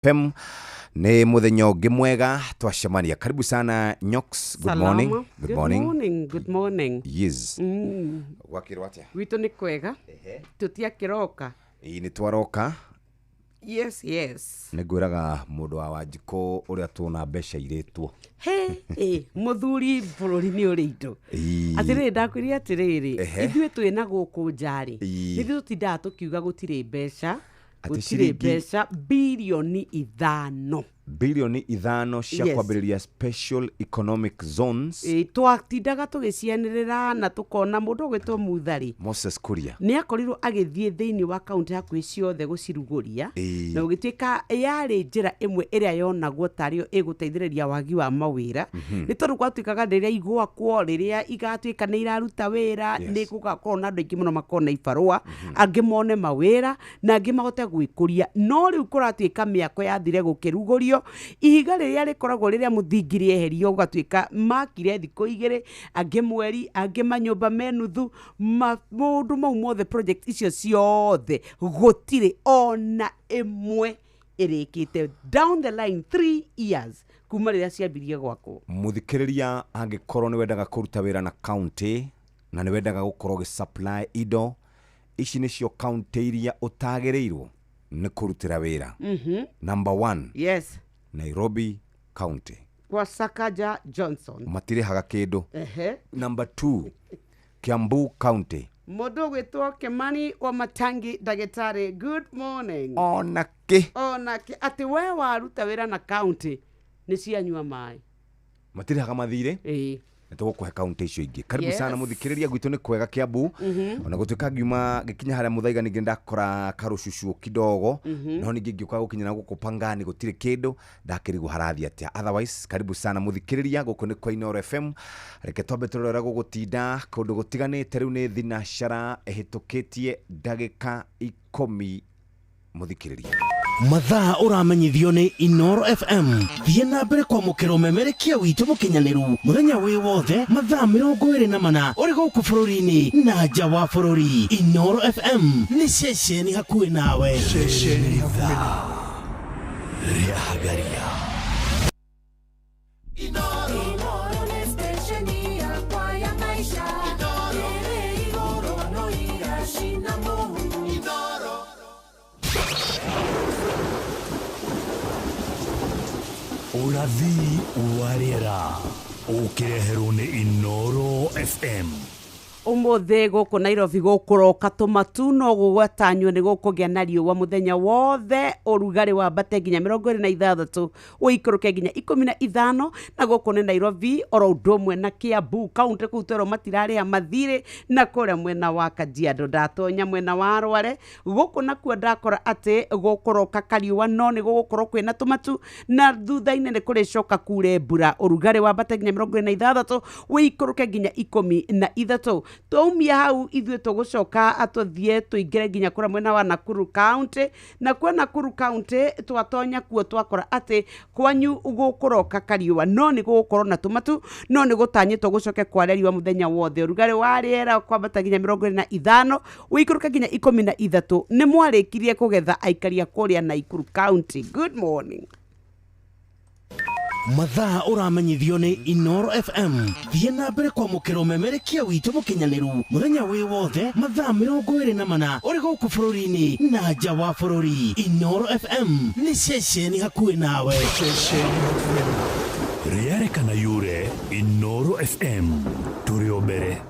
FM nĩ mũthenya ũngĩ mwega twacemania. Karibu sana Nyox. Good morning. Salama. Good morning. Morning. Good morning. Yes. Gwakĩrwo atĩa? Gwitũ nĩ kwega. Tũtiakĩroka. Ĩĩ, nĩ twaroka. Yes. Nĩ ngwĩraga mũndũ wa Wanjikũ ũrĩa tuona mbeca irĩtwo. He, ĩ, mũthuri bũrũri nĩ ũrĩ indo. Ĩĩ. Atĩrĩrĩ, ndakwĩrire atĩrĩrĩ, ithuĩ twĩ na gũkũ nja-rĩ, ithuĩ tũtindaga tũkiuga gũtirĩ mbeca, Atĩ gũtirĩ mbeca 5 birioni. 5 birioni cia kwambĩrĩria special economic zones. Ĩ, twatindaga tũgĩcianĩrĩra na tũkona mũndũ ũgwĩtwo Muthari Moses Kuria nĩ akorirwo agĩthiĩ thĩinĩ wa kaunti hakuhĩ ciothe gũcirugũria, na ũgĩtuĩka yarĩ njĩra ĩmwe ĩrĩa yonagwo tarĩo ĩgũteithĩrĩria wagi wa mawĩra, nĩ tondũ gwatuĩkaga rĩrĩa igwakwo, rĩrĩa igatuĩka nĩ iraruta wĩra, nĩ gũgakorwo na andũ aingĩ mũno makona ibarũa, angĩ mone mawĩra na angĩ mahote gwĩkũria. No rĩu kũratuĩka mĩako yathire gũkĩrugũrio, ihiga rĩrĩa rĩkoragwo rĩrĩa mũthingi rĩeherio, gũgatuĩka makire thikũ 2, angĩ mweri, angĩ manyũmba me nuthu, maũndũ mau mothe, project icio ciothe gũtirĩ ona ĩmwe ĩrĩkĩte down the line 3 years kuma rĩrĩa ciambirie gwakwo. Mũthikĩrĩria, angĩkorwo nĩ wendaga kũruta wĩra na county na nĩ wendaga gũkorwo ũgĩ supply indo ici, nĩcio county iria ũtagĩrĩirwo nĩ kũrutĩra wĩra. Number one, Nairobi County. Kwa Sakaja Johnson. Matirĩhaga kĩndũ. Number two, Kiambu County. Mũndũ ũgwĩtwo Kimani wa Matangi, ndagĩtarĩ, good morning. Ona kĩ. Ona kĩ, atĩ we waruta wĩra na county nĩ cianyua maĩ. Matirĩhaga mathirĩ. Nĩ tũgũkũhe kaunti icio ingĩ. Karibu sana mũthikĩrĩria. Gwitũ nĩ kwega Kiambu, ona gũtuĩka ngiuma ngĩkinya harĩa Mũthaiga ningĩ ndakora karũcucuo kidogo, no ningĩ ngĩũka gũkinya na gũkũ Pangani gũtirĩ kĩndũ, ndakĩrigwo harathiĩ atĩa. Otherwise, karibu sana mũthikĩrĩria, gũkũ nĩ kwa Inooro FM. Reke twambe tũrore ũrĩa gũgũtinda kũndũ gũtiganĩte. Rĩu nĩ thinacara ĩhĩtũkĩtie ndagĩka 10, mũthikĩrĩria. Mathaa ũramenyithio nĩ Inoro FM. Thiĩ na mbere kwamũkĩra ũmemerekia witũ mũkinyanĩru mũthenya wĩ wothe, mathaa 24, ũrĩ gũkũ bũrũri-inĩ na nja wa bũrũri. Inoro FM nĩ ceceni hakuhĩ nawe. Ceceni ithaa rĩa Hagaria. Inoro nĩ stesheni yakwa ya maisha, ĩrĩ igũrũ no iracina mũhu. Ũrathi wa rĩera ũkĩreherwo nĩ Inoro FM. Ũmũthĩ gũkũ Nairobi gũkũroka tũmatu, no gũgwatanywo nĩ gũkũgĩa na riũa mũthenya wothe, ũrugarĩ wambate nginya 26, ũikũrũke nginya 15. Na gũkũ nĩ Nairobi, oro ũndũ ũmwe na Kiambu County, kũu twerwo matirarĩha mathirĩ, na kũrĩa mwena wa Kajiado. Ndatonya mwena wa Rware gũkũ nakuo ndakora atĩ gũkũroka kariũa, no nĩ gũgũkorwo kwĩna tũmatu na thutha-inĩ nĩ kũrĩcoka kure mbura, ũrugarĩ wambate nginya 26, ũikũrũke nginya 13. Twaumia hau, ithuĩ tũgũcoka tũthiĩ tũingĩre nginya kũrĩa mwena wa Nakuru County. Na kuo Nakuru County twatonya kuo twakora atĩ kwanyu gũkũroka kariũa, no nĩ gũgũkorwo na tũmatu, no nĩ gũtanyĩtwo gũcoke kware riũa mũthenya wothe, ũrugarĩ wa rĩera kwambata nginya 25, ũikũrũke nginya 13. Nĩ mwarĩkirie kũgetha, aikari a kũrĩa Nakuru County, good morning. Mathaa ũramenyithio nĩ Inoro FM. Thiĩ na mbere kwamũkĩra ũmemerekia witũ mũkinyanĩru mũthenya wĩ wothe, mathaa 24, ũrĩ gũkũ bũrũri-inĩ na nja wa bũrũri. Inoro FM nĩ ceceni hakuhĩ nawe. Ceceni hakuhĩ nawe. Rĩarĩ kana yure, Inoro FM tũrĩ o mbere.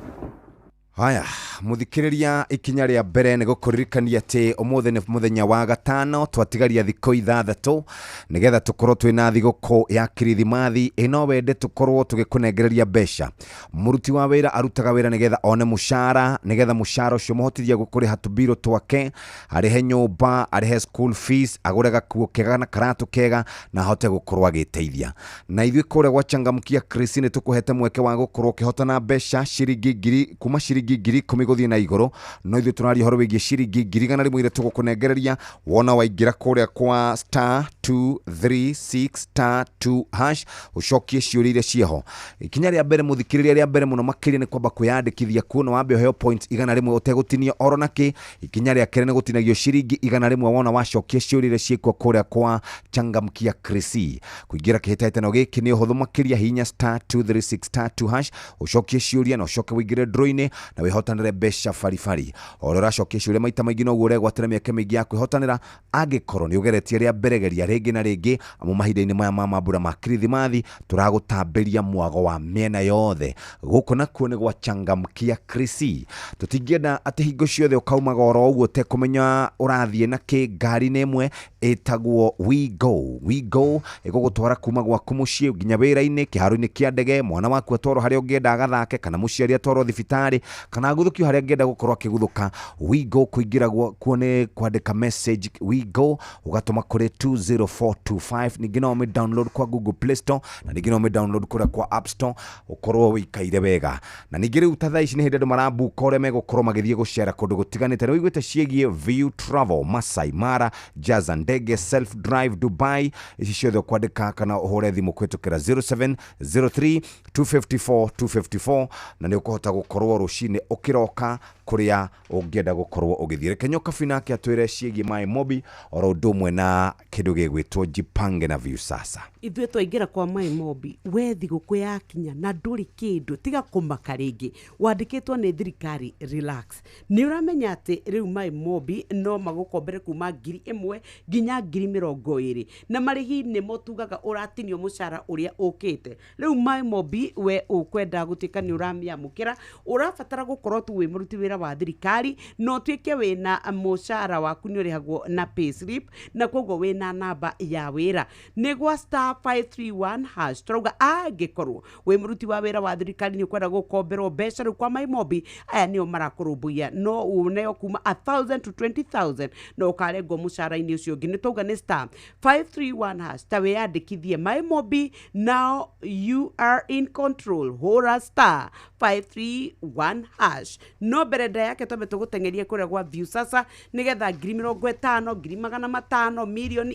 Haya, mũthikĩrĩria, ikinya rĩa mbere nĩ gũkũririkania atĩ ũmũthĩ nĩ mũthenya wa gatano, twatigaria thikũ 6 nĩgetha tũkorwo twĩna thigũkũ ya Kirithimathi. Ĩ no wende tũkorwo tũgĩkũnengereria mbeca? Mũruti wa wĩra arutaga wĩra nĩgetha one mũcara, nĩgetha mũcara ũcio mũhotithie kũrĩha tũbirũ twake, arĩhe nyũmba, arĩhe school fees, agũre gakuo kega na karatũ kega na ahote gũkorwo agĩteithia. Na ithuĩ kũrĩa gwa Changamkia Chris nĩ tũkũhete mweke wa gũkorwo ũkĩhotana mbeca ciringi ngiri kuma ciringi ciringi 10,000 gũthiĩ na igũrũ, no ithuĩ tũraria ũhoro wĩgiĩ ciringi 100,000 iria tũgũkũnengereria wona waingĩra kũrĩa kwa star 236 star 2 hash ũcokie ciũria iria ciĩho. Ikinya rĩa mbere mũthikĩrĩria, rĩa mbere mũno makĩria nĩ kwamba kwĩyandĩkithia kuo na wambe ũheo points 100 ũtegũtinio oro nakĩ. Ikinya rĩa kerĩ nĩ gũtinagio ciringi 100 wona wacokia ciũria iria ciĩkuo kũrĩa kwa Changamkia Krisi. Kũingĩra kĩhĩtahĩtano gĩkĩ nĩ ũhũthũ makĩria, hihinya star 236 star 2 hash ũcokie ciũria na ũcoke wĩingĩre draw-inĩ na wĩhotanĩre mbeca baribari. O ũrĩa ũracokia ciũria maita maingĩ noguo ũregwatĩra mĩeke mĩingĩ ya kwĩhotanĩra, angĩkorwo nĩ ũgeretie rĩa mbere geria rĩngĩ na rĩngĩ, amu mahinda-inĩ maya ma mambura ma kirithimathi tũragũtambĩria mwago wa mĩena yothe. Gũkũ nakuo nĩ gwa Changamkia Krisi. Tũtingĩenda atĩ hingo ciothe ũkaumaga oro ũguo ũtekũmenya ũrathiĩ na kĩ. Ngari-inĩ ĩmwe ĩtagwo We Go. We Go ĩgũgũtwara kuma gwaku mũciĩ nginya wĩra-inĩ, kĩharo-inĩ kĩa ndege, mwana waku atwarwo harĩa ũngĩenda agathake, kana mũciari atwarwo thibitarĩ, kana aguthũkio harĩa angĩenda gũkorwo akĩguthũka. We Go kũingĩra kuo nĩ kwandĩka message We Go ũgatũma kũrĩ 20425. Ningĩ no ũmĩ download kwa Google Play Store na ningĩ no ũmĩ download kũrĩa kwa App Store ũkorwo wĩikaire wega. Na ningĩ rĩu ta thaa ici nĩ hĩndĩ andũ marambuka ũrĩa megũkorwo magĩthiĩ gũcera kũndũ gũtiganĩte. Nĩ wĩiguĩte ciĩgiĩ View Travel, Masai Mara, Jaza Ndege, Self Drive Dubai, ici ciothe ũkwandĩka kana ũhũre thimũ kũhĩtũkĩra 0703 254 254 na nĩ ũkũhota gũkorwo rũcinĩ ũkĩroka kũrĩa ũngĩenda gũkorwo ũgĩthiĩ. Reke Nyokabi nake atwĩre ciĩgiĩ Maĩ Mobi oro ũndũ ũmwe na kĩndũ gĩgwĩtwo Jipange na Viusasa. Ithuĩ twaingĩra kwa Maĩ Mobi, we thigũkũ yakinya na ndũrĩ kĩndũ, tiga kũmaka rĩngĩ, wandĩkĩtwo nĩ thirikari, relax. Nĩ ũramenya atĩ rĩu Maĩ Mobi no magũkombere kuma 1,000 nginya 20,000, na marĩhi nĩmo tugaga ũratinio mũcara ũrĩa ũkĩte. Rĩu Maĩ Mobi we ũkwenda gũtuĩka nĩ ũramĩamũkĩra, ũrabatara gũkorwo tu wĩ mũruti wĩra wa thirikari na ũtuĩke wĩna mũcara waku nĩ ũrĩhagwo na payslip, na koguo wĩna namba ya wĩra nĩ gwa star 531 hash. Tũrauga angĩkorwo wĩ mũruti wa wĩra wa thirikari nĩ ũkwenda gũkomberwo mbeca rĩu kwa Maĩ Mobi, aya nĩo marakũrũmbũiya, no ũneo kuma 1,000 to 20,000 na ũkarengwo mũcara-inĩ ũcio ũngĩ. Nĩ twauga nĩ star 531 hash, ta wĩyandĩkithie Maĩ Mobi, now you are in control. Hũra star 531 hash. No mbere nda yake twambe tũgũteng'erie kũrĩa gwa Viusasa nĩgetha 50,000, 500,000, 2 million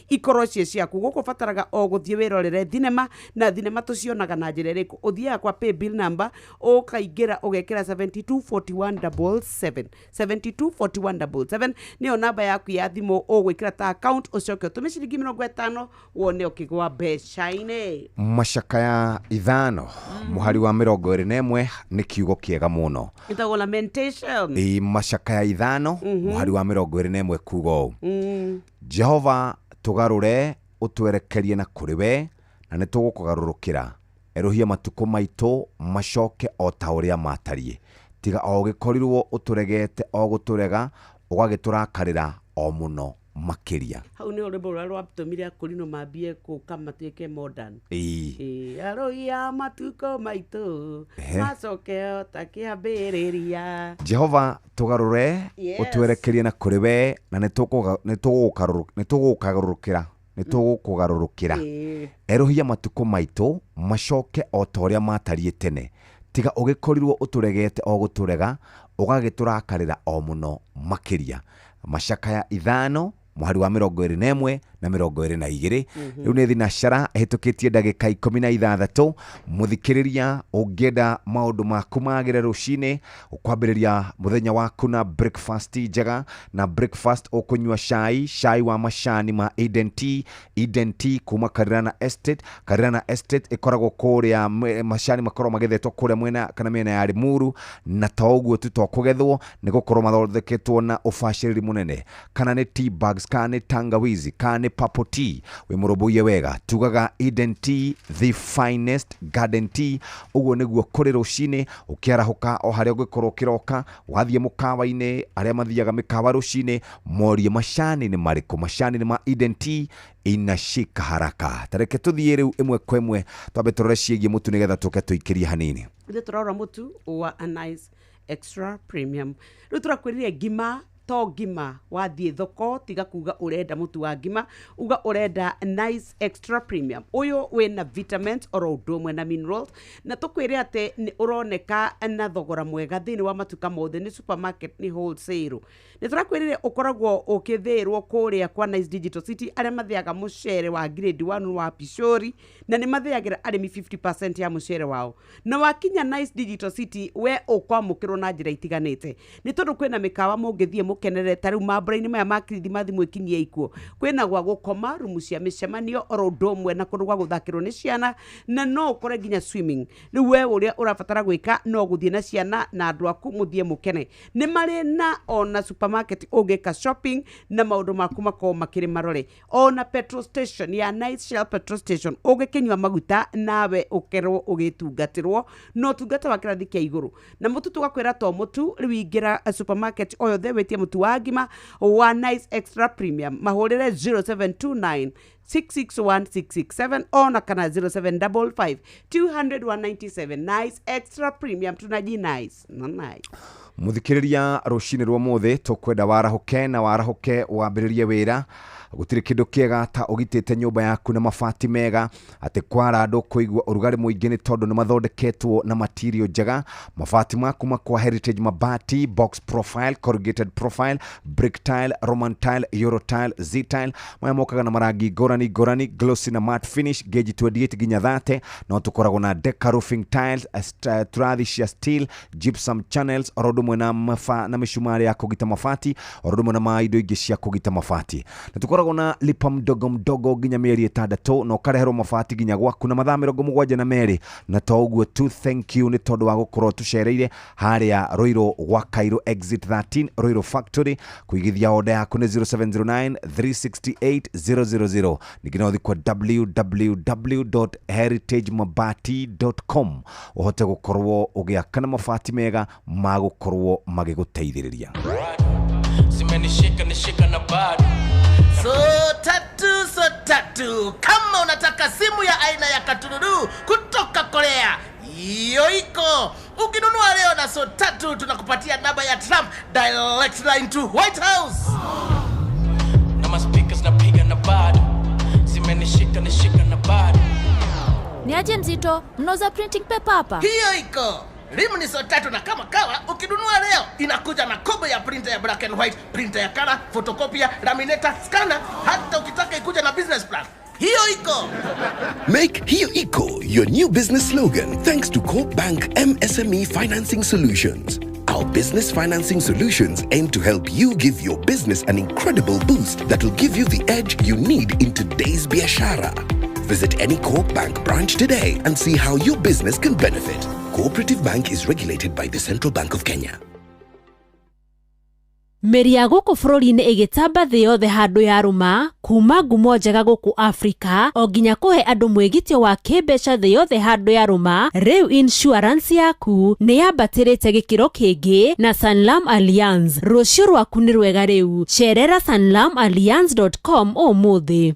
ikorwo ciĩ ciaku. Gũkũ ũbataraga o gũthiĩ wĩrorere thinema, na thinema tũcionaga na njĩra ĩrĩkũ? Ũthiaga kwa pay bill number, ũkaingĩra ũgekĩra 724177, 724177 nĩyo namba yaku ya thimũ ũgwĩkĩra ta account, ũcoke ũtũme ciringi 50 wone ũkĩgwa mbeca-inĩ. Macakaya 5 mũhari wa 21 nĩ kiugo kĩega mũno. Ĩtagwo lamentation. Ĩ, Macakaya 5 mũhari wa 21 kuga ũũ: Jehova, tũgarũre ũtwerekerie na kũrĩ we, na nĩ tũgũkũgarũrũkĩra. Erũhia matukũ maitũ macoke o ta ũrĩa matariĩ, tiga o ũgĩkorirwo ũtũregete o gũtũrega, ũgagĩtũrakarĩra o mũno makĩria. Hau nĩ rwĩmbo rũrĩa rwatũmire akũrinũ mambie kũka matuĩke modern. Ĩĩ. Ĩ, arũia matukũ maitũ macoke o ta kĩambĩrĩria. Jehova, tũgarũre ũtwerekerie na kũrĩ we, na nĩ tũgũkũgarũrũkĩra, nĩ tũgũkũgarũrũkĩra. Erũhia matukũ maitũ macoke o ta ũrĩa matariĩ tene, tiga ũgĩkorirwo ũtũregete o gũtũrega, ũgagĩtũrakarĩra o mũno makĩria. Macakaya 5 mũhari wa 21 na 22. Rĩu nĩ thinacara ĩhĩtũkĩtie ndagĩka 16. Mũthikĩrĩria, ũngĩenda maũndũ maku magĩre rũcinĩ, ũkwambĩrĩria mũthenya waku na breakfast njega, na breakfast ũkũnyua cai, cai wa macani ma Eden Tea. Eden Tea kuma Karirana Estate. Karirana Estate ĩkoragwo kũrĩa macani makoragwo magethetwo kũrĩa mwena kana mĩena ya Limuru, na to ũguo tu, to kũgethwo, nĩ gũkorwo mathondeketwo na ũbacĩrĩri mũnene. Kana nĩ tea bags, kana nĩ tangawizi, kana nĩ purple tea, wĩ mũrũmbũiye wega. Tugaga Eden Tea, the finest garden tea. Ũguo nĩguo kũrĩ rũcinĩ ũkĩarahũka, o harĩa ũngĩkorwo ũkĩroka, wathiĩ mũkawa-inĩ, arĩa mathiaga mĩkawa rũcinĩ morie macani nĩ marĩkũ. Macani nĩ ma Eden Tea, inashika haraka. Tareke tũthiĩ rĩu ĩmwe kwa ĩmwe, twambe tũrore ciĩgiĩ mũtu nĩgetha tũke tũikĩrie hanini. Ithuĩ tũrarora mũtu wa Nice Extra Premium. Rĩu tũrakwĩrire ngima To ngima wathiĩ thoko, tiga kuga ũrenda mũtu wa ngima, uga ũrenda Nice Extra Premium. Ũyũ wĩna vitamins oro ũndũ ũmwe na minerals, na tũkwĩre atĩ nĩ ũroneka na thogora mwega thĩinĩ wa matuka mothe, nĩ supermarket, nĩ wholesale. Nĩ tũrakwĩrire ũkoragwo ũkĩthĩĩrwo kũrĩa kwa Nice Digital City, arĩa mathĩaga mũcere wa grade 1 wa Pishori, na nĩ mathĩagĩra arĩmi 50% ya mũcere wao. Na wakinya Nice Digital City, we ũkwamũkĩrwo na njĩra itiganĩte, nĩ tondũ kwĩna mĩkawa mũngĩthiĩ mũkenere. Ta rĩu mambura-inĩ maya ma Kirithimathi, mwĩkinyie ikuo, kwĩna gwa gũkoma, rumu cia mĩcemanio, oro ũndũ ũmwe na kũndũ gwa gũthakĩrwo nĩ ciana, na no ũkore nginya swimming. Rĩu we ũrĩa ũrabatara gwĩka no gũthiĩ na ciana na andũ aku, mũthiĩ mũkene. Nĩ marĩ na ona supermarket ũngĩka shopping na maũndũ maku makorwo makĩrĩ marore. Ona petrol station ya Nice Shell petrol station, ũgĩkĩnyua maguta nawe ũkerwo ũgĩtungatĩrwo na ũtungata wa kĩrathi kĩa igũrũ. Na mũtu tũgakwĩra to mũtu. Rĩu ingĩra supermarket o yothe, wĩtie mũtu wa ngima wa Nice Extra Premium. Mahũrĩre 0729 661667 ona kana 0755 200 197. Nice Extra Premium, tunaji nice na nice. Muthikiriria, rucinĩ rwa mũthĩ tũkwenda warahũke na warahũke wambĩrĩrie wĩra. Gũtirĩ kĩndũ kĩega ta ũgitĩte nyũmba yaku na mabati mega, atĩ kwara ndũkũigua ũrugarĩ mũingĩ, nĩ tondũ nĩ mathondeketwo na material njega. Mabati maku makwa Heritage Mabati, box profile, corrugated profile, brick tile, Roman tile, euro tile, Z tile. Maya mokaga na marangi ngũrani ngũrani, glossy na matte finish, gauge 28 nginya 30. No tũkoragwo na deca roofing tiles, turathi cia steel, gypsum channels, oro ũndũ ũmwe na na mĩcumarĩ ya kũgita mabati, oro ũndũ ũmwe na ma indo ingĩ cia kũgita mabati. Na tũkoragwo na lipa mdogo mdogo nginya mĩeri 6, na ũkareherwo mabati nginya gwaku na mathaa 72. Na to ũguo tu, thank you nĩ tondũ wa gũkorwo tũcereire harĩa Ruiru gwa Cairo, exit 13, Ruiru Factory. Kũigithia oda yaku nĩ 0709 368 000. Ningĩ no ũthiĩ kwa www.heritagemabati.com ũhote gũkorwo ũgĩaka na mabati mega ma gũkorwo magĩgũteithĩrĩria. Zimenishika nishika na bado. So tatu, so tatu. Kama unataka simu ya aina ya katururu kutoka Korea, hiyo iko. Ukinunua leo na so tatu, tunakupatia namba ya Trump, direct line to White House. Na maspeakers napiga na bado zimenishika nishika na bado. Ni aje mzito, mnauza printing paper hapa? Hiyo iko. Rimu ni so tatu, na kama kawa, ukinunua leo inakuja na kobo ya printer ya black and white, printer ya color, photocopier, laminator, scanner, hata ukitaka ikuja na business plan. Hiyo iko. Make Hiyo Iko your new business slogan thanks to Co-op Bank MSME Financing Solutions. Our business financing solutions aim to help you give your business an incredible boost that will give you the edge you need in today's biashara. Visit any Co-op Bank branch today and see how your business can benefit. Cooperative Bank is regulated by the Central Bank of Kenya. Mĩri ya gũkũ bũrũri-inĩ ĩgĩtamba thĩ yothe handũ yarũma, kuma ngumo njega gũkũ Afrika o nginya kũhe andũ mwĩgitio wa kĩmbeca thĩ yothe handũ yarũma. Rĩu insurance yaku nĩ yambatĩrĩte gĩkĩro kĩngĩ na Sanlam Allianz. Rũciũ rwaku nĩ rwega rĩu. Cerera sanlamallianz.com ũmũthĩ.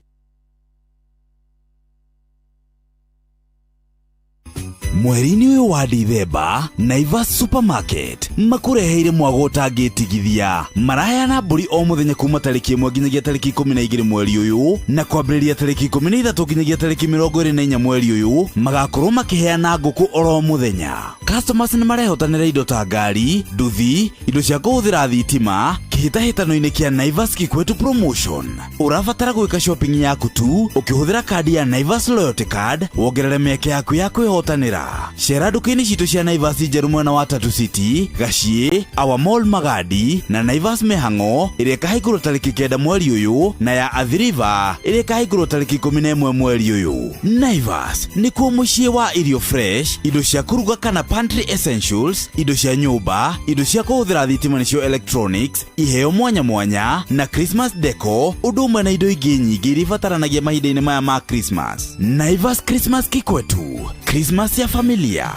Mweri-inĩ ũyũ wa Dithemba, Naivas Supermarket makũreheire mwago ũtangĩtigithia. Maraheana mbũri o mũthenya kuma tarĩki 1 nginyagia tarĩki 12 mweri ũyũ, na kwambĩrĩria tarĩki 13 nginyagia tarĩki 24 mweri ũyũ magakorwo makĩheana ngũkũ oro mũthenya. Customers nĩ marehotanĩra indo ta ngari, nduthi, indo cia kũhũthĩra thitima kĩhĩtahĩtano-inĩ kĩa Naivas Kikwetu Promotion. Ũrabatara gwĩka shopping yaku tu ũkĩhũthĩra kandi ya Naivas Loyalty Card, wongerere mĩeke yaku ya kwĩhotanĩra. Cera nduka-inĩ citũ cia Naivas njerũ mwena wa Tatu City, Gachie, Our Mall Magadi na Naivas Mĩhang'o ĩrĩa ĩkahingũrwo tarĩki 9 mweri ũyũ, na ya Athi River ĩrĩa ĩkahingũrwo tarĩki 11 mweri ũyũ. Naivas nĩkuo mũciĩ wa irio fresh, indo cia kũruga kana pantry essentials, indo cia nyũmba, indo cia kũhũthĩra thitima nĩcio electronics, iheo mwanya mwanya na Christmas deco, ũndũ ũmwe na indo ingĩ nyingĩ iria ibataranagia mahinda-inĩ maya ma Christmas. Naivas Christmas Kikwetu, Christmas ya familia.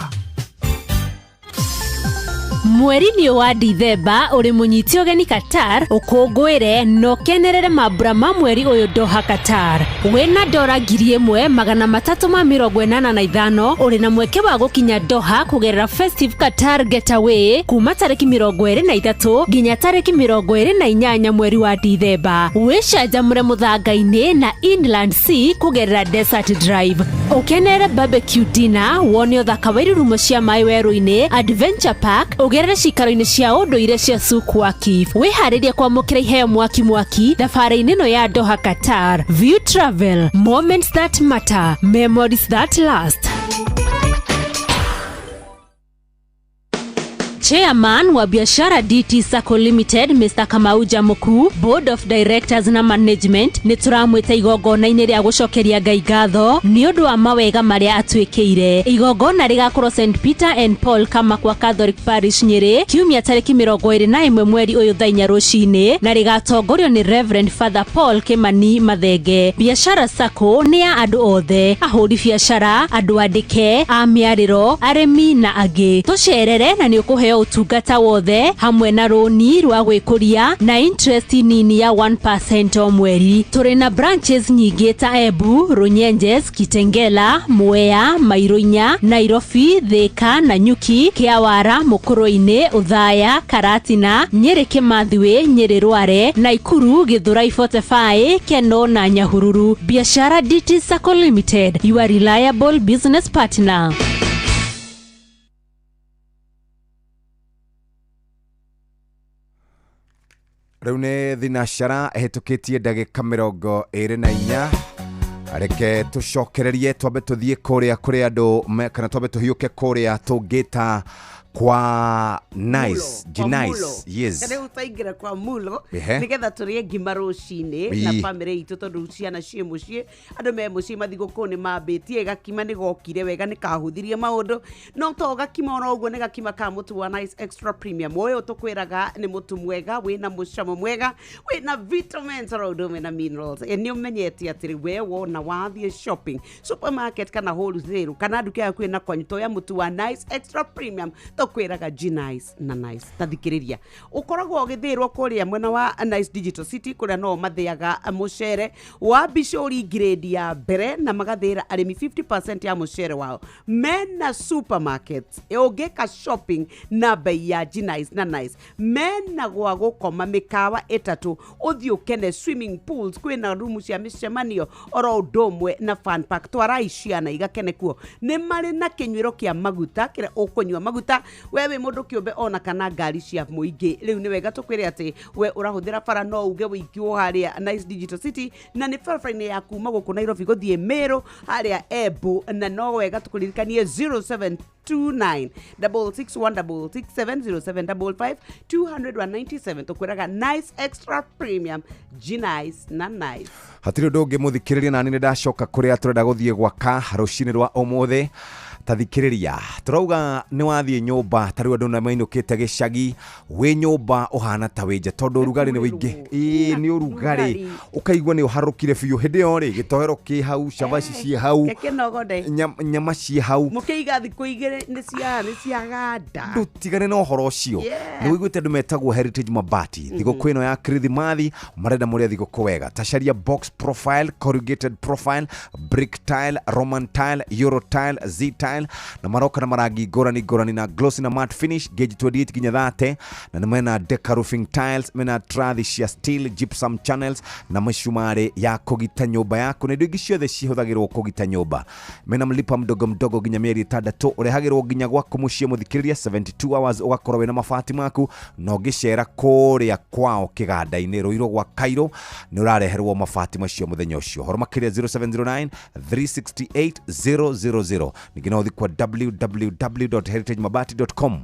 Mweri-inĩ ũyũ wa Dithemba ũrĩ mũnyiti ũgeni Qatar, ũkũngũĩre na ũkenerere mambura ma mweri ũyũ Doha Qatar. Wĩna dora 1385 ũrĩ na mweke wa gũkinya Doha kũgerera Festive Qatar Getaway kuma tarĩki 23 nginya tarĩki 28 mweri wa Dithemba. Wĩcanjamũre mũthanga-inĩ na Inland Sea kũgerera Desert Drive. Ũkenere barbecue dinner, wone ũthaka wa irurumo cia maĩ werũ-inĩ, Adventure Park, ũgerere cikaro-inĩ cia ũndũire cia Souk Waqif. Wĩharĩrie kwamũkĩra iheo mwaki mwaki thabarĩ-inĩ ĩno ya Doha Qatar. View Travel, moments that matter, memories that last. Chairman wa Biashara DT Sacco Limited Mr. Kamau Jamuku, Board of Directors na Management nĩ tũramwĩta igongona-inĩ rĩa gũcokeria Ngai ngatho nĩ ũndũ wa mawega marĩa atwĩkĩire. Igongona rĩgakorwo St Peter and Paul Kamakwa Catholic Parish, Nyĩrĩ, kiumia tarĩki 21 mweri ũyũ thaa 4 rũcinĩ, na rĩgatongorio nĩ Reverend Father Paul Kimani Mathenge. Biashara Sacco nĩ ya andũ othe, ahũri biacara, andũ andĩke, a mĩarĩro, arĩmi na angĩ. Tũcerere na nĩ ũkũheo ũtungata wothe hamwe na rũni rwa gwĩkũria na interest nini ya 1% o mweri. Tũrĩ na branches nyingĩ ta Embu, Runyenjes, Kitengela, Mwea, Mairuinya, Nairobi, Thika, Nanyuki, Kĩawara, Mũkũrũ-inĩ, Ũthaya, Karatina, Nyĩrĩ Kĩmathiwĩ, Nyĩrĩ Rware, Naikuru, Gĩthũrai 45, Keno na Nyahururu. Biashara DT Sacco Limited, your reliable business partner. Rĩu nĩ thinacara ĩhĩtũkĩtie ndagĩka 24. Reke tũcokererie, twambe tũthiĩ kũrĩa kũrĩ andũ kana twambe tũhiũke kũrĩa tũngĩta kwa Nice. Kwa Nice. Mulo. Yes. Rĩu twaingĩra kwa Mulo nĩgetha tũrĩe ngima rũcinĩ na bamĩrĩ itũ, tondũ ciana ciĩ mũciĩ, andũ me mũciĩ, mathigũkũ nĩ mambĩtie, gakima nĩ gokire wega, nĩ kahũthirie maũndũ. No to gakima oro ũguo, nĩ gakima ka mũtu wa Nice Extra Premium ũyũ tũkwĩraga nĩ mũtu mwega wĩna mũcamo mwega, wĩna vitamins oro ũndũ ũmwe na minerals. Nĩ ũmenyete atĩrĩ, we wona wathiĩ shopping supermarket kana wholesale kana nduka yaku ĩna kwanyu, toya mũtu wa Nice Extra Premium, tũkwĩraga G Nice na Nice. Ta thikĩrĩria, ũkoragwo ũgĩthĩrwo kũrĩa mwena wa Nice Digital City, kũrĩa no mathĩaga mũcere wa bicũri grade ya mbere na magathĩra arĩmi 50% ya mũcere wao. Mena supermarket ũngĩka shopping na bei ya G Nice na Nice. Mena gwa gũkoma mĩkawa ĩtatũ, ũthiĩ ũkene, swimming pools, kwĩna rumu cia mĩcemanio oro ũndũ ũmwe na fun park. Twarai ciana igakene kuo. Nĩ marĩ na kĩnyuĩro kĩa maguta kĩrĩa ũkũnyua maguta we wĩ mũndũ kĩũmbe ona kana ngari cia mũingĩ. Rĩu nĩ wega tũkwĩre atĩ we ũrahũthĩra bara no uge wĩingĩ harĩa Nice Digital City, na nĩ barabara-inĩ ya kuma gũkũ Nairobi gũthiĩ Meru harĩa Embu. Na no wega tũkũririkanie 0729 661 667 0755 297. Tũkwĩraga Nice Extra Premium, G Nice na Nice. Hatirĩ ũndũ ũngĩ, mũthikĩrĩria, nani nĩ ndacoka kũrĩa tũrenda gũthiĩ gwaka rũcinĩ rwa ũmũthĩ. Ta thikĩrĩria, tũrauga nĩ wathiĩ nyũmba, ta rĩu andũ nĩ mainũkĩte gĩcagi, wĩ nyũmba ũhana ta wĩ nja tondũ ũrugarĩ nĩ wĩingĩ. Ĩĩ, nĩ ũrugarĩ, ũkaigua nĩ ũharũkire biũ. Hĩndĩ ĩyo rĩ, gĩtoero kĩ hau, cabaci ciĩ hau, Kĩnogode. Nyama ciĩ hau. Mũkĩiga thikũ 2 nĩ ciaganda. Ndũtigane na ũhoro ũcio. Nĩ wĩiguĩte andũ metagwo Heritage Mabati? Thigũkũ ĩno ya Kirithimathi marenda mũrĩa thigũkũ wega. Tacaria box profile, corrugated profile, brick tile, Roman tile, euro tile, Z tile, na maroka na marangi ngũrani ngũrani na glossy na matte finish, gauge 28 nginya 30, na nĩ mena deca roofing tiles, mena trathi cia steel, gypsum channels na mĩcumarĩ ya kũgita nyũmba yaku na indo ingĩ ciothe cihũthagĩrwo kũgita nyũmba. Mena mlipa mdogo mdogo nginya mĩeri 6, ũrehagĩrwo nginya gwaku mũciĩ, mũthikĩrĩria, 72 hours ũgakorwo wĩna mabati maku. Na ũngĩcera kũrĩa kwao kĩganda-inĩ Rũirũ gwa Cairo, nĩ ũrareherwo mabati macio mũthenya ũcio. Horo makĩria 0709 368 000. Ningĩ no ũthiĩ kwa www.heritagemabati.com.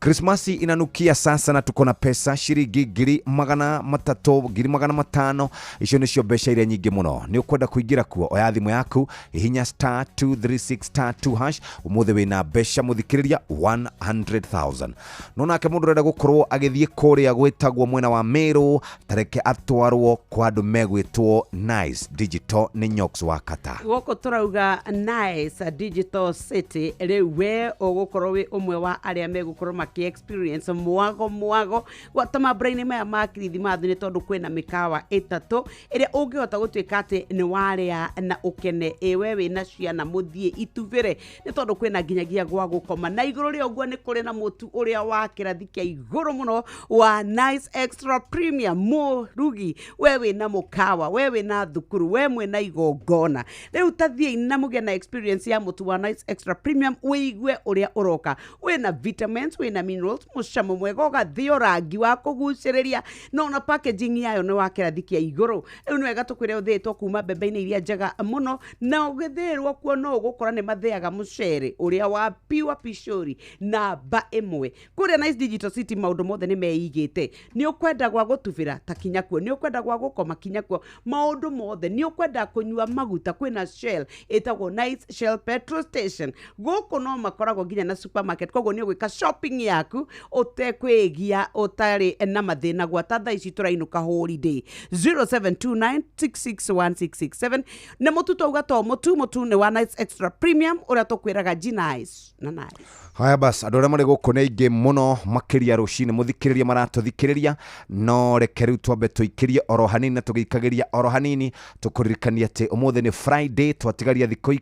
Krismasi inanukia sasa na tuko na pesa shiringi 300,000, 500,000. Icio nĩcio mbeca iria nyingĩ mũno. Nĩ ũkwenda kũingĩra kuo? Oya thimũ yaku, hihinya star 236 star 2 hash. Ũmũthĩ wĩna mbeca, mũthikĩrĩria, 100,000. No nake mũndũ ũrenda gũkorwo agĩthiĩ kũrĩa gwĩtagwo mwena wa Meru, tareke atwarwo kwa andũ megwĩtwo Nice Digital nĩ Nyox wa Kata. Gũkũ tũrauga Nice Digital. City. Rĩu we ũgũkorwo wĩ ũmwe wa arĩa megũkorwo makĩ experience mwago mwago gwata mambura-inĩ maya ma kirithimathi, nĩ tondũ kwĩna mĩkawa ĩtatũ ĩrĩa ũngĩhota gũtuĩka atĩ nĩ warĩa na ũkene. Ĩ we wĩna ciana, mũthiĩ itubĩre, nĩ tondũ kwĩna nginyagia gwa gũkoma, na igũrũ rĩa ũguo nĩ kũrĩ na mũtu ũrĩa wa kĩrathi kĩa igũrũ mũno wa Nice Extra Premium. Mũrugi, we wĩna mũkawa, we wĩna thukuru, we mwĩna igongona, rĩu ta thiĩi na mũgĩe na experience ya mũtu wa Nice Extra Premium, wĩigue ũrĩa ũroka wĩna vitamins, wĩna minerals, mũcamo mwega, ũgathĩo rangi wa kũgucĩrĩria, na ona packaging yayo nĩ wa kĩrathi kĩa igũrũ. Rĩu nĩ wega tũkwĩre ũthĩĩtwo kuma mbembe-inĩ iria njega mũno, na ũgĩthĩĩrwo kuo no ũgũkora nĩ mathĩaga mũcere ũrĩa wa pure pishori namba ĩmwe. Kũrĩa Nice Digital City maũndũ mothe nĩ meigĩte. Nĩ ũkwenda gwa gũtubĩra, ta kinya kuo. Nĩ ũkwenda gwa gũkoma, kinya kuo. Maũndũ mothe. Nĩ ũkwenda kũnyua maguta, kwĩna Shell ĩtagwo Nice Shell Petrol Station. Gũkũ no makoragwo nginya na supermarket, koguo nĩ ũgwĩka shopping yaku ũtekwĩgia, ũtarĩ na mathĩna, gwata thaa ici tũrainũka holiday. 0729661667. Na mũtu twauga to mũtu, mũtu nĩ wa Nice Extra Premium ũrĩa tũkwĩraga G Nice na Nice. Haya bas, andũ arĩa marĩ gũkũ nĩ aingĩ mũno makĩria rũcinĩ mũthikĩrĩria maratũthikĩrĩria, no reke rĩu twambe tũikĩrie oro hanini, na tũgĩikagĩria oro hanini tũkũririkania atĩ ũmũthĩ nĩ Friday. Twatigaria thikũ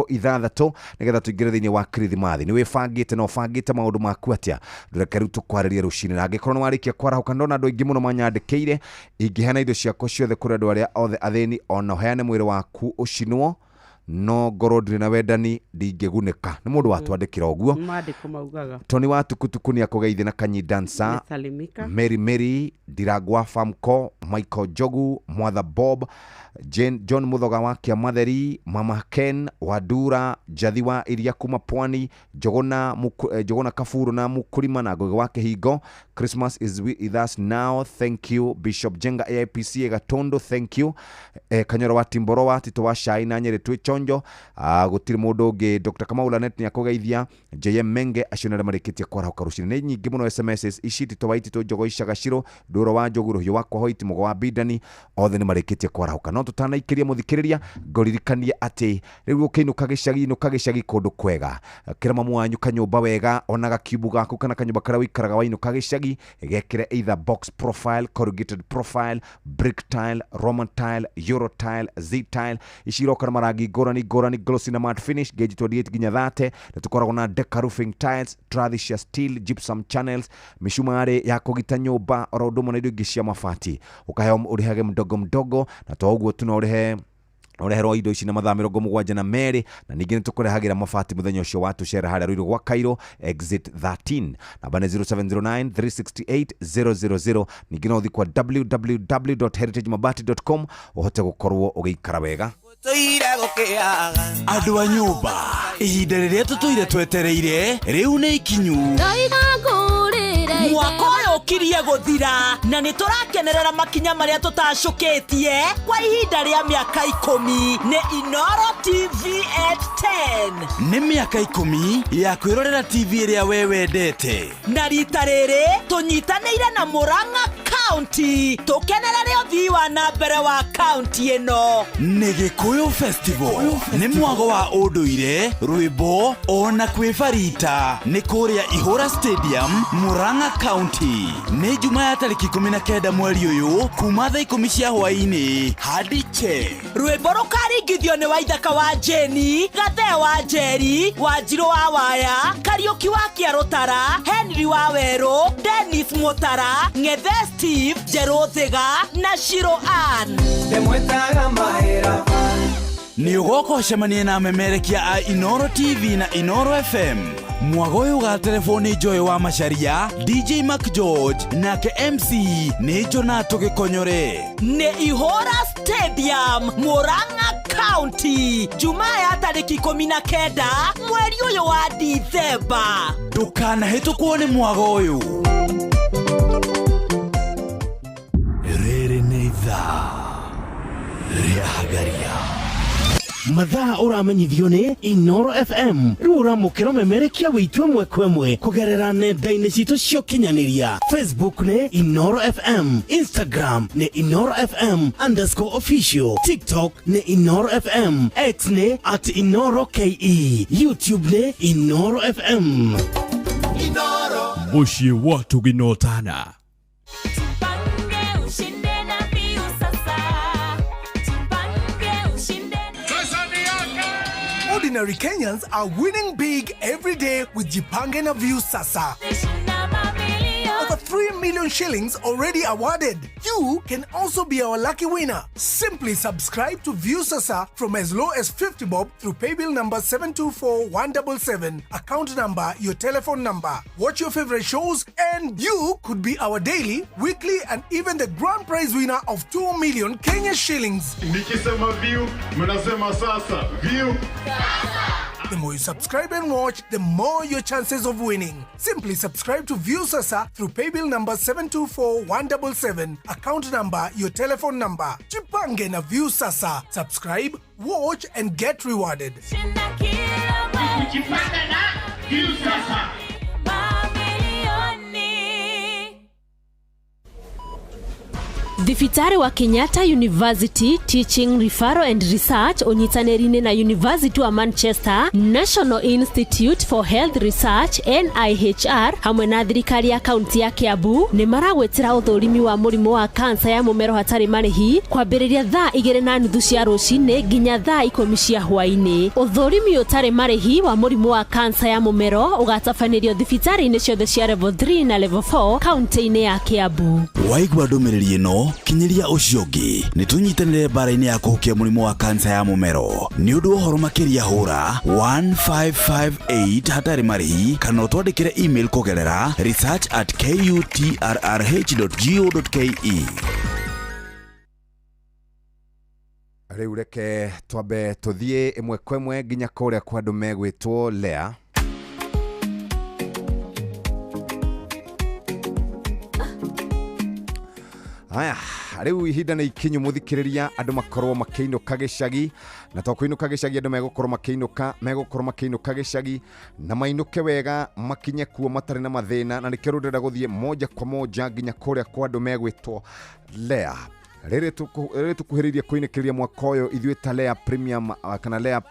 6 nĩgetha tũingĩre thĩinĩ wa kirithimathi. Nĩ wĩbangĩte na ũbangĩte maũndũ maku atĩa? Reke rĩu tũkwarĩrie rũcinĩ, na angĩkorwo nĩ warĩkia kwarahũka, ndona andũ aingĩ mũno manyandĩkĩire, ingĩheana indo ciakwa ciothe kũrĩ andũ arĩa othe athĩni, ona ũheane mwĩrĩ waku ũcinwo, no ngorwo ndirĩ na wendani, ndingĩgunĩka. Nĩ mũndũ watwandĩkĩra ũguo. Mandĩko maugaga. Tony wa tukutuku nĩ akũgeithia na Kanyi Dancer. Salimika. Mary Mary Ndirangwa, Famco Michael Jogu, Mwatha Bob Jane, John Muthoga wa Kĩamatheri, Mama Ken Wadura, Jathi wa Iria kuma Pwani, Njogona, Njogona Kaburu na Mukurima na Ngugi wa Kĩhingo. Christmas is with us now, thank you. Bishop Jenga AIPC Gatondo, thank you. Kanyoro wa Timborowa, Tito wa Cai na Nyeri twĩ chonjo. Gũtirĩ mũndũ ũngĩ. Dr. Kamau Lanet nĩ akũgeithia, JM Menge, acio nĩ arĩa marĩkĩtie kwarahũka rũcinĩ. Nĩ nyingĩ mũno SMSs ici. Tito wa Itito, Njogo Icagaciro, Ndũro wa Njogu, Rũhiũ wa Kwahoiti, Mũgo wa Bindani, othe nĩ marĩkĩtie kwarahũka. No tũtanaikĩria mũthikĩrĩria, ngũririkanie atĩ rĩu ũkĩinũka gĩcagi, inũka gĩcagi kũndũ kwega, kĩra mamu wanyu kanyũmba wega, ona gakiubu gaku kana kanyũmba karĩa ũikaraga wainũka gĩcagi gekĩre either box profile, corrugated profile, brick tile, Roman tile, euro tile, Z tile. Ici iroka na marangi ngũrani ngũrani, glossy na matte finish, gauge 28 nginya 30. Na tũkoragwo na deca roofing tiles, trathi cia steel, gypsum channels, mĩcumarĩ ya kũgita nyũmba, oro ũndũ ũmwe na indo ingĩ cia mabati. Ũkaheo ũrĩhage mdogo mdogo, na to ũguo tu, no ũrĩhe ũreherwo indo ici na mathaa 72, na ningĩ nĩ tũkũrehagĩra mabati mũthenya ũcio wa tũcera harĩa Ruiru gwa Cairo exit 13. Namba nĩ 0709 368 000. Ningĩ no ũthiĩ kwa www.heritagemabati.com ũhote gũkorwo ũgĩikara wega. Andũ a nyũmba, ihinda rĩrĩa tũtũire twetereire rĩu nĩ ikinyu. Mwaka ũyũ ũkirie gũthira na nĩ tũrakenerera makinya marĩa tũtacũkĩtie kwa ihinda rĩa mĩaka 10. Nĩ Inoro TV at 10. Nĩ mĩaka 10 ya kwĩrorera TV ĩrĩa we wendete. Na rita rĩrĩ tũnyitanĩire na Murang'a County tũkenerere ũthii wa na mbere wa kaunti ĩno. Nĩ Gĩkũyũ Festival, nĩ mwago wa ũndũire, rwĩmbo ona kwĩbarita, nĩ kũrĩa Ihũra Stadium, Murang'a County. Nĩ Juma ya tarĩki 19 mweri ũyũ kuma thaa 10 cia hwaĩ-inĩ hadi che. Rwĩmbo rũkaringithio nĩ Waithaka wa Jeni, Gathee wa Njeri, Wanjirũ wa Waya, Kariũki wa Kĩarũtara, Henry wa Werũ, Dennis Mũtara, Ng'ethe Steve, Njerũ Thiga na Shiro Ann. Nĩ ũgoka ũcemanie na amemerekia a Inoro TV na Inoro FM. Mwago ũyũ ũgaterebwo nĩ Joy wa Macharia, DJ Mac George, nake MC nĩ Jonato Gĩkonyore. Nĩ Ihũra Stadium, Murang'a County, Jumaa ya tarĩki 19 mweri ũyũ wa Dithemba. Ndũkanahĩtũkwo nĩ mwago ũyũ. Rĩrĩ nĩ ithaa rĩa Hagaria. Mathaa ũramenyithio nĩ Inoro FM. Rĩu ũramũkĩra ũmemerekia witũ ĩmwe kwa ĩmwe kũgerera nenda-inĩ citũ cia ũkinyanĩria. Facebook nĩ Inoro FM, Instagram nĩ Inoro FM underscore official, TikTok nĩ Inoro FM, X nĩ at Inoro KE, YouTube nĩ Inoro FM. Mũciĩ wa Tũginotana. Tupange ushinde na Viusasa. Tupange ushinde. Ordinary Kenyans are winning big every day with Jipange na Viusasa. Shinda mamilioni. Over 3 million shillings already awarded. You can also be our lucky winner. Simply subscribe to Viusasa from as low as 50 bob through paybill number 724177, account number, your telephone number. Watch your favorite shows and you could be our daily, weekly and even the grand prize winner of 2 million Kenya shillings. Nikisema view, mnasema sasa. View. The more you subscribe and watch, the more your chances of winning. Simply subscribe to Viusasa through paybill number 724177, account number, your telephone number. Jipange na Viusasa. Subscribe, watch and get rewarded. Shinda kila mwezi. Jipanga na Viusasa. Mamilioni. Thibitarĩ wa Kenyatta University Teaching Referral and Research ũnyitanĩri-inĩ na University wa Manchester, National Institute for Health Research NIHR hamwe na thirikari ya kaunti ya Kiambu nĩ maragwĩtĩra ũthũrimi wa mũrimũ wa kansa ya mũmero hatarĩ marĩhi kwambĩrĩria thaa 2:30 cia rũcinĩ nginya thaa 10 cia hwaĩ-inĩ. Ũthũrimi ũtarĩ marĩhi wa mũrimũ wa kansa ya mũmero ũgatabanĩrio thibitarĩ-inĩ ciothe cia level 3 na level 4 kaunti-inĩ ya Kiambu. Waigua ndũmĩrĩri ĩno, kinyĩria ũcio ũngĩ. Nĩ tũnyitanĩre mbara-inĩ ya kũhukia mũrimũ wa kansa ya mũmero. Nĩ ũndũ wa ũhoro makĩria hũra 1558 hatarĩ marĩhi kana ũtwandĩkĩre email kũgerera research@kutrrh.go.ke. Rĩu reke twambe tũthiĩ ĩmwe kwa ĩmwe nginya kũrĩa kwa andũ megwĩtwo Lea. Haya, rĩu ihinda nĩ ikinyu mũthikĩrĩria andũ makorwo makĩinũka gĩcagi, na to kũinũka gĩcagi, andũ megũkorwo makĩinũka gĩcagi na mainũke wega, makinye kuo matarĩ na mathĩna, na nĩkĩo rĩu ndĩrenda gũthiĩ moja kwa moja nginya kũrĩa kwa andũ megwĩtwo Lea. Rĩrĩ tũkuhĩrĩirie kũinĩkĩrĩria mwaka ũyũ, ithuĩ ta Lea Premium kana Lea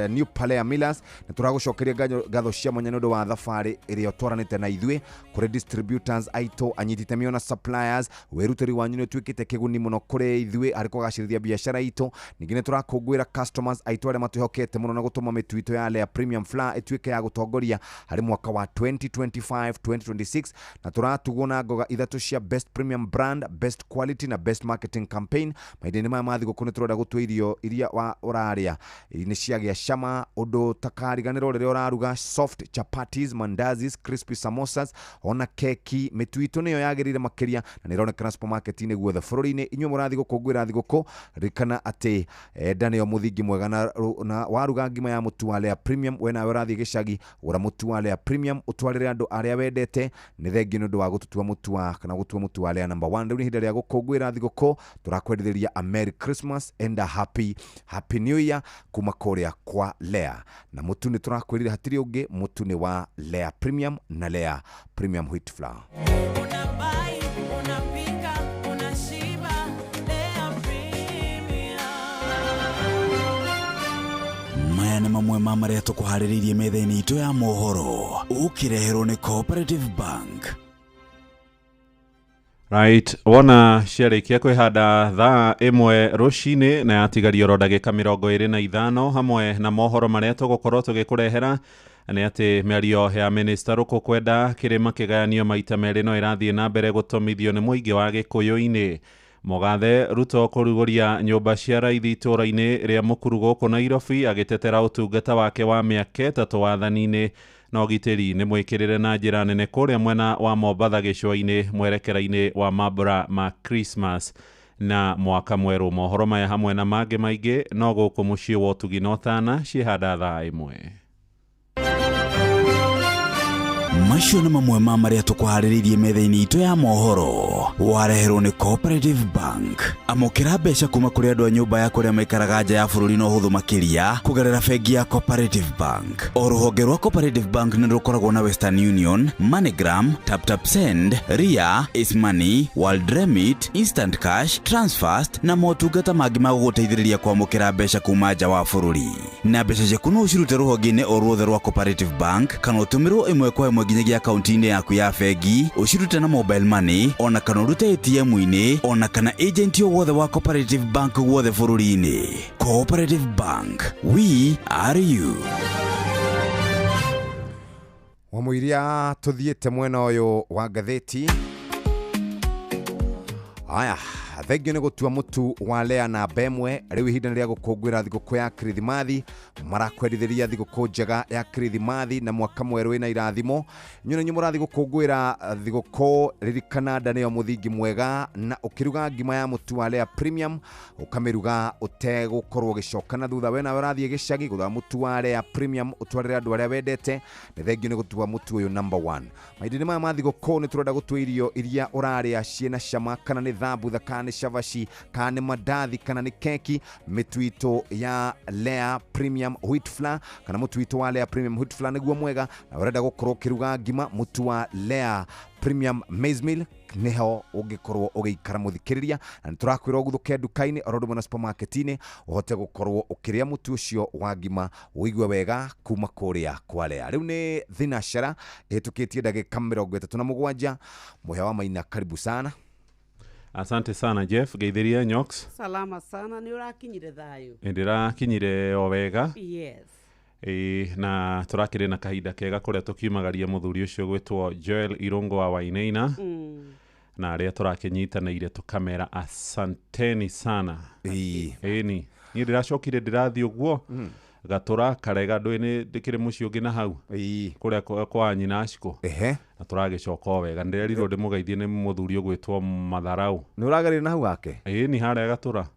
New Palea Millers nĩ tũragũcokeria ngatho cia mwanya nĩ ũndũ wa thabarĩ ĩrĩa ũtwaranĩte na ithuĩ kũrĩ distributors aitũ, anyiti itemi ona suppliers. Wĩrutĩri wanyu nĩ ũtuĩkĩte kĩguni mũno kũrĩ ithuĩ harĩ kũgacĩrithia biacara itũ. Ningĩ nĩ tũrakũngũĩra customers aitũ arĩa matwĩhokete mũno na gũtũma mĩtu itũ ya Lea Premium Flour ĩtuĩke ya gũtongoria harĩ mwaka wa 2025 2026, na tũratugwo na ngoga ithatũ cia best premium brand, best quality na best marketing campaign. Mahinda-inĩ maya ma thigũkũ nĩ tũrenda gũtua irio iria wa ũrarĩa nĩ ciagĩa cama ũndũ takariganĩrwo rĩrĩa ũraruga soft chapatis, mandazis, crispy samosas ona keki. Mĩtu itũ nĩyo yagĩrĩire makĩria na nĩ ĩronekana supermarket-inĩ guothe bũrũri-inĩ. Inyuĩ mũrathiĩ gũkũngũĩra thigũkũ, ririkana atĩ nda nĩyo mũthingi mwega na waruga ngima ya mũtu wa Lea Premium. We nawe ũrathiĩ gĩcagi, gũra mũtu wa Lea Premium ũtwarĩre andũ arĩa wendete. Nĩ thengiũ nĩ ũndũ wa gũtũtua mũtu wa kana gũtua mũtu wa Lea number 1. Rĩu nĩ ihinda rĩa gũkũngũĩra thigũkũ, tũrakwendithĩria a Merry Christmas and a happy New Year kuma kũrĩa kwa Lea, na mũtu nĩ tũrakwĩrire hatirĩ ũngĩ, mũtu nĩ wa Lea Premium na Lea Premium Wheat Flour. Unabai, unapika, unashiba, Lea Premium. Maya nĩ mamwe ma marĩa tũkũharĩrĩirie metha-inĩ itũ ya mohoro, ũkĩreherwo nĩ Cooperative Bank. Right, wona ciarĩkia kwĩhanda thaa 1 rũcinĩ na yatigaria oro ndagĩka 25, hamwe na mohoro marĩa tũgũkorwo tũgĩkũrehera nĩ atĩ mĩario ya minista Rũkũ kwenda kĩrĩma kĩgayanio maita merĩ no ĩrathiĩ na mbere gũtũmithio nĩ mũingĩ wa Gĩkũyũ-inĩ. Mũgathe Ruto kũrugũria nyũmba cia raithi itũũra-inĩ rĩa Mũkuru gũkũ Nairobi agĩtetera ũtungata wake wa mĩaka 3 wathani-inĩ. Na ũgitĩri nĩ mwĩkĩrĩre na njĩra nene kũrĩa mwena wa Mombatha gĩcũa-inĩ mwerekera-inĩ wa mambura ma Christmas na mwaka mwerũ. Mohoro maya hamwe na mangĩ maingĩ no gũkũ mũciĩ wa ũtugi na ũtana ciĩhanda thaa 1. Macio nĩ mamwe ma marĩa tũkũharĩrĩirie metha-inĩ itũ ya mohoro. Wareherwo nĩ Cooperative Bank. Amũkĩra mbeca kuma kũrĩ andũ a nyũmba yaku arĩa maikaraga nja ya bũrũri na ũhũthũ makĩria kũgerera bengi ya Cooperative Bank. O rũhonge rwa Cooperative Bank nĩ rũkoragwo na Western Union, MoneyGram, TapTap Send, Ria, Ace Money, World Remit, Instant Cash, Transfast na motungata mangĩ ma gũgũteithĩrĩria kwamũkĩra mbeca kuma nja wa bũrũri. Na mbeca ciaku no ũcirute rũhonge-inĩ o ruothe rwa Cooperative Bank kana ũtũmĩrwo ĩmwe kwa ĩmwe nginyagia akaunti-inĩ yaku ya bengi, ũcirute na mobile money ona kana ũrute ATM-inĩ ona kana agent o wothe wa Cooperative Bank guothe bũrũri-inĩ. Cooperative Bank, we are you. Wamũiria tũthiĩte mwena ũyũ wa ngathĩti. Aya, thengio nĩ gũtua mũtu wa Lea namba ĩmwe. Rĩu ihinda nĩ rĩa gũkũngũĩra thigũkũ ya Kirithimathi. Marakwendithĩria thigũkũ njega ya Kirithimathi na mwaka mwerũ wĩna irathimo. Inyuĩ nĩ mũrathiĩ gũkũngũĩra thigũkũ, ririkana nda nĩyo mũthingi mwega, na ũkĩruga ngima ya mũtu wa Lea Premium ũkamĩruga ũtegũkorwo ũgĩcoka na thutha. We nawe ũrathiĩ gĩcagi gũtha mũtu wa Lea Premium ũtwarĩre andũ arĩa wendete. Nĩ thengio nĩ gũtua mũtu ũyũ number 1. Mahinda-inĩ maya ma thigũkũ nĩ tũrenda gũtua irio iria ũrarĩa ciĩna cama, kana nĩ thambutha, kana nĩ cabaci, kana nĩ mandathi, kana nĩ keki. Mĩtu itũ ya Lea Premium Wheat Flour kana mũtu witũ wa Lea Premium Wheat Flour nĩguo mwega, na ũrenda gũkorwo ũkĩruga ngima, mũtu wa Lea Premium Maize Meal nĩho ũngĩkorwo ũgĩikara mũthikĩrĩria. Na nĩtũrakwĩra ũguthũke nduka-inĩ oro ũndũ ũmwe na supermarket-inĩ ũhote gũkorwo ũkĩrĩa mũtu ũcio wa ngima ũigue wega kuma kũrĩa kwa Lea. Rĩu nĩ thinacera ĩhĩtũkĩtie ndagĩka 37. Mũhĩa wa Maina, karibu sana. Asante sana Jeff, geithiria Nyox. Salama sana, nĩ ũrakinyire thayũ? Ndĩrakinyire o wega. Yes. Na tũrakĩrĩ na kahinda kega kũrĩa tũkiumagaria mũthuri ũcio gwĩtwo Joel Irũngũ wa Wainaina. Na arĩa tũrakĩnyitanĩire tũkamera asanteni sana. Ĩni niĩ ndĩracokire ndĩrathiĩ ũguo gatũra karega ndũĩ nĩ ndĩkĩrĩ mũciĩ ũngĩ na hau kũrĩa kwa nyina Ashiko. Na tũragĩcoka o wega. Ndĩrerirwo ndĩmũgeithie nĩ mũthuri ũgwĩtwo Matharau. Nĩ ũragereire na hau hake? Ĩni harĩa gatũra.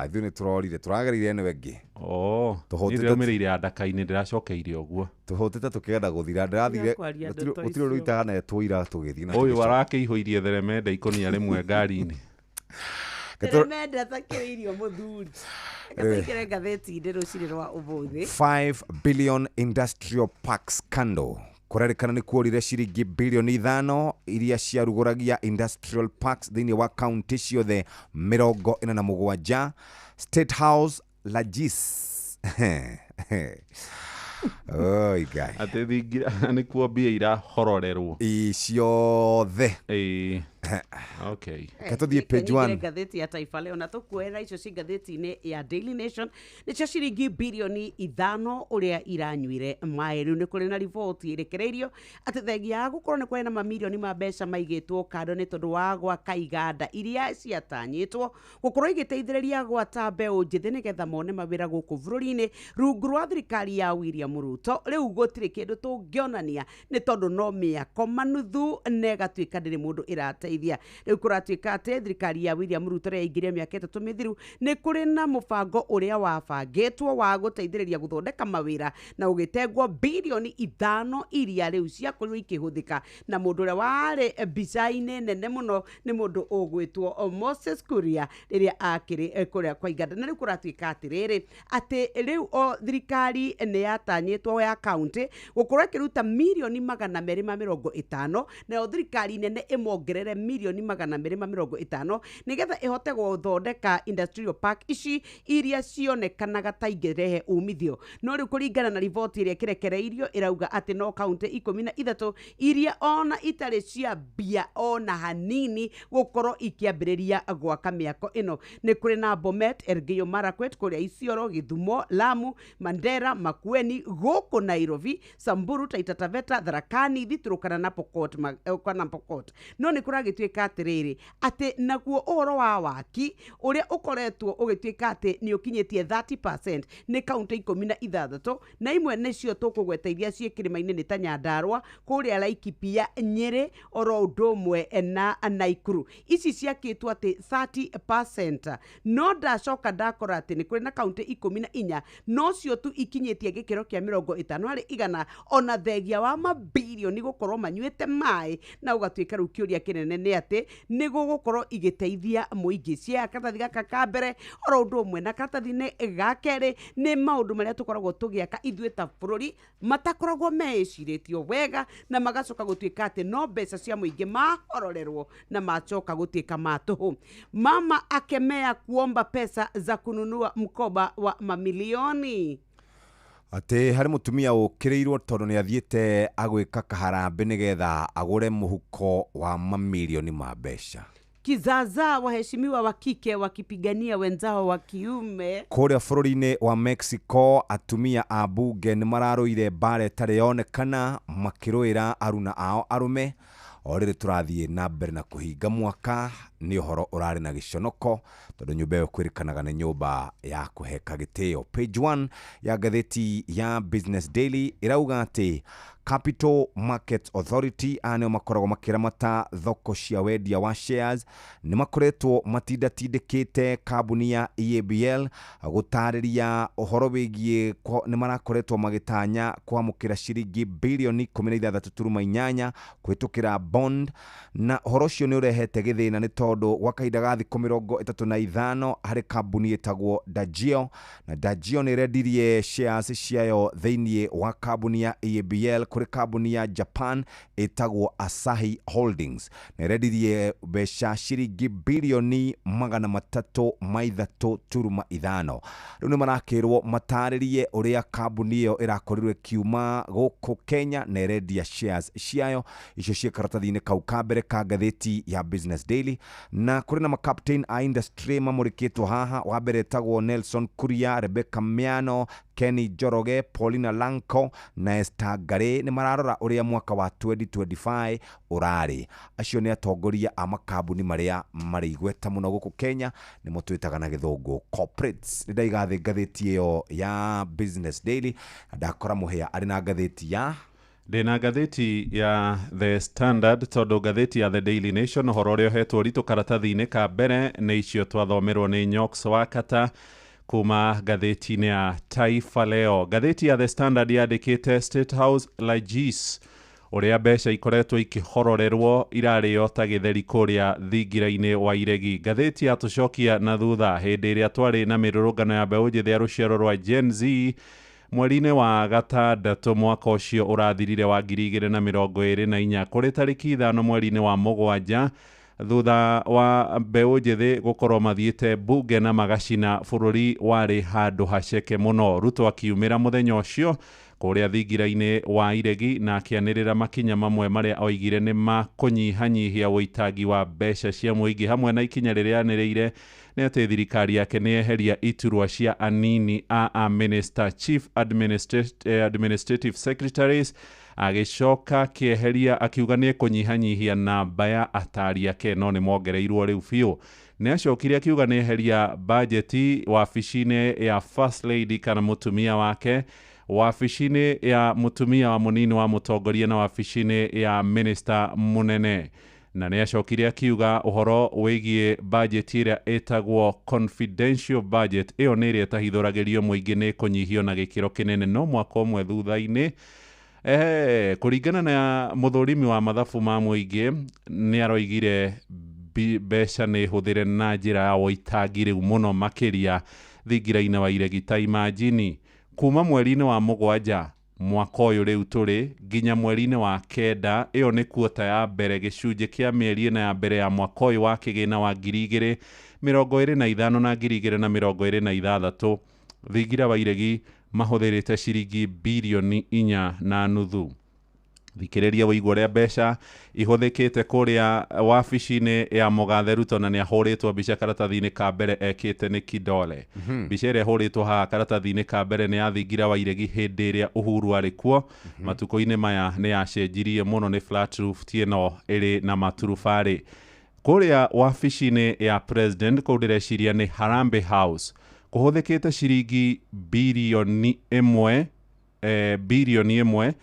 Ithuĩ nĩ tũrorire, tũragereire ĩno ĩngĩ. Niĩ ndĩraumĩrĩire andaka-inĩ, ndĩracokeire ũguo. Tũhũtĩte tũkĩenda gũthira, ndĩrathire gũtirĩ ũndũ itaganetwo ira tũgĩthiĩ na ũyũ arakĩihũirie theremende ikũnia rĩmwe ngari-inĩ. Theremende atakĩrĩirio mũthuri. Reke ngathĩti-inĩ rũcinĩ rwa ũmũthĩ. 5 billion industrial park scandal. Kũrerĩkana nĩ kuorire ciringi bilioni 5 iria ciarugũragia industrial parks thĩinĩ wa kaunti ciothe 47. State House Lagis. Oi guy. Atĩ thingira nĩ kuo mbia irahororerwo. Ciothe. Okay. Reke tũthiĩ page 1. Ngathĩti ya Taifa Leo na tũkuoera icio ci ngathĩti-inĩ ya Daily Nation nĩcio ciringi bilioni 5 ũrĩa iranyuire maĩ. Rĩu nĩ kũrĩ na riboti ĩrekereirio atĩ thengia ya gũkorwo nĩ kũrĩ na mamirioni ma mbeca maigĩtwo kando nĩ tondũ wa gwaka iganda iria ciatanyĩtwo gũkorwo igĩteithĩrĩria gwata mbeũ njĩthĩ nĩgetha mone mawĩra gũkũ bũrũri-inĩ rungu rwa thirikari ya William Ruto. Rĩu gũtirĩ kĩndũ tũngĩonania nĩ tondũ no mĩako manuthu na ĩgatuĩka ndĩrĩ mũndũ ĩrateithia. Rĩu kũratuĩka atĩ thirikari ya William Ruto ĩrĩa yaingĩrire mĩaka 3 mĩthiru nĩ kũrĩ na mũbango ũrĩa wabangĩtwo wa gũteithĩrĩria gũthondeka mawĩra na ũgĩtengwo bilioni 5 iria rĩu ciakorirwo ikĩhũthĩka, na mũndũ ũrĩa warĩ mbica-inĩ nene mũno nĩ mũndũ ũgwĩtwo Moses Kuria rĩrĩa akĩrĩ kũrĩa kwa Iganda. Na rĩu kũratuĩka atĩrĩrĩ atĩ rĩu o thirikari nĩ yatanyĩtwo ya kaunti gũkorwo ĩkĩruta mirioni 250, nayo thirikari nene ĩmongerere mirioni 250 nĩgetha ĩhote gũthondeka industrial park ici iria cionekanaga ta ingĩrehe umithio. No rĩu kũringana na riboti ĩrĩa ĩkĩrekereirio ĩrauga atĩ no kaunti 13 iria ona itarĩ cia mbia ona hanini gũkorwo ikĩambĩrĩria gwaka mĩako ĩno. Nĩ kũrĩ na Bomet, Elgeyo Marakwet, kũrĩa Isiolo, Gĩthumo, Lamu, Mandera, Makueni, gũkũ Nairobi, Samburu, Taita Taveta, Tharaka Nithi, Turkana na Pokot, kana Pokot. No nĩ kũragĩtuĩka Gũgĩtuĩka atĩrĩrĩ atĩ naguo ũhoro wa waki ũrĩa ũkoretwo ũgĩtuĩka atĩ nĩ ũkinyĩtie 30% nĩ kaunti 16, na imwe nĩcio tũkũgweta iria ciĩ kĩrĩma-inĩ nĩ ta Nyandarua, kũrĩa Laikipia, Nyĩrĩ, oro ũndũ ũmwe na Naikuru. Ici ciakĩtwo atĩ 30%, no ndacoka ndakora atĩ nĩ kũrĩ na kaunti 14 nocio tu ikinyĩtie gĩkĩro kĩa 50%, ona thegia wa mabirioni gũkorwo manyuĩte maĩ, na ũgatuĩka rĩu kĩũria kĩnene nĩ atĩ nĩ gũgũkorwo igĩteithia mũingĩ. Cia karatathi gaka ka mbere oro ũndũ ũmwe na karatathi-inĩ ga kerĩ nĩ maũndũ marĩa tũkoragwo tũgĩaka ithuĩ ta bũrũri matakoragwo meĩcirĩtio wega, na magacoka gũtuĩka atĩ no mbeca cia mũingĩ mahororerwo na macoka gũtuĩka ma tũhũ. Mama akemea kuomba pesa za kununua mkoba wa mamilioni. Atĩ harĩ mũtumia ũkĩrĩirwo tondũ nĩ athiĩte agwĩka kaharambĩ nĩgetha agũre mũhuko wa mamilioni ma mbeca. Kizaazaa waheshimiwa wa kike wakipigania wenzao wa kiume. Kũrĩa bũrũri-inĩ wa Mexico atumia a bunge nĩ mararũire mbara ĩtarĩ yonekana makĩrũĩra aruna ao arũme. O rĩrĩ tũrathiĩ na mbere na kũhinga mwaka nĩ ũhoro ũrarĩ na gĩconoko tondũ nyũmba ĩyo kwĩrĩkanaga nĩ nyũmba ya kũheka gĩtĩo. Page 1 ya ngathĩti ya Business Daily ĩrauga atĩ Capital Markets Authority aya nĩo makoragwo makĩramata thoko cia wendia wa shares nĩ makoretwo matindatindĩkĩte kambuni ya EABL gũtarĩria ũhoro wĩgiĩ nĩ marakoretwo magĩtanya kwamũkĩra ciringi bilioni 16.8 kũhĩtũkĩra bond, na ũhoro ũcio nĩ ũrehete gĩthĩna nĩ tondũ gwa kahinda ga thikũ 35 harĩ kambuni ĩtagwo Dagio, na Dagio nĩ ĩrendirie shares ciayo thĩinĩ wa kambuni ya EABL kũrĩ kambuni ya Japan ĩtagwo Asahi Holdings, na ĩrendirie mbeca ciringi bilioni 303.5. Rĩu nĩ marakĩrwo matarĩrie ũrĩa kambuni ĩyo ĩrakorirwo ĩkiuma gũkũ Kenya na ĩrendia shares ciayo icio ciĩ karatathi-inĩ kau ka mbere ka ngathĩti ya Business Daily. Na kũrĩ na macaptain a industry mamũrĩkĩtwo haha, wa mbere etagwo Nelson Kuria, Rebecca Miano, Kenny Njoroge, Paulina Lanko na Esther Ngari nĩ mararora ũrĩa mwaka wa 2025 ũrarĩ. Acio nĩ atongoria a makambuni marĩa marĩ igweta mũno gũkũ Kenya, nĩmo twĩtaga na gĩthũngũ corporates. Nĩ ndaiga thĩ ngathĩti ĩyo ya Business Daily na ndakora Mũhĩa arĩ na ngathĩti ya ndĩna ngathĩti ya The Standard tondũ ngathĩti ya The Daily Nation ũhoro ũrĩa ũhetwo ũritũ karatathi-inĩ ka mbere nĩ icio twathomerwo nĩ Nyox Wakata kuma ngathĩti-inĩ ya Taifa Leo. Ngathĩti ya The Standard yandĩkĩte State House Lagis ũrĩa mbeca ikoretwo ikĩhororerwo irarĩo ta gĩtheri kũrĩa thingira-inĩ wa Iregi. Ngathĩti ya tũcokia na thutha hĩndĩ ĩrĩa twarĩ na mĩrũrũngano ya mbeũ njĩthĩ ya rũciaro rwa Gen Z mweri-inĩ wa gatandatũ mwaka ũcio ũrathirire wa 2024 kũrĩ tarĩki 5 mweri-inĩ wa mũgwanja thutha wa mbeũ njĩthĩ gũkorwo mathiĩte bunge na magacina bũrũri warĩ handũ haceke mũno. Ruto akiumĩra mũthenya ũcio kũrĩa thingira-inĩ wa Iregi na akĩanĩrĩra makinya mamwe marĩa oigire nĩ ma kũnyihanyihia ũitangi wa mbeca cia mũingĩ, hamwe na ikinya rĩrĩa anĩrĩire nĩ atĩ thirikari yake nĩ yeheria iturwa cia anini a minister, chief administrative secretaries, agĩcoka akĩeheria akiuga nĩ ekũnyihanyihia namba ya atari ake no nĩ mongereirwo rĩu biũ. Nĩ acokire akiuga nĩ eheria bajeti wabici-inĩ ya First Lady kana mũtumia wake, wabici-inĩ ya mũtumia wa mũnini wa mũtongoria na wabici-inĩ ya minister mũnene. Na nĩ acokire akiuga ũhoro wĩgiĩ bajeti ĩrĩa ĩtagwo confidential budget, ĩyo nĩ ĩrĩa ĩtahithũragĩrio mũingĩ nĩ ĩkũnyihio na gĩkĩro kĩnene no mwaka ũmwe thutha-inĩ. Kũringana na mũthũrimi wa mathabu ma mũingĩ nĩ aroigire mbeca nĩ hũthĩre na njĩra ya ũitangi rĩu mũno makĩria thingira-inĩ wa Iregi. Ta imagine kuma mweri-inĩ wa mũgwanja mwaka ũyũ rĩu tũrĩ nginya mweri-inĩ wa kenda, ĩyo nĩ kuota ya mbere gĩcunjĩ kĩa mĩeri ĩna ya mbere ya mwaka ũyũ wa kĩgĩna wa 2025 na 2026, thingira wa Iregi mahũthĩrĩte ciringi bilioni 4.5. Thikĩrĩria wĩigua ũrĩa mbeca ihũthĩkĩte kũrĩa wabici-inĩ ya Mũgathe Ruto, na nĩ ahũrĩtwo mbica karatathi-inĩ ka mbere ekĩte nĩ kidole. Mbica ĩrĩa ĩhũrĩtwo haha karatathi-inĩ ka mbere nĩ ya thingira wa Iregi hĩndĩ ĩrĩa Uhuru arĩ kuo. Matukũ-inĩ maya nĩ yacenjirie mũno, nĩ flat roof, ti ĩno ĩrĩ na maturubarĩ. Kũrĩa wabici-inĩ ya president kũu ndĩreciria nĩ Harambee House kũhũthĩkĩte ciringi birioni ĩmwe, birioni ĩmwe,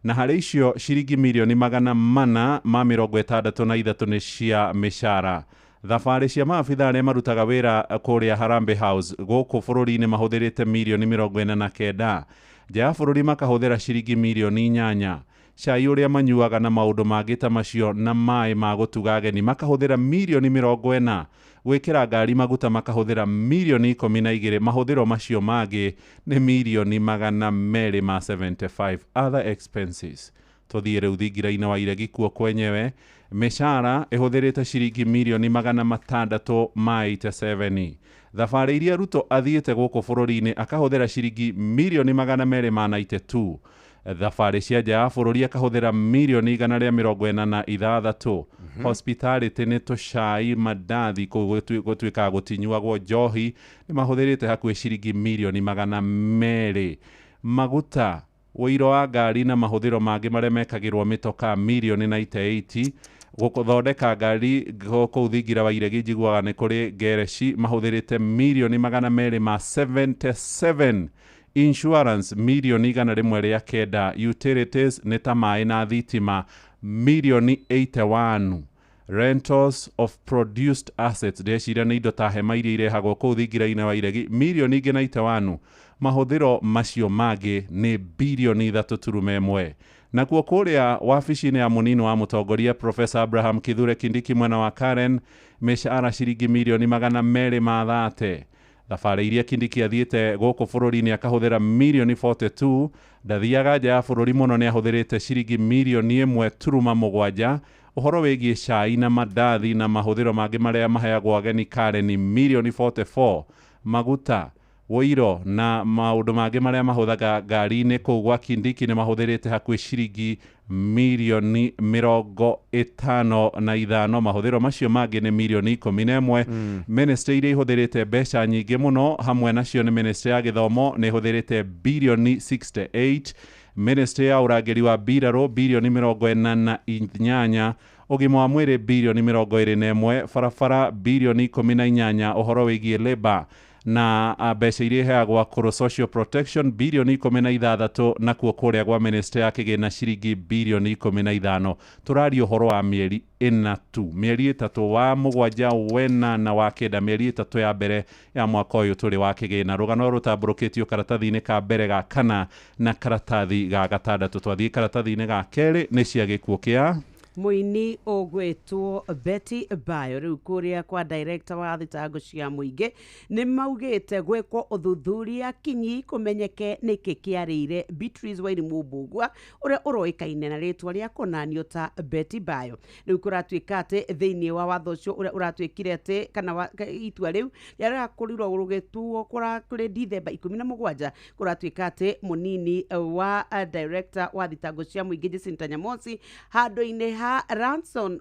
na harĩ icio ciringi mirioni 463 nĩ cia mĩcara. Thabarĩ cia maabitha arĩa marutaga wĩra kũrĩa Harambee House gũkũ bũrũri-inĩ mahũthĩrĩte mirioni 49, nja ya bũrũri makahũthĩra ciringi mirioni 8, cai ũrĩa manyuaga na maũndũ mangĩ ta macio na maĩ ma gũtuga ageni makahũthĩra mirioni 40, gwĩkĩra ngari maguta makahũthĩra mirioni 12, mahũthĩro macio mangĩ nĩ mirioni 275 other expenses. Tũthiĩ rĩu thingira-inĩ wa iregi kuo kwenyewe, mĩcara ĩhũthĩrĩte ciringi mirioni 687. Thabarĩ iria Ruto athiĩte gũkũ bũrũri-inĩ akahũthĩra ciringi mirioni 292. Thabarĩ cia nja ya bũrũri akahũthĩra mirioni 146. Hospitality nĩ tũcai, mandathi, kũu gũtuĩkaga gũtinyuagwo njohi, nĩ mahũthĩrĩte hakuhĩ ciringi mirioni 200. Maguta, ũiro wa ngari na mahũthĩro mangĩ marĩa mekagĩrwo mĩtoka mirioni 98. Gũthondeka ngari kũu thingira wa iregi njiguaga nĩ kũrĩ ngereci mahũthĩrĩte mirioni 277. Insurance mirioni 109. Utilities nĩ ta maĩ na thitima mirioni 81. Rentals of produced assets, ndĩreciria nĩ indo ta hema iria irehagwo kũu thingira-inĩ wa iregi mirioni ingĩ 91. Mahũthĩro macio mangĩ nĩ birioni 3.1. Nakuo kũrĩa wabici-inĩ ya mũnini wa mũtongoria Professor Abraham Kithure Kindiki mwena wa Karen, mĩcara ciringi mirioni 230. Thabarĩ iria Kindiki athiĩte gũkũ bũrũri-inĩ akahũthĩra mirioni 42. Ndathiaga nja ya bũrũri mũno, nĩ ahũthĩrĩte ciringi mirioni 1.7. Ũhoro wĩgiĩ cai na mandathi na mahũthĩro mangĩ marĩa maheagwo ageni Karen mirioni 44. Maguta, ũiro na maũndũ mangĩ marĩa mahũthaga ngari-inĩ kũu gwa Kindiki nĩ mahũthĩrĩte hakuhĩ ciringi mirioni 55. Mahũthĩro macio mangĩ nĩ mirioni 11. Ministry iria ihũthĩrĩte mbeca nyingĩ mũno hamwe nacio nĩ ministry ya gĩthomo nĩ ĩhũthĩrĩte birioni 68, ministry ya ũrangĩri wa mbirarũ birioni 48, ũgima wa mwĩrĩ birioni 21, barabara birioni 18, ũhoro wĩgiĩ labour na mbeca iria iheagwo akũrũ social protection birioni 16, nakuo kũrĩa gwa ministry ya kĩgĩna ciringi birioni 15. Tũraria ũhoro wa mĩeri ĩna tu, mĩeri 3 wa 7 wena na wa 9, mĩeri 3 ya mbere ya mwaka ũyũ tũrĩ wa kĩgĩna. Rũgano rũtambũrũkĩtio karatathi-inĩ ka mbere ga kana na karatathi ga gatandatũ. Twathiĩ karatathi-inĩ ga kerĩ nĩ cia gĩkuũ kĩa Mũini ũgwĩtwo Betty Bayo. Rĩu kũrĩa kwa director wa thitango cia mũingĩ nĩ maugĩte gwĩkwo ũthuthuria kinyi kũmenyeke nĩkĩ kĩarĩire Beatrice Wairimu Mbũgua ũrĩa ũroĩkaine na rĩtwa rĩa kũnanio ta Betty Bayo. Rĩu kũratuĩka atĩ thĩinĩ wa watho ũcio ũrĩa ũratuĩkire atĩ kana itua rĩu rĩrakorirwo rũgĩtuo kũrĩ Dithemba 17, kũratuĩka atĩ mũnini wa director wa thitango cia mũingĩ Jacinta Nyamosi handũ-inĩ ha Ranson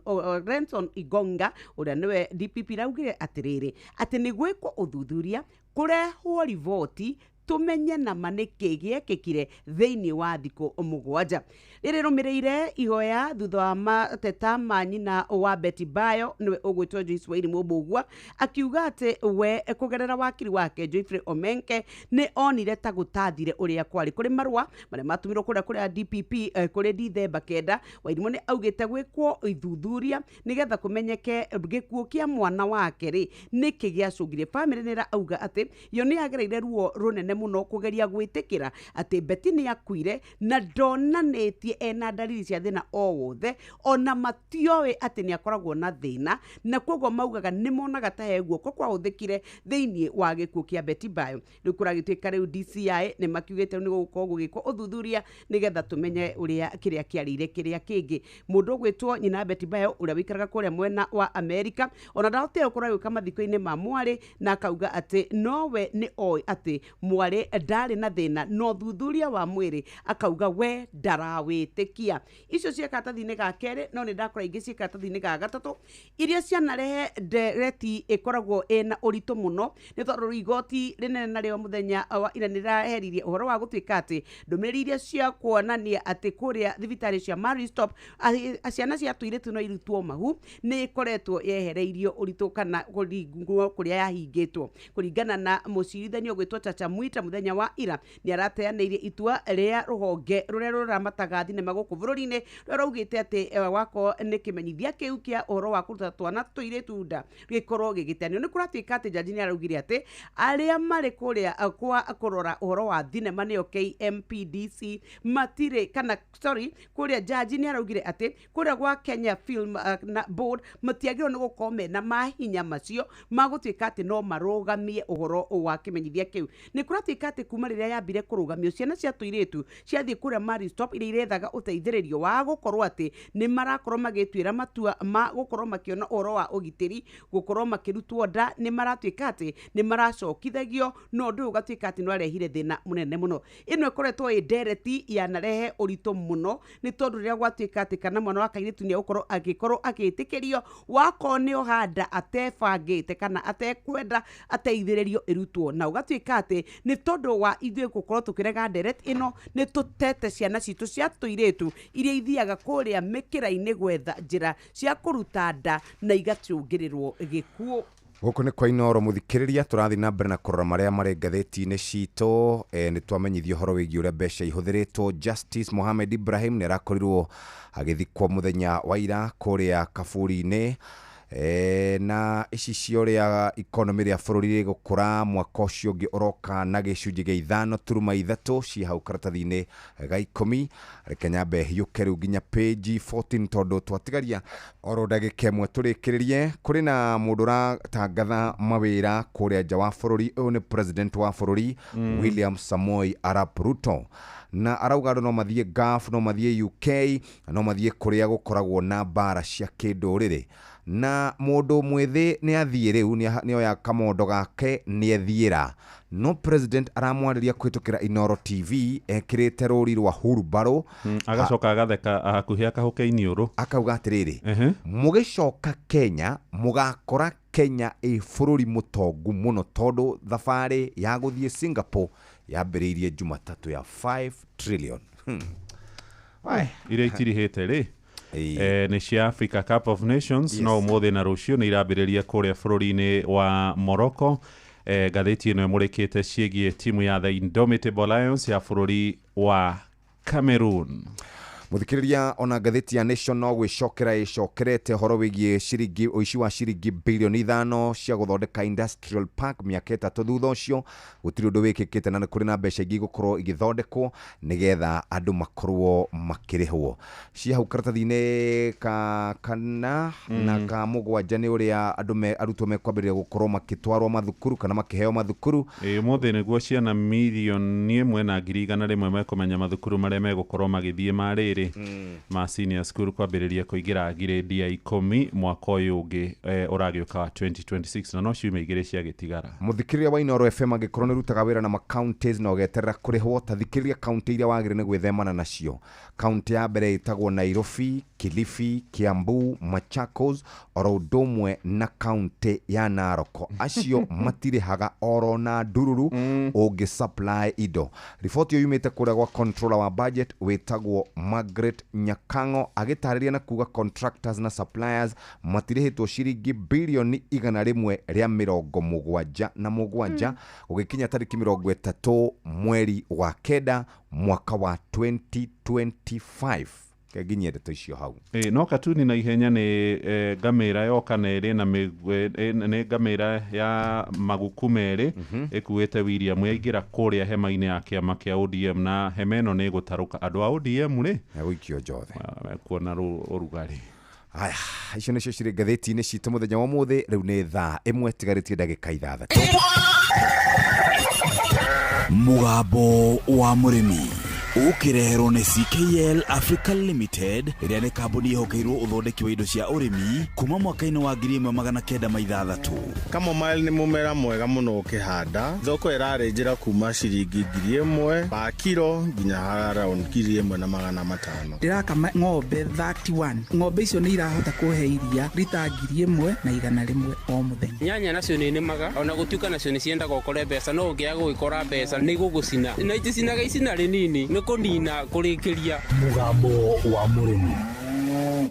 Igonga ũrĩa nĩwe DPP raugire atĩrĩrĩ atĩ nĩ gwĩkwo ũthuthuria kũrehwo riboti tumenye nama nĩkĩ gĩekĩkire thĩinĩ wa thikũ 7. Rĩrĩ rũmĩrĩire ihoya thutha wa mateta ma nyina wa Betty Bayo nĩwe ũgwĩtwo Joyce Wairimu Mbũgua akiuga atĩ we kũgerera wakiri wake Geoffrey Omenke nĩ onire ta gũtathire ũrĩa kwarĩ. Kũrĩ marũa marĩa matũmirwo kũrĩa kũrĩa DPP kũrĩ Dithemba 9, Wairimu nĩ augĩte gwĩkwo ithuthuria nĩgetha kũmenyeke gĩkuũ kĩa mwana wake rĩ nĩkĩ gĩacũngire. Famĩlĩ nĩ ĩrauga atĩ yo nĩ yagereire ruo rũnene mũno kũgeria gwĩtĩkĩra atĩ Betty nĩ akuire na ndonanĩtie ena ndariri cia thĩna o wothe, ona matioĩ atĩ nĩ akoragwo na thĩna, na koguo maugaga nĩ monaga ta he guoko kwahũthĩkire thĩinĩ wa gĩkuũ kĩa Betty Bayo. Rĩu kũragĩtuĩka rĩu DCI nĩ makiugĩte nĩ gũgũkorwo gũgĩkwo ũthuthuria nĩgetha tũmenye ũrĩa kĩrĩa kĩarĩire kĩrĩa kĩngĩ. Mũndũ ũgwĩtwo nyina Betty Bayo ũrĩa wĩikaraga kũrĩa mwena wa Amerika ona ndahotire gũkorwo agĩũka mathiko-inĩ ma mwarĩ, na akauga atĩ nowe nĩ oĩ atĩ mwarĩ mwarĩ ndarĩ na thĩna no thuthuria wa mwĩrĩ akauga we ndarawĩtĩkia. Icio ciĩ karatathi-inĩ ga kerĩ, no nĩ ndakora ingĩ ciĩ karatathi-inĩ ga gatatũ iria cianarehe ndereti ĩkoragwo ĩna ũritũ mũno, nĩ tondũ igoti rĩnene narĩo mũthenya wa ira nĩ rĩraheririe ũhoro wa gũtuĩka atĩ ndũmĩrĩri iria cia kuonania atĩ kũrĩa thibitarĩ cia Marie Stopes ciana cia tũirĩtu no irutwo mahu nĩ ĩkoretwo yehereirio ũritũ kana kũringwo kũrĩa yahingĩtwo. Kũringana na mũcirithania ũgwĩtwo Chacha Mwita mũthenya wa ira nĩ arateanĩirie itua rĩa rũhonge rũrĩa rũramataga thinema gũkũ bũrũri-inĩ rũrĩa rwaugĩte atĩ wakorwo nĩ kĩmenyithia kĩu kĩa ũhoro wa kũruta twana tũirĩtu nda gĩkorwo gĩgĩteanĩrio. Nĩ kũratuĩka atĩ jaji nĩ araugire atĩ arĩa marĩ kũrĩa kwa kũrora ũhoro wa thinema nĩyo KMPDC matirĩ kana sorry kũrĩa jaji nĩ araugire atĩ kũrĩa gwa Kenya Film na Board matiagĩrĩirwo nĩ gũkorwo mena mahinya macio ma gũtuĩka atĩ no marũgamie ũhoro wa kĩmenyithia kĩu. Nĩ kũratuĩka atĩ kuma rĩrĩa yambire kũrũgamio ciana cia tũirĩtu ciathiĩ kũrĩa Marie Stopes iria irethaga ũteithĩrĩrio wa gũkorwo atĩ nĩ marakorwo magĩtuĩra matua ma gũkorwo makĩona ũhoro wa ũgitĩri gũkorwo makĩrutwo nda nĩ maratuĩka atĩ nĩ maracokithagio, no ũndũ ũyũ ũgatuĩka atĩ nĩ warehire thĩna mũnene mũno. Ĩno ĩkoretwo ĩ ndereti yanarehe ũritũ mũno nĩ tondũ rĩrĩa gwatuĩka atĩ kana mwana wa kairĩtu nĩ egũkorwo agĩkorwo agĩtĩkĩrio wakorwo nĩ oha nda atebangĩte kana atekwenda ateithĩrĩrio ĩrutwo, na ũgatuĩka atĩ nĩ tondũ wa ithuĩ gũkorwo tũkĩrega ndereti ĩno nĩ tũtete ciana citũ cia tũirĩtu iria ithiaga kũrĩa mĩkĩra-inĩ gwetha njĩra cia kũruta nda na igacũngĩrĩrwo gĩkuũ. Gũkũ nĩ kwa Inooro mũthikĩrĩria, tũrathiĩ na mbere na kũrora marĩa marĩ ngathĩti-inĩ citũ. Nĩ twamenyithio ũhoro wĩgiĩ ũrĩa mbeca ihũthĩrĩtwo. Justice Mohamed Ibrahim nĩ arakorirwo agĩthikwo mũthenya wa ira kũrĩa kaburi-inĩ. Na ici cia ũrĩa economy rĩa bũrũri rĩgũkũra mwaka ũcio ũngĩ ũroka na gĩcunjĩ gĩa 5.3 ciĩ hau karatathi-inĩ ga 10. Reke nyambe hiũke rĩu nginya page 14 tondũ twatigaria oro ndagĩka ĩmwe tũrĩkĩrĩrie. Kũrĩ na mũndũ ũratangatha mawĩra kũrĩa nja wa bũrũri. Ũyũ nĩ president wa bũrũri William Samoei Arap Ruto, na arauga andũ no mathiĩ Gulf, no mathiĩ UK, no mathiĩ kũrĩa gũkoragwo na mbara cia kĩndũrĩrĩ. Na mũndũ mwĩthĩ nĩ athiĩ rĩu nĩ oya kamondo gake nĩ ethiĩra, no president aramwarĩria kũhĩtũkĩra Inooro TV ekĩrĩte rũri rwa hurumbarũ. Agacoka agatheka hakuhĩ akahũke iniũrũ, akauga atĩrĩrĩ, mũgĩcoka Kenya mũgakora Kenya ĩ bũrũri mũtongu mũno tondũ thabarĩ ya gũthiĩ Singapore yambĩrĩirie Jumatatũ ya 5 trillion. Iria itirihĩte rĩ nĩ cia Africa Cup of Nations. No ũmũthĩ na rũciũ nĩ irambĩrĩria kũrĩa bũrũri-inĩ wa Morocco. Ngathĩti ĩno ĩmũrĩkĩte ciĩgiĩ timu ya The Indomitable Lions ya bũrũri wa Cameroon. Mũthikĩrĩria, ona ngathĩti ya Nation no gwĩcokera ĩcokerete ũhoro wĩgiĩ ciringi ũici wa ciringi bilioni 5 cia gũthondeka industrial park mĩaka 3 thutha ũcio gũtirĩ ũndũ wĩkĩkĩte, na nĩ kũrĩ na mbeca ingĩ igũkorwo igĩthondekwo nĩgetha andũ makorwo makĩrĩhwo. Cia hau karatathi-inĩ ka 4 na ka 7 nĩ ũrĩa andũ arutwo mekwambĩrĩria gũkorwo makĩtwarwo mathukuru kana makĩheo mathukuru. Ũmũthĩ nĩguo ciana 1,100,000 mekũmenya mathukuru marĩa megũkorwo magĩthiĩ ma rĩrĩ ma senior school kwambĩrĩria kũingĩra grade ya 10 mwaka ũyũ ũngĩ ũragĩũka wa 2026, na no ciumia 2 ciagĩtigara. Mũthikĩrĩria wa Inooro FM angĩkorwo nĩ ũrutaga wĩra na ma-counties na ũgeterera kũrĩhwo, ta thikĩrĩria kaunti iria wagĩrĩire nĩ gwĩthemana nacio. Kaunti ya mbere ĩtagwo Nairobi, Kilifi, Kiambu, Machakos oro ũndũ ũmwe na kaunti ya Narok. Acio matirĩhaga oro na ndururu ũngĩ supply indo. Riboti ĩyo yumĩte kũrĩa gwa controller wa budget wĩtagwo Margaret Nyakango agĩtarĩria na kuga contractors na suppliers matirĩhĩtwo ciringi bilioni 177 gũgĩkinya tarĩki 30 mweri wa 9 mwaka wa 2025. Nginyie ndeto icio hau. No katuni na ihenya nĩ ngamĩra yoka na ĩrĩ na nĩ ngamĩra ya maguku merĩ ĩkuĩte William yaingĩra kũrĩa hema-inĩ ya kĩama kĩa ODM, na hema ĩno nĩ ĩgũtarũka. Andũ a ODM rĩ megũikio njothe, mekuona ũrugarĩ. Aya, icio nĩcio cirĩ ngathĩti-inĩ citũ mũthenya wa ũmũthĩ. Rĩu nĩ thaa 1 tigarĩtie ndagĩka 6. Mũgambo wa mũrĩmi Ũkĩreherwo nĩ CKL Africa Limited, ĩrĩa nĩ kambuni ĩhokeirwo ũthondeki wa indo cia ũrĩmi kuma mwaka-inĩ wa 1906. Chamomile nĩ mũmera mwega mũno ũkĩhanda. Thoko ĩrarĩ njĩra kuma ciringi 1,000 pa kiro nginya around 1,500. Ndĩrakama ng'ombe 31. Ng'ombe icio nĩ irahota kũhe iria rita 1,100 o mũthenya. Nyanya nacio nĩ nĩmaga ona gũtuĩka nacio nĩ ciendaga ũkore mbeca, no ũngĩaga gũgĩkora mbeca nĩ igũgũcina, na iticinaga icina rĩnini, nĩ kũnina kũrĩkĩria. Mũgambo wa mũrĩmi.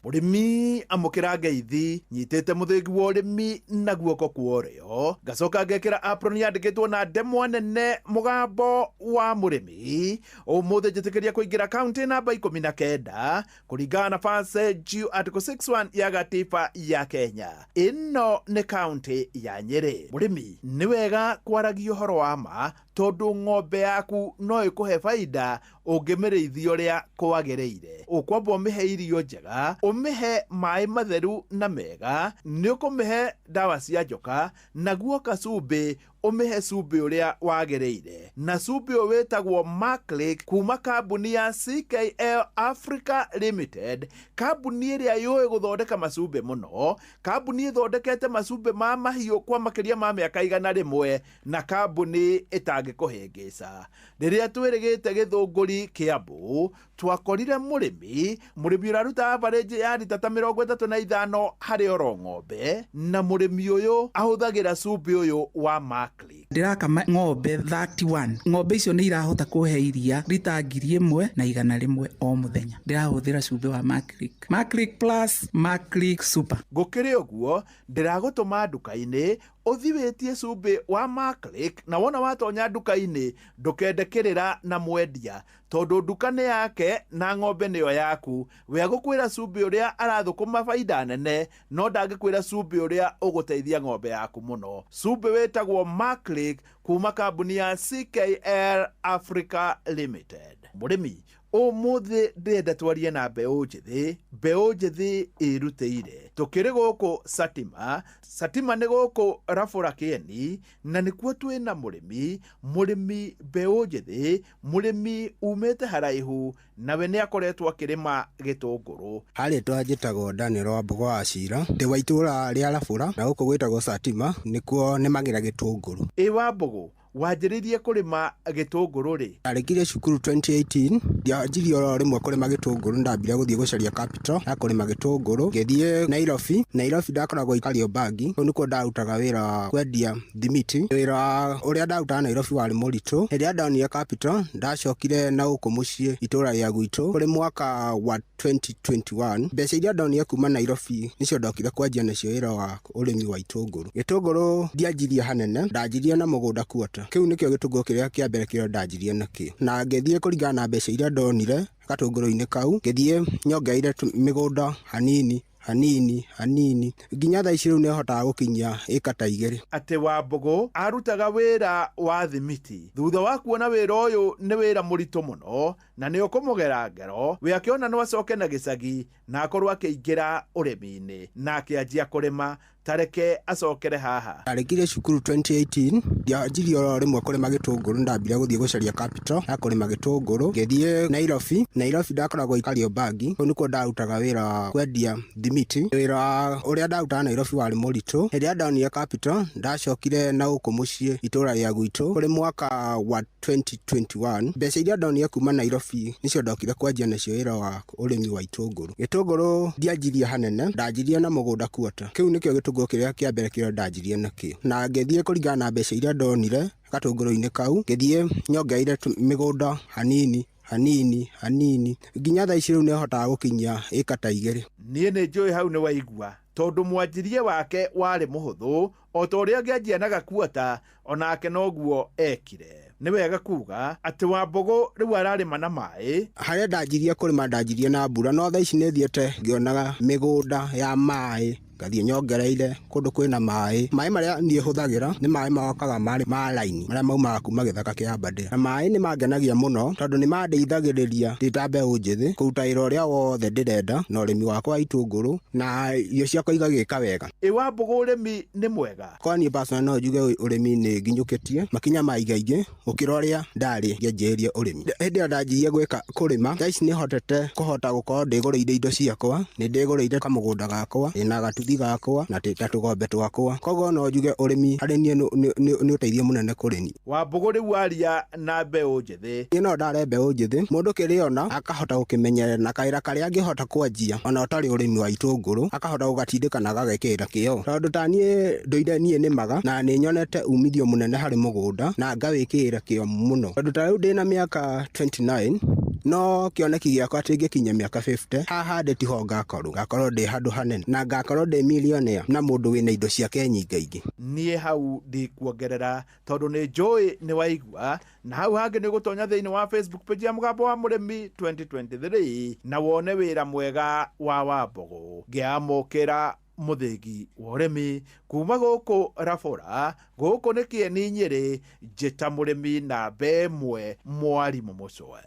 Mũrĩmi amũkĩra ngeithi, nyitĩte mũthĩgi wa ũrĩmi na guoko kwa ũrĩo, ngacoka ngekĩra apron yandĩkĩtwo na ndemwa nene mũgambo wa mũrĩmi. Ũmũthĩ njĩtĩkĩria kũingĩra kaunti namba 19 kũringana na First G Article 61 ya gatiba ya Kenya. Ĩno nĩ kaunti ya Nyĩrĩ. Mũrĩmi, nĩ wega kwaragia ũhoro wa ma tondũ ng'ombe yaku no ĩkũhe baida ũngĩmĩrĩithia ũrĩa kwagĩrĩire. Ũkwamba ũmĩhe irio njega, ũmĩhe maĩ matheru na mega, nĩ ũkũmĩhe ndawa cia njoka, naguo kacumbĩ ũmĩhe cumbĩ ũrĩa wagĩrĩire. Na cumbĩ ũyũ wĩtagwo Maclick kuma kambuni ya CKL Africa Limited, kambuni ĩrĩa yũĩ gũthondeka macumbĩ mũno, kambuni ĩthondekete macumbĩ ma mahiũ kwa makĩria ma mĩaka 100, na kambuni ĩtangĩkũhĩngĩca. Rĩrĩa twĩrĩgĩte Gĩthũngũri Kĩambu, twakorire mũrĩmi ũraruta average ya rita ta 35 harĩ oro ng'ombe, na mũrĩmi ũyũ ahũthagĩra cumbĩ ũyũ wa Maclick. Ndĩrakama ng'ombe 31. Ng'ombe icio nĩ irahota kũhe iria rita 1,100 o mũthenya. Ndĩrahũthĩra cumbĩ wa Maclick, Maclick Plus, Maclick Super. Gũkĩrĩ ũguo, ndĩragũtũma nduka-inĩ ũthi wĩtie cumbĩ wa Maclick, na wona watonya nduka-inĩ ndũkende kĩrĩra na mwendia, tondũ nduka nĩ yake na ng'ombe nĩyo yaku. We agũkwĩra cumbĩ ũrĩa arathũkũma baida nene, no ndangĩkwĩra cumbĩ ũrĩa ũgũteithia ng'ombe yaku mũno. Cumbĩ wĩtagwo Maclick kuma kambuni ya CKL Africa Limited. Mũrĩmi, ũmũthĩ ndĩrenda twarie na mbeũ njĩthĩ, mbeũ njĩthĩ ĩrutĩire. Tũkĩrĩ gũkũ Satima, Satima nĩ gũkũ Rabũra Kĩeni, na nĩkuo twĩna mũrĩmi, mũrĩmi mbeũ njĩthĩ, mũrĩmi umĩte haraihu, nawe nĩ akoretwo akĩrĩma gĩtũngũrũ. Harĩtwa njĩtagwo Daniel Wambugu wa Cira, ndĩ wa itũũra rĩa Rabũra, na gũkũ gwĩtagwo Satima, nĩkuo nĩmagĩra gĩtũngũrũ. Ĩ Wambugu, wanjĩrĩirie kũrĩma gĩtũngũrũ rĩ? Ndarĩkirie cukuru 2018, ndianjirie oro rĩmwe kũrĩma gĩtũngũrũ, ndambire gũthiĩ gũcaria capital ya kũrĩma gĩtũngũrũ, ngĩthiĩ Nairobi. Nairobi ndakoragwo Kariobangi, kũu nĩkuo ndarutaga wĩra wa kwendia thimiti. Wĩra ũrĩa ndarutaga Nairobi warĩ mũritũ. Rĩrĩa ndonire capital, ndacokire na gũkũ mũciĩ itũũra rĩa gwitũ kũrĩ mwaka wa 2021. Mbeca iria ndonire kuma Nairobi nĩcio ndokire kwanjia nacio wĩra wa ũrĩmi wa itũngũrũ. Gĩtũngũrũ ndianjirie hanene, ndanjirie na mũgũnda kuota. Kĩu nĩkĩo gĩtũngũrũ kĩrĩa kĩa mbere kĩrĩa ndanjirie nakĩo, na ngĩthiĩ kũringana na mbeca iria ndonire gatũngũrũ-inĩ kau, ngĩthiĩ nyongereire mĩgũnda hanini hanini hanini nginya thaa ici rĩu nĩhotaga gũkinyia ĩka ta 2. Atĩ Wambugu arutaga wĩra wa thimiti. Thutha wa kuona wĩra ũyũ nĩ wĩra mũritũ mũno na nĩ ũkũmũgera ngero, we akĩona no acoke na gĩcagi na akorwo akĩingĩra ũrĩmi-inĩ, na akĩanjia kũrĩma. Tareke acokere haha. Ndarĩkirie cukuru 2018, ndianjirie oro rĩmwe kũrĩma gĩtũngũrũ, ndambire gũthiĩ gũcaria capital ya kũrĩma gĩtũngũrũ, ngĩthiĩ Nairobi. Nairobi ndakoragwo Kariobangi, kũu nĩkuo ndarutaga wĩra wa kwendia thimiti. Wĩra ũrĩa ndarutaga Nairobi warĩ mũritũ. Rĩrĩa ndonire capital, ndacokire na gũkũ mũciĩ itũũra rĩa gwitũ kũrĩ mwaka wa 2021. Mbeca iria ndonire kuma Nairobi nĩcio ndokire kwanjia nacio wĩra wa ũrĩmi wa itũngũrũ. Gĩtũngũrũ ndianjirie hanene, ndanjirie na mũgũnda kuota. Kĩu nĩkĩo gĩtũngũrũ kĩrĩa kĩa mbere kĩrĩa ndanjirie nakĩo, na ngĩthiĩ kũringana na mbeca iria ndonire gatũngũrũ-inĩ kau, ngĩthiĩ nyongereire mĩgũnda hanini hanini hanini nginya thaa ici rĩu nĩhotaga gũkinyia ĩka ta 2. Niĩ nĩ njũĩ hau nĩ waigua, tondũ mwanjirie wake warĩ mũhũthũ o ta ũrĩa angĩanjia na gakuota, onake noguo ekire. Nĩ wega kuga atĩ Wambugu rĩu ararĩma na maĩ. Harĩa ndanjirie kũrĩma ndanjirie na mbura, no thaa ici nĩ thiĩte ngĩonaga mĩgũnda ya maĩ Ngathiĩ nyongereire kũndũ kwĩna maĩ. Maĩ marĩa niĩ hũthagĩra nĩ maĩ mokaga marĩ ma raini marĩa maumaga kuma gĩthaka kĩa Aberdare. Na maĩ nĩ mangenagia mũno tondũ nĩ mandeithagĩrĩria ndĩ ta mbeũ njĩthĩ kũruta wĩra ũrĩa wothe ndĩrenda na ũrĩmi wakwa wa itũngũrũ na irio ciakwa igagĩka wega. Ĩ Wambũgũ ũrĩmi nĩ mwega? Kwa niĩ personally no njuge ũrĩmi nĩ nginyũkĩtie makinya maingaingĩ gũkĩra ũrĩa ndarĩ ngĩanjĩrĩria ũrĩmi. Hĩndĩ ĩyo ndanjirie gwĩka kũrĩma, thaa ici nĩ hotete kũhota gũkorwo ndĩgũrĩire indo ciakwa, nĩ ndĩgũrĩire kamũgũnda gakwa, ndĩna gatuthi gakwa na tũgombe twakwa. Koguo no njuge ũrĩmi harĩ niĩ nĩ ũteithio mũnene kũrĩ niĩ. Wambũgũ rĩu aria na mbeũ njĩthĩ. Niĩ no ndare mbeũ njĩthĩ, mũndũ kĩrĩa akahota gũkĩmenyerera na kawĩra karĩa angĩhota kwanjia ona ũtarĩ ũrĩmi wa itũngũrũ, akahota gũgatindĩka na agagekĩrĩra kĩo. Tondũ ta niĩ ndũire niĩ nĩmaga na nĩ nyonete umithio mũnene harĩ mũgũnda na ngawĩkĩrĩra kĩo mũno. Tondũ ta rĩu ndĩna mĩaka 29, no kĩoneki gĩakwa atĩ ngĩkinya mĩaka 50, haha ndĩ tiho ngakorwo, ngakorwo ndĩ handũ hanene na ngakorwo ndĩ millionaire na mũndũ wĩna indo ciake nyingaingĩ. Niĩ hau ndikuongerera tondũ nĩ njũĩ nĩ waigua, na hau hangĩ nĩ ũgũtonya thĩinĩ wa Facebook page ya Mũgambo wa Mũrĩmi 2023 na wone wĩra mwega wa Wambũgũ. Ngĩamũkĩra mũthĩgi wa ũrĩmi kuma gũkũ Rabora, gũkũ nĩ Kĩeni Nyĩrĩ, njĩta mũrĩmi namba ĩmwe mwarimũ Mũcwe.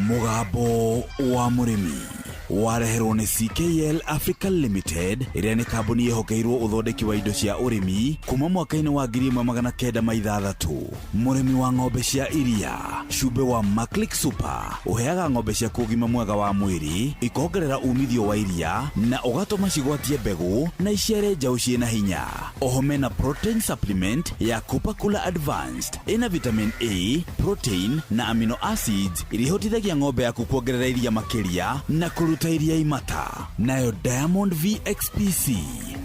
Mũgambo wa Mũrĩmi wareherwo nĩ CKL Africa Limited, ĩrĩa nĩ kambuni ĩhokeirwo ũthondeki wa indo cia ũrĩmi kuma mwaka-inĩ wa 1906. Mũrĩmi wa ng'ombe cia iria, cumbĩ wa Maclick Super ũheaga ng'ombe ciaku ũgima mwega wa mwĩrĩ, ikongerera umithio wa iria na ũgatũma cigwatie mbegũ na iciare njaũ ciĩna hinya. Oho mena protein supplement ya Coca-Cola Advanced ĩna vitamin A, protein na amino acids iria ihotithagia ng'ombe yaku kuongerera iria makĩria na kũruta iria imata. Nayo Diamond VXPC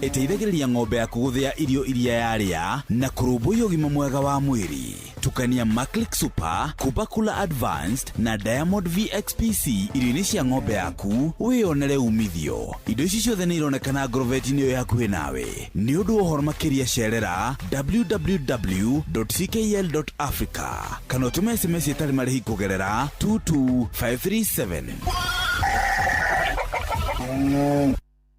ĩteithagĩrĩria ng'ombe yaku gũthĩa irio iria yarĩa na kũrũmbũiya ũgima mwega wa mwĩrĩ. Tukania Maclick Super, Coca-Cola Advanced na Diamond VXPC irio-inĩ cia ng'ombe yaku wĩyonere umithio. Indo ici ciothe nĩ ironekana ngorobeti-inĩ ĩyo hakuhĩ nawe. Nĩ ũndũ wa ũhoro makĩria cerera www.ckl.africa kana ũtũme SMS ĩtarĩ marĩhi kũgerera 22537.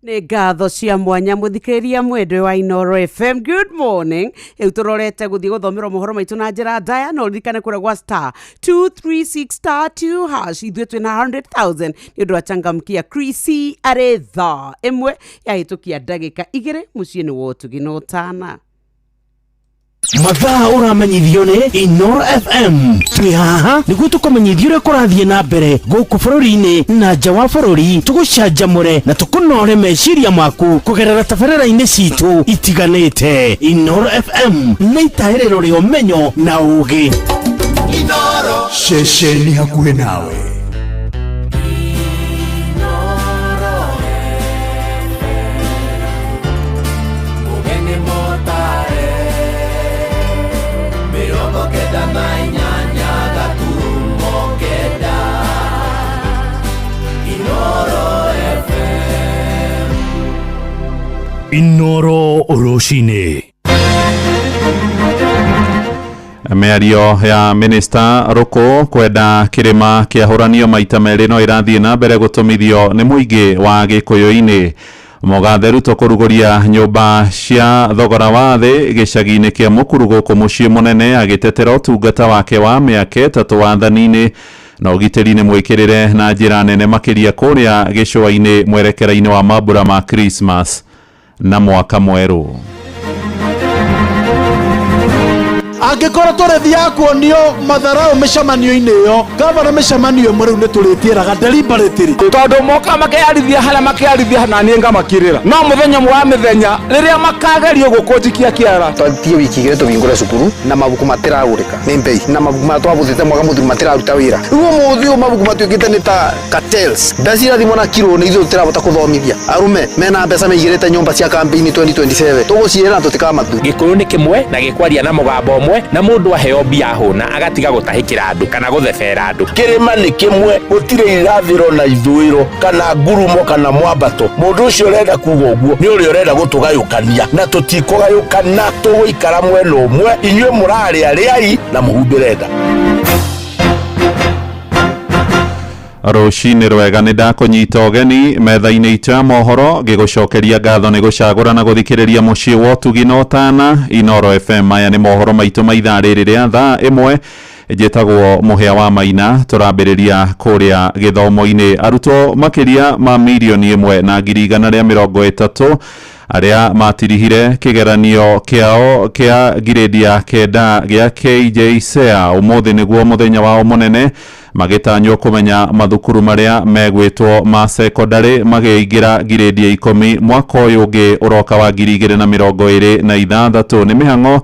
Nĩ ngatho cia mwanya mũthikĩrĩria mwendwe wa Inoro FM. Good morning. Rĩu tũrorete gũthiĩ gũthomerwo mohoro maitũ na njĩra ndaya, no ũririkane kũrĩa gwa star 236 star 2 hash ithuĩ twĩna 100,000 nĩ ũndũ wa changamkia Chrissy arĩ thaa ĩmwe yahĩtũkia ndagĩka 2 mũciĩ nĩ wa ũtugi na ũtana. Mathaa ũramenyithio nĩ Inoro FM. Twĩ haha nĩguo tũkũmenyithie ũrĩa kũrathiĩ na mbere gũkũ bũrũri-inĩ na nja wa bũrũri, tũgũcanjamũre na tũkũnore meciria maku kũgerera tabarĩra-inĩ citũ itiganĩte. Inoro FM nĩ itahĩrĩro rĩa ũmenyo na ũgĩ. Ceceni hakuhĩ nawe. Mugeni motare 98 gaturumo 9 Inoro FM. Inoro rũcinĩ. Mĩario ya minista Rũkũ kwenda kĩrĩma kĩahũranio maita merĩ no ĩrathiĩ na mbere gũtũmithio nĩ mũingĩ wa Gĩkũyũ-inĩ. Mũgathe Ruto kũrugũria nyũmba cia thogora wa thĩ gĩcagi-inĩ kĩa Mũkuru gũkũ mũciĩ mũnene, agĩtetera ũtungata wake wa mĩaka 3 wathani-inĩ na ũgitĩri nĩ mwĩkĩrĩre na njĩra nene makĩria kũrĩa gĩcũa-inĩ mwerekera-inĩ wa mambura ma Christmas na mwaka mwerũ. Angĩkorwo tũrĩthiaga kuonio matharau mĩcemanio-inĩ ĩyo, gavana mĩcemanio ĩmwe rĩu nĩ tũrĩtiĩraga deliberately. Tondũ moka makeyarithia harĩa makeyarithia na niĩ ngamakirĩra, no mũthenya ũmwe wa mĩthenya rĩrĩa makagerio gũkũnjikia kĩara. Twatie wiki igĩrĩ tũhingũre cukuru na mabuku matiragũrĩka nĩ mbei, na mabuku marĩa twabũthĩte mwaka mũthiru matiraruta wĩra. Rĩu ũmũthĩ ũyũ mabuku matuĩkĩte nĩ ta cartels, mbeca irathimwo na kiro nĩ ithuĩ tũtirahota kũthomithia. Arũme mena mbeca maigĩrĩte nyũmba cia kambĩini 2027 tũgũciĩra na tũtikamathu. Gĩkũyũ nĩ kĩmwe na gĩkwaria na mũgambo ũmwe, na mũndũ aheo mbia hũna agatiga gũtahĩkĩra andũ kana gũthebera andũ. Kĩrĩma nĩ kĩmwe, gũtirĩ irathĩro na ithũĩro kana ngurumo kana mwambato. Mũndũ ũcio ũrenda kuga ũguo nĩ ũrĩa ũrenda gũtũgayũkania, na tũtikũgayũkana, tũgũikara mwena ũmwe. Inyuĩ mũrarĩa rĩai na mũhumbĩre nda. Rũcinĩ rwega, nĩ ndakũnyita ũgeni metha-inĩ itũ ya mohoro, ngĩgũcokeria ngatho nĩ gũcagũra na gũthikĩrĩria mũciĩ wa ũtugi na ũtana Inoro FM. Maya nĩ mohoro maitũ ma ithaa rĩrĩ rĩa thaa 1. Njĩtagwo Mũhĩa wa Maina. Tũrambĩrĩria kũrĩa gĩthomo-inĩ. Arutwo makĩria ma 1,130,000 arĩa matirihire kĩgeranio kĩao kĩa ngirĩndi ya 9 gĩa KJSEA ũmũthĩ nĩguo mũthenya wao mũnene, magĩtanywo kũmenya mathukuru marĩa megwĩtwo ma sekondarĩ magĩingĩra ngirĩndi ya 10 mwaka ũyũ ũngĩ ũroka wa 2026. Nĩ mĩhang'o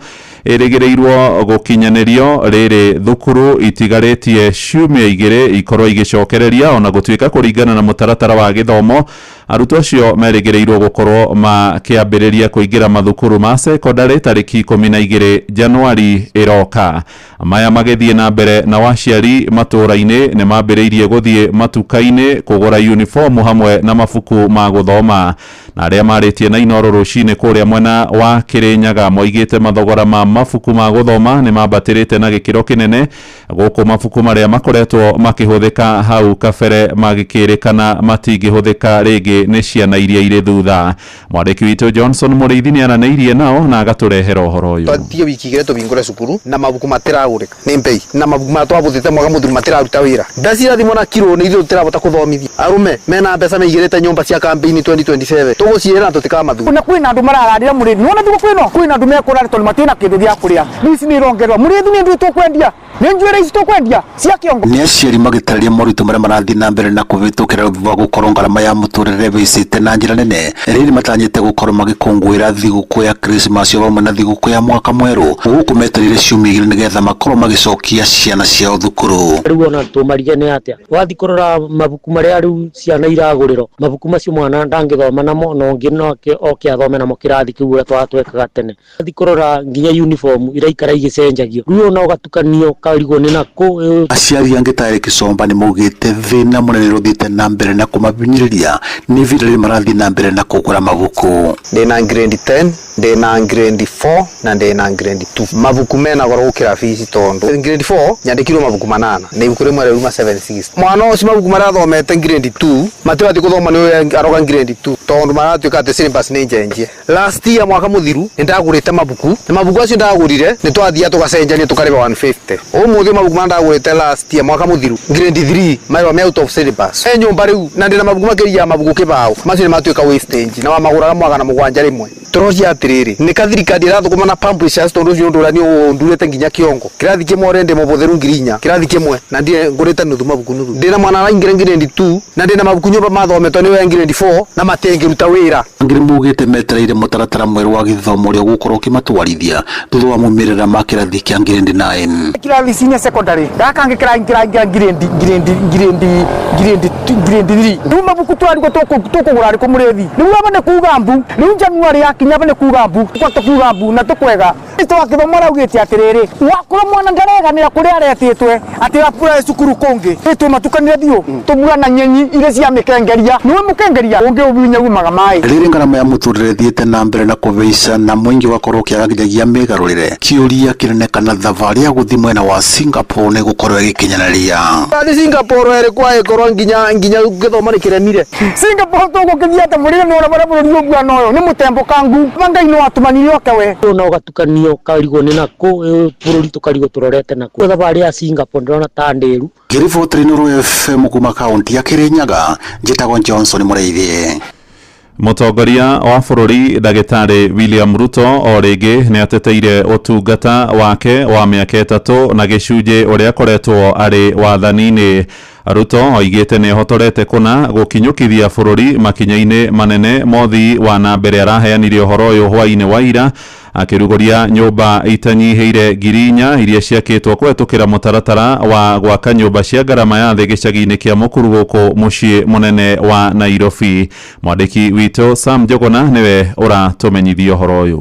ĩrĩgĩrĩirwo gũkinyanĩrio rĩrĩ thukuru itigarĩtie ciumia 2 ikorwo igĩcokereria, ona gũtuĩka kũringana na mũtaratara wa gĩthomo arutwo acio merĩgĩrĩirwo gũkorwo makĩambĩrĩria kũingĩra mathukuru ma sekondarĩ tarĩki 12 Januari ĩroka. Maya magĩthiĩ na mbere, na waciari matũũra-inĩ nĩ mambĩrĩirie gũthiĩ matuka-inĩ kũgũra uniform hamwe na mabuku ma gũthoma. Na arĩa marĩtie na Inoro rũcinĩ kũrĩa mwena wa Kĩrĩnyaga moigĩte mathogora ma mabuku ma gũthoma nĩ mambatĩrĩte na gĩkĩro kĩnene, gũkũ mabuku marĩa makoretwo makĩhũthĩka hau kabere magĩkĩrĩkana matingĩhũthĩka rĩngĩ nĩ ciana iria irĩ thutha. Mwandĩki witũ Johnson Mũrĩithi nĩ aranĩirie nao na agatũrehera ũhoro ũyũ. Twatige wiki 2 tũhingũre cukuru na mabuku matiragũrĩka nĩ mbei, na mabuku marĩa twabũthĩte mwaka mũthiru matiraruta wĩra. Mbeca irathimwo na kiro nĩ ithuĩ tũtirahota kũthomithia. Arũme mena mbeca maigĩrĩte nyũmba cia kambĩini 2027 tũgũciĩra na tũtikamathura. Na kwĩna andũ marararĩra mũrĩthi, nĩwona thikũ kwĩno kwĩna andũ mekũrara tondũ matirĩ kĩndũ gĩa kũrĩa. Ici nĩ irongererwo mũrĩthi, nĩ nduĩ tũkwendia, nĩ njuĩrĩ ici tũkwendia cia kĩongo. Nĩ aciari magĩtarĩria moritũ marĩa marathiĩ na mbere na kũhĩtũkĩra thutha wa gũkorwo ngarama ya mũtũrĩre ĩhĩcĩte na njĩra nene, rĩrĩ matanyĩte gũkorwo magĩkũngũĩra thigũkũ ya Krismasi o hamwe na thigũkũ ya mwaka mwerũ, gũkũ metereire ciumia 2 nĩgetha makorwo magĩcokia ciana ciao thukuru. Rĩu ona tũmarige nĩ atĩa, wathiĩ kũrora mabuku marĩa rĩu ciana iragũrĩrwo, mabuku macio mwana ndangĩthoma namo, na ũngĩ no oke athome namo kĩrathi kĩu ũrĩa twekaga tene. Wathiĩ kũrora nginya uniform iraikara igĩcenjagio, rĩu ona ũgatukanio ũkarigwo nĩ nakũ. Aciari angĩ ta Eric Somba nĩ maugĩte thĩna mũnene ũthiĩte na mbere na kũmahinyĩrĩria nĩ ihinda rĩrĩ marathiĩ na mbere na kũgũra mabuku. Ndĩna grade 10, ndĩna grade 4 na ndĩna grade 2. Mabuku mena goro gũkĩra fees, tondũ grade 4 nyandĩkirwo mabuku 8 na ibuku rĩmwe rĩuma 760. Mwana ũcio mabuku marĩa athomete grade 2 matirathiĩ gũthoma nĩ aroga grade 2, tondũ maratuĩka atĩ syllabus nĩ njenjie. Last year mwaka mũthiru nĩ ndagũrĩte mabuku, na mabuku acio ndagũrire nĩ twathiaga tũgacenjania tũkarĩba 150. Ũmũthĩ mabuku marĩa ndagũrĩte last year mwaka mũthiru grade 3 marĩa me out of syllabus. He nyũmba rĩu na ndĩna mabuku makĩria ya mabuku kĩbaũ, macio nĩ matuĩka wastage na wamagũraga 700 rĩmwe. Tũrocia atĩrĩrĩ, nĩ ka thirikari ĩrathũkũma na publishers, tondũ ũcio ũndũ ũrĩa nĩ ũndurĩte nginya kĩongo. Kĩrathi kĩmwe ũrĩa ndĩ mũbũthĩru 4,000, kĩrathi kĩmwe na ndirĩ ngũrĩte nuthu mabuku nuthu. Ndĩna mwana araingĩra grade 2 na ndĩna mabuku nyũmba mathometwo nĩ grade 4 na matingĩruta wĩra. Angĩ nĩ maugĩte metereire mũtaratara mwerũ wa gĩthomo ũrĩa ũgũkorwo ũkĩmatwarithia thutha wa maumĩrĩra ma kĩrathi kĩa grade 9. Kĩrathi senior secondary gaka ngĩkĩraingĩra grade grade grade grade grade 3. Rĩu mabuku twarigwo tũkũgũra rĩkũ mũrĩthi? Rĩu aba nĩ kuga mbu, rĩu January yakinya aba nĩ kuga mbu, kwa tũkuga mbu na tũkwega. Minisita wa gĩthomo araugĩte atĩrĩrĩ, wakorwo mwana ndareganĩra kũrĩa aretĩtwe atĩ apura cukuru kũngĩ, tũmatukanire biũ tũmura na nyenyi iria cia mĩkengeria, nĩwe mũkengeria ũngĩ ũbinya umaga maĩ. Rĩrĩ ngarama ya mũtũrĩre ĩthiĩte na mbere na kũhaica na mũingĩ ũgakorwo ũkĩaga nginyagia mĩgarũrĩre, kĩũria kĩnene kana thabarĩ ya gũthiĩ mwena wa Singapore nĩ gũkorwo ĩgĩkinyanĩria. Thathi Singapore ĩrĩ kwa ĩkorwo nginya gĩthomo nĩ kĩremire. Singapore tũgũkĩthiĩ atĩa mũrĩre nĩ ũrĩa bũrũri ũguana ũyũ nĩ mũtembũkangu. Ngai nĩ watũmanire oke we. Ona ũgatukanio ũkarigwo nĩ nakũ, bũrũri tũkarigwo tũrorete nakũ. Thabarĩ ya Singapore ndĩrona ta ndĩru. Ngĩribotera Inooro FM kuma kaunti ya Kirinyaga, njĩtagwo Johnson Mũrĩithi. Mũtongoria wa bũrũri ndagĩtarĩ William Ruto o rĩngĩ nĩ ateteire ũtungata wake wa mĩaka 3 na gĩcunjĩ ũrĩa akoretwo arĩ wathani-inĩ. Ruto oigĩte nĩ ahotorete kũna gũkinyũkithia bũrũri makinya-inĩ manene mothi wa na mbere. Araheanire ũhoro ũyũ hwaĩ-inĩ wa ira akĩrugũria nyũmba itanyihĩire 4,000 iria ciakĩtwo kũhetũkĩra mũtaratara wa gwaka nyũmba cia ngarama ya thĩ gĩcagi-inĩ kĩa Mũkuru gũkũ mũciĩ mũnene wa Nairobi. Mwandĩki witũ Sam Njuguna nĩwe ũratũmenyithia ũhoro ũyũ.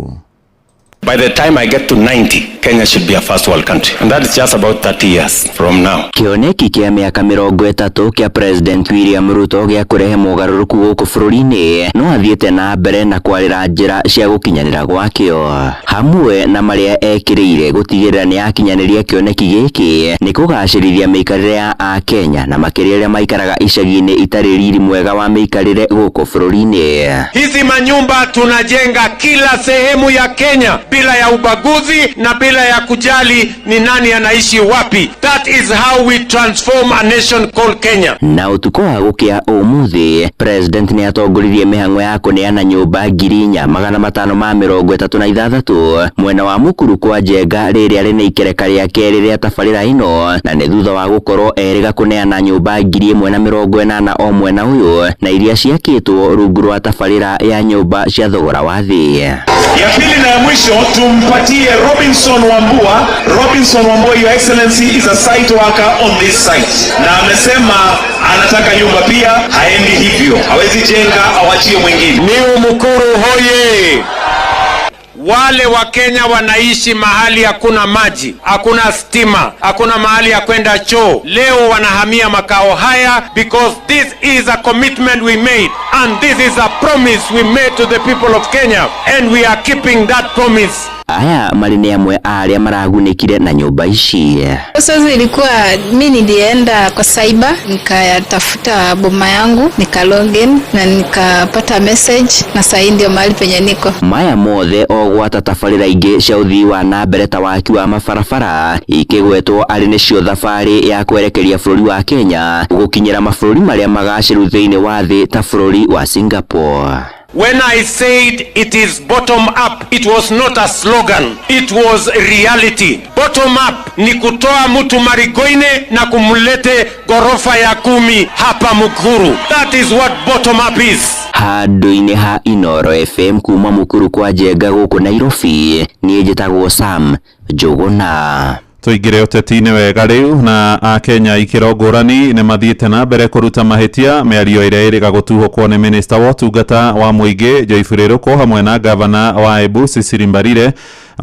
By the time I get to 90, Kenya should be a first world country. And that is just about 30 years from now. Kĩoneki kĩa mĩaka 30 kĩa President William Ruto gĩa kũrehe mogarũrũku gũkũ bũrũri-inĩ no athiĩte na mbere na kwarĩra njĩra cia gũkinyanĩra gwakĩo, hamwe na marĩa ekĩrĩire gũtigĩrĩra nĩ akinyanĩria kĩoneki gĩkĩ nĩ kũgacĩrithia mĩikarĩre ya Akenya na makĩria arĩa maikaraga icagi-inĩ itarĩ riri mwega wa mĩikarĩre gũkũ bũrũri-inĩ. Hizi manyumba tunajenga kila sehemu ya Kenya bila ya ubaguzi na bila ya kujali ni nani anaishi wapi. That is how we transform a nation called Kenya. Na ũtukũ wa gũkĩa ũmũthĩ, President nĩ atongoririe mĩhang'o ya kũneana nyũmba 4536 mwena wa Mukuru kwa Njenga rĩrĩa rĩ nĩ ikereka rĩa kerĩ rĩa tabarĩra ĩno, na nĩ thutha wa gũkorwo erĩga kũneana nyũmba 1080 o mwena ũyũ na iria ciakĩtwo rungu rwa tabarĩra ya nyũmba cia thogora wa thĩ. Ya pili na ya mwisho tumpatie Robinson Wambua. Robinson Wambua, Your Excellency, is a site worker on this site, na amesema anataka nyumba pia, haendi hivyo, hawezi jenga awachie mwingine. Niu Mukuru hoye! Wale wa Kenya wanaishi mahali hakuna maji, hakuna stima, hakuna mahali ya kwenda choo, leo wanahamia makao haya because this is a commitment we made and this is a promise we made to the people of Kenya and we are keeping that promise. Aya marĩ nĩ amwe a arĩa maragunĩkire na nyũmba ici. Sasa ilikuwa mi nilienda kwa cyber nikayatafuta boma yangu nika login na nikapata message, na sahii ndio mahali penye niko. Maya mothe o gwata tabarĩra ingĩ cia ũthii wa na mbere ta waki wa mabarabara ikĩgwetwo arĩ nĩcio thabarĩ ya kwerekeria bũrũri wa Kenya gũkinyĩra mabũrũri marĩa magacĩru thĩinĩ wa thĩ ta bũrũri wa Singapore. When I said it is bottom up, it was not a slogan, it was reality. Bottom up ni kutoa mtu Marigoine na kumlete ghorofa ya 10 hapa Mukuru. That is what bottom up is. Handũ-inĩ ha Inoro FM kuma Mukuru kwa Njenga gũkũ Nairobi, niĩ njĩtagwo Sam Njũgũna. Tũingĩre ũteti-inĩ wega rĩu na Akenya ikĩro ngũrani nĩ mathiĩte na mbere kũruta mahĩtia mĩario ĩrĩa ĩrĩga gũtuhũkwo nĩ minista wa ũtungata wa mũingĩ Joyce Ruku hamwe na gavana wa Embu Cecily Mbarire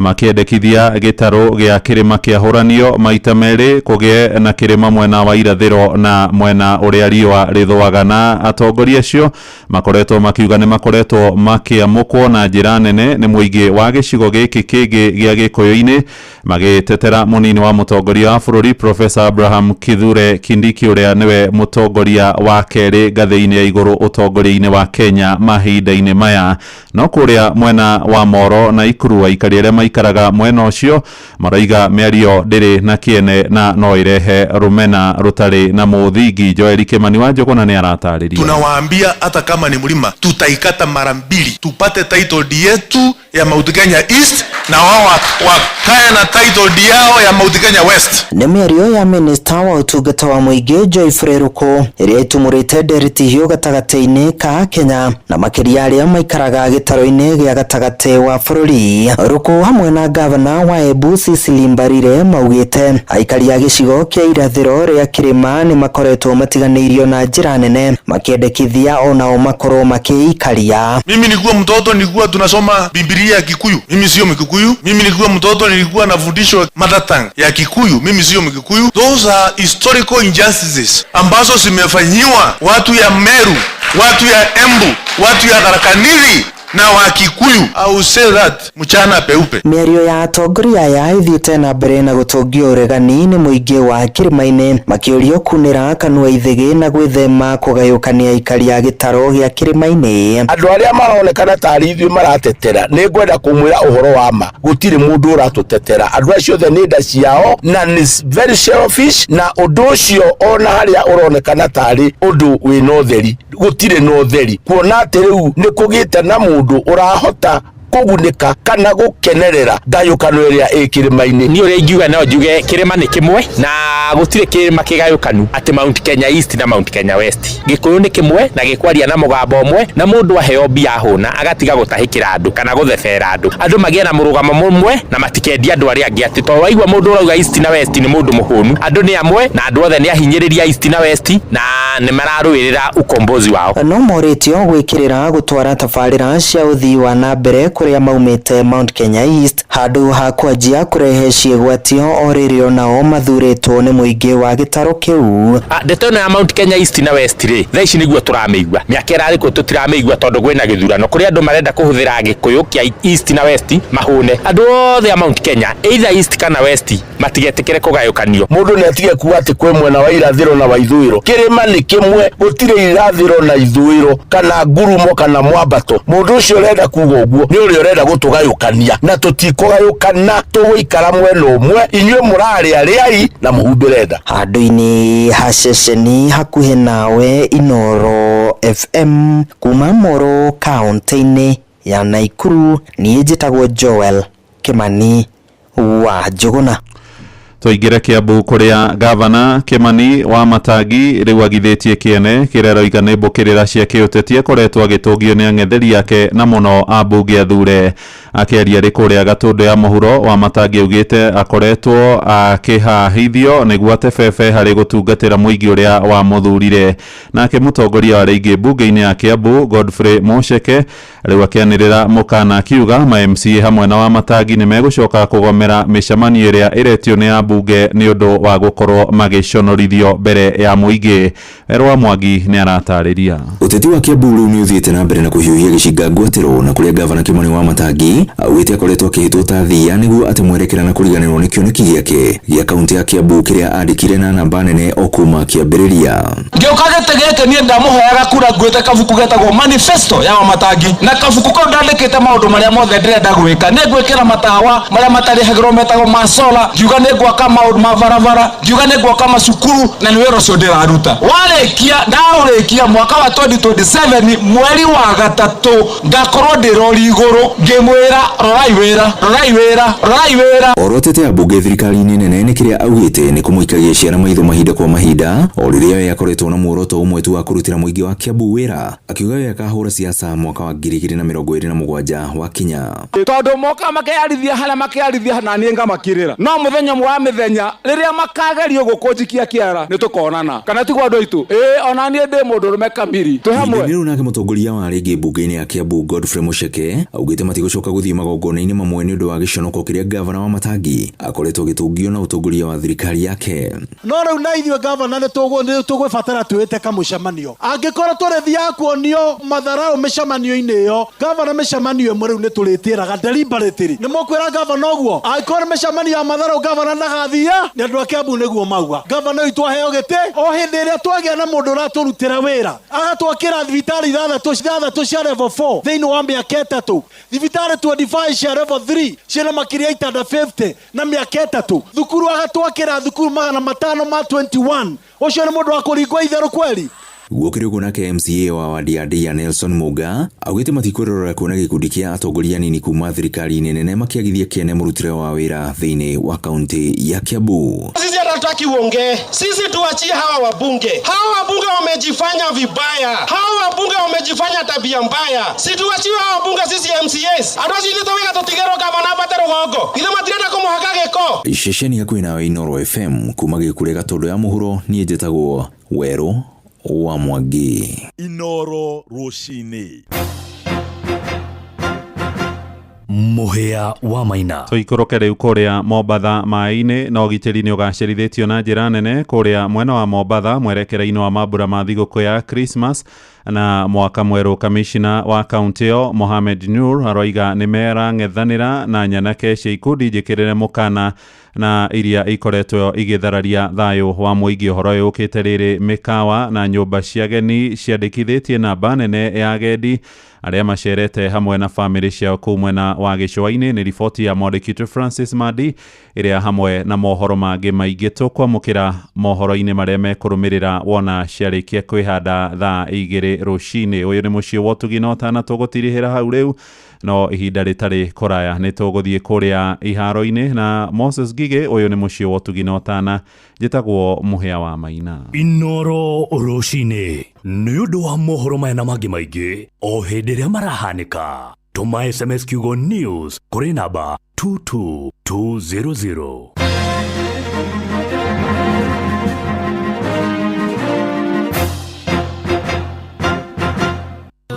makĩendekithia gĩtarũ gĩa kĩrĩma kĩahũranio maita merĩ kũgĩe na kĩrĩma mwena wa irathĩro na mwena ũrĩa riũa rĩthũaga. Na atongoria acio makoretwo makiuga nĩ makoretwo makĩamũkwo na njĩra nene nĩ mũingĩ wa gĩcigo gĩkĩ kĩngĩ gĩa Gĩkũyũ-inĩ, magĩtetera mũnini wa mũtongoria wa bũrũri Professor Abraham Kithure Kindiki ũrĩa nĩwe mũtongoria wa kerĩ ngathĩ-inĩ ya igũrũ ũtongoria-inĩ wa Kenya mahinda-inĩ maya. No kũrĩa mwena wa Moro na Ikuru aikari arĩa maikaraga mwena ũcio maraiga mĩario ndĩrĩ na kĩene na no ĩrehe rũmena rũtarĩ na mũthingi. Joel Kimani wa Njũgũna nĩ aratarĩria. Tunawaambia hata kama ni mlima tutaikata mara mbili tupate title deed yetu ya Mount Kenya East na wao wakae na title deed yao ya Mount Kenya West. Nĩ mĩario ya minista wa ũtungata wa mũingĩ Joyce Ruku ĩrĩa ĩtumũrĩte ndereti hiũ gatagatĩ-inĩ ka Kenya na makĩria arĩa maikaraga gĩtarũ-inĩ gĩa gatagatĩ wa bũrũri. Ruku hamwe na gavana wa Embu Cecily Mbarire maugĩte aikari a gĩcigo kĩa irathĩro rĩa kĩrĩma nĩ makoretwo matiganĩirio na njĩra nene, makĩendekithia onao makorwo makĩikaria. Mimi nilikuwa mtoto, nilikuwa tunasoma Biblia ya Kikuyu. Mimi sio Mkikuyu. Mimi nilikuwa mtoto, nilikuwa nafundishwa mother tongue ya Kikuyu. Mimi sio Mkikuyu. Those are historical injustices ambazo zimefanyiwa watu ya Meru, watu ya Embu, watu ya Tharaka Nithi na wa Kikuyu. I will say that mchana peupe. Mĩario ya atongoria aya ĩthiĩte na mbere na gũtũngio ũregani nĩ mũingĩ wa kĩrĩma-inĩ makĩũrio kunĩra kanua ithĩgĩ na gwĩthema kũgayũkania aikari a gĩtarũ gĩa kĩrĩma-inĩ. Andũ arĩa maronekana tarĩ ithuĩ maratetera, nĩ ngwenda kũmwĩra ũhoro wa ma, gũtirĩ mũndũ ũratũtetera. Andũ acio othe nĩ nda ciao na nĩ very selfish, na ũndũ ũcio ona harĩa ũronekana tarĩ ũndũ wĩna ũtheri, gũtirĩ na ũtheri, kuona atĩ rĩu nĩ kũgĩte na mũndũ ũrahota kũgunĩka kana gũkenerera ngayũkano ĩrĩa ĩ kĩrĩma-inĩ. Niĩ ũrĩa ingiuga no njuge kĩrĩma nĩ kĩmwe na gũtirĩ kĩrĩma kĩgayũkanu atĩ Mount Kenya East na Mount Kenya West. Gĩkũyũ nĩ kĩmwe na gĩkwaria na mũgambo ũmwe, na mũndũ aheo mbia hũna agatiga gũtahĩkĩra andũ kana gũthebera andũ. Andũ magĩe na mũrũgamo mũmwe na matikendie andũ arĩa angĩ atĩ tondũ waigua mũndũ ũrauga East na West nĩ mũndũ mũhũnu. Andũ nĩ amwe na andũ othe nĩ ahinyĩrĩria East na West na nĩ mararũĩrĩra ukombozi wao. No morĩtio gwĩkĩrĩra gũtwara tabarĩra cia ũthii wa na mbere kũrĩ kũrĩa maumĩte Mount Kenya East handũ ha kwanjia kũrehe ciĩgwatio o rĩrĩ onao mathurĩtwo nĩ mũingĩ wa gĩtarũ kĩu. Ndeto ĩno ya Mount Kenya East na West rĩ, thaa ici nĩguo tũramĩigua. Mĩaka ĩrarĩ kuo tũtiramĩigua tondũ kwĩna gĩthurano kũrĩ andũ marenda kũhũthĩra Gĩkũyũ kĩa East na West mahũne. Andũ othe a Mount Kenya either East kana West matigetĩkĩre kũgayũkanio. Mũndũ nĩ atige kuga atĩ kwĩ mwena wa irathĩro na wa ithũĩro. Kĩrĩma nĩ kĩmwe, gũtirĩ irathĩro na ithũĩro kana ngurumo kana mwambato. Mũndũ ũcio ũrenda kuga ũguo nĩ ũrĩa ũrenda gũtũgayũkania, na tũtikũgayũkana, tũgũikara mwena ũmwe. Inyuĩ mũrarĩa rĩai na mũhumbĩre nda. Handũ-inĩ ha ceceni hakuhĩ nawe Inooro FM kuma Moro kaunti-inĩ ya Nakuru, niĩ njĩtagwo Joel Kimani wa Njũgũna. Tũingĩre Kiambu kũrĩa gavana Kimani wa Matangi rĩu agithĩtie kĩene kĩrĩa aroiga nĩ mbũkĩrĩra cia kĩũteti akoretwo agĩtũngio nĩ ang'etheri ake na mũno ambunge athure. Akĩaria arĩ kũrĩa Gatũndũ ya mũhuro, wa Matangi augĩte akoretwo akĩhahithio nĩguo atebebe harĩ gũtungatĩra mũingĩ ũrĩa wamũthurire. Nake mũtongoria wa rĩingĩ mbunge-inĩ ya Kiambu Godfrey Mucheke rĩu akĩanĩrĩra mũkana akiuga ma MCA hamwe na wa Matangi nĩ megũcoka kũgomera mĩcemanio ĩrĩa ĩretio nĩ ambunge nĩ ũndũ wa gũkorwo magĩconorithio mbere ya mũingĩ. Erwa Mwangi nĩ aratarĩria. Ũteti wa Kiambu rĩu nĩ ũthiĩte na mbere na kũhiũhia gĩcinga ngwatĩro na kũrĩa gavana Kimani wa Matangi augĩte akoretwo akĩhĩtwo ta thia nĩguo atĩ mwerekera na kũriganĩrwo nĩ kĩoneki gĩake gĩa kaunti ya Kiambu kĩrĩa andĩkire na namba nene o kuma kĩambĩrĩria. Ngĩũka gĩtĩ gĩkĩ niĩ ndamũhoyaga kura nguĩte kabuku getagwo manifesto ya Wamatangi, na kabuku kau ndandĩkĩte maũndũ marĩa mothe ndĩrenda gwĩka. Nĩ ngwĩkĩra matawa marĩa matarĩhagĩrwo metagwo ma solar, ngiuga nĩ ngwaka maũndũ ma barabara, ngiuga nĩ ngwaka macukuru, na nĩ wĩra ũcio ndĩraruta. Warĩkia ndaũrĩkia mwaka wa 2027 mweri wa gatatũ ngakorwo ndĩ rori igũrũ ngĩmwĩra rorai wĩra, rorai wĩra, rorai wĩra. Orotete ambunge thirikari-inĩ nene nĩ kĩrĩa augĩte nĩ kũmũikagia ciana maitho mahinda kwa mahinda o rĩrĩa we akoretwo na muoroto ũmwe tu wa kũrutĩra mũingĩ wa Kiambu wĩra, akiuga we akahũra siasa mwaka wa 2027 wakinya. Tondũ moka makeyarithia harĩa makeyarithia na niĩ ngamakirĩra, no mũthenya ũmwe wa mĩthenya rĩrĩa makagerio gũkũnjikia kĩara nĩ tũkonana, kana tiguo andũ aitũ? Ĩĩ, ona niĩ ndĩ mũndũrũme kamiri, twĩ hamwe. Ihinda-inĩ rĩu nake mũtongoria wa rĩngĩ mbunge-inĩ ya Kiambu Godfrey Mucheke augĩte matigũcoka gũthiĩ magongona-inĩ mamwe nĩ ũndũ wa gĩconoko kĩrĩa gavana wa Matangi akoretwo agĩtũngio na ũtongoria wa thirikari yake. No rĩu na ithuĩ gavana nĩ tũgwĩbatara twĩte kamũcemanio, angĩkorwo tũrĩthiaga kuonio matharau mĩcemanio-inĩ ĩyo, gavana mĩcemanio ĩmwe rĩu nĩ tũrĩtĩraga deliberately. Nĩ mũkwĩra gavana ũguo, angĩkorwo nĩ mĩcemanio ya matharau gavana ndagathia, nĩ andũ a Kiambu nĩguo mauga. Gavana witũ aheo gĩtĩ o hĩndĩ ĩrĩa twagĩa na mũndũ ũratũrutĩra wĩra, agatwakĩra thibitarĩ ithathatũ cia level 4 thĩinĩ wa mĩaka 3, thibitarĩ 25 cia level 3 ciĩna makĩria itanda 50 na mĩaka 3, thukuru agatwakĩra thukuru 521. Ũcio nĩ mũndũ wa kũringwo itherũ kweri? Gũkĩrĩ ũguo nake MCA wa wadi ya Ndia Nelson Muga augĩte matikwĩrorera kuona gĩkundi kĩa atongoria anini kuma thirikari-inĩ nene makĩagithia kĩene mũrutĩre wa wĩra thĩinĩ wa kaunti ya Kiambu. Sisi hatutaki uongee, sisi tuachie hawa wabunge. Hawa wabunge wamejifanya vibaya, hawa wabunge wamejifanya tabia mbaya. Si tuachie hawa wabunge sisi MCAs. Andũ acio ithuĩ tũgĩka tũtigĩrwo gavana abate rũgongo, ithuĩ matirenda kũmũhaka gĩko. Ceceni hakuhĩ nawe Inooro FM kuma gĩkũrĩa Gatũndũ ya mũhuro, niĩ njĩtagwo Werũ wa Mwangi. Inooro rũcinĩ. Mũhĩa wa Maina. Tũikũrũke rĩu kũrĩa Mombatha maĩ-inĩ na ũgitĩri nĩ ũgacĩrithĩtio na njĩra nene kũrĩa mwena wa Mombatha mwerekera-inĩ wa mambura ma thigũkũ ya Christmas na mwaka mwerũ. Kamishna wa kaunti ĩyo Mohamed Nur aroiga nĩ merang'ethanĩra na nyanake cia ikundi njĩkĩrĩre mũkana na iria ikoretwo igĩthararia thayũ wa mũingĩ. Ũhoro ũyũ ũkĩte rĩrĩ mĩkawa na nyũmba cia ageni ciandĩkithĩtie namba nene ya agendi arĩa macerete hamwe na famĩlĩ ciao kũu mwena wa gĩcũa-inĩ. Nĩ riboti ya mwandĩki witũ Francis Madi ĩrĩa hamwe na mohoro mangĩ maingĩ tũkwamũkĩra mohoro-inĩ marĩa mekũrũmĩrĩra wona ciarĩkia kwĩhanda thaa 2 rũcinĩ. Ũyũ nĩ mũciĩ wa ũtugi na ũtana, tũgũtirihĩra hau rĩu no ihinda rĩtarĩ kũraya nĩ tũgũthiĩ kũrĩa iharo-inĩ na Moses Ngigĩ. Ũyũ nĩ mũciĩ wa ũtugi na ũtana, njĩtagwo Mũhĩa wa Maina. Inooro rũcinĩ nĩ ũndũ wa mohoro maya na mangĩ maingĩ o hĩndĩ ĩrĩa marahanĩka. Tũma SMS kiugo news kũrĩ namba 22200.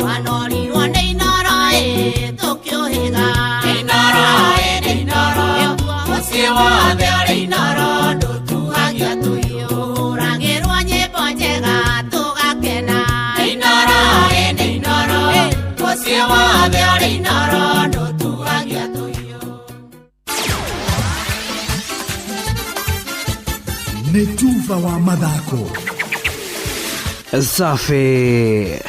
Wanori wane Inooro ĩ tũkĩũhĩga. Nĩ tuba wa mathako. Safi.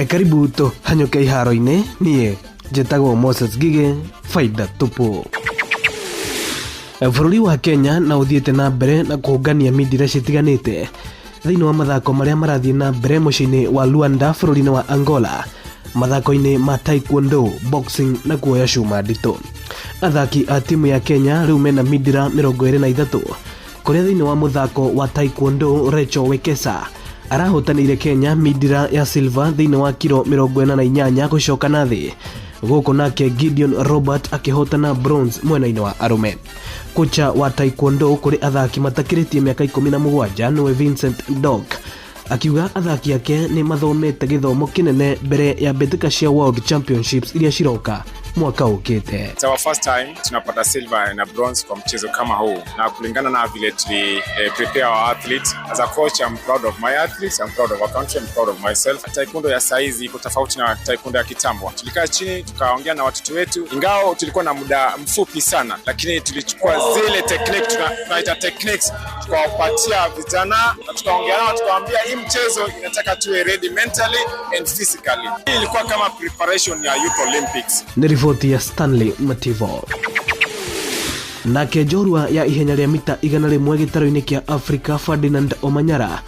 Karibu tũhanyũke iharo-inĩ. Niĩ njĩtagwo Moses Ngigĩ, faida tupu. Bũrũri wa Kenya na ũthiĩte na mbere na kũngania mindira citiganĩte thĩinĩ wa mathako marĩa marathiĩ na mbere mũciĩ-inĩ wa Luanda bũrũri-inĩ wa Angola, mathako-inĩ ma taekwondo, boxing na kuoya cuma nditũ. Athaki a timu ya Kenya rĩu mena mindira 23, kũrĩa thĩinĩ wa mũthako wa taekwondo Rachel Wekesa arahotanĩire Kenya mindira ya silver thĩinĩ wa kiro 48 gũcoka na thĩ, gũkũ nake Gideon Robert akĩhotana bronze mwena-inĩ wa arũme. Kocha wa taekwondo kũrĩ athaki matakĩrĩtie mĩaka 17 nĩwe Vincent Dok akiuga athaki ake nĩ mathomete gĩthomo kĩnene mbere ya mbĩtĩka cia World Championships iria ciroka mwaka ũkĩte. It's our first time tunapata silver na bronze kwa mchezo kama huu, na kulingana na vile tuli prepare our athletes. As a coach, I'm proud of my athletes, I'm proud of our country, I'm proud of myself. Taekwondo ya saizi iko tofauti na taekwondo ya kitambo. Tulikaa chini tukaongea na watoto wetu, ingawa tulikuwa na muda mfupi sana, lakini tulichukua zile technique tunaita techniques, tukawapatia vijana na tukaongea nao, tukawaambia hii mchezo inataka tuwe ready mentally and physically. Hii ilikuwa kama preparation ya Youth Olympics. Nĩ riboti ya Stanley Mativo. Nake njorua ya ihenya rĩa mita 100 gĩtarũ-inĩ kĩa Africa Ferdinand Omanyara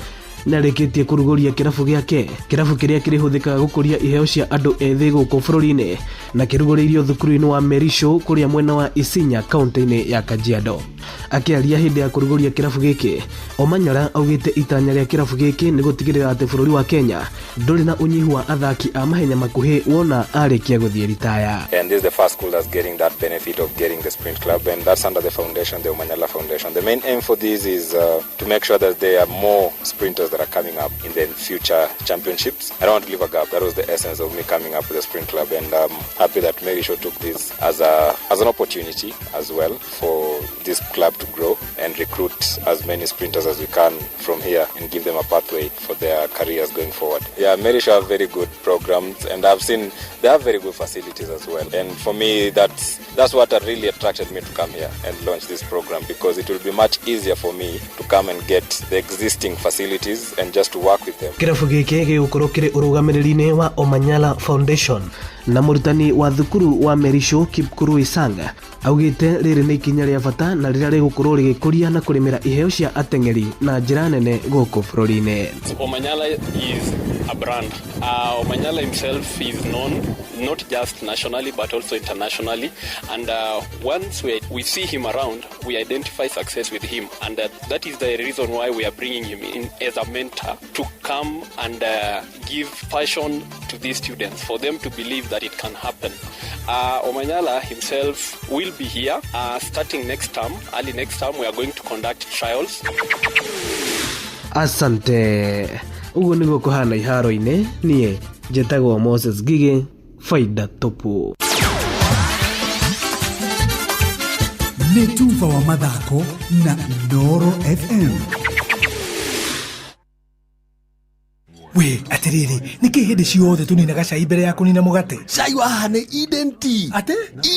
nĩarĩkĩtie kũrugũria kĩrabu gĩake, kĩrabu kĩrĩa kĩrĩhũthĩkaga gũkũria iheo cia andũ ethĩ gũkũ bũrũri-inĩ, na kĩrugũrĩirio thukuru-inĩ wa Merisho kũrĩa mwena wa Isinya kaunti-inĩ ya Kajiado. Akĩaria hĩndĩ ya kũrugũria kĩrabu gĩkĩ, Omanyara augĩte itanya rĩa kĩrabu gĩkĩ nĩ gũtigĩrĩra atĩ bũrũri wa Kenya ndũrĩ na ũnyihu wa athaki a mahenya makuhĩ wona arĩkia gũthiĩ ritaya. And this is the first school that's getting that benefit of getting the sprint club, and that's under the foundation, the Omanyala Foundation. The main aim for this is to make sure that there are more sprinters that are coming up in the future championships. I don't want to leave a gap. That was the essence of me coming up with the sprint club, and I'm happy that Merisho took this as an opportunity as well for this club to grow and recruit as many sprinters as we can from here and give them a pathway for their careers going forward. Yeah, Merisho have very good programs, and I've seen they have very good facilities as well. And for me, that's what really attracted me to come here and launch this program, because it will be much easier for me to come and get the existing facilities and just to work with them. Kĩrabu gĩkĩ gĩgũkorwo kĩrĩ ũrũgamĩrĩri-inĩ wa Omanyala Foundation, na mũrutani wa thukuru wa Merisho Kipkurui Sang augĩte rĩrĩ nĩ ikinya rĩa bata na rĩrĩa rĩgũkorwo rĩgĩkũria na kũrĩmĩra iheo cia ateng'eri na njĩra nene gũkũ bũrũri-inĩ. Omanyala is a brand. Omanyala himself is known not just nationally but also internationally. And once we see him around, we identify success with him. And that is the reason why we are bringing him in as a mentor to come and give passion to these students, for them to believe that it can happen. Omanyala himself will be here starting next term. Early next term, we are going to conduct trials. Asante. Ũguo nĩguo kũhana iharo-inĩ. Niĩ njĩtagwo Moses Ngigĩ, faida tupu. Nĩ tuba wa mathako na Inooro FM. We atiriri, nĩkĩ hĩndĩ ciothe tũninaga cai mbere ya kũnina mũgate? Cai wa haha nĩ Eden Tea. Atĩ?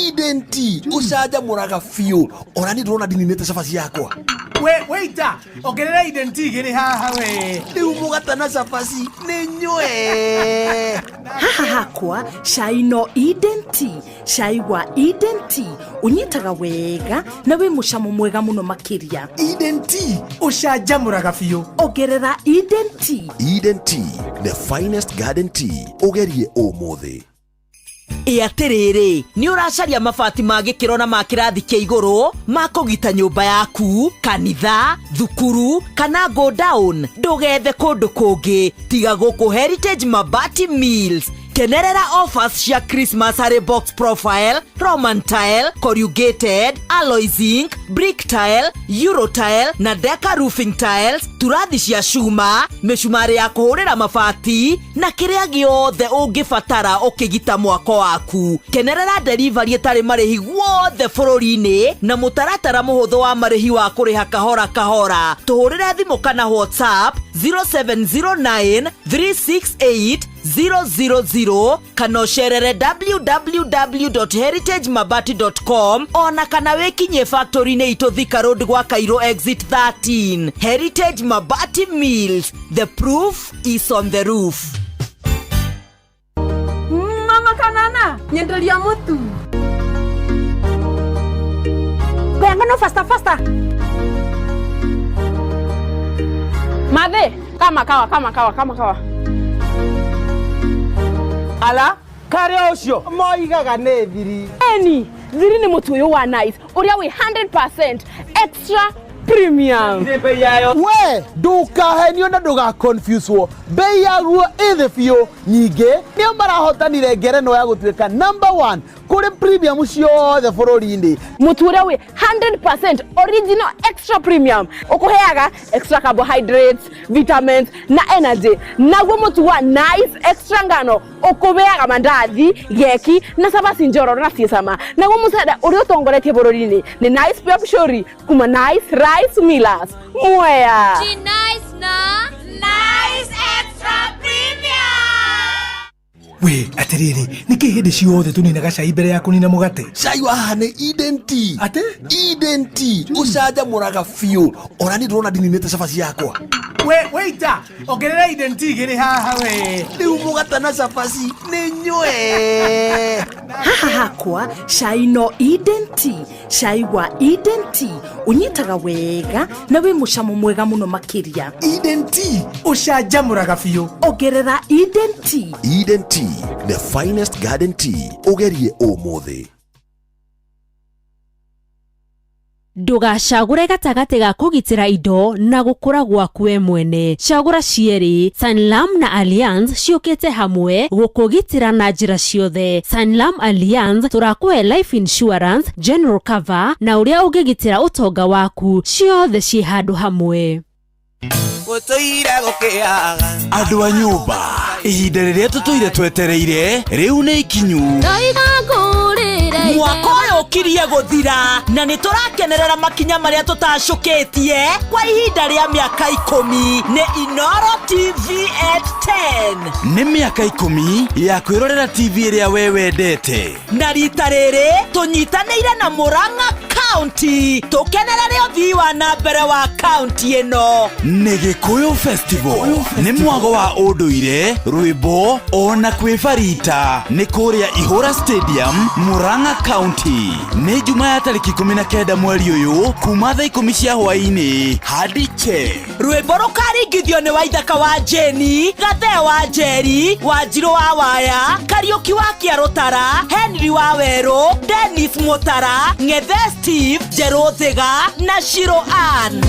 Eden Tea ũcanjamũraga biũ. Ona niĩ ndĩrona ndininĩte cabaci yakwa. We waiter, ongerera Eden Tea igĩrĩ haha we. Rĩu mũgate na cabaci nĩ nyue. Haha hakwa cai no Eden Tea. Cai wa Eden Tea ũnyitaga wega na wĩ mũcamo mwega mũno makĩria. Eden Tea ũcanjamũraga biũ. Ongerera Eden Tea. Eden Tea, the finest garden tea. Ũgerie ũmũthĩ. Ĩ atĩrĩrĩ, nĩ ũracaria mabati ma gĩkĩro na ma kĩrathi kĩa igũrũ ma kũgita nyũmba yaku, kanitha, thukuru kana go down? Ndũgethe kũndũ kũngĩ tiga gũkũ Heritage Mabati Mills. Kenerera offers cia Christmas harĩ box profile, Roman tile, corrugated, alloy zinc, brick tile, euro tile na deca roofing tiles, turathi cia cuma, mĩcumarĩ ya kũhũrĩra mabati na kĩrĩa gĩothe ũngĩbatara ũkĩgita mwako waku. Kenerera delivery ĩtarĩ marĩhi guothe bũrũri-inĩ na mũtaratara mũhũthũ wa marĩhi wa kũrĩha kahora kahora. Tũhũrĩre thimũ kana WhatsApp 0709 368. 000 kana ũcerere www.heritagemabati.com ona kana wĩkinyie factory-inĩ itũ Thika Road gwa Cairo exit 13. Heritage Mabati Mills, the proof is on the roof. Mama kanana nyenderia mutu Ngano faster faster. Mathe kama kawa kama kawa kama kawa ala kare ucio moigaga nĩ thiri. Eni thiri nĩ mũtu ũyũ wa nice ũrĩa wĩ 100% extra premium. We ndukahenio na ndugaconfusewo, bei yaguo ĩ thĩ biũ. Nyingĩ nĩo marahotanire ngerenwa ya gũtuĩka number 1 kũrĩ premium ciothe bũrũri-inĩ. Mũtu ũrĩa wĩ 100% original extra premium ũkũheaga extra carbohydrates, vitamins na energy. Naguo mũtu wa nice extra ngano ũkũheaga mandathi, geki na cabaci njororo na ciĩ cama. Naguo mũcere ũrĩa ũtongoretie bũrũri-inĩ nĩ Nice Pure Pshori kuma Nice Rice Millers. Mwea. Nice na Nice Extra Premium. We atiriri niki hindi ciothe tuninaga cai mbere ya kunina mugate? Cai wa haha nĩ Eden Tea. Ate? Eden Tea ũcanjamũraga biũ. Ona niĩ ndĩrona ndininĩte cabaci yakwa. We waiter, ongerera Eden Tea igĩrĩ haha we. Rĩu mũgate na cabaci nĩ nyue. Haha hakwa cai no Eden Tea. Cai wa Eden Tea ũnyitaga wega na wĩ mũcamo mwega mũno makĩria. Eden Tea ũcanjamũraga biũ. Ongerera Eden Tea. Eden Tea, the finest garden tea. Ũgerie ũmũthĩ. Ndũgacagũre gatagatĩ ga kũgitĩra indo na gũkũra gwaku we mwene. Cagũra cierĩ. Sanlam na Allianz ciũkĩte hamwe gũkũgitĩra na njĩra ciothe. Sanlam Allianz tũrakũhe life insurance, general cover na ũrĩa ũngĩgitĩra ũtonga waku, ciothe ciĩ handũ hamwe. Andũ a nyũmba, ihinda rĩrĩa tũtũire twetereire rĩu nĩ ikinyu. Mwaka ũyũ ũkirie gũthira na nĩ tũrakenerera makinya marĩa tũtacũkĩtie kwa ihinda rĩa mĩaka 10. Nĩ Inoro TV at 10. Nĩ mĩaka 10 ya kwĩrorera TV ĩrĩa we wendete. Na rita rĩrĩ tũnyitanĩire na Murang'a County tũkenerere ũthii wa na mbere wa county ĩno. Nĩ Gĩkũyũ Festival nĩ mwago wa ũndũire, rwĩmbo ona kwĩbarita. Nĩ kũrĩa Ihũra Stadium, Murang'a County. Nĩ Juma ya tarĩki 19 mweri ũyũ kuma thaa 10 cia hwaĩ-inĩ hadi che. Rwĩmbo rũkaringithio nĩ Waithaka wa Jeni, Gathee wa Njeri, Wanjirũ wa Waya, Kariũki wa Kĩarũtara, Henry wa Werũ, Dennis Mũtara, Ng'ethe Steve, Njerũ Thiga na Shiro Ann.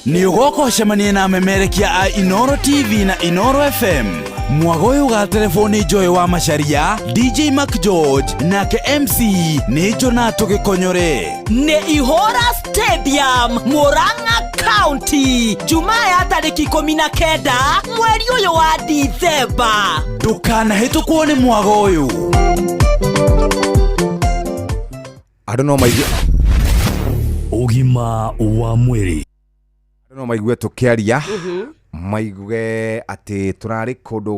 Nĩ ũgoka ũcemanie na amemerekia a Inoro TV na Inoro FM. Mwago ũyũ ũgaterebwo nĩ Joy wa Macharia, DJ Mac George nake MC nĩ Jonato Gĩkonyore. Nĩ Ihũra Stadium, Murang'a County, Jumaa ya tarĩki 19 mweri ũyũ wa Dithemba. Ndũkanahĩtũkwo nĩ mwago ũyũ. Andũ no maigue ũgima wa mwĩrĩ. Andũ no maigue tũkĩaria, maigue atĩ tũrarĩ kũndũ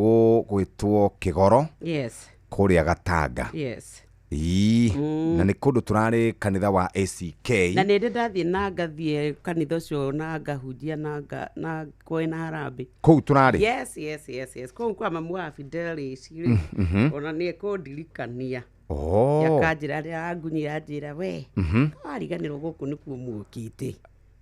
gũgwĩtwo Kĩgoro. Yes. Kũrĩa Gatanga. Yes. Ii, na nĩ kũndũ tũrarĩ kanitha wa ACK. Na nĩ ndĩ ndathiĩ na ngathiĩ kanitha ũcio na ngahunjia na kwĩna harambee. Kũu tũrarĩ? Yes, yes, yes, yes. Kũu kwa mamu wa Fidelis rĩ, ona nĩ ekũndirikania. Oh. Yakanjĩra rĩrĩa angunyia anjĩra we, wariganĩrwo gũkũ nĩkuo muokĩte.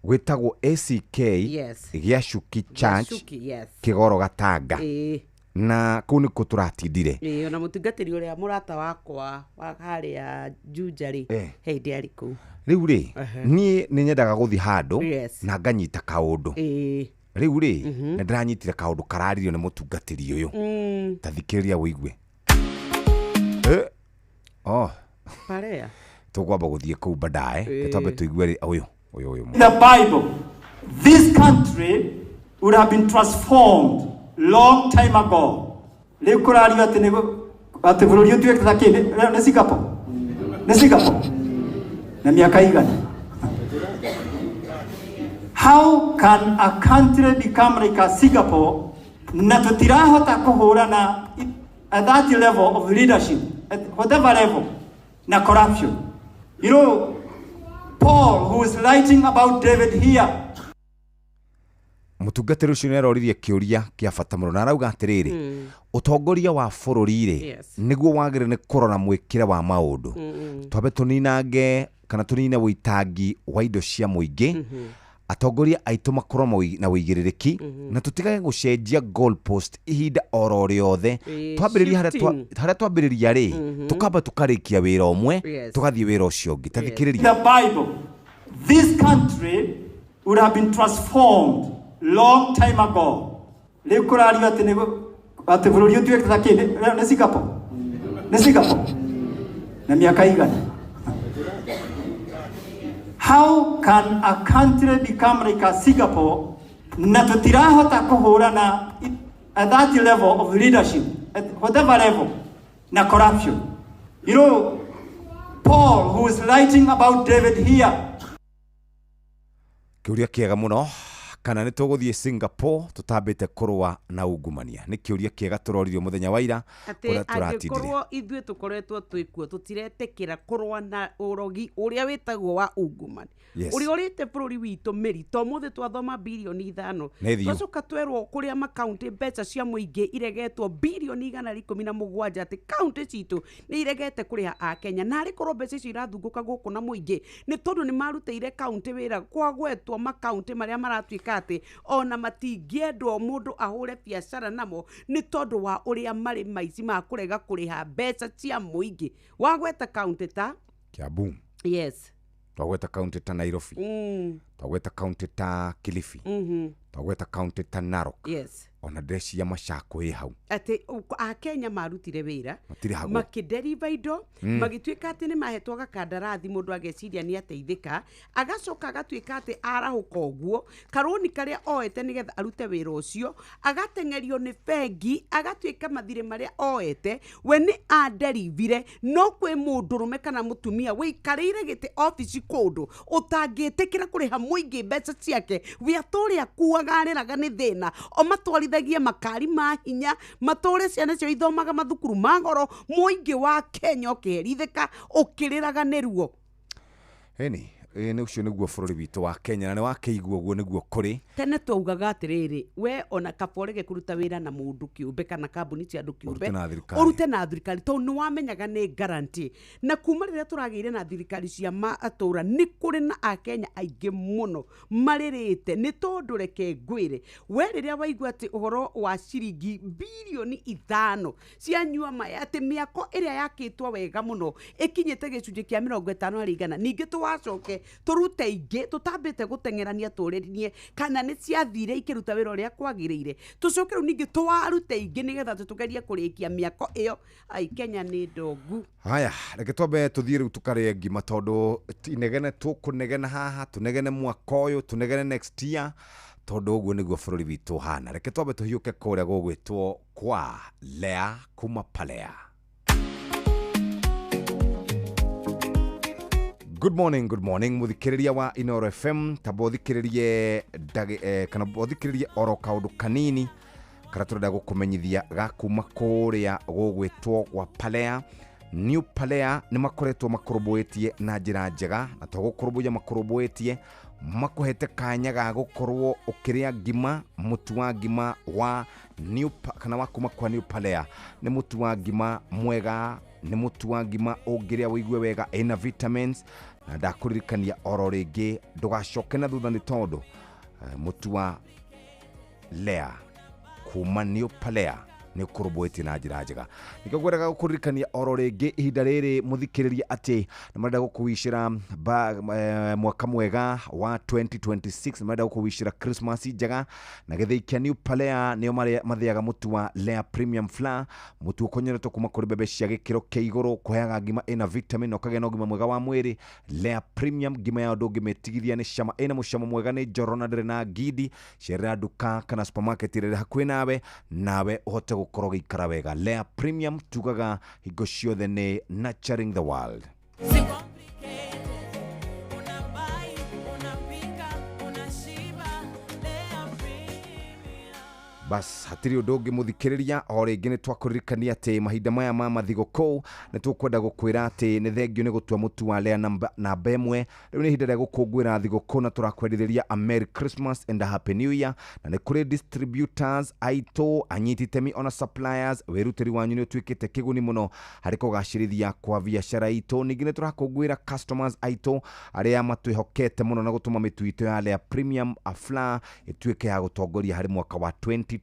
Gwĩtagwo ACK. Yes. Gĩacuki Church. Gĩacuki, yes. Kĩgoro Gatanga. Ĩĩ. Na kũu nĩkuo tũratindire. Ĩĩ, ona mũtungatĩri ũrĩa mũrata wakwa wa harĩa Juja rĩ, he hĩndĩ arĩ kũu. Rĩu rĩ, niĩ nĩ nyendaga gũthiĩ handũ Yes. na nganyita kaũndũ. Ĩĩ. Rĩu rĩ, nĩ ndĩranyitire kaũndũ kararirio nĩ mũtungatĩri ũyũ. Ta thikĩrĩria ũigue. Oh. Parea. Tũkwamba gũthiĩ kũu baadaye, twambe tũigue ũyũ. Ũyũ. The Bible, this country would have been transformed long time ago. Rĩu kũrario atĩ nĩ atĩ bũrũri ũtuĩke ta kĩ, nĩ Singapore. Nĩ Singapore. Na mĩaka igana. How can a country become like a Singapore Na tũtirahota kũhũrana at that level of leadership, at whatever level, na corruption. You know, Paul, who is writing about David here, Mũtungatĩri ũcio nĩ aroririe kĩũria kĩa bata mũno na arauga atĩrĩrĩ, ũtongoria wa bũrũri rĩ, nĩguo wagĩrĩire nĩ kũrora mwĩkĩre wa maũndũ. Twambe tũninange kana tũnine wũitangi wa indo cia mũingĩ, atongoria aitũ makorwo na wĩigĩrĩrĩki, na tũtigage gũcenjia goalpost ihinda oro rĩothe. Twambĩrĩria harĩa Shifting. harĩa twambĩrĩria rĩ, tũkamba tũkarĩkia wĩra ũmwe, tũgathiĩ wĩra ũcio ũngĩ. Ta thikĩrĩria. The Bible, this country would have been transformed long time ago. Rĩu kũrario atĩ atĩ bũrũri ũtuĩke ta kĩ? Nĩ Singapore, nĩ Singapore na mĩaka igana. How can a country become like a Singapore na tũtirahota kũhũrana at that level of leadership, at whatever level, na corruption? You know, Paul, who is writing about David here, Kĩũria kĩega mũno, kana nĩ tũgũthiĩ Singapore tũtambĩte kũrũa na ungumania? Nĩ kĩũria kĩega tũroririo mũthenya wa ira atĩ ũrĩa tũratindire. Angĩkorwo ithuĩ tũkoretwo twĩkuo, tũtiretĩkĩra kũrũa na ũrogi ũrĩa wĩtagwo wa ungumani, ũrĩa ũrĩte bũrũri witũ mĩri. To mũthĩ twathoma birioni 5. Nĩ thiũ. Twacoka twerwo kũrĩa makaunti mbeca cia mũingĩ iregetwo birioni 117, atĩ kaunti citũ nĩ iregete kũrĩha akenya, na arĩ korwo mbeca icio irathungũka gũkũ na mũingĩ, nĩ tondũ nĩ marutĩire kaunti wĩra. Kwagwetwo makaunti marĩa maratuĩka atĩ ona matingĩendwo mũndũ ahũre biacara namo nĩ tondũ wa ũrĩa marĩ maici ma kũrega kũrĩha mbeca cia mũingĩ. Wagweta kaunti ta Kiambu. Twagweta kaunti ta Nairobi, twagweta kaunti ta Kilifi, twagweta kaunti ta Narok, ona ndĩreciria Machakos ĩ hau. Atĩ akenya marutire wĩra Matirĩhagwo. Makĩderiva indo, magĩtuĩka atĩ nĩ mahetwo gakandarathi, mũndũ ageciria nĩ ateithĩka, agacoka agatuĩka atĩ arahũka ũguo karũni karĩa oete nĩgetha arute wĩra ũcio agateng'erio nĩ bengi, agatuĩka mathirĩ marĩa oete we nĩ anderivire. No kwĩ mũndũrũme kana mũtumia wĩikarĩire gĩtĩ obici kũndũ ũtangĩtĩkĩra kũrĩha mũingĩ mbeca ciake, we atũrĩ akuaga arĩraga nĩ thĩna, o matwarithagie makari ma hinya, matũre ciana cio ithomaga mathukuru ma goro, mũingĩ wa Kenya ũkĩherithĩka ũkĩrĩraga nĩ ruo. Ĩni ĩ, nĩ ũcio nĩguo bũrũri witũ wa Kenya, na nĩ wakĩigua ũguo nĩguo kũrĩ. Tene twaugaga atĩrĩrĩ, we ona kaba ũrege kũruta wĩra na mũndũ kĩũmbe kana kambuni cia andũ kĩũmbe, Ũrute na thirikari. Ũrute na thirikari tondũ nĩ wamenyaga nĩ guarantee. Na kuma rĩrĩa tũragĩire na thirikari cia matũra, nĩ kũrĩ na akenya aingĩ mũno marĩrĩte, nĩ tondũ reke ngwĩre we, rĩrĩa waigua atĩ ũhoro wa ciringi birioni 5 cianyua maya, atĩ mĩako ĩrĩa yakĩtwo wega mũno ĩkinyĩte gĩcunjĩ kĩa 50 harĩ 100, ningĩ tũwacoke tũrute ingĩ tũtambĩte gũteng'erania tũrĩrie kana nĩ ciathire ikĩruta wĩra ũrĩa kwagĩrĩire, tũcoke rĩu ningĩ tũwarute ingĩ nĩgetha tũgerie kũrĩkia mĩako ĩyo. Ai, Kenya nĩ ndongu. Haya, reke twambe tũthiĩ rĩu tũkarĩe ngima, tondũ inegene tũkũnegena haha, tũnegene mwaka ũyũ, tũnegene next year, tondũ ũguo nĩguo bũrũri witũ ũhana. Reke twambe tũhiũke kũrĩa gũgwĩtwo kwa Lea kuma Palea. Good morning, good morning, muthikĩrĩria wa Inoro FM. Tamba ũthikĩrĩrie kana ũthikĩrĩrie oro kaũndũ kanini karĩa tũrenda gũkũmenyithia ga kuma kũrĩa gũgwĩtwo gwa Palea. New Palea nĩ makoretwo makũrũmbũĩtie na njĩra njega, na to gũkũrũmbũiya makũrũmbũĩtie, makũhete kanya ga gũkorwo ũkĩrĩa ngima, mũtu wa ngima wa New kana wa kuma kwa New Palea. Nĩ mũtu wa ngima mwega, nĩ mũtu wa ngima ũngĩrĩa ũigue wega, ĩna vitamins. Na ndakũririkania oro rĩngĩ, ndũgacoke na thutha, nĩ tondũ mũtu wa Lea kuma New Palea nĩ ũkũrũmbũĩtie na njĩra njega. Nĩkĩo ngwendaga gũkũririkania oro rĩngĩ ihinda rĩrĩ, mũthikĩrĩria, atĩ nĩ marenda gũkũwicĩra mwaka mwega wa 2026, nĩ marenda gũkũwicĩra Christmas njega. Na gĩthĩi kĩa New Palea nĩo mathĩaga mũtu wa Lea Premium Flour, mũtu ũkonyeretwo kuma kũrĩ mbembe cia gĩkĩro kĩa igũrũ, kũheaga ngima ĩna vitamin na ũkagĩa na ũgima mwega wa mwĩrĩ. Lea Premium ngima yao ndũngĩmĩtigithia, nĩ cama, ĩna mũcamo mwega, nĩ njororo na ndĩrĩ na ngindi. Cerera nduka kana supermarket ĩrĩa ĩrĩ hakuhĩ nawe, nawe ũhote gũkorwo ũgĩikara wega. Lea Premium tugaga hingo ciothe nĩ nurturing the world. Bas hatirĩ ũndũ ũngĩ mũthikĩrĩria, o rĩngĩ nĩ twakũririkania atĩ mahinda maya ma mathigũkũ nĩ tũkwenda gũkwĩra atĩ nĩ thengio nĩ gũtua mũtu wa Lea namba 1. Rĩu nĩ ihinda rĩa gũkũngũĩra thigũkũ na tũrakwendithĩria a Merry Christmas and a Happy New Year, na nĩ kũrĩ distributors aitũ, anyiti itemi ona suppliers. Wĩrutĩri wanyu nĩ ũtuĩkĩte kĩguni mũno harĩ kũgacĩrithia kwa biacara itũ. Ningĩ nĩ tũrakũngũĩra customers aitũ arĩa matwĩhokete mũno na gũtũma mĩtu itũ ya Lea Premium Flour ĩtuĩke ya gũtongoria harĩ mwaka wa 2025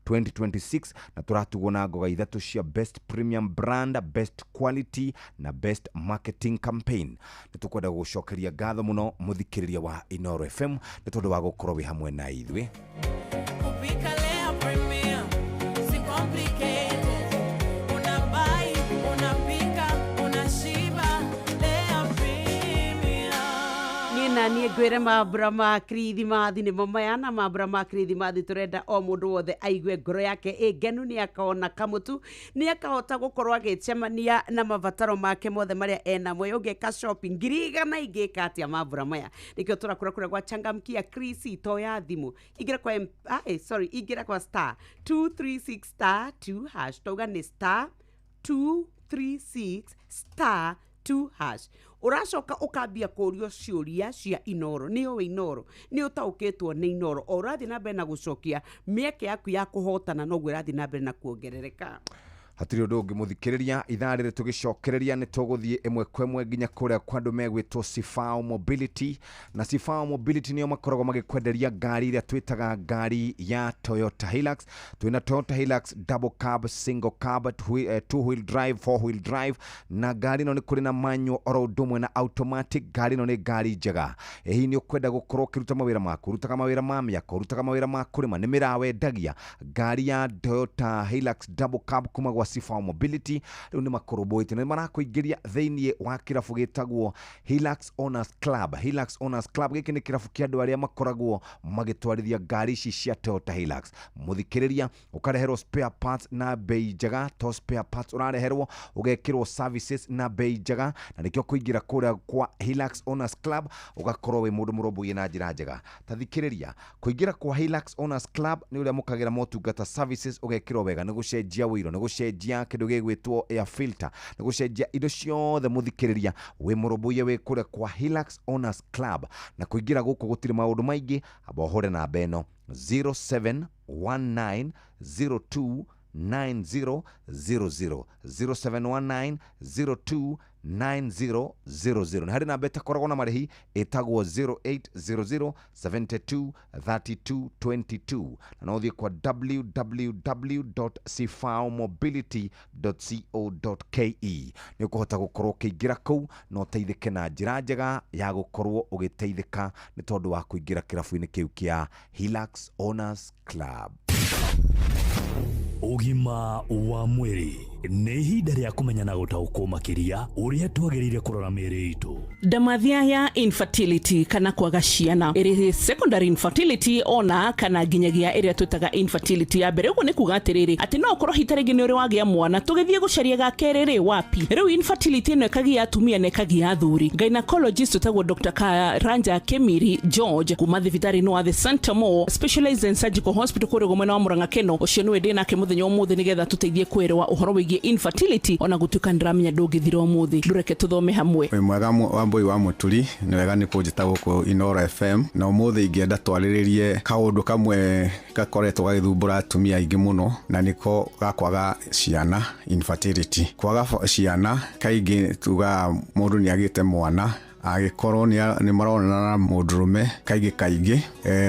2026, na tũratugwo na ngoga 3 cia best premium brand, best quality na best marketing campaign. Nĩ tũkwenda gũgũcokeria ngatho mũno mũthikĩrĩria wa Inooro FM nĩ tondũ wa gũkorwo wĩ hamwe na ithuĩ. Kupika Lea Premium, si complicated. Unabuy, unapika, unashiba. Lea Premium. Niĩ na niĩ ngwĩre mambura ma kirithimathi nĩmo maya, na mambura ma kirithimathi tũrenda o mũndũ wothe aigue ngoro yake ĩ ngenu, nĩ akona kamũtu, nĩ akahota gũkorwo agĩcemania na mabataro make mothe marĩa enamo. Ũngĩka shopping 100,000 ingĩka atĩa mambura maya? Nĩkĩo tũrakũra kũrĩa gwa Changamkia Krisi toya thimũ, ingĩra kwa ingĩra kwa star 236 star 2 hash, tauga nĩ star 236 star 2 hash. Ũracoka ũkambia kũrio ciũria cia Inooro, nĩ ũĩ Inooro, nĩ ũtaũkĩtwo nĩ Inooro. O ũrathiĩ na mbere na gũcokia, mĩeke yaku ya kũhotana noguo ĩrathiĩ na mbere na kuongerereka. Hatirĩ ũndũ ũngĩ mũthikĩrĩria, ithaa rĩrĩ tũgĩcokereria nĩ tũgũthiĩ ĩmwe kwa ĩmwe nginya kũrĩa kwa andũ megwĩtwo Sifao Mobility, na Sifao Mobility nĩo makoragwo magĩkwenderia ngari ĩrĩa twĩtaga ngari ya Toyota Hilux. Twĩna Toyota Hilux double cab, single cab, two wheel drive, four wheel drive, na ngari ĩno nĩ kũrĩ na manual oro ũndũ ũmwe na automatic. Ngari ĩno nĩ ngari njega. Hihi nĩ ũkwenda gũkorwo ũkĩruta mawĩra maku, ũrutaga mawĩra ma mĩako, ũrutaga mawĩra ma kũrĩma, nĩ mĩraa wendagia, ngari ya Toyota Hilux double cab kuma gwa Sifao Mobility rĩu nĩ makũrũmbũĩtie, nĩ marakũingĩria thĩinĩ wa kĩrabu gĩtagwo Hilux Owners Club. Hilux Owners Club gĩkĩ nĩ kĩrabu kĩa andũ arĩa makoragwo magĩtwarithia ngari ici cia Toyota Hilux. Mũthikĩrĩria, ũkareherwo spare parts na bei njega, to spare parts ũrareherwo, ũgekĩrwo services na bei njega, na nĩkĩo kũingĩra kũrĩa kwa Hilux Owners Club ũgakorwo wĩ mũndũ mũrũmbũiye na njĩra njega. Ta thikĩrĩria, kũingĩra kwa Hilux Owners Club nĩ ũrĩa mũkagĩra motungata services, ũgekĩrwo wega, nĩ gũcenjia wĩiro, nĩ gũcenjia kĩndũ gĩgwĩtwo air filter, nĩ gũcenjia indo ciothe. Mũthikĩrĩria, wĩ mũrũmbũiye wĩ kũrĩa kwa Hilux Owners Club, na kũingĩra gũkũ gũtirĩ maũndũ maingĩ, amba ũhũre namba ĩno 071902 9000 0719 02 9000. Nĩ harĩ namba ĩtakoragwo na marĩhi ĩtagwo 0800 72 32 22, na no ũthiĩ kwa www.sifaomobility.co.ke. Nĩ ũkũhota gũkorwo ũkĩingĩra kũu na ũteithĩke na njĩra njega ya gũkorwo ũgĩteithĩka nĩ tondũ wa kũingĩra kĩrabu-inĩ kĩu kĩa Hilux Owners Club. Ũgima wa mwĩrĩ nĩ ihinda rĩa kũmenya na gũtaũkwo makĩria ũrĩa twagĩrĩire kũrora mĩĩrĩ itũ. Ndamathia ya infertility kana kwaga ciana, ĩrĩ secondary infertility ona kana nginyagia ĩrĩa twĩtaga infertility ya mbere. Ũguo nĩ kuga atĩrĩrĩ, atĩ no ũkorwo hita rĩngĩ nĩ ũrĩ wagĩa mwana, tũgĩthiĩ gũcaria ga kerĩ rĩ wapi. Rĩu infertility ĩno ĩkagia atumia na ĩkagia athuri. Gynecologist ũtagwo Dr. Karanja Kemiri George kuma thibitarĩ-inĩ wa the Santa Mo Specialized and Surgical Hospital kũrĩa mwena wa Murang'a Keno, ũcio nĩwe ndĩ nake mũthenya ũmũthĩ nĩgetha tũteithie kwĩrwa ũhoro wĩgiĩ infertility, ona gũtuĩka nĩndĩramenya ndũngĩthira ũmũthĩ, ndũreke tũthome hamwe. Wĩ mwega Wambui wa Mũturi, nĩ wega nĩ kũnjĩta gũkũ Inooro FM, na ũmũthĩ ingĩenda twarĩrĩrie kaũndũ kamwe gakoretwo gagĩthumbũra atumia aingĩ mũno, na nĩko ga kwaga ciana, infertility. Kwaga ciana kaingĩ tugaga mũndũ nĩ agĩte mwana agĩkorwo nĩ maronana na mũndũrũme kaingĩ kaingĩ,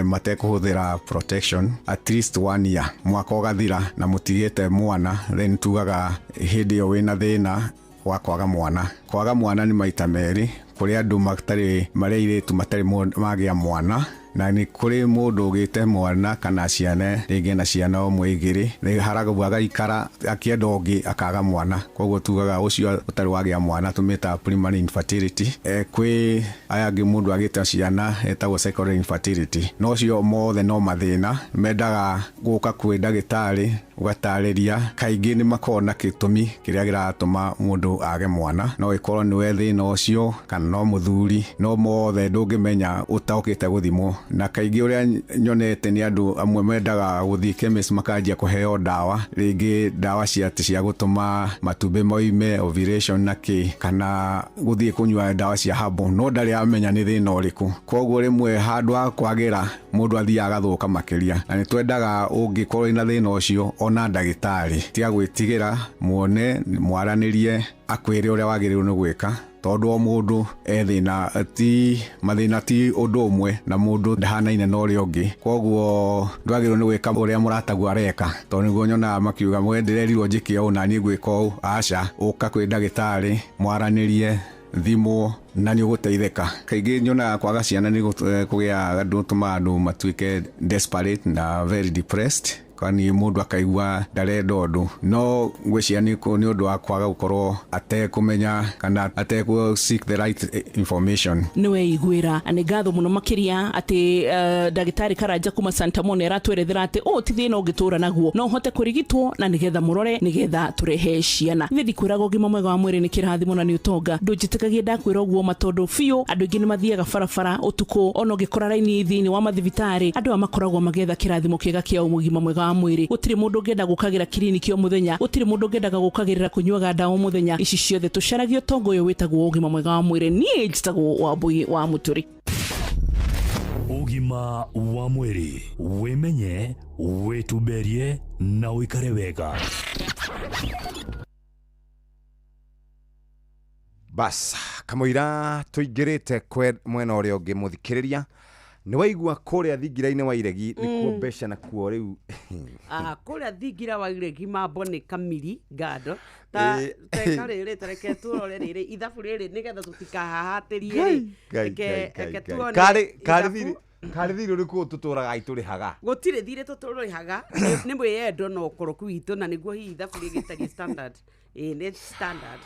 matekũhũthĩra protection at least 1 year, mwaka ũgathira na mũtigĩte mwana, then tugaga hĩndĩ ĩyo wĩna thĩna wa kwaga mwana. Kwaga mwana nĩ maita merĩ, kũrĩ andũ matarĩ marĩ airĩtu matarĩ magĩa mwana, na nĩ kũrĩ mũndũ ũgĩte mwana kana ciana rĩngĩ na ciana ũmwe igĩrĩ, nĩ haragwo agaikara akĩenda ũngĩ akaga mwana. Koguo tugaga ũcio ũtarĩ wagĩa mwana tũmĩtaga primary infertility. Kwĩ aya angĩ mũndũ agĩte ciana etagwo secondary infertility. No ũcio mothe no mathĩna mendaga gũka kwĩ ndagĩtarĩ ũgatarĩria, kaingĩ nĩ makoragwo na gĩtũmi kĩrĩa kĩratũma mũndũ age mwana, no ĩkorwo nĩwe thĩna ũcio kana no mũthuri, no mothe ndũngĩmenya ũtaũkĩte gũthimwo. Na kaingĩ ũrĩa nyonete nĩ andũ amwe mendaga gũthiĩ chemist makanjia kũheo ndawa, rĩngĩ ndawa cia cia gũtũma matumbĩ moime, ovulation na kĩ, kana gũthiĩ kũnyua ndawa cia herbal, no ndarĩ amenya nĩ thĩna ũrĩkũ. Koguo rĩmwe handũ ha kwagĩra mũndũ athiaga agathũka makĩria, na nĩ twendaga ũngĩkorwo wĩna thĩna ũcio ona ndagĩtarĩ, tiga gwĩtigĩra, muone mwaranĩrie, akwĩre ũrĩa wagĩrĩirwo nĩ gwĩka, tondũ o mũndũ e thĩna, ti mathĩna ti ũndũ ũmwe, na mũndũ ndahanaine na ũrĩa ũngĩ. Koguo ndwagĩrĩirwo nĩ gwĩka ũrĩa mũrataguo areka, tondũ nĩguo nyonaga makiuga we ndĩrerirwo njĩke ũũ na niĩ ngwĩka ũũ. Aca, ũka kwĩ ndagĩtarĩ mwaranĩrie thimũ na nĩ ũgũteithĩka. Kaingĩ nyonaga kwaga ciana nĩ kũgĩa andũ, tũmaga andũ matuĩke desperate na very depressed, kwani mũndũ akaigua ndarenda ũndũ, no ngwĩciria nĩ ũndũ wa kwaga gũkorwo atekũmenya kana atekũ seek the right information. Nĩ weiguĩra nĩ ngatho mũno makĩria atĩ ndagĩtarĩ Karanja kuma Santa Mona aratwerethera atĩ ũũ ti thĩna ũngĩtũra naguo, no ũhote kũrigitwo na nĩgetha mũrore nĩgetha tũrehe ciana. Ithe ndikwĩraga ũgima mwega wa mwĩrĩ nĩ kĩrathimo na nĩ ũtonga, ndũnjĩtĩkagie ndakwĩra ũguo ma, tondũ biũ andũ aingĩ nĩ mathiaga barabara ũtukũ, ona ũngĩkora raini thĩinĩ wa mathibitarĩ, andũ aya makoragwo magĩetha kĩrathimo kĩega kĩa ũgima mwega wa mwĩrĩ. Gũtirĩ mũndũ ũngĩenda gũkagĩra kiriniki o mũthenya, gũtirĩ mũndũ ũngĩendaga gũkagĩrĩra kũnyuaga ndawa o mũthenya. Ici ciothe tũcaragia ũtonga ũyũ wĩtagwo ũgima mwega wa mwĩrĩ. Niĩ njĩtagwo Wambui wa Mũturi. Ũgima wa mwĩrĩ, wĩmenye, wĩtumberie na ũikare wega. Bas kamũira tũingĩrĩte mwena ũrĩa ũngĩ mũthikĩrĩria, nĩ waigua kũrĩa thingira-inĩ wa iregi nĩkuo mbeca nakuo rĩu. Kũrĩa thingira wa iregi mambo nĩ kamiri ngando ta teka rĩrĩ, tareke tũrore rĩrĩ ithabu rĩrĩ nĩgetha tũtikahahatĩrie rĩ, reke tuone karĩ thirĩ ũrĩkũ tũtũraga itũrĩhaga? Gũtirĩ thirĩ tũtũrĩhaga, nĩ mwĩyendo na ũkoroku witũ, na nĩguo hihi ithabu rĩgĩtagio standard. Nĩ standard.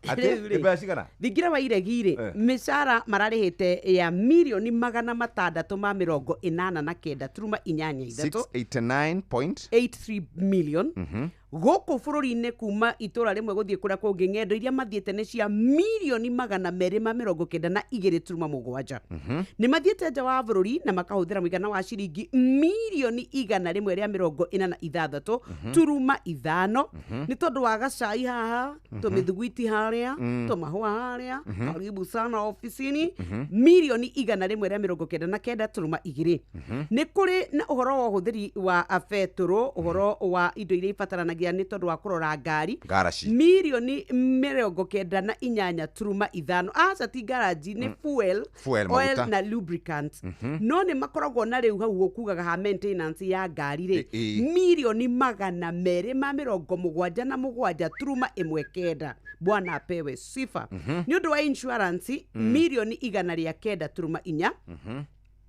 Atĩ mbeca cigana? Thingira wa iregi rĩ, mĩcara mararĩhĩte ya mirioni 689.83 689.83 million gũkũ bũrũri-inĩ, kuma itũra rĩmwe gũthiĩ kũrĩa kũngĩ. Ng'endo iria mathiĩte nĩ cia mirioni 292.7. Nĩ mathiĩte nja wa bũrũri na makahũthĩra mũigana wa ciringi mirioni 146.5, nĩ tondũ wa gacai haha, tũmĩthugwiti harĩa, tũmahũa harĩa, karibu sana ofisini, mirioni 199.2. Nĩ kũrĩ na ũhoro wa ũhũthĩri wa betũrũ, ũhoro wa indo iria ibataranagia nĩ tondũ wa kũrora ngari, mirioni 98.5. Aca ti ngaraji, nĩ fuel, oil na lubricant. No nĩ makoragwo na rĩu hau ũkugaga ha maintenance ya ngari rĩ, mirioni 277.19. Bwana apewe sifa. Nĩ ũndũ wa insurance, mirioni 109.4.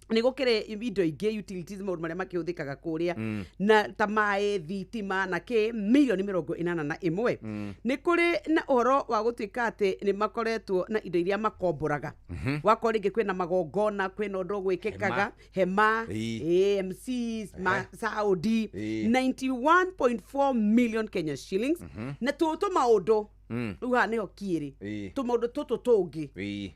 Nĩ gũkĩrĩ indo ingĩ utilities, maũndũ marĩa makĩhũthĩkaga kũrĩa na ta maĩ, thitima na kĩ, mirioni 81. Nĩ kũrĩ na ũhoro wa gũtuĩka atĩ nĩ makoretwo na indo iria makomboraga, wakorwo rĩngĩ kwĩna magongona, kwĩna ũndũ ũgwĩkĩkaga, hema, AMCs, Saudi, 91.4 million Kenya shillings. Na tũtũ maũndũ rĩu haha nĩho kĩrĩ tũmaũndũ tũtũ tũngĩ,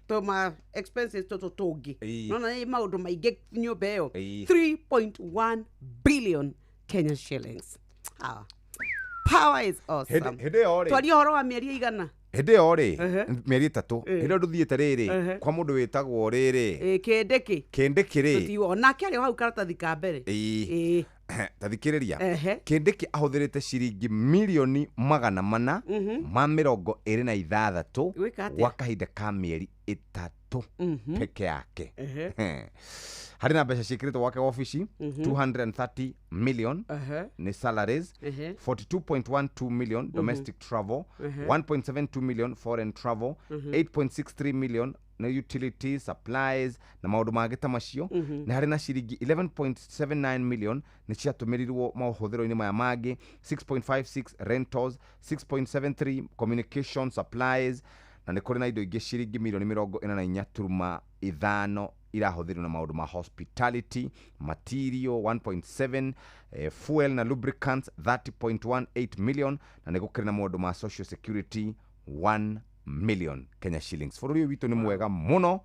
tũma expenses tũtũ tũngĩ, nona nĩ maũndũ maingĩ nyũmba ĩyo, 3.1 billion Kenya shillings. Power is awesome. Twarie ũhoro wa mĩeri igana hĩndĩ ĩyo rĩ, mĩeri 3 hĩndĩ ĩyo ndũthiĩte rĩrĩ kwa mũndũ wĩtagwo rĩrĩ Kĩndĩkĩ, Kĩndĩkĩ rĩ, onake arĩ o hau karatathi ka mbere. Ta thikĩrĩria, Kĩndĩkĩ ahũthĩrĩte ciringi mirioni 426 gwa kahinda ka mĩeri 3 peke yake. Harĩ na mbeca ciĩkĩrĩtwo gwake wabici, 230 million nĩ salaries, 42.12 million domestic travel, 1.72 million foreign travel, 8.63 million na utilities, supplies na maũndũ mangĩ ta macio. Nĩ harĩ na ciringi 11.79 million nĩ ciatũmĩrirwo maũhũthĩro-inĩ maya mangĩ, 6.56 rentals, 6.73 communication supplies, na nĩ kũrĩ na indo ingĩ ciringi mirioni 44.5 irahũthĩrwo na maũndũ ma hospitality, material 1.7, fuel na lubricants 30.18 million, na nĩ gũkĩrĩ na maũndũ ma social security 1 million Kenya shillings. Bũrũri ũyũ witũ nĩ mwega mũno.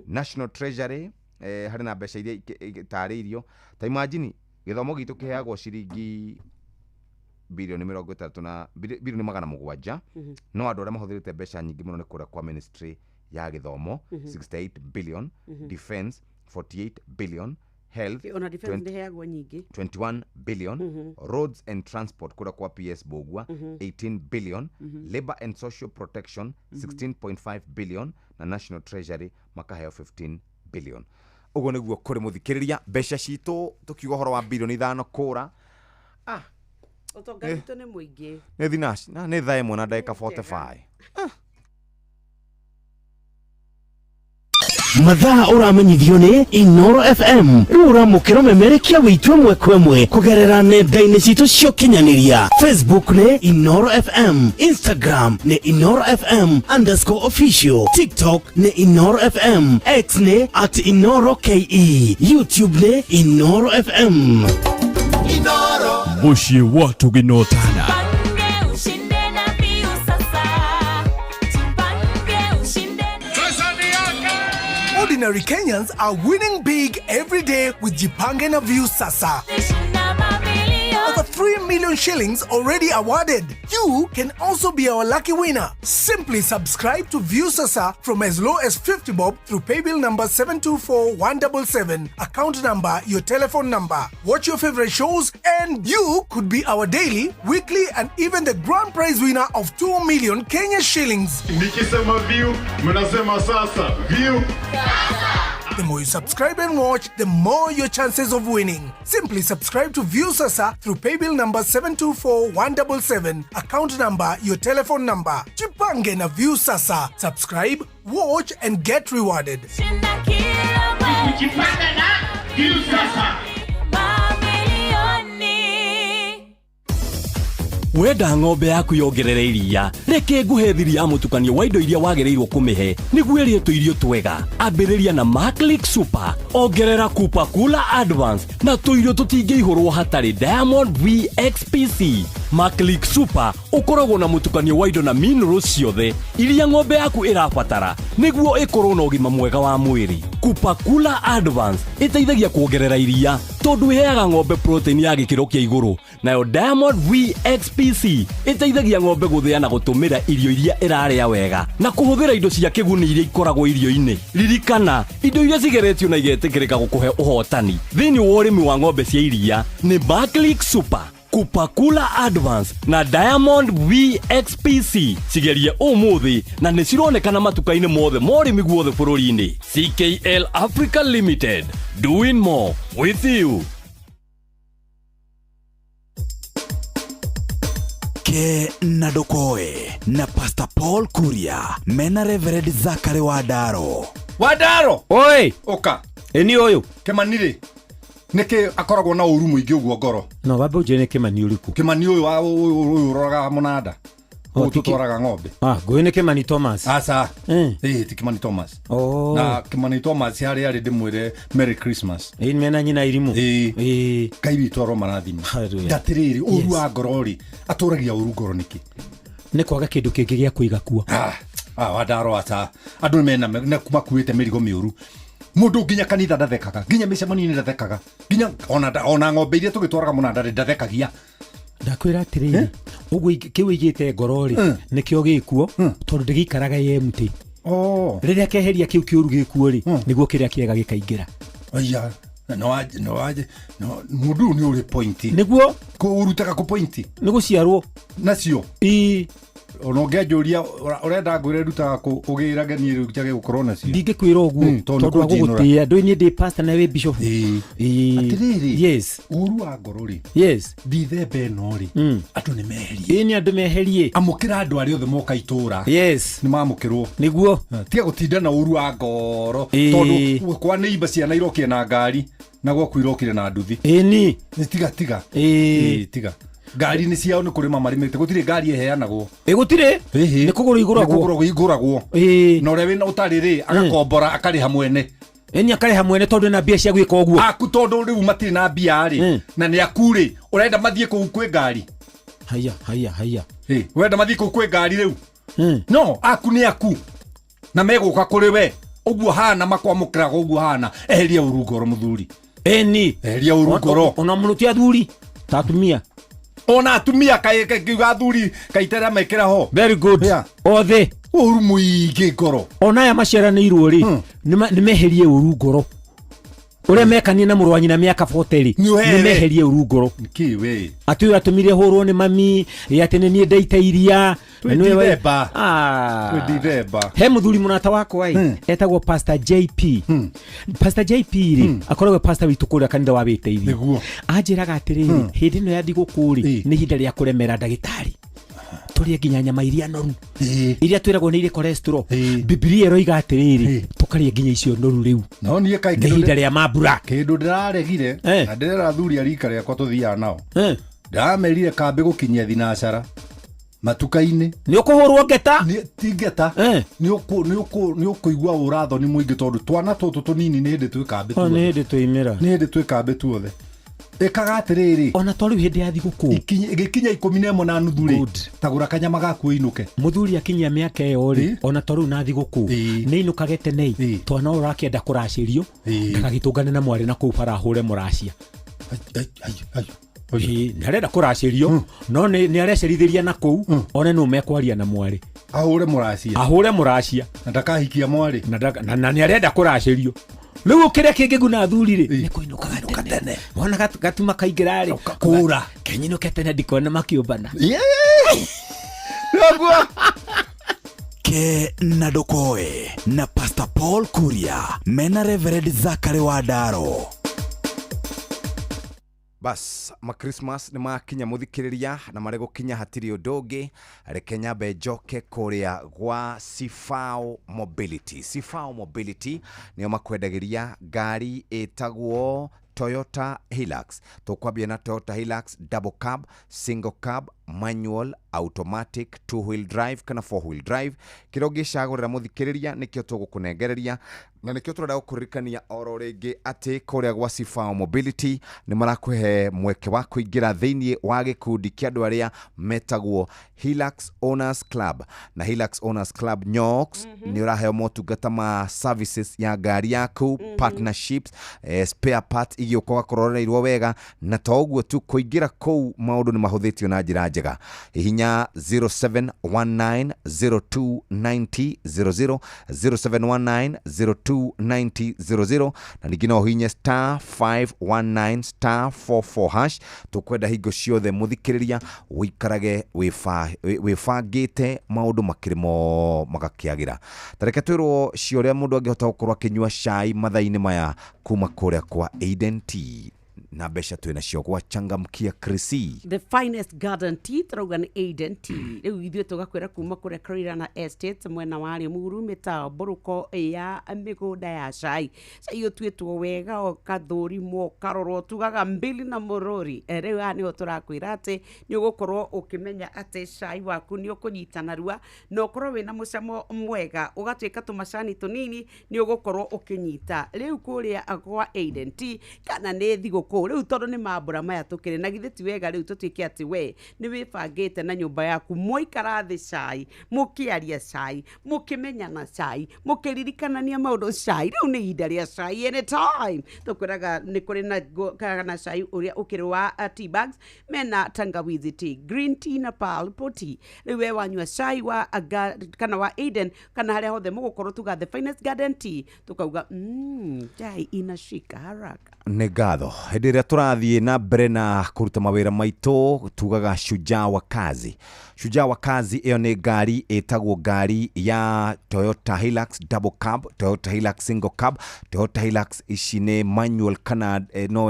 National Treasury harĩ na mbeca iria itarĩirio. Ta imagine gĩthomo gitũ kĩheagwo ciringi bilioni 60 na bilioni 700. No andũ arĩa mahũthĩrĩte mbeca nyingĩ mũno nĩ kũrĩa kwa ministry ya gĩthomo, 68 billion, defense 48 billion, health Ona defense 20 ndĩheagwo nyingĩ. 21 billion, roads and transport kũrĩa kwa PS Bogua 18 billion, labor and social protection 16.5 billion, na National Treasury makaheo 15 billion. Ũguo nĩguo kũrĩ, mũthikĩrĩria. Mbeca citũ, tũkiuga ũhoro wa bilioni 5 kũra Ũtonga witũ nĩ mũingĩ. Nĩ thinaci na nĩ thaa 1 na ndagĩka 45. Mathaa ũramenyithio nĩ Inoro FM. Rĩu ũramũkĩra ũmemerekia witũ ĩmwe kwa ĩmwe kũgerera nenda-inĩ citũ cia ũkinyanĩria. Facebook nĩ Inoro FM, Instagram nĩ Inoro FM_official, TikTok nĩ Inoro FM, X nĩ @InoroKE, YouTube nĩ Inoro FM. Mũciĩ wa tũgĩnotana. Ushinde na Viu sasa. Tupange ushinde. Ordinary Kenyans are winning big every day with Jipange na Viusasa. Over 3 million shillings already awarded. You can also be our lucky winner. Simply subscribe to Viusasa from as low as 50 bob through paybill number 724177, account number, your telephone number. Watch your favorite shows and you could be our daily, weekly and even the grand prize winner of 2 million Kenya shillings. Nikisema view, mnasema sasa. View. The more you subscribe and watch, the more your chances of winning. Simply subscribe to Viusasa through paybill number 724177, account number, your telephone number. Jipange na Viusasa. Subscribe, watch and get rewarded. Kujipanga na Viusasa. Mamilioni. Wenda ng'ombe yaku yongerere iria, reke nguhe thiri ya mũtukanio wa indo iria wagĩrĩirwo kũmĩhe nĩguo ĩrĩe tũirio twega. Ambĩrĩria na Maclick Super, ongerera Kupa Kula Advance na tũirio tũtingĩihũrwo hatarĩ Diamond VXPC. Maclick Super ũkoragwo na mũtukanio wa indo na minerals ciothe iria ng'ombe yaku ĩrabatara nĩguo ĩkorwo na ũgima mwega wa mwĩrĩ. Kupa Kula Advance ĩteithagia kuongerera iria tondũ ĩheaga ng'ombe protein ya gĩkĩro kĩa igũrũ, nayo Diamond VXPC ĩteithagia ng'ombe gũthĩa na gũtũmĩra irio iria ĩrarĩa wega na kũhũthĩra indo cia kĩguni iria ikoragwo irio-inĩ. Ririkana, indo iria cigeretio na igetĩkĩrĩka gũkũhe ũhotani thĩinĩ wa ũrĩmi wa ng'ombe cia iria nĩ Maclick Super, Kupakula Advance na Diamond VXPC. Cigerie ũmũthĩ na nĩ cironekana matuka-inĩ mothe ma ũrĩmi guothe bũrũri-inĩ. CKL Africa Limited, doing more with you. Ke na ndukoe na Pastor Paul Kuria mena Reverend Zakari Wandaro. Wandaro. Oi. Ũka. Ĩni ũyũ. Kĩmani rĩ, nĩkĩ akoragwo na ũru mũingĩ ũguo ngoro? No wambe ũnjĩre nĩ Kĩmani ũrĩkũ? Kĩmani ũyũ wa ũyũ ũroraga mũnanda. Oh, Ũyũ tũtwaraga ng'ombe. Ah, ngũĩ nĩ Kĩmani Thomas. Aca. Ĩĩ, ti Kĩmani Thomas. Oh. Na Kĩmani Thomas harĩa arĩ ndĩmwĩre Merry Christmas. Ĩĩ, mena nyina irimũ. Ĩĩ. Ngai witũ aromarathima. Ndatĩrĩrĩ, ũru wa ngoro rĩ, atũragia ũru ngoro nĩkĩ? Nĩ kwaga kĩndũ kĩngĩ gĩa kũiga kuo. Ah, ah, Wandaro, aca. Andũ mena makuĩte mĩrigo mĩũru. Mũndũ nginya kanitha ndathekaga, nginya mĩcemanio-inĩ ndathekaga, nginya ona ng'ombe iria tũgĩtwaraga mũnanda rĩ, ndathekagia. Ndakwĩra atĩrĩrĩ, ũguo kĩu ĩigĩte ngoro rĩ, nĩkĩo gĩkuo, tondũ ndĩgĩikaraga ye mũtĩ. Rĩrĩa keheria kĩu kĩũru gĩkuo rĩ, nĩguo kĩrĩa kĩega gĩkaingĩra. Aya, no waje, no mũndũ ũyũ nĩ ũrĩ point. Nĩguo. Kũ ũrutaga kũ point? Nĩ gũciarwo. Nacio. Ĩĩ. Ona ũngĩanjũria ũrenda ngwĩre ndutaga kũ, ũgĩrage niĩ rĩu njage gũkorwo nacio. Ndingĩkwĩra ũguo, Tondũ tondũ wa kũnjinũra. gũgũtĩĩa. Ndũĩ niĩ ndĩ pastor na wĩ bishop. Ĩĩ. Ĩĩ. Atĩrĩrĩ. Yes. Ũru wa ngoro rĩ. Yes. Ndithemba ĩno rĩ. Andũ nĩ meherie. Ĩĩ, nĩ andũ meherie. Amũkĩra andũ arĩa othe moka itũra. Yes. Nĩ mamũkĩrwo. Nĩguo. Tiga gũtinda na ũru wa ngoro. Ĩĩ. Tondũ kwa neighbor ciana irokire na ngari na gwaku irokire na nduthi. Ĩni. Tiga tiga. Ĩĩ. Ĩĩ, tiga. Ngari nĩ ciao nĩ kũrĩma marĩmĩte, gũtirĩ ngari ĩheanagwo. Ĩ gũtirĩ. Nĩ kũgũrwo igũragwo. Nĩ kũgũrwo igũragwo. Ĩĩ. Na ũrĩa wĩna ũtarĩ rĩ, agakombora akarĩha mwene. Ĩni akarĩha mwene tondũ ena mbia cia gwĩka ũguo. Aku tondũ rĩu matirĩ na mbia rĩ, na nĩ aku rĩ, ũrenda mathiĩ kũu kwĩ ngari. Haya, haya, haya. Ĩ, ũrenda mathiĩ kũu kwĩ ngari rĩu. No aku nĩ aku na megũka kũrĩ we ũguo hana makwamũkĩraga ũguo hana. Eheria ũru ngoro mũthuri. Eni eheria ũru ngoro. Ona mũno ti athuri ta atumia. Ona atumia kiuga athuri kaitera mekĩra ho. Very good. Othe ũru mũingĩ ngoro. Ona aya maciaranĩirwo rĩ, nĩ meherie ũru ngoro. Ũrĩa mekanie na mũrũ wa nyina mĩaka 40 rĩ, nĩ meherie ũru ngoro. Nĩkĩ we? Atĩ ũyũ atũmire hũrwo nĩ mami, ĩ atĩ nĩ niĩ ndeite iria. Twĩ Dithemba. Twĩ Dithemba. He mũthuri mũrata wakwa ĩ, etagwo Pastor JP. Pastor JP rĩ, akoragwo pastor witũ kũrĩa kanitha wa Wĩteithio. Anjĩraga atĩrĩrĩ, hĩndĩ ĩno ya thigũkũ rĩ, nĩ ihinda rĩa kũremera ndagĩtarĩ. Tũrĩe nginya nyama iria noru iria twĩragwo nĩ irĩ cholesterol. Bibilia ĩroiga atĩrĩrĩ, tũkarĩa nginya icio noru rĩu. No niĩ kaĩ nĩ ihinda rĩa mambura. Kĩndũ ndĩraregire na ndĩrera athuri a rika rĩakwa tũthiaga nao. Ndĩramerire kambĩ gũkinyia thinacara matuka-inĩ. Nĩ ũkũhũrwo ngeta? Ti ngeta. Nĩ ũkũigua ũrathoni mũingĩ tondũ twana tũtũ tũnini nĩ hĩndĩ twĩ kambĩ tuothe. Nĩ hĩndĩ tũimĩra. Nĩ hĩndĩ twĩ kambĩ tuothe. Ĩkaga atĩrĩrĩ, ona to rĩu hĩndĩ ya thigũkũ ĩgĩkinya 11:30 rĩ, tagũra kanyama gaku ũinũke. Mũthuri akinyia mĩaka ĩyo rĩ, ona to rĩu na thigũkũ nĩ inũkage tene, twana ũrakĩenda kũracĩrio ndagagĩtũngane na mwarĩ na kũu bara ahũre mũracia. Nĩ arenda kũracĩrio no nĩ arecerithĩria na kũu one nũ mekwaria na mwarĩ. Ahũre mũracia. Ahũre mũracia. Na ndakahikia mwarĩ. Na nĩ arenda kũracĩrio. Rĩu kĩrĩa kĩngĩguna athuri rĩ, nĩ kũinũkaga tene. Wona gatuma kaingĩra rĩ, kũra. Kenyinũke tene ndikone makĩũmbana. Ke na ndũkoe na Pastor Paul Kuria mena Reverend Zachary Wandaro. Bas, ma Christmas nĩ makinya mũthikĩrĩria na marĩ gũkinya hatirĩ ũndũ ũngĩ. Reke nyambe njoke kũrĩa gwa Sifao Mobility. Sifao Mobility nĩo makwendagĩria ngari ĩtagwo Toyota Hilux. Tũkwambia na Toyota Hilux double cab, single cab, manual, automatic, two wheel drive kana four wheel drive. Kĩrĩa ũngĩcagũrĩra mũthikĩrĩria nĩkĩo tũgũkũnengereria na nĩkĩo tũrenda gũkũririkania oro rĩngĩ atĩ kũrĩa gwa Sifao Mobility nĩ marakũhe mweke wa kũingĩra thĩinĩ wa gĩkundi kĩa andũ arĩa metagwo Hilux Owners Club. Na Hilux Owners Club Nyox nĩ ũraheo motungata ma services ya ngari yaku, partnerships, spare parts igĩũka ũgakorwo ũroreirwo wega, na to ũguo tu kũingĩra kũu maũndũ nĩ mahũthĩtio na njĩra njega. Hihinya 0719029000, 0719029000, na ningĩ no ũhihinye star 519 star 44 hash. Tũkwenda hingo ciothe mũthikĩrĩria ũikarage wĩbangĩte maũndũ makĩrĩ mo magakĩagĩra. Ta reke twĩrwo cio ũrĩa mũndũ angĩhota gũkorwo akĩnyua cai mathaa-inĩ maya kuma kũrĩa kwa Eden Tea na mbeca twĩ nacio gwa Changamkia Krisi. The finest garden tea tũrauga nĩ Eden Tea. Rĩu ithuĩ tũgakwĩra kuma kũrĩa Karirana Estates mwena wa Limuru mĩtambũrũko ya mĩgũnda ya cai. Cai ũtuĩtwo wega ũkathũrimwo ũkarorwo tugaga mbili na mũrũri. Rĩu haha nĩho tũrakwĩra atĩ nĩ ũgũkorwo ũkĩmenya atĩ cai waku nĩ ũkũnyita narua na ũkorwo wĩna mũcamo mwega, ũgatuĩka tũmacani tũnini nĩ ũgũkorwo ũkĩnyita. Rĩu kũrĩa gwa Eden Tea kana nĩ thigũkũ rĩu tondũ nĩ mambura maya tũkĩrĩ na githĩ ti wega rĩu tũtuĩke atĩ we nĩ wĩbangĩte na nyũmba yaku, mwaikara thĩ cai, mũkĩaria cai, mũkĩmenyana cai, mũkĩririkanania maũndũ cai. Rĩu nĩ ihinda rĩa cai anytime. Tũkwĩraga nĩ kũrĩ na kana cai ũrĩa ũkĩrĩ wa tea bags, mena tangawizi tea, green tea na purple tea. Rĩu we wanyua cai wa kana wa Eden kana harĩa hothe mũgũkorwo tuga the finest garden tea, tukauga chai inashika haraka. Nĩ ngatho. Hĩndĩ ĩrĩa tũrathiĩ na mbere na kũruta mawĩra maitũ tugaga Shujaa wa Kazi. Shujaa wa Kazi ĩyo nĩ ngari ĩtagwo ngari ya Toyota Hilux double cab, Toyota Hilux single cab. Toyota Hilux ici nĩ manual kana no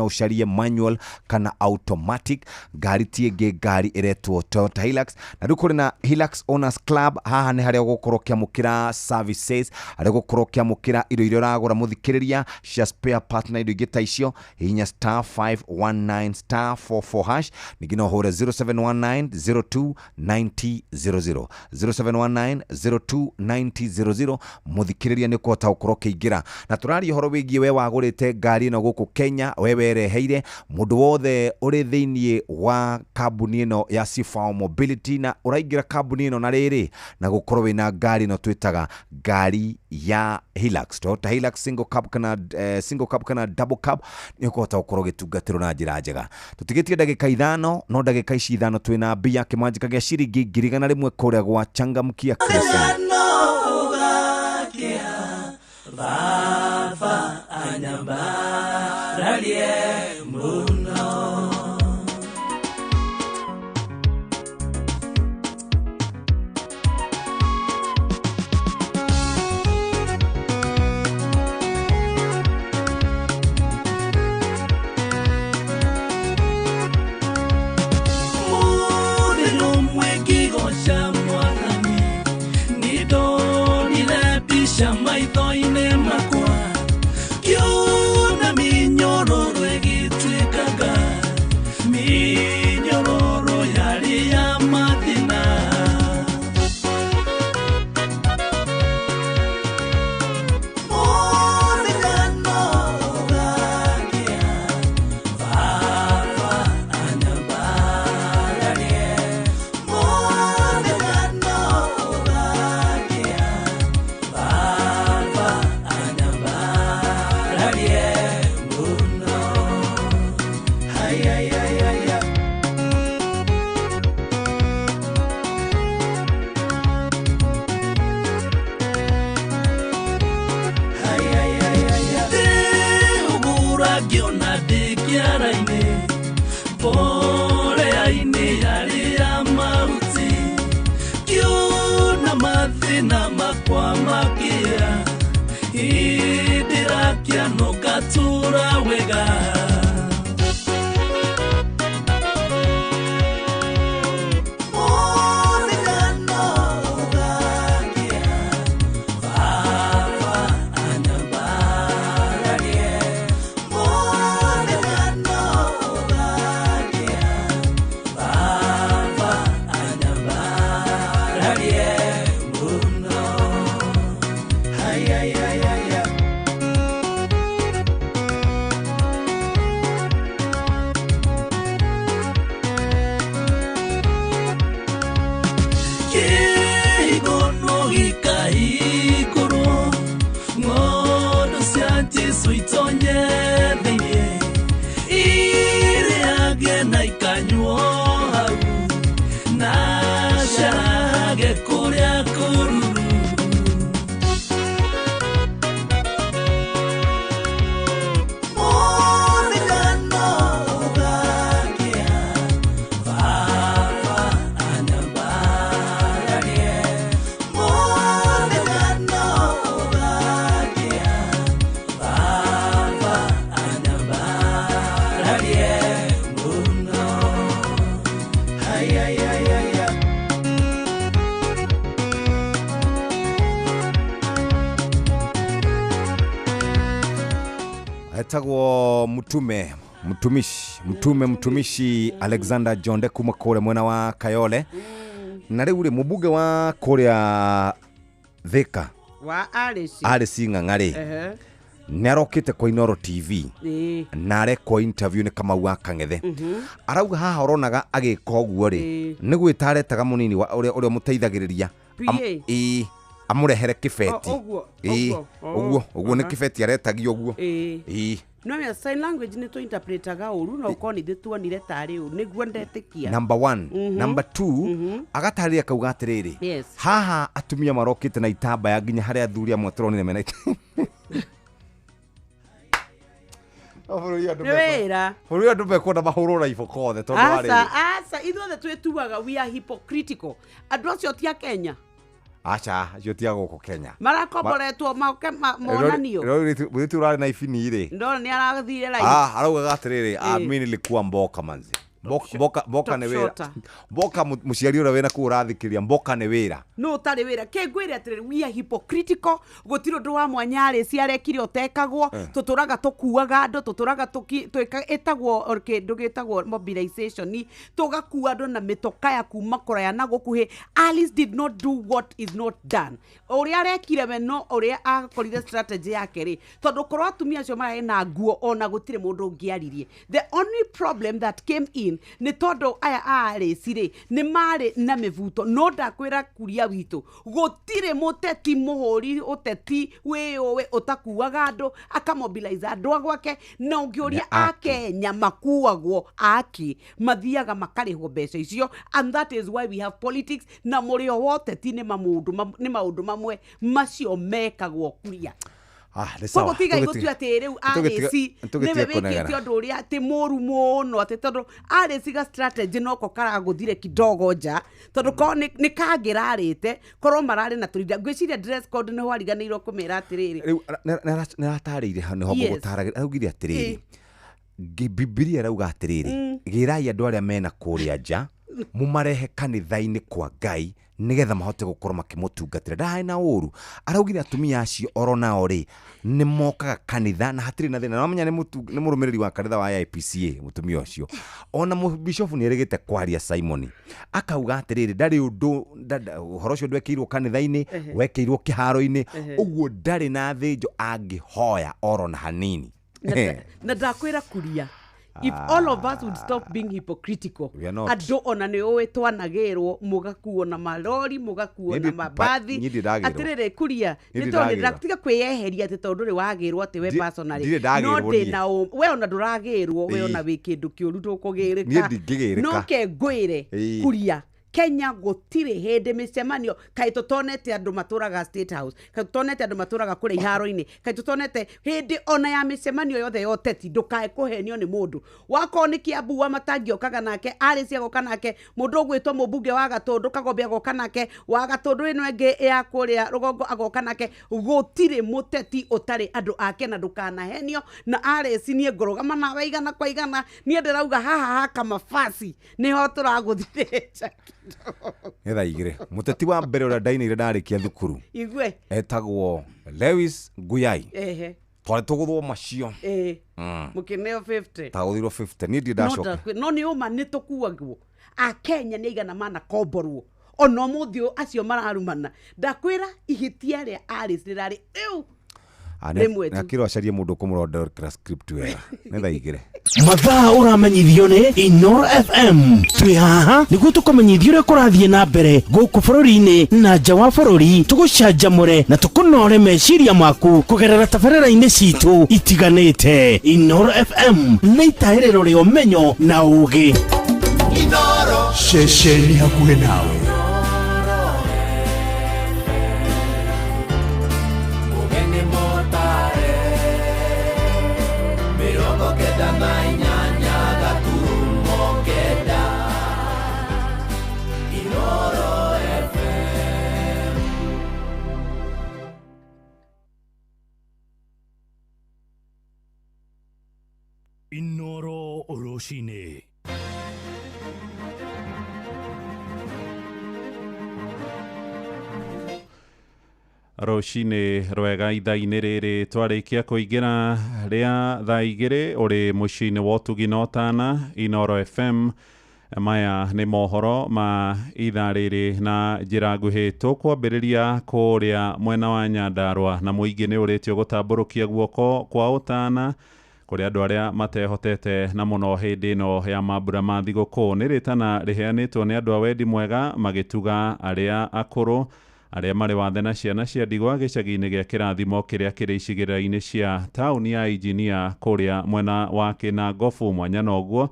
ũcarie manual kana automatic. Ngari ti ĩngĩ, ngari ĩretwo Toyota Hilux. Na rĩu kũrĩ na Hilux Owners Club. Haha nĩ harĩa ũgũkorwo ũkĩamũkĩra services, harĩa ũgũkorwo ũkĩamũkĩra indo iria ũragũra mũthikĩrĩria cia spare part na indo ingĩ ta icio. Hihinya Ũrahihinya star 519 star 44 hash. Ningĩ no ũhũre 0719 02 9000, 0719 02 9000. Mũthikĩrĩria, nĩ ũkũhota gũkorwo ũkĩingĩra na tũraria ũhoro wĩgiĩ we wagũrĩte ngari ĩno gũkũ Kenya, we wereheire mũndũ wothe ũrĩ thĩinĩ wa kambuni ĩno ya Cifao Mobility, na ũraingĩra kambuni ĩno na rĩrĩ na gũkorwo wĩna ngari ĩno twĩtaga ngari ya Hilux, Toyota Hilux single cab kana single cab kana double cab, nĩ ũkũhota gũkorwo ũgĩtungatĩrwo na njĩra njega. Tũtigĩtie ndagĩka 5, no ndagĩka ici 5 twĩna mbia kĩmanjĩka gĩa ciringi 100,000 kũrĩa gwa Changamkia Crescent. Baba anyambararie muno. Mũthenya ũmwe ngĩgoca Mwathani, nĩndonire mbica maitho-inĩ makwa, ngĩona mĩnyororo ĩgĩtuĩkanga, mĩnyororo yarĩ ya mathĩna. Mũthenya no ũgakĩa, Baba anyambararie. Mũthenya no ũgakĩa, Baba anyambararie mũno. Hai, hai, hai, hai, hai. Ndĩhũgũra ngĩona ndĩ kĩara-inĩ, mborea-inĩ yarĩ ya mahuti, ngĩona mathĩna makwa makĩra, ndĩrakĩano ngatũra wega. Mũthenya no ũgakĩa, Baba anyambararie. Mũthenya no ũgakĩa, Baba anyambararie mũno. Hai, hai, hai, hai, hai. Kĩhigo no gĩkahingũrwo, ng'ondu cia Jesũ itonye thĩinĩ, irĩage na ikanyuo hau, na ciarahage kũrĩa kũruru. Mũthenya no ũgakĩa, Baba anyambararie. Mũthenya no ũgakĩa, Baba anyambararie mũno. Hai, hai, hai, hai, hai. Etagwo mutume mtumishi mtume mtumishi Alexander Jonde kuma kũrĩa mwena wa Kayole. Na rĩu rĩ, mũmbunge wa kũrĩa Thika wa Alice. Alice Ng'ang'a rĩ, nĩ arokĩte kwa Inooro TV na arekwo interview nĩ Kamau wa Kang'ethe. Arauga haha ũronaga agĩka ũguo rĩ, nĩ gwĩta aretaga mũnini wa ũrĩa ũmũteithagĩrĩria. PA. Ĩĩ, amũrehere kĩbeti. O, ũguo, Ĩĩ, ũguo, oh. ũguo ũguo nĩ kĩbeti aretagio ũguo. Ĩĩ. No ya sign language nĩ tũinterpretaga ũru, no ũkorwo nĩ ithuĩ tuonire tarĩ ũru nĩguo ndetĩkia. Number 1. Number 2, agatarĩria akauga atĩrĩrĩ, haha atumia marokĩte na itambaya nginya harĩa athuri amwe tũronire mena Nĩ wĩra. Bũrũri andũ mekwenda mahũrwo na iboko othe tondũ wa Aca, rĩrĩ. aca, ithuothe twĩtuaga we are hypocritical. Andũ acio ti a Kenya. Aca, acio ti a gũkũ Kenya. Marakomboretwo moke monanio. Mũirĩtu ũrarĩ na ibini rĩ, Ndona nĩ arathire line. Ah, araugaga atĩrĩrĩ, ah, Ĩĩ. mi nilikuwa mboka manzi. Mboka mboka Top nĩ wĩra. shorter. Mboka mũciari ũrĩa wĩna kũu ũrathikĩrĩria, mboka nĩ wĩra. No ũtarĩ wĩra ke ngwĩre atĩrĩrĩ, we are hypocritical. Gũtirĩ ũndũ wa mwanya arĩci arekire ũtekagwo. Tũtũraga tũkuaga andũ, tũtũraga ĩtagwo or kĩndũ gĩtagwo mobilization, tũgakua andũ na mĩtoka ya kuma kũraya na gũkuhĩ. Alice did not do what is not done. Ũrĩa arekire we no ũrĩa akorire strategy yake rĩ, tondũ korwo atumia acio mararĩ na nguo ona gũtirĩ mũndũ ũngĩaririe. The only problem that came in nĩ tondũ aya a Alice rĩ nĩ marĩ na mĩbuto. No ndakwĩra kuria witũ gũtirĩ mũteti mũhũri ũteti wĩyũĩ ũtakuaga andũ akamobilize andũ a gwake, na ũngĩũria Nĩ ake. Akenya makuagwo aki mathiaga makarĩhwo mbeca icio, and that is why we have politics. Na mũrĩo wa ũteti nĩ maũndũ nĩ maũndũ mamwe macio mekagwo kuria. Ah, nĩ sawa. Koguo tigai Tũgĩtiga- gũtua atĩ rĩu tũgĩtiga- RAC tũgĩtige nĩwe kũnegena. wĩkĩte ũndũ ũrĩa atĩ mũru mũno, atĩ tondũ RAC ga strategy noko karagũthire kidogo nja, tondũ korwo nĩ kangĩrarĩte korwo mararĩ na tũrinda. Ngwĩciria dress code nĩho ariganĩirwo kũmĩra atĩrĩrĩ. Rĩu nĩ aratarĩire hau nĩho Yes. ngũgũtaragĩria. Araugire atĩrĩrĩ, Bibilia ĩrauga atĩrĩrĩ, gĩrai andũ arĩa mena kũrĩa nja mũmarehe kanitha-inĩ kwa Ngai nĩgetha mahote gũkorwo makĩmũtungatĩra. Ndararĩ na ũru, araugire atumia acio oro nao rĩ nĩ mokaga kanitha na hatirĩ na thĩna. Namenya nĩ mũrũmĩrĩri wa kanitha wa IPCA mũtumia ũcio. Ona mũbishofu nĩ erĩgĩte kwaria Simon akauga atĩrĩrĩ, ndarĩ ũndũ ũhoro ũcio ndwekĩirwo kanitha-inĩ, wekĩirwo kĩharo-inĩ, ũguo ndarĩ na thĩnjo angĩhoya oro na hanini. Na ndakwĩra kuria, if all of us would stop being hypocritical, We are not. andũ ona nĩ ũĩ twanagĩrwo mũgakuo na marori, mũgakuo Niĩ na mabathi. Niĩ ndirĩ ndagĩrwo. Atĩrĩrĩ kuria, Niĩ nĩ ndirĩ tondũ ndagĩrwo. tiga kwĩyeheria atĩ tondũ ndũrĩ wagĩrwo atĩ we personally. Ndirĩ ndagĩrwo No ndĩ niĩ. na we ona ndũragĩrwo, we ona wĩ kĩndũ kĩũru ndũkũgĩrĩka. Niĩ ndingĩgĩrĩka. No ke ngwĩre kuria, Kenya gũtirĩ hĩndĩ mĩcemanio kaĩ tũtonete andũ matũraga State House, kaĩ tũtonete andũ matũraga kũrĩa iharo-inĩ, kaĩ tũtonete hĩndĩ ona ya mĩcemanio yothe ya ũteti. Ndũkae kũhenio nĩ mũndũ wakorwo nĩ Kiambu wa matangĩokaga nake, Alice agoka nake, mũndũ ũgwĩtwo mũmbunge wa Gatũndũ Kagombe agoka nake, wa Gatũndũ ĩno ĩngĩ ya kũrĩa rũgongo agoka nake. Gũtirĩ mũteti ũtarĩ andũ ake, na ndũkanahenio na Alice. Niĩ ngũrũgama nawe igana kwa igana. Niĩ ndĩrauga haha haka mabasi nĩho tũragũthirĩria. Nĩ thaa 2. Mũteti wa mbere ũrĩa ndainĩire ndarĩkia thukuru igue etagwo Lewis Nguyai. Twarĩ tũgũthwo macio. Mũkĩneo 50. Tagũthirwo 50, niĩ ndirĩ No ndacoka. No nĩ ũma nĩ tũkuagwo. Akenya nĩ aigana manakomborwo ona ũmũthĩ ũyũ acio mararumana. Ndakwĩra ihĩtia rĩa Alice rĩrarĩ rĩu rĩmwe tu. Akĩrwo acarie mũndũ ũkũmũrondokera script wega. Nĩ thaa 2. Mathaa ũramenyithio nĩ Inoro FM. Twĩ haha nĩguo tũkũmenyithia ũrĩa kũrathiĩ na mbere gũkũ bũrũri-inĩ na nja wa bũrũri, tũgũcanjamũre na tũkũnore meciria maku kũgerera tabarĩra-inĩ citũ itiganĩte. Inoro FM nĩ itahĩrĩro rĩa ũmenyo na ũũgĩ. Ceceni hakuhĩ nawe. Ũgeni mũtare 98.9 Inoro FM. Inoro rũcinĩ. Rũcinĩ rwega ithaa-inĩ rĩrĩ twarĩkia kũingĩra rĩa thaa 2 ũrĩ mũciĩ-inĩ wa ũtugi na ũtana Inoro FM. Maya nĩ mohoro ma ithaa rĩrĩ na njĩra nguhĩ. Tũkwambĩrĩria kũrĩa mwena wa Nyandarua, na mũingĩ nĩ ũrĩtio gũtambũrũkia guoko kwa ũtana kũrĩ andũ arĩa matehotete, na mũno hĩndĩ ĩno ya mambura ma thigũkũ. Nĩ rĩtana rĩheanĩtwo nĩ andũ a wendi mwega magĩtuga arĩa akũrũ, arĩa marĩ wathe na ciana cia ndigwa gĩcagi-inĩ gĩa Kĩrathimo kĩrĩa kĩrĩ icigĩrĩra-inĩ cia taũni ya Injinia kũrĩa mwena wa Kĩnangobu. Mwanya na ũguo,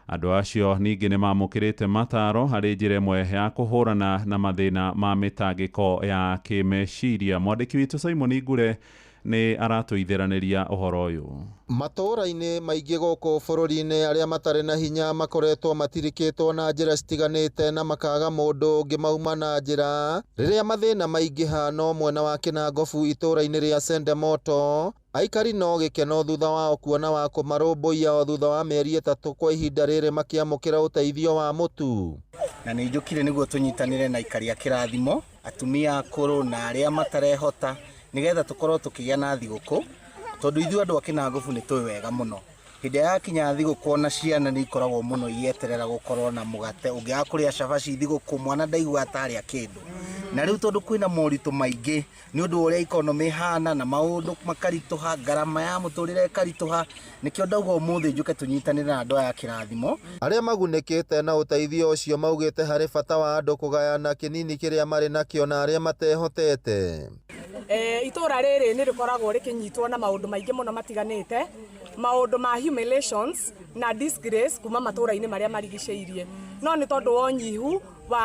andũ acio ningĩ nĩ mamũkĩrĩte mataro harĩ njĩra ĩmwe ya kũhũrana na mathĩna ma mĩtangĩko ya kĩmeciria. Mwandĩki witũ Simon Ngure Nĩ aratũithĩranĩria ũhoro ũyũ. Matũũra-inĩ maingĩ gũkũ bũrũri-inĩ arĩa matarĩ na hinya makoretwo matirikĩtwo na njĩra citiganĩte na makaga mũndũ ũngĩmauma na njĩra rĩrĩa mathĩna maingĩha. No mwena wa Kĩnangobu itũũra-inĩ rĩa Sendemoto aikari no gĩkeno thutha wao kuona wa kũmarũmbũiya o thutha wa mĩeri 3 kwa ihinda rĩrĩ makĩamũkĩra ũteithio wa mũtu. Na nĩ njũkire nĩguo tũnyitanĩre na aikari a Kĩrathimo, atumia akũrũ na arĩa matarehota, nĩgetha tũkorwo tũkĩgĩa na thigũkũ, tondũ ithuĩ andũ a Kĩnangobu nĩ tũĩ wega mũno hĩndĩ ĩrĩa yakinya thigũkũ ona ciana nĩ ikoragwo mũno igĩeterera gũkorwo na mũgate. Ũngĩaga kũrĩa cabaci thigũkũ mwana ndaiguaga tarĩa kĩndũ. Na rĩu tondũ kwĩna moritũ maingĩ nĩ ũndũ wa ũrĩa ikonomĩ ĩhana na maũndũ makaritũha, ngarama ya mũtũrĩre ĩkaritũha, nĩkĩo ndauga ũmũthĩ njũke tũnyitanĩre na andũ aya a Kĩrathimo. Arĩa magunĩkĩte na ũteithio ũcio maugĩte harĩ bata wa andũ kũgayana kĩnini kĩrĩa marĩ nakĩo na arĩa matehotete. Itũra rĩrĩ nĩ rĩkoragwo rĩkĩnyitwo na maũndũ maingĩ mũno matiganĩte, maũndũ ma humiliations na disgrace kuma matũra-inĩ marĩa marigicĩirie, no nĩ tondũ wa ũnyihu wa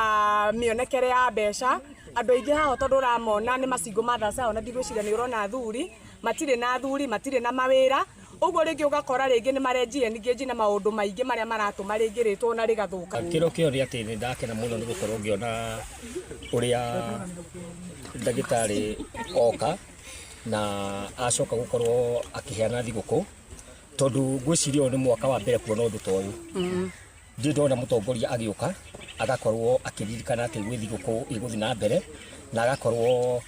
mĩonekere ya mbeca andũ aingĩ haha tondũ ũramona nĩ macingo mothers ao, na ndigwĩciria nĩ ũrona athuri matirĩ na athuri, matirĩ na mawĩra, ũguo rĩngĩ ũgakora rĩngĩ nĩ marenjia engage na maũndũ maingĩ marĩa maratũma rĩngĩ rĩtwo na rĩgathũka. Kĩro kĩo nĩ atĩ nĩ ndakena mũno nĩ gũkorwo ngĩona ũrĩa ndagĩtarĩ oka na acoka gũkorwo akĩheana thigũkũ, tondũ ngwĩciria ũyũ nĩ mwaka wa mbere kuona ũndũ ta ũyũ. Ndirĩ ndona mũtongoria agĩũka agakorwo akĩririkana atĩ gwĩ thigũkũ ĩgũthiĩ na mbere na agakorwo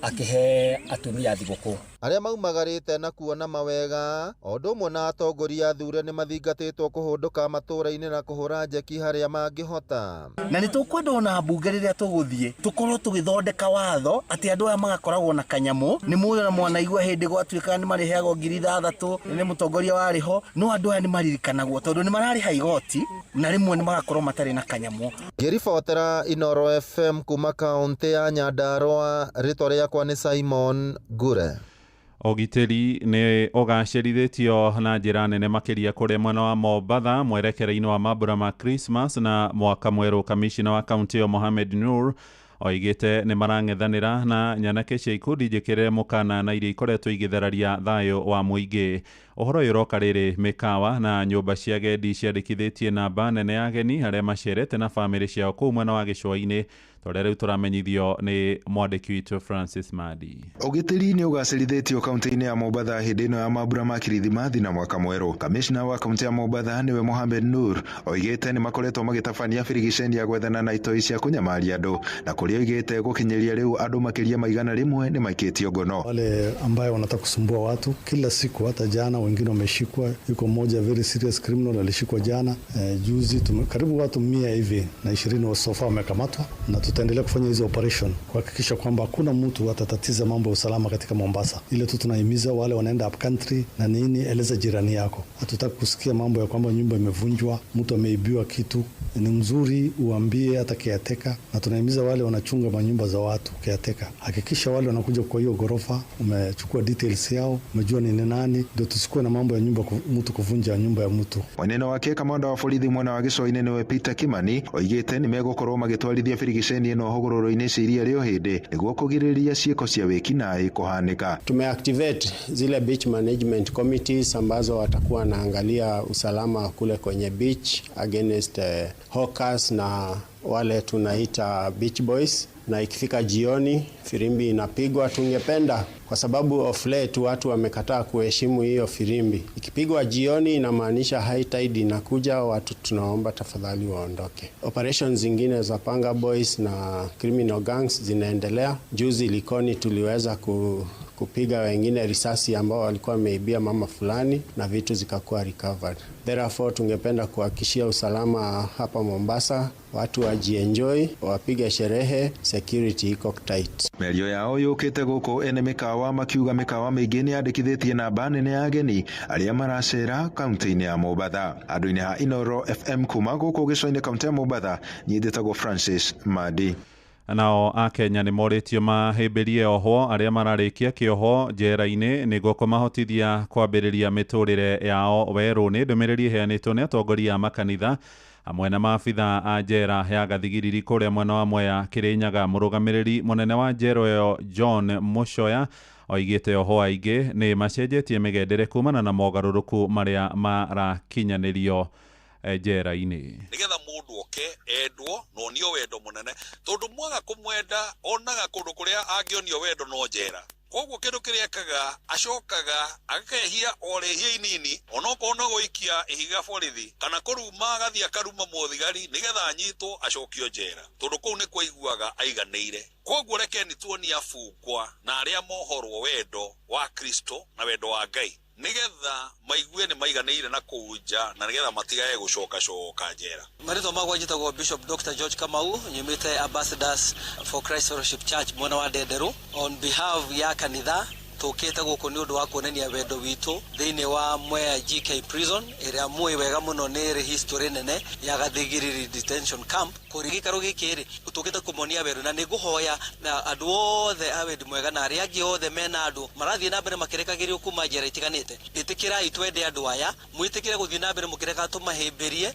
akĩhe atumia thigũkũ. Arĩa maumagarĩte na kuona mawega o ũndũ ũmwe na atongoria athure nĩ mathingatĩtwo kũhũndũka matũũra-inĩ na kũhũra njeki harĩa mangĩhota. Na nĩ tũkwenda ona mbunge rĩrĩa tũgũthiĩ tũkorwo tũgĩthondeka watho atĩ andũ aya magakoragwo na kanyamũ. Nĩ mũĩ ona mwanaigua hĩndĩ gwatuĩka nĩ marĩheagwo 6,000 nĩ mũtongoria warĩ ho, no andũ aya nĩ maririkanagwo tondũ nĩ mararĩha igoti na rĩmwe nĩ magakorwo matarĩ na kanyamũ. Ngĩribotera Inooro FM kuma kaũntĩ ya Nyandarũa, rĩtwa rĩakwa nĩ Simon Ngure. Ũgitĩri nĩ ũgacĩrithĩtio na njĩra nene makĩria kũrĩa mwena wa Mombatha mwerekera-inĩ wa mambura ma Christmas na mwaka mwerũ. Kamishina wa kaunti ĩyo Mohamed Nur oigĩte nĩ marang'ethanĩra na nyanake cia ikundi njĩkĩrĩre mũkana na iria ikoretwo igĩthararia thayũ wa mũingĩ. Ũhoro ũyũ ũroka rĩrĩ mĩkawa na nyũmba cia agendi ciandĩkithĩtie namba nene ya ageni arĩa macerete na bamĩrĩ ciao kũu mwena wa gĩcũa-inĩ, tondũ rĩu tũramenyithio nĩ mwandĩki witũ Francis Madi. Ũgitĩri nĩ ũgacĩrithĩtio kaunti-inĩ ya Mombatha hĩndĩ ĩno ya mambura ma Kirithimathi na mwaka mwerũ. Kamishna wa kaunti ya Mombatha nĩwe Mohamed Nur oigĩte nĩ makoretwo magĩtabania birigiceni ya gwethana na itoi cia kũnyamaria andũ, na kũrĩa oigĩte gũkinyĩria rĩu andũ makĩria ma 100 nĩ maikĩtio ngono. Wale ambayo wanataka kusumbua watu kila siku, hata jana wengine wameshikwa, yuko mmoja very serious criminal alishikwa jana. Juzi karibu watu 100 hivi na 20 wa sofa wamekamatwa, na tutaendelea kufanya hizo operation kuhakikisha kwamba hakuna mtu atatatiza mambo ya usalama katika Mombasa. Ile tu tunahimiza wale wanaenda up country na nini, eleza jirani yako. Hatutaki kusikia mambo ya kwamba nyumba imevunjwa, mtu ameibiwa kitu. Ni mzuri uambie hata caretaker, na tunahimiza wale wanachunga manyumba za watu caretaker, hakikisha wale wanakuja kwa hiyo gorofa umechukua details yao, umejua ni nani, ndio tusikuwe na mambo ya nyumba mtu kuvunja nyumba ya mtu. Mwenene wake kamanda wa borithi mwena wa gĩcũa-inĩ nĩwe Peter Kimani oigĩte nĩ megũkorwo magĩtwarithia birigiceni ĩno hũgũrũrũ-inĩ cia iria rĩa Ũhĩndĩ nĩguo kũgirĩrĩria ciĩko cia wĩkinaĩ kũhanĩka. Tumeactivate zile beach management committees ambazo watakuwa wanaangalia usalama kule kwenye beach against hawkers na wale tunaita beach boys, na ikifika jioni firimbi inapigwa. Tungependa, kwa sababu of late watu wamekataa kuheshimu hiyo firimbi, ikipigwa jioni inamaanisha high tide inakuja, watu tunaomba tafadhali waondoke. Operations zingine za Panga Boys na criminal gangs zinaendelea. Juzi Likoni tuliweza kupiga wengine risasi ambao walikuwa wameibia mama fulani na vitu zikakuwa recovered. Therefore tungependa kuhakikishia usalama hapa Mombasa, watu wajienjoy, wapige sherehe, security iko tight. Mĩario yao yũkĩte gũkũ ene mĩkawa makiuga mĩkawa mĩingĩ nĩ yandĩkithĩtie namba nene ya ageni arĩa maracera kaunti-inĩ ya Mombatha. Andũ-inĩ ha Inooro FM kuma gũkũ gĩcũa-inĩ kaunti ya Mombatha, niĩ njĩtagwo Francis Madi. Nao akenya nĩ morĩtio mahĩmbĩrie ohwo arĩa mararĩkia kĩoho njera-inĩ nĩguo kũmahotithia kwambĩrĩria mĩtũrĩre yao werũ. Nĩ ndũmĩrĩri ĩheanĩtwo nĩ atongoria a makanitha hamwe na maabitha a njera ya Gathigiriri kũrĩa mwena wa Mwea Kĩrĩnyaga. Mũrũgamĩrĩri mũnene wa njera ĩyo John Mũcoya Oigĩte oho aingĩ nĩ macenjetie mĩgendere kumana na mogarũrũku marĩa marakinyanĩrio njera-inĩ. Nigetha mundu oke endwo na onio wendo munene, tondu mwaga kumwenda onaga kundu kuria angionio wendo no njera. Koguo kindu kiria ekaga acokaga akehia o rĩhia inini onokorwo no gũikia ihiga borithi kana kũruma agathiĩ akaruma mũthigari nigetha anyitwo acokio njera, tondu kũu nĩkuo aiguaga aiganĩire. Koguo rekeni tuonie abungwa na arĩa mohorwo wendo wa Kristo na wendo wa Ngai, nigetha maigue nĩ maiganĩire na kũu nja na nigetha matigae gũcoka coka njera. Marĩtwa makwa njĩtagwo Bishop Dr. George Kamau, nyumĩte Ambassadors for Christ Fellowship Church mwena wa Ndenderu. On behalf ya kanitha tũkĩte gũkũ nĩ ũndũ wa kuonania wendo witũ thĩinĩ wa Mwea GK Prison ĩrĩa mũĩ wega mũno nĩ ĩrĩ history nene ya Gathigiriri Detention Camp. Kũrĩ gĩikaro gĩkĩ rĩ, tũkĩte kũmonia wendo na nĩ ngũhoya na andũ othe a wendi mwega na arĩa angĩ othe mena andũ marathiĩ na mbere makĩrekagĩrio kuma njera itiganĩte, ĩtĩkĩrai twende andũ aya, mwĩtĩkĩre gũthiĩ na mbere mũkĩreka tũmahĩmbĩrie.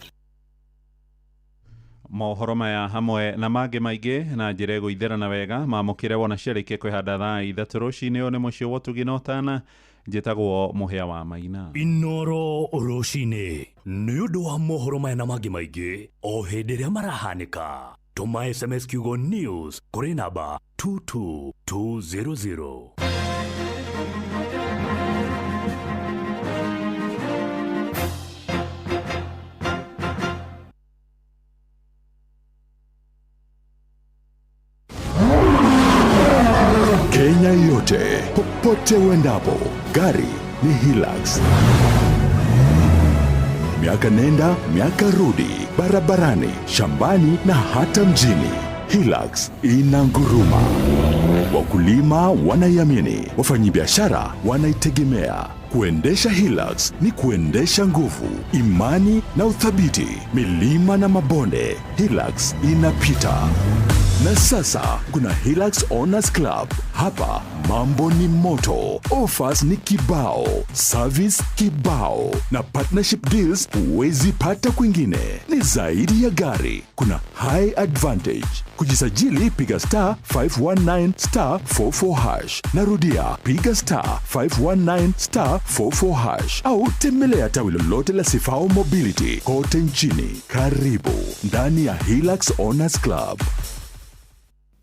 Mohoro maya hamwe na mangĩ maingĩ na njĩra ĩgũitherana wega mamũkĩre wona ciarĩkia kwĩhanda thaa 3 rũcinĩ. Ũyũ nĩ mũciĩ wa ũtugi na ũtana, njĩtagwo Mũhĩa wa Maina. Inoro rũcinĩ nĩ ũndũ wa mohoro maya na mangĩ maingĩ o hĩndĩ ĩrĩa marahanĩka, tũma SMS kiugo news kũrĩ namba 22200. Kenya yote, popote uendapo, gari ni Hilux. Miaka nenda, miaka rudi, barabarani, shambani na hata mjini. Hilux inanguruma. Wakulima wanaiamini, wafanyibiashara wanaitegemea. Kuendesha Hilux ni kuendesha nguvu, imani na uthabiti. Milima na mabonde, Hilux inapita. Na sasa kuna Hilux Owners Club. Hapa mambo ni moto, offers ni kibao, service kibao, na partnership deals huwezi pata kwingine. Ni zaidi ya gari, kuna high advantage. Kujisajili piga *519 *44#. Narudia, piga *519 *44# au tembelea tawi lolote la Sifao Mobility kote nchini. Karibu ndani ya Hilux Owners Club.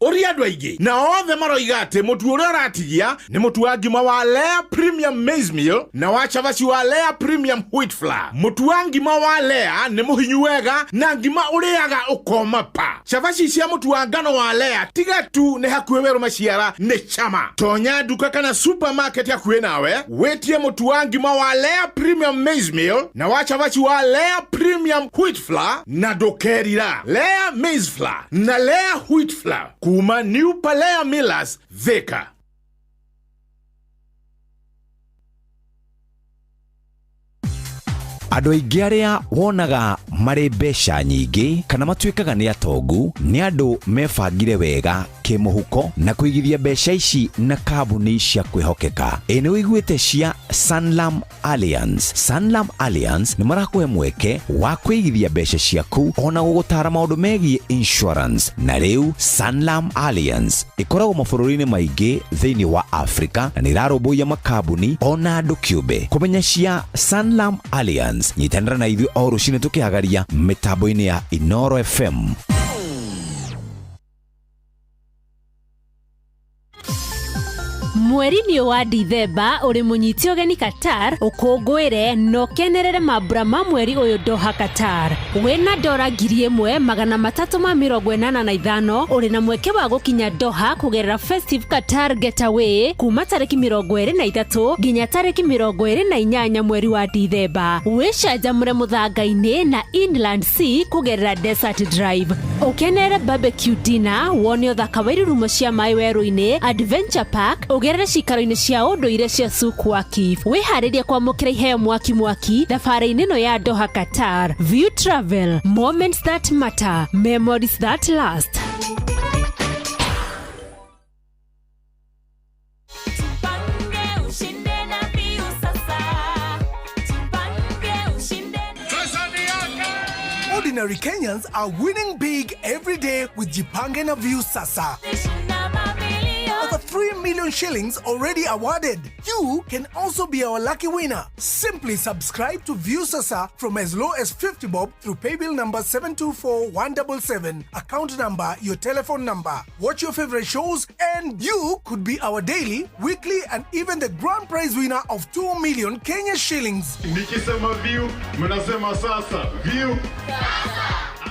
Ũria andũ aingĩ na othe maroiga atĩ mũtu ũrĩa ũratigia nĩ mũtu wa ngima wa Lea Premium Maize Meal na wa cabaci wa Lea Premium Wheat Flour. Mũtu wa ngima wa Lea nĩ mũhinyu wega na ngima ũrĩaga ũkoma pa. Cabaci cia mũtu wa ngano wa Lea tiga tu nĩ hakuhĩ werũ maciara nĩ chama. Tonya nduka kana supermarket hakuhĩ nawe wĩtie mũtu wa ngima wa Lea Premium Maize Meal na wa cabaci wa Lea Premium Wheat Flour na ndũkerira. Lea Maize Flour na Lea Wheat Flour kuma New Palea Millers, Thika. Andũ aingĩ arĩa wonaga marĩ mbeca nyingĩ kana matuĩkaga nĩ atongu nĩ andũ mebangire wega kĩmũhuko na kũigithia mbeca ici na kambuni cia kwĩhokeka. Ĩ nĩ ũiguĩte cia Sanlam Alliance? Sanlam Alliance nĩ marakũhe mweke wa kũigithia mbeca ciaku ona gũgũtara maũndũ megiĩ insurance. Na rĩu Sanlam Alliance ĩkoragwo mabũrũri-inĩ maingĩ thĩinĩ wa Afrika na nĩ ĩrarũmbũiya makambuni ona andũ kĩũmbe. Kũmenya cia Sanlam Alliance, nyitanĩra na ithuĩ o rũcinĩ tũkĩhagaria mĩtambo-inĩ ya Inoro FM. Mweri-inĩ wa Dithemba ũrĩ mũnyite ũgeni Qatar ũkũngũĩre na ũkenerere mambura ma mweri ũyũ Doha Qatar. Wĩna dora 1385 ũrĩ na mweke wa gũkinya Doha kũgerera Festive Qatar Getaway kuma tarĩki 23 nginya tarĩki 28 mweri wa Dithemba. Wĩcanjamũre mũthanga-inĩ na Inland Sea kũgerera Desert Drive. Ũkenere barbecue dinner, wone ũthaka wa irurumo cia maĩ werũ-inĩ, Adventure Park, ũgerere cikaro-inĩ cia ũndũire cia Souk Waqif. Wĩharĩrie kwamũkĩra iheo mwaki mwaki thabarĩ-inĩ ĩno ya Doha Qatar. View Travel, moments that matter, memories that last. Tupange ushinde na Viu sasa. Tupange ushinde. Ordinary Kenyans are winning big every day with Jipange na Viu Sasa. Over 3 3 million shillings already awarded. You can also be our lucky winner. Simply subscribe to Viusasa from as low as 50 bob through paybill number 724177, account number, your telephone number. Watch your favorite shows and you could be our daily, weekly and even the grand prize winner of 2 million Kenya shillings. Nikisema view, mnasema sasa. View.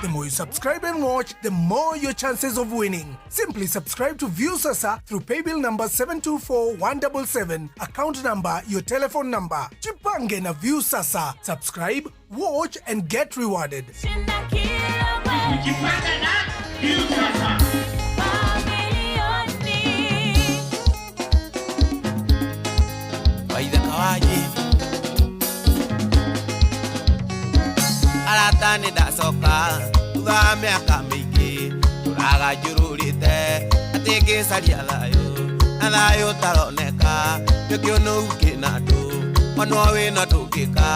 The more you subscribe and watch, the more your chances of winning. Simply subscribe to Viusasa through paybill number 724177, account number, your telephone number. Jipange na Viusasa. Subscribe, watch and get rewarded. Waithaka wa Arata nĩ ndacoka thutha wa mĩaka mĩingĩ tũraga njũrũrĩte atĩ ngĩcaria thayũ na thayũ ũtaroneka nĩkĩo kĩna andũ ona wĩna ndũngĩka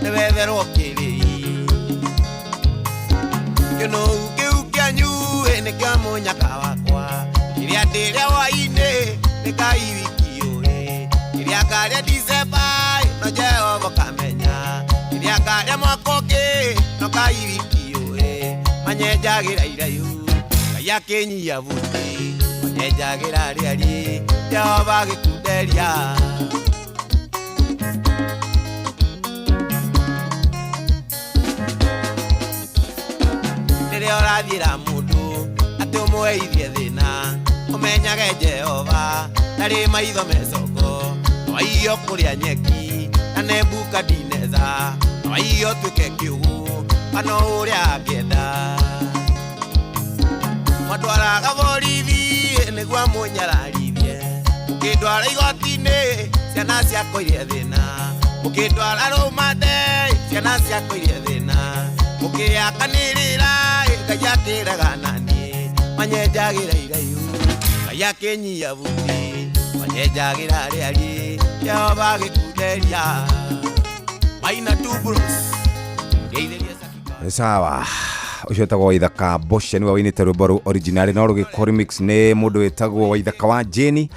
nĩwetherwo kĩrĩi kĩnũu kĩu kĩanyu ĩ nĩkĩo mũnyaka wakwa kĩrĩa ndĩrĩa hwainĩ nĩ Ngai wiki ũĩ kĩrĩa ngarĩa Dicemba no Jehova kamenya kĩrĩa ngarĩa mwaka ũngĩ no Ngai wiki ũĩ manyenjagĩra iraihu Ngai akĩnyia buti manyenjagĩra rĩariĩ Jehova agĩkunderia. Rĩrĩa ũrathiĩra mũndũ atĩ ũmweithie thĩna ũmenyage Jehova ndarĩ maitho mecongo no aiyo kũrĩa nyeki na Nebukadineza no aiyo tuĩke kĩũgũ kana ũrĩa angĩenda matwaraga borithi nĩguo amũnyararithie mũkĩndwara igoti-inĩ ciana ciakwa irie thĩna mũkĩndwara rũmande ciana ciakwa irie thĩna mũkĩakanĩrĩra Ngai akĩraga naniĩ manyenjagĩra iraihu Ngai akĩnyia buti manyenjagĩra rĩariĩ Jehova agĩkunderia maina two bros ngeithĩria. Sawa, ũcio wĩtagwo Waithaka Boshe nĩwe wĩinĩte rwĩmbo rũu original no rũgĩkwo remix nĩ mũndũ wĩtagwo Waithaka wa Jane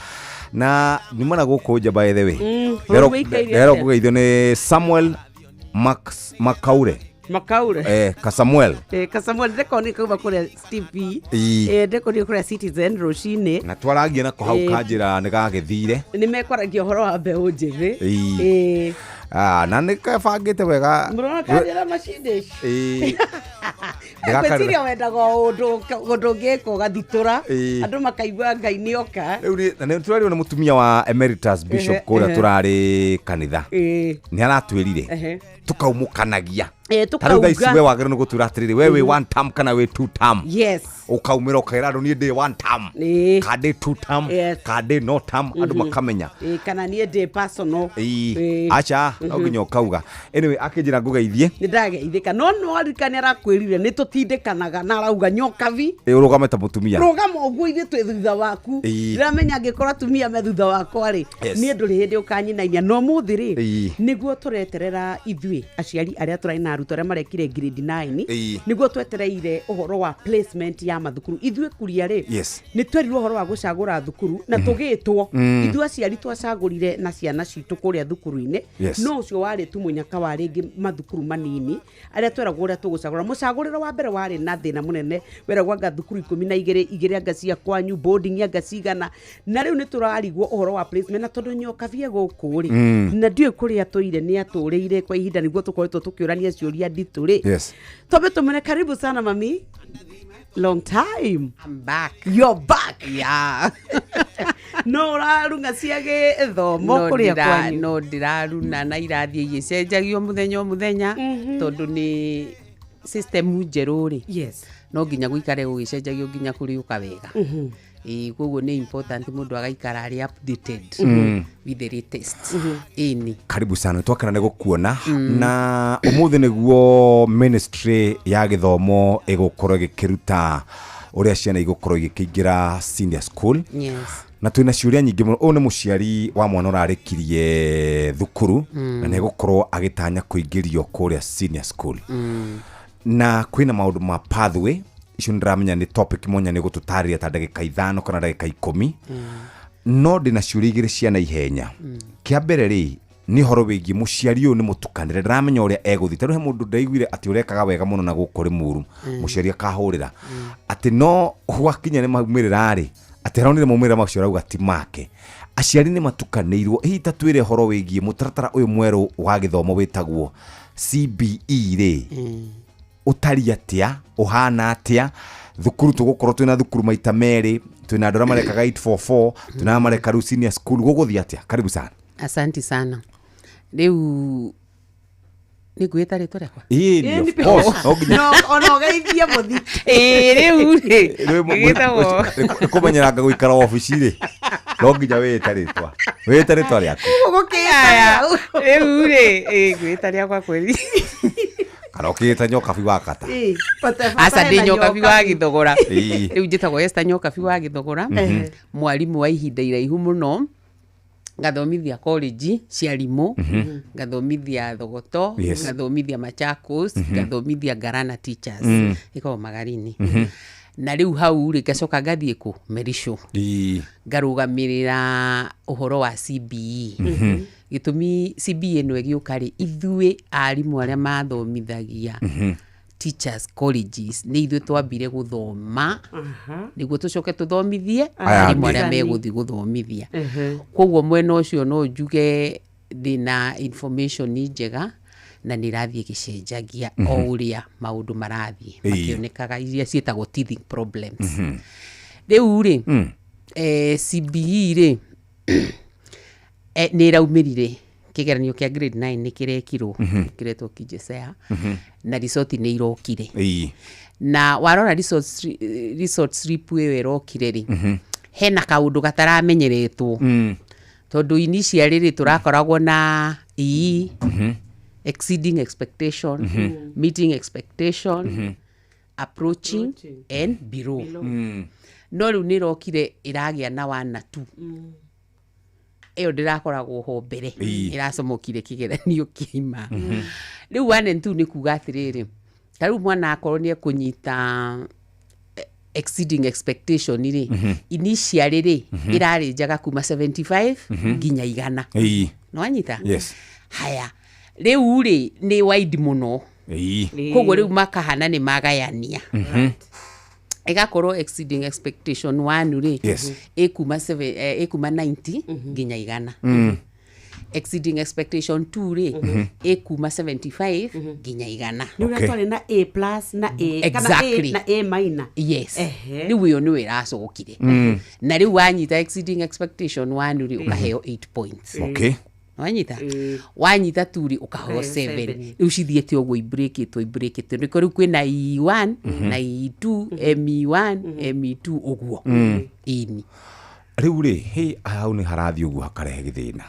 na nyuma na gũkũ nja by the way. Bũrũri wĩikaire Ndero atĩa? kũgeithio nĩ Samuel Max Makaure. Makaure. Kasamuel. Kasamuel ndĩkonire kauma kũrĩa Steve B. Ii. Ndĩkonire kũrĩa Citizen rũcinĩ. Na twaragia nako hau kanjĩra nĩ gagĩthire. Nĩ mekwaragia ũhoro wa mbeũ njĩthĩ. Ii. Na nĩ kabangĩte wega. Mũrona kanjĩra macindĩ. Ii. Ngwĩciria wendaga o ũndũ ũndũ ũngĩka ũgathitũra Ii. andũ makaigua Ngai nĩ oka. Rĩu na nĩ tũrarirwo nĩ mũtumia wa emeritus bishop kũrĩa tũrarĩ kanitha. Nĩ aratwĩrire tukaumũkanagia. Ta rĩu thaa ici Tũkauga. we wagĩrĩirwo nĩ gũtwĩra atĩrĩrĩ we wĩ one term kana wĩ two term. Yes. Ũkaumĩra ũkaĩra andũ niĩ ndĩ one term ka ndĩ two term ka ndĩ no term andũ makamenya. Kana niĩ ndĩ personal. Ii. Aca no nginya ũkauga. Anyway, akĩnjĩra ngũgeithie. Nĩ ndageithĩka no nĩwaririkana arakwĩrire nĩ tũtindĩkanaga na arauga nyokabi. Ĩ, ũrũgame ta mũtumia. Rũgama ũguo ithuĩ twĩ thutha waku. Ndĩramenya angĩkorwo atumia me thutha wakwa rĩ niĩ ndũrĩ hĩndĩ ũkanyinainia no mũthĩ rĩ nĩguo tũreterera ithuĩ aciari arĩa tũrarĩ na arutwo arĩa marekire grade 9 nĩguo twetereire ũhoro wa placement ya mathukuru ithuĩ kuria rĩ nĩ twerirwo ũhoro wa gũcagũra thukuru na tũgĩtwo ithuĩ aciari twacagũrire na ciana citũ kũrĩa thukuru-inĩ no ũcio warĩ tu mũnyaka wa rĩngĩ mathukuru manini arĩa tweragwo ũrĩa tũgũcagũra mũcagũrĩre wa mbere warĩ na thĩna mũnene weragwo anga thukuru 12 igĩrĩ anga cia kwanyu boarding anga cigana na rĩu nĩ tũrarigwo ũhoro wa placement na tondũ nyokabie gũkũ rĩ na ndiũĩ kũrĩa atũire nĩ atũrĩire kwa ihinda nĩguo tũkoretwo tũkĩũrania ciũria nditũ rĩ twambe tũmwĩre karibu sana mami. Long time. I'm back. You're back. Yeah. No ũrarunga cia gĩthomo kũrĩa kwanyu. No ndĩraruna na irathiĩ igĩcenjagio mũthenya o mũthenya tondũ nĩ system njerũ rĩ. No nginya gũikare gũgĩcenjagio nginya kũrĩũka wega. Ĩĩ koguo nĩ important mũndũ agaikara arĩ updated with the latest. Ĩni. Karibu sana twakena nĩ gũkuona na ũmũthĩ nĩguo ministry ya gĩthomo ĩgũkorwo ĩgĩkĩruta ũrĩa ciana igũkorwo igĩkĩingĩra senior school. Na twĩna ciũria nyingĩ mũno. Ũyũ nĩ mũciari wa mwana ũrarĩkirie thukuru na nĩ egũkorwo agĩtanya kũingĩrio kũrĩa senior school. Na kwĩna maũndũ ma pathway icio nĩ ndĩramenya nĩ topic mwanya nĩ gũtũtarĩria ta ndagĩka 5 kana ndagĩka 10. No ndĩna ciũria igĩrĩ cia naihenya. Kĩa mbere rĩ, nĩ ũhoro wĩgiĩ mũciari ũyũ nĩ mũtukanĩre, ndaramenya ũrĩa egũthiĩ, tondũ he mũndũ ndaiguire atĩ ũrekaga wega mũno na gũkũ Rĩmuru, mũciari akahũrĩra atĩ no gwakinya nĩ maumĩrĩra rĩ, atĩ aronire maumĩrĩra macio arauga ti make. Aciari nĩ matukanĩirwo. Hihi ta twĩre ũhoro wĩgiĩ mũtaratara ũyũ mwerũ wa gĩthomo wĩtagwo CBE rĩ, ũtariĩ atĩa, ũhana atĩa? Thukuru tũgũkorwo twĩna thukuru maita merĩ, twĩna andũ arĩa marekaga 844, twĩna arĩa mareka rĩu senior school, gũgũthiĩ atĩa? Karibu sana. Asanti sana. Rĩu nĩ ngwĩta rĩtwa rĩakwa? Ĩĩ, of course, no nginya. No, ona ũgeithie mũthiki. Ĩĩ, rĩu rĩ, Rĩu gĩtagwo nĩ kũmenyeranga gũikara obici rĩ, no nginya wĩĩte rĩtwa, wĩĩte rĩtwa rĩaku. Aya, rĩu rĩ, ĩĩ, ngwĩta rĩakwa kweri. Kana ũkĩĩta Nyokabi wa kata. Aca, ndĩ Nyokabi wa Gĩthogora. Ĩĩ. Rĩu njĩtagwo Esther Nyokabi wa Gĩthogora, mwarimũ wa ihinda iraihu mũno, ngathomithia college cia arimũ, ngathomithia Thogoto, ngathomithia Machakos, ngathomithia Ngarana Teachers, ĩkoragwo Magarini. Na rĩu hau rĩ, ngacoka ngathiĩ kũ Merisho, ngarũgamĩrĩra ũhoro wa CBE. Gĩtũmi CBE ĩno ĩgĩũka rĩ, ithuĩ arimũ arĩa mathomithagia teachers colleges nĩ ithuĩ twambire gũthoma nĩguo tũcoke tũthomithie Aya arimũ angĩ. arĩa megũthiĩ gũthomithia. Koguo mwena ũcio no njuge ndĩna information njega na nĩ ĩrathiĩ ĩgĩcenjagia o ũrĩa maũndũ marathiĩ makĩonekaga, iria ciĩtagwo teething problems. Rĩu rĩ, CBE rĩ, nĩ ĩraumĩrire kĩgeranio kĩa grade 9 nĩ kĩrekirwo, kĩretwo KJSEA, na result nĩ irokire. Na warora result slip ĩyo ĩrokire rĩ, hena kaũndũ gataramenyeretwo, tondũ initially rĩ, tũrakoragwo na EE, exceeding expectation, meeting expectation, approaching and below. No rĩu nĩ ĩrokire ĩragĩa na 1 na 2. Ĩyo ndĩrakoragwo ho mbere, ĩracomokire kĩgeranio kĩima. Rĩu 1 and 2 nĩ kuga atĩrĩrĩ, ta rĩu mwana akorwo nĩ ekũnyita exceeding expectation rĩ, initially rĩ, ĩrarĩ njega kuma 75 nginya 100. Nĩwanyita? Yes. Haya, rĩu rĩ, nĩ wide mũno. Koguo rĩu makahana nĩ magayania, ĩgakorwo exceeding expectation 1 rĩ, ĩkuma 90 nginya 100. Exceeding expectation 2 rĩ, ĩkuma 75 nginya 100. Nĩ ũrĩa twarĩ na A plus na A kana A na A minor. Yes. Rĩu ĩyo nĩyo ĩracokire. Na rĩu wanyita exceeding expectation 1 rĩ, ũkaheo 8 points. Wanyita, wanyita 2 rĩ, ũkaheo Ũkaheo 7. 7. Rĩu cithiĩte ũguo ibreakĩtwo ibreakĩtwo, nĩkĩo rĩu kwĩna E1 na E2, ME1, ME2 ũguo. Ĩni. Rĩu rĩ, hĩ, hau nĩ harathiĩ ũguo hakarehe gĩthĩna,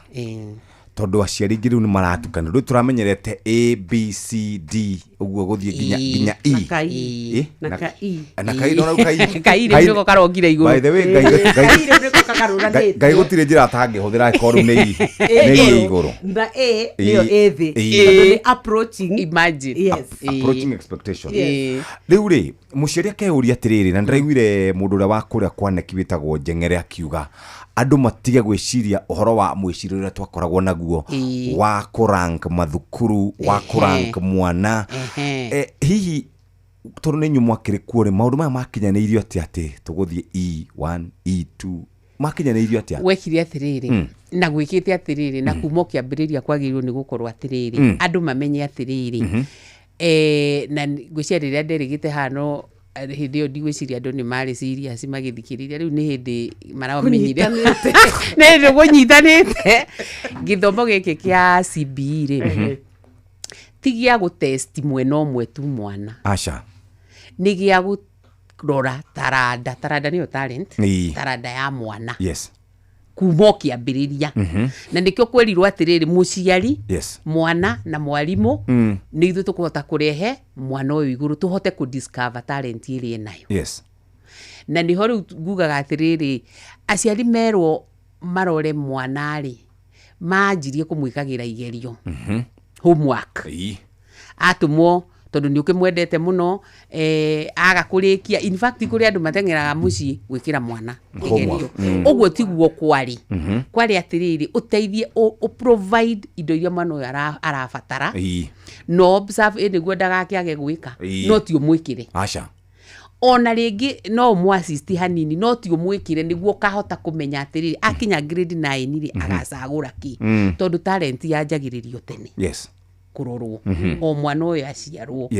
tondũ aciari aingĩ rĩu nĩ maratukana. Rĩu tũramenyerete A B C D ũguo gũthiĩ nginya nginya E. Na ka I. Na Na ka I. Na ka I, no rĩu ka I. Ka I rĩu nĩko karokire igũrũ. By the way, Ngai Ka I rĩu nĩko kagarũranĩtio. Ngai gũtirĩ njĩra atangĩhũthĩra angĩkorwo rĩu nĩ I, nĩ I igũrũ. Na A nĩyo ĩ thĩ. Tondũ nĩ approaching. Imagine. Yes. Approaching expectation. Yes. Rĩu rĩ, mũciari akeyũria atĩrĩrĩ, na ndĩraiguire mũndũ ũrĩa wa kũrĩa kwa neki wĩtagwo Njeng'ere akiuga andũ matige gwĩciria ũhoro wa mwĩcirĩrie ũrĩa twakoragwo naguo wa kũrank mathukuru, wa kũrank mwana. Hihi tondũ nĩ inyuĩ mwakĩrĩ kuo rĩ, maũndũ maya makinyanĩirio atĩa, atĩ tũgũthiĩ E1 E2, makinyanĩirio atĩa? Wekire atĩrĩrĩ, na gwĩkĩte atĩrĩrĩ, na kuma ũkĩambĩrĩria kwagĩrĩirwo nĩ gũkorwo atĩrĩrĩ, andũ mamenye atĩrĩrĩ, na ngwĩciria rĩrĩa nderĩgĩte haha, no hĩndĩ ĩyo ndigwĩciria andũ nĩ marĩ serious magĩthikĩrĩria. Rĩu nĩ hĩndĩ maramenyire nĩ hĩndĩ kũnyitanĩte. Gĩthomo gĩkĩ kĩa CBE rĩ, ti gĩa gũtesti mwena ũmwe tu mwana. Aca. Nĩ gĩa kũrora taranda, taranda nĩyo talent, taranda ya mwana kuma ũkĩambĩrĩria. Na nĩkĩo kwĩrirwo atĩrĩrĩ, mũciari, mwana na mwarimũ, nĩ ithuĩ tũkũhota kũrehe mwana ũyũ igũrũ, tũhote kũ discover talent ĩrĩa ĩnayo. Na nĩho rĩu ngugaga atĩrĩrĩ, aciari merwo marore mwana rĩ, manjirie kũmwĩkagĩra igerio, homework, atũmwo. Tondũ nĩ ũkĩmwendete mũno, aga kũrĩkia. In fact, kũrĩ andũ mateng'eraga mũciĩ gwĩkĩra mwana kĩgerio. Ũguo tiguo kwarĩ. Kwarĩ atĩrĩrĩ, ũteithie ũ provide indo iria mwana ũyũ arabatara. No observe ĩ nĩguo ndagakĩage gwĩka. No ti ũmwĩkĩre. Aca. Ona rĩngĩ no ũmũ-assist hanini, no ti ũmwĩkĩre nĩguo ũkahota kũmenya atĩrĩrĩ, akinya grade 9 rĩ, agacagũra kĩ. Tondũ talent yanjagĩrĩrio tene. Kũrorwo. O mwana ũyũ aciarwo,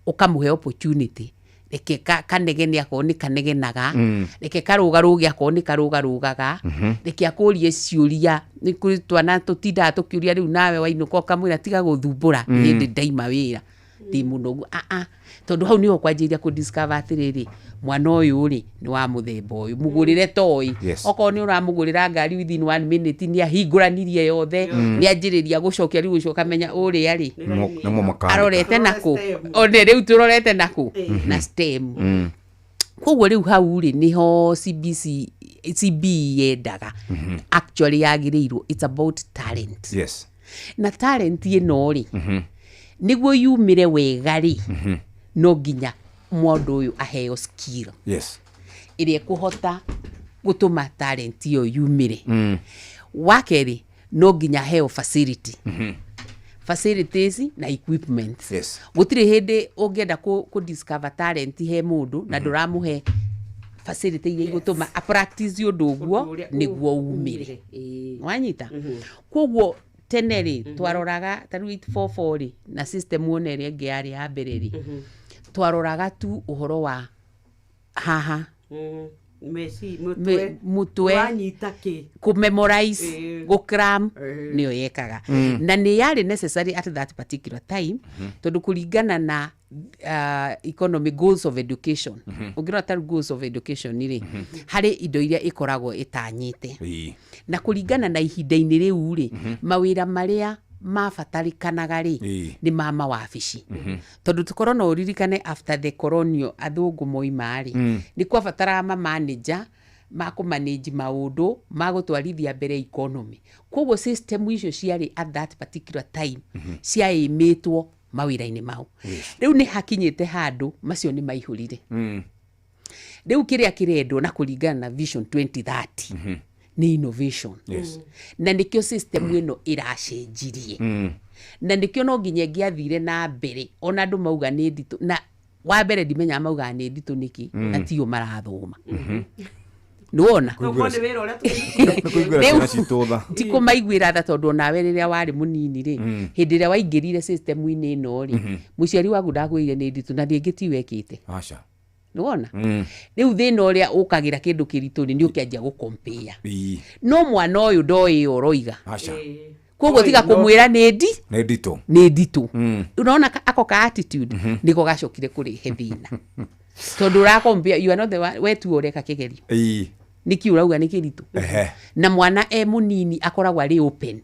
ũkamũhe opportunity, reke kanegene akorwo nĩ kanegenaga, reke karũgarũge akorwo nĩ karũgarũgaga, reke akũrie ciũria. Nĩ kũrĩ twana tũtindaga tũkĩũria rĩu, nawe wainũka ũkamwĩra tiga gũthumbũra, hĩndĩ ndaima wĩra ndĩ mũnogu. Aa, tondũ hau nĩho kwanjĩrĩria kũ discover atĩrĩrĩ, mwana ũyũ rĩ, nĩ wa mũthemba ũyũ, mũgũrĩre toy. Okorwo nĩ ũramũgũrĩra ngari, within one minute nĩ ahingũranirie yothe, nĩ anjĩrĩria gũcokia. Rĩu ũcio ũkamenya ũrĩa rĩ Nĩmo makanika. Arorete nakũ, one rĩu tũrorete nakũ na STEM. Koguo rĩu hau rĩ, nĩho CBC, CBE yendaga, actually yagĩrĩirwo, it's about talent. Na talent ĩno rĩ, nĩguo yumĩre wega rĩ, no nginya mũndũ ũyũ aheo skill ĩrĩa ĩkũhota gũtũma talent ĩyo yumĩre. Wa kerĩ, no nginya aheo facility, facilities na equipment. Gũtirĩ hĩndĩ ũngĩenda kũ discover talent he mũndũ na ndũramũhe facility iria igũtũma a practice ũndũ ũguo ũndũ ũrĩa nĩguo umĩre. Wanyita? Koguo tene rĩ, twaroraga ta rĩu 844 rĩ, na system ona ĩrĩa ĩngĩ yarĩ ya mbere rĩ, twaroraga tu ũhoro wa haha. Meci mũtwe. Mũtwe. Wanyita kĩ. Kũ memorize, gũ-cram, nĩyo yekaga. Na nĩ yarĩ necessary at that particular time, tondũ kũringana na economic goals of education, ũngĩrora ta rĩu goals of education rĩ, harĩ indo iria ĩkoragwo ĩtanyĩte, na kũringana na ihinda-inĩ rĩu rĩ, mawĩra marĩa mabatarĩkanaga rĩ, nĩ ma mawabici, tondũ tũkorwo no ũririkane after the colonial, athũngũ moima rĩ, nĩ kwabataraga mamanager ma kũmanage maũndũ ma gũtwarithia mbere economy. Koguo system icio ciarĩ at that particular time ciaĩmĩtwo mawĩra-inĩ mau. Rĩu nĩ hakinyĩte handũ macio nĩ maihũrire. Rĩu kĩrĩa kĩrendwo na kũringana na Vision 2030 nĩ innovation. Na nĩkĩo system ĩno ĩracenjirie, na nĩkĩo no nginya ĩngĩathire na mbere. Ona andũ mauga nĩ nditũ, na wa mbere ndimenyaga maugaga nĩ nditũ nĩkĩ, na tio marathoma. Nĩwona? Tokorwo nĩ wĩra ũrĩa Nĩ kũiguĩra ciana citũ tha. Ti kũmaiguĩra tha, tondũ onawe rĩrĩa warĩ mũnini rĩ, hĩndĩ ĩrĩa waingĩrire system-inĩ ĩno rĩ, mũciari waku ndakwĩrire nĩ nditũ, na rĩngĩ ti wekĩte. Aca. Nĩwona? Rĩu thĩna ũrĩa ũkagĩra kĩndũ kĩritũ rĩ, nĩ ũkĩanjia gũkompea. No mwana ũyũ ndoĩ ĩyo ũroiga. Aca. Koguo tiga kũmwĩra nĩ ndi Nĩ nditũ. Nĩ nditũ. Unaona ako ka attitude nĩko gacokire kũrehe thĩna, tondũ ũrakompea, you are not the one, we tu ũreka kĩgerio. Nĩkĩ ũrauga nĩ kĩritũ? Na mwana e mũnini akoragwo arĩ open.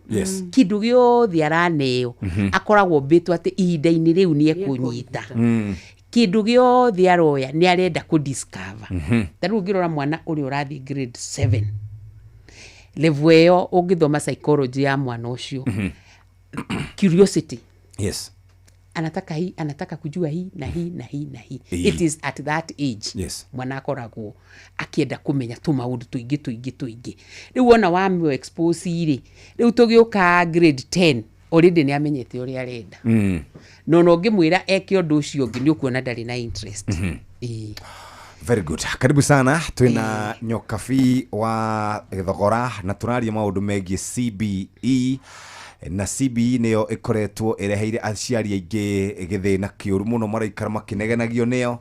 Kĩndũ gĩothe araneo, akoragwo mbĩtwo atĩ ihinda-inĩ rĩu nĩ ekũnyita. Kĩndũ gĩothe aroya nĩ arenda kũ discover. Ta rĩu ũngĩrora mwana ũrĩa ũrathiĩ grade 7, level ĩyo, ũngĩthoma psychology ya mwana ũcio, curiosity, anataka hii, anataka kujua hii na hii na hii na hii. It is at that age mwana akoragwo akĩenda kũmenya tũmaũndũ tũingĩ tũingĩ tũingĩ. Rĩu wona wamũ expose rĩ, rĩu tũgĩũka grade 10 already nĩ amenyete ũrĩa arenda. No no ũngĩmwĩra eke ũndũ ũcio ũngĩ, nĩ ũkuona ndarĩ na interest. Ĩĩ. Very good. Karibu sana. Twina Nyokabi wa Gĩthogora na tũraria maũndũ megiĩ CBE, na CBE nĩyo ĩkoretwo ĩreheire aciari aingĩ gĩthĩna kĩũru mũno. Maraikara makĩnegenagio nĩyo,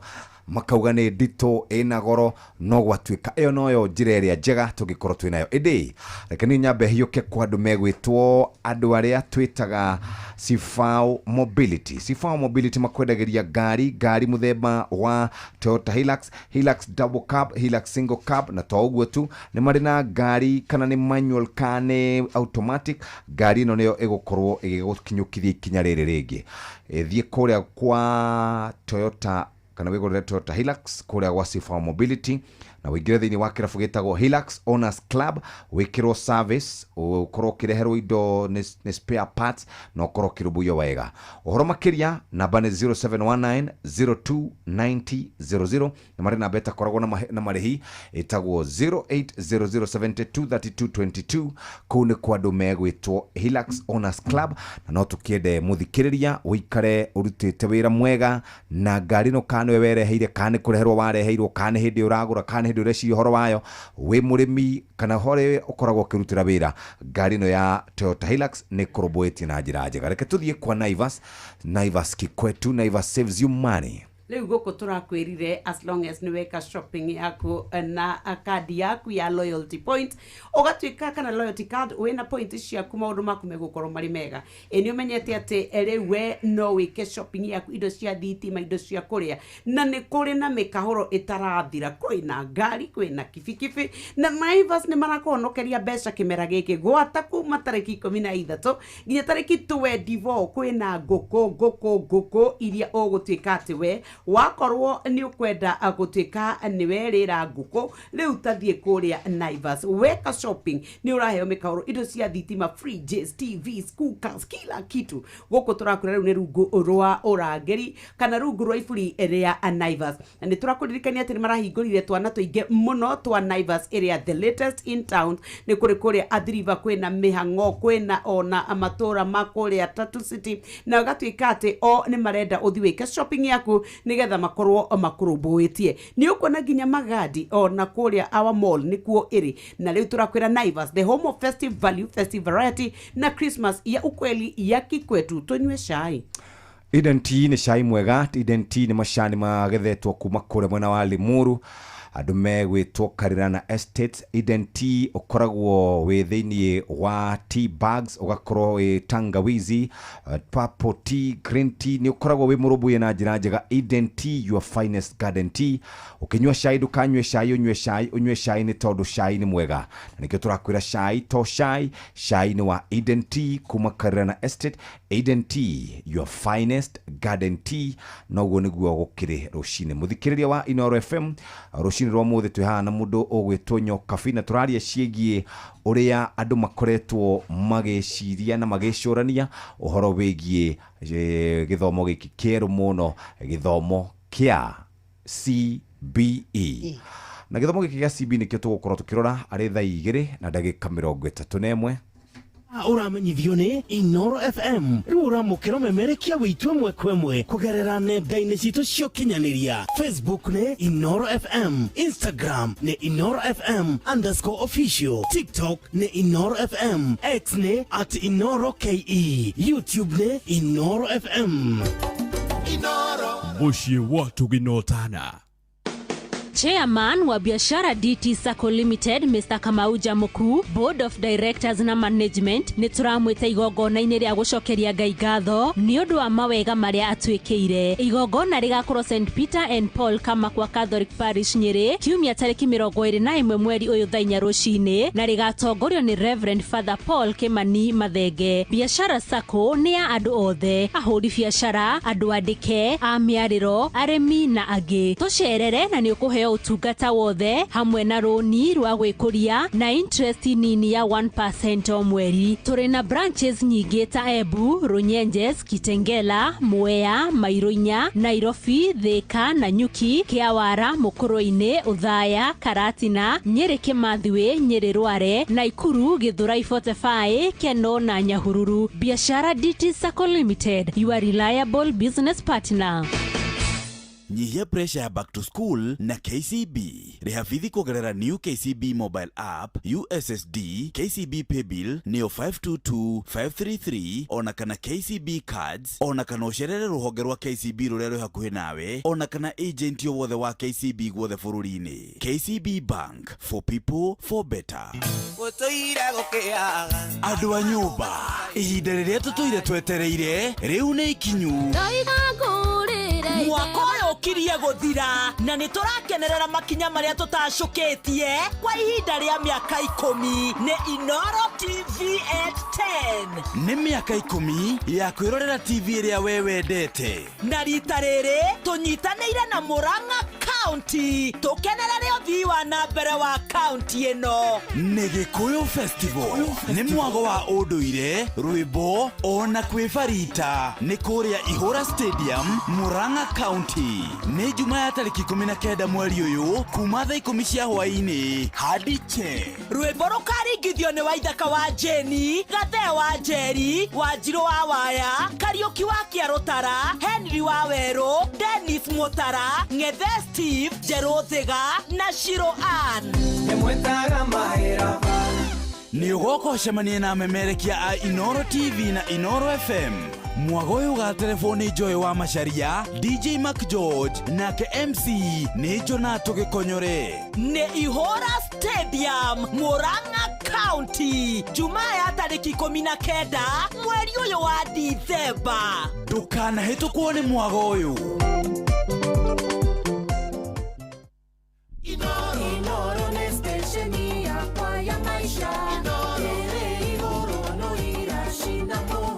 makauga nĩ nditũ, ĩna goro, no gwatuĩka ĩyo noyo njĩra ĩrĩa njega tũngĩkorwo twĩ nayo. Ĩndĩ reke niĩ nyambe hiũke kwa andũ megwĩtwo andũ arĩa twĩtaga Sifao Mobility. Sifao Mobility makwendagĩria ngari, ngari mũthemba wa Toyota Hilux, Hilux double cab, Hilux single cab, na to ũguo tu, nĩ marĩ na ngari kana nĩ manual kana nĩ automatic. Ngari ĩno nĩyo ĩgũkorwo ĩgĩgũkinyũkithia ikinya rĩrĩ rĩngĩ. Ĩthiĩ kũrĩa kwa Toyota kana wĩgũrĩre Toyota Hilux kũrĩa gwa Sifao Mobility. Na ũingĩre thĩinĩ wa kĩrabu gĩtagwo Hilux Owners Club, wĩkĩrwo service, ũkorwo ũkĩreherwo indo nĩ spare parts na ũkorwo ũkĩrũmbũiyo wega. Ũhoro makĩria namba nĩ 0719 02 90 00, na marĩ namba ĩtakoragwo na marĩhi ĩtagwo 0800723222. Kũu nĩ kwa andũ megwĩtwo Hilux Owners Club, na no tũkĩende mũthikĩrĩria ũikare ũrutĩte wĩra mwega na ngari ĩno, kana nĩwe wereheire, kana nĩ kũreherwo wareheirwo, kana nĩ hĩndĩ ũragũra, kana nĩ hĩndĩ ũreciria ũhoro wayo wĩ mũrĩmi, kana harĩa ũkoragwo ũkĩrutĩra wĩra, ngari ĩno ya Toyota Hilux nĩ kũrũmbũĩtie na njĩra njega. Reke tũthiĩ kwa Naivas. Naivas kikwetu, Naivas saves you money. Rĩu gũkũ tũrakwĩrire, as long as nĩ weka shopping yaku na kandi yaku ya loyalty point, ũgatuĩka kana loyalty card, wĩna point ciaku, maũndũ maku megũkorwo marĩ mega. Ĩ nĩ ũmenyete atĩ rĩu we no wĩke shopping yaku, indo cia thitima, indo cia kũrĩa, na nĩ kũrĩ na mĩkahũro ĩtarathira. Kwĩna ngari, kwĩna kibikibi, na Naivas nĩ marakũhonokeria mbeca kĩmera gĩkĩ gwata kuma tarĩki 13 nginya tarĩki 24. Kwĩna ngũkũ, ngũkũ, ngũkũ iria ũgũtuĩka atĩ we wakorwo nĩ ũkwenda gũtuĩka nĩ werĩra ngũkũ, rĩu tathiĩ kũrĩa Naivas, weka shopping nĩ ũraheo mĩkaũro, indo cia thitima, fridges, TVs, cookers, kila kitu. Gũkũ tũrakwĩra rĩu nĩ rungu rwa ũrangĩri kana rungu rwa iburi rĩa Naivas, na nĩ tũrakũririkania atĩ nĩ marahingũrire twana tũingĩ mũno twa Naivas ĩrĩa the latest in town. Nĩ kũrĩ kũrĩa Athi River, kwĩna mĩhang'o, kwĩna ona matũra ma kũrĩa Tatu City, na ũgatuĩka atĩ o nĩ marenda ũthiĩ wĩke shopping yaku nĩgetha makorwo makũrũmbũĩtie. Nĩ ũkuona nginya magadi ona kũrĩa our mall nĩkuo ĩrĩ. Na rĩu tũrakwĩra Naivas, the home of festive value, festive variety na Christmas ya ukweli ya kikwetu. Tũnyue cai. Eden Tea nĩ cai mwega. Eden Tea nĩ macani magethetwo kuma kũrĩa mwena wa Limuru, andũ megwĩtwo Karirana Estate. Eden Tea ũkoragwo wĩ thĩinĩ wa tea bags, ũgakorwo wĩ tangawizi, purple tea, green tea, nĩ ũkoragwo wĩ mũrũmbũiye na njĩra njega. Eden Tea, your finest garden tea. Ũkĩnyua cai ndũkanyue cai, ũnyue cai, ũnyue cai nĩ tondũ cai nĩ mwega, na nĩkĩo tũrakwĩra cai to cai, cai nĩ wa Eden Tea kuma Karirana Estate. Eden Tea, your finest garden tea. Noguo nĩguo gũkĩrĩ rũcinĩ. Mũthikĩrĩria wa Inooro FM, rũcinĩ rwa mũthĩ twĩ haha na mũndũ ũgwĩtwo Nyokabi, na tũraria ciĩgiĩ ũrĩa andũ makoretwo magĩciria na magĩcũrania ũhoro wĩgiĩ gĩthomo gĩkĩ kĩerũ mũno, gĩthomo kĩa CBE. Na gĩthomo gĩkĩ gĩa CBE nĩkĩo tũgũkorwo tũkĩrora arĩ 2:31. Ũramenyithio nĩ Inoro FM. Rĩu ũramũkĩra ũmemerekia wĩitũ ĩmwe kwa ĩmwe kũgerera nenda-inĩ citũ cia ũkinyanĩria. Facebook nĩ Inoro FM, Instagram nĩ Inoro FM underscore official, TikTok nĩ Inoro FM, X nĩ at Inoro KE, YouTube nĩ Inoro FM. Mũciĩ wa Tũginotana. Chairman wa Biashara DT Sacco Limited Mr. Kamau Jamuku, Board of Directors na Management nĩ tũramwĩta igongona-inĩ rĩa gũcokeria Ngai ngatho nĩ ũndũ wa mawega marĩa atwĩkĩire. Igongona rĩgakorwo St Peter and Paul Kamakwa Catholic Parish, Nyĩrĩ, kiumia tarĩki 21 mweri ũyũ thaa 4 rũcinĩ, na rĩgatongorio nĩ Reverend Father Paul Kimani Mathenge. Biashara Sacco nĩ ya andũ othe, ahũri biashara, andũ andĩke, a mĩarĩro, arĩmi na angĩ. Tũcerere na nĩ ũkũheo ũtungata wothe hamwe na rũni rwa gwĩkũria na interest nini ya 1% o mweri. Tũrĩ na branches nyingĩ ta Embu, Runyenjes, Kitengela, Mwea, Mairuinya, Nairobi, Thika, Nanyuki, Kiawara, Mukurwe-inĩ, Othaya, Karatina, Nyeri Kimathiwe, Nyeri Rware, Naikuru, Githurai 45, Keno na Nyahururu. Biashara DT Sacco Limited, your reliable business partner. Nyihia pressure ya back to school na KCB. Rĩha bithi kũgerera new KCB mobile app, USSD, KCB paybill nĩyo 522533, ona kana KCB cards, ona kana ũcerere rũhonge rwa KCB rũrĩa rwĩ hakuhĩ nawe, ona kana agent o wothe wa KCB guothe bũrũri-inĩ. KCB Bank, for people, for better. Andũ a nyũmba, ihinda rĩrĩa tũtũire twetereire rĩu nĩ ikinyu. Mwaka ũyũ ũkirie gũthira na nĩ tũrakenerera makinya marĩa tũtacũkĩtie kwa ihinda rĩa mĩaka 10 nĩ Inoro TV at 10. Nĩ mĩaka 10 ya kwĩrorera TV ĩrĩa we wendete, na rita rĩrĩ tũnyitanĩire na Murang'a County tũkenerere ũthii wa na mbere wa kaunti ĩno. Nĩ Gĩkũyũ Festival nĩ mwago wa ũndũire, rwĩmbo ona kwĩbarita. Nĩ kũrĩa Ihũra Stadium, Murang'a County. Nĩ Juma ya tarĩki 19 mweri ũyũ kuma thaa 10 cia hwaĩ-inĩ hadi che. Rwĩmbo rũkaringithio nĩ Waithaka wa Jeni, Gathee wa Njeri, Wanjirũ wa Waya, Kariũki wa Kĩarũtara, Henry wa Werũ, Dennis Mũtara, Ng'ethe Steve, Njerũ Thiga na Shiro Ann. Nĩ ũgoka ũcemanie na amemerekia a Inoro TV na Inoro FM. Mwago ũyũ ũgaterebwo nĩ Joy wa Macharia, DJ Mac George nake MC nĩ Jonato Gĩkonyore. Nĩ Ihũra Stadium, Murang'a County, Jumaa ya tarĩki 19 mweri ũyũ wa Dithemba. Ndũkanahĩtũkwo nĩ mwago ũyũ. Inoro nĩ stesheni yakwa ya maisha. Ĩrĩ igũrũ no iracina mũhu.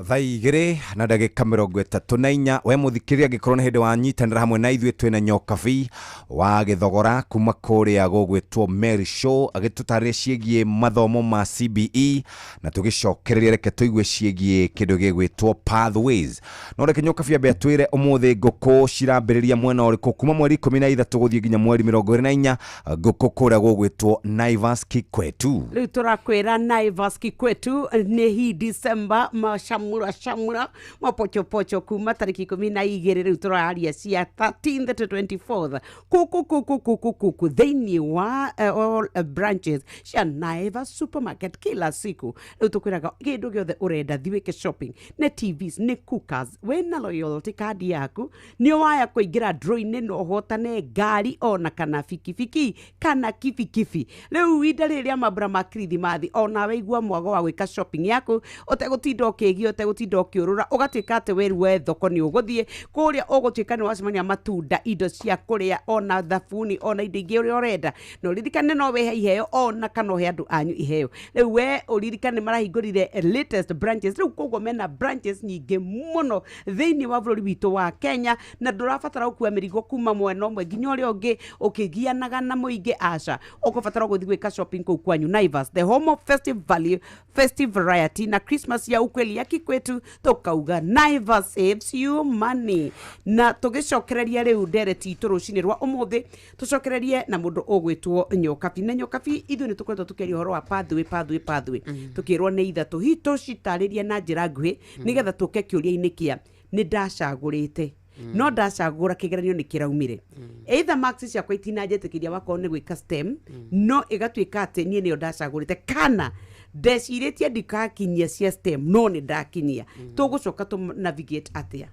Thaa 2:34. We mũthikĩrĩria, angĩkorwo nĩ hĩndĩ wanyitanĩra hamwe na ithuĩ, twĩna Nyokabi wa Gĩthogora kuma kũrĩa gũgwĩtwo Mary Show agĩtũtarĩria ciĩgiĩ mathomo ma CBE, na tũgĩcokereria reke tũigue ciĩgiĩ kĩndũ gĩgwĩtwo pathways. No reke Nyokabi ambe atwĩre ũmũthĩ ngũkũ cirambĩrĩria mwena ũrĩkũ kuma mweri 13 gũthiĩ nginya mweri 24, ngũkũ kũrĩa gũgwĩtwo Naivas Kikwetu. Rĩu tũrakwĩra Naivas Kikwetu nĩ hi December macamura shamura mapochopocho kuma tarĩki 12. Rĩu tũraria cia 13th to 24th kuku kuku kuku kuku thĩinĩ wa all branches cia Naivas supermarket kila siku. Rĩu tũkwĩraga kĩndũ gĩothe ũrenda, thiĩ wĩke shopping, nĩ TVs, nĩ cookers, wĩna loyalty card yaku nĩ waya kũingĩra draw-inĩ no ũhotane ngari ona kana bikibiki kana kibikibi. Rĩu ihinda rĩrĩ rĩa mambura ma kirithimathi, onawe igua mwago wa gwĩka shopping yaku ũtegũtinda ũkĩgio, ũtegũtinda ũkĩũrũra, ũgatuĩka atĩ weru thoko nĩ ũgũthiĩ kũrĩa ũgũtuĩka nĩ wacemania matunda, indo cia kũrĩa, ona thabuni, ona indo ingĩ ũrĩa ũrenda. Na ũririkane no wĩhe iheo ona kana ũhe andũ anyu iheo. Rĩu we ũririkane marahingũrire latest branches rĩu, koguo mena branches nyingĩ mũno thĩinĩ wa bũrũri witũ wa Kenya, na ndũrabatara gũkua mĩrigo kuma mwena ũmwe nginya ũrĩa ũngĩ ũkĩgianaga na mũingĩ. Aca, ũkũbatara gũthiĩ gwĩka shopping kũu kwanyu Naivas, the home of festive value, festive variety na Christmas ya ukweli ya kikwetu. Tũkauga Naivas saves you money. Na tũgĩcokereria rĩu ndereti itũ rũcinĩ rwa ũmũthĩ, tũcokererie na mũndũ ũgwĩtwo Nyokabi. Na Nyokabi, ithuĩ nĩ tũkoretwo tũkĩaria ũhoro wa pathway, pathway, pathway, tũkĩrwo nĩ ithatũ. Hihi tũcitarĩrie na njĩra nguhĩ nĩgetha tũke kĩũria-inĩ kĩa nĩ ndacagũrĩte, no ndacagũra kĩgeranio nĩ kĩraumire, either marks ciakwa itinanjĩtĩkĩria wakorwo nĩ gwĩka STEM, no ĩgatuĩka atĩ niĩ nĩyo ndacagũrĩte, kana ndecirĩtie ndikakinyia cia STEM no nĩ ndakinyia, tũgũcoka tũ navigate atĩa?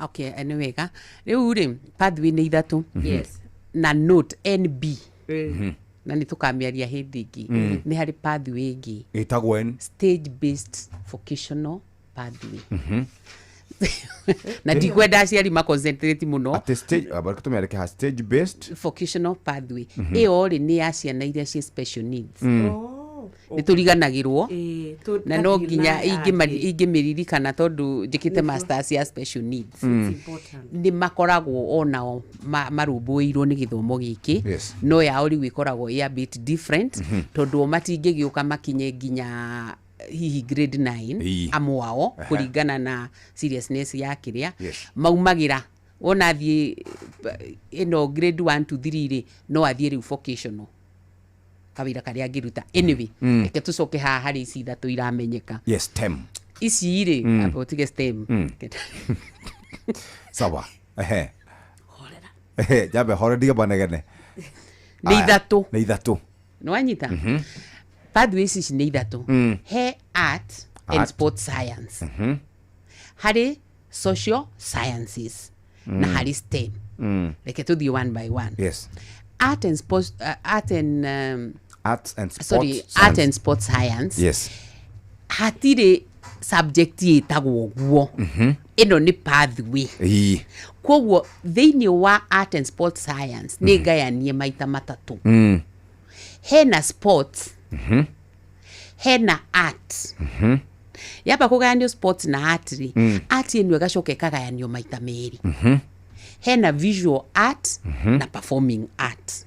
Okay, nĩ wega. Rĩu rĩ, pathway nĩ ithatũ. Yes. Na note NB na nĩ tũkamĩaria hĩndĩ ĩngĩ. Nĩ harĩ pathway ĩngĩ ĩtagwo N stage based vocational pathway, na ndikwenda aciari maconcentrate mũno. Atĩ stage, bareke tũmĩandĩke ha, stage based vocational pathway. Ĩyo rĩ, nĩ ya ciana iria ciĩ special needs. Nĩ tũriganagĩrwo na no nginya ingĩmĩririkana tondũ njĩkĩte masters ya special needs. Nĩ makoragwo onao marũmbũĩirwo nĩ gĩthomo gĩkĩ. No yao rĩu ĩkoragwo ĩ a bit different, tondũ o matingĩgĩũka makinye nginya hihi grade 9. Amwe ao, kũringana na seriousness ya kĩrĩa maumagĩra, wona athiĩ ĩno grade 1 to 3 rĩ, no athiĩ rĩu vocational kawĩra karĩa angĩruta. Anyway, reke tũcoke haha harĩ ici ithatũ iramenyeka. Yes, STEM. Ici rĩ, amba ũtige STEM. Sawa, ehe ehe, jambe hore ndige manegene. Nĩ Aya, ithatũ. Nĩ ithatũ. Nĩ wanyita? Pathway ici nĩ ithatũ. He art and Art. sport science, harĩ social sciences, na harĩ STEM. Reke tũthiĩ one by one. Art and sports, art and arts and sports sorry, art science. And sports science. Hatirĩ subject ĩtagwo ũguo. Ĩno nĩ pathway. Koguo thĩinĩ wa art and sports science nĩ ngayanie maita matatũ. Hena sports, hena art. Yamba kũgayanio sports na art rĩ, art ĩno ĩgacoka ĩkagayanio maita merĩ. Hena visual art na performing art.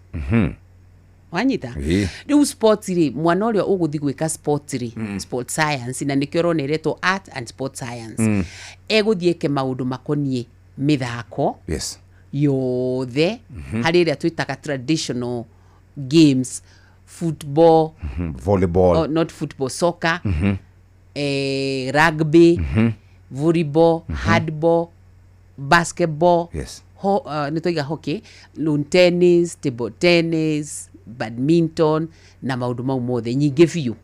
Wanyita? Ĩĩ. Rĩu sports rĩ, mwana ũrĩa ũgũthiĩ gwĩka sports rĩ, sport science, na nĩkĩo ũrona ĩretwo art and sport science, egũthiĩ eke maũndũ makoniĩ mĩthako yothe, harĩ ĩrĩa twĩtaga traditional games, football, Volleyball. Oh, not football, soccer, rugby, volleyball, handball, basketball, nä twaiga hockey, lawn tennis, table tennis, badminton na maũndũ mau mothe nyingĩ biũ.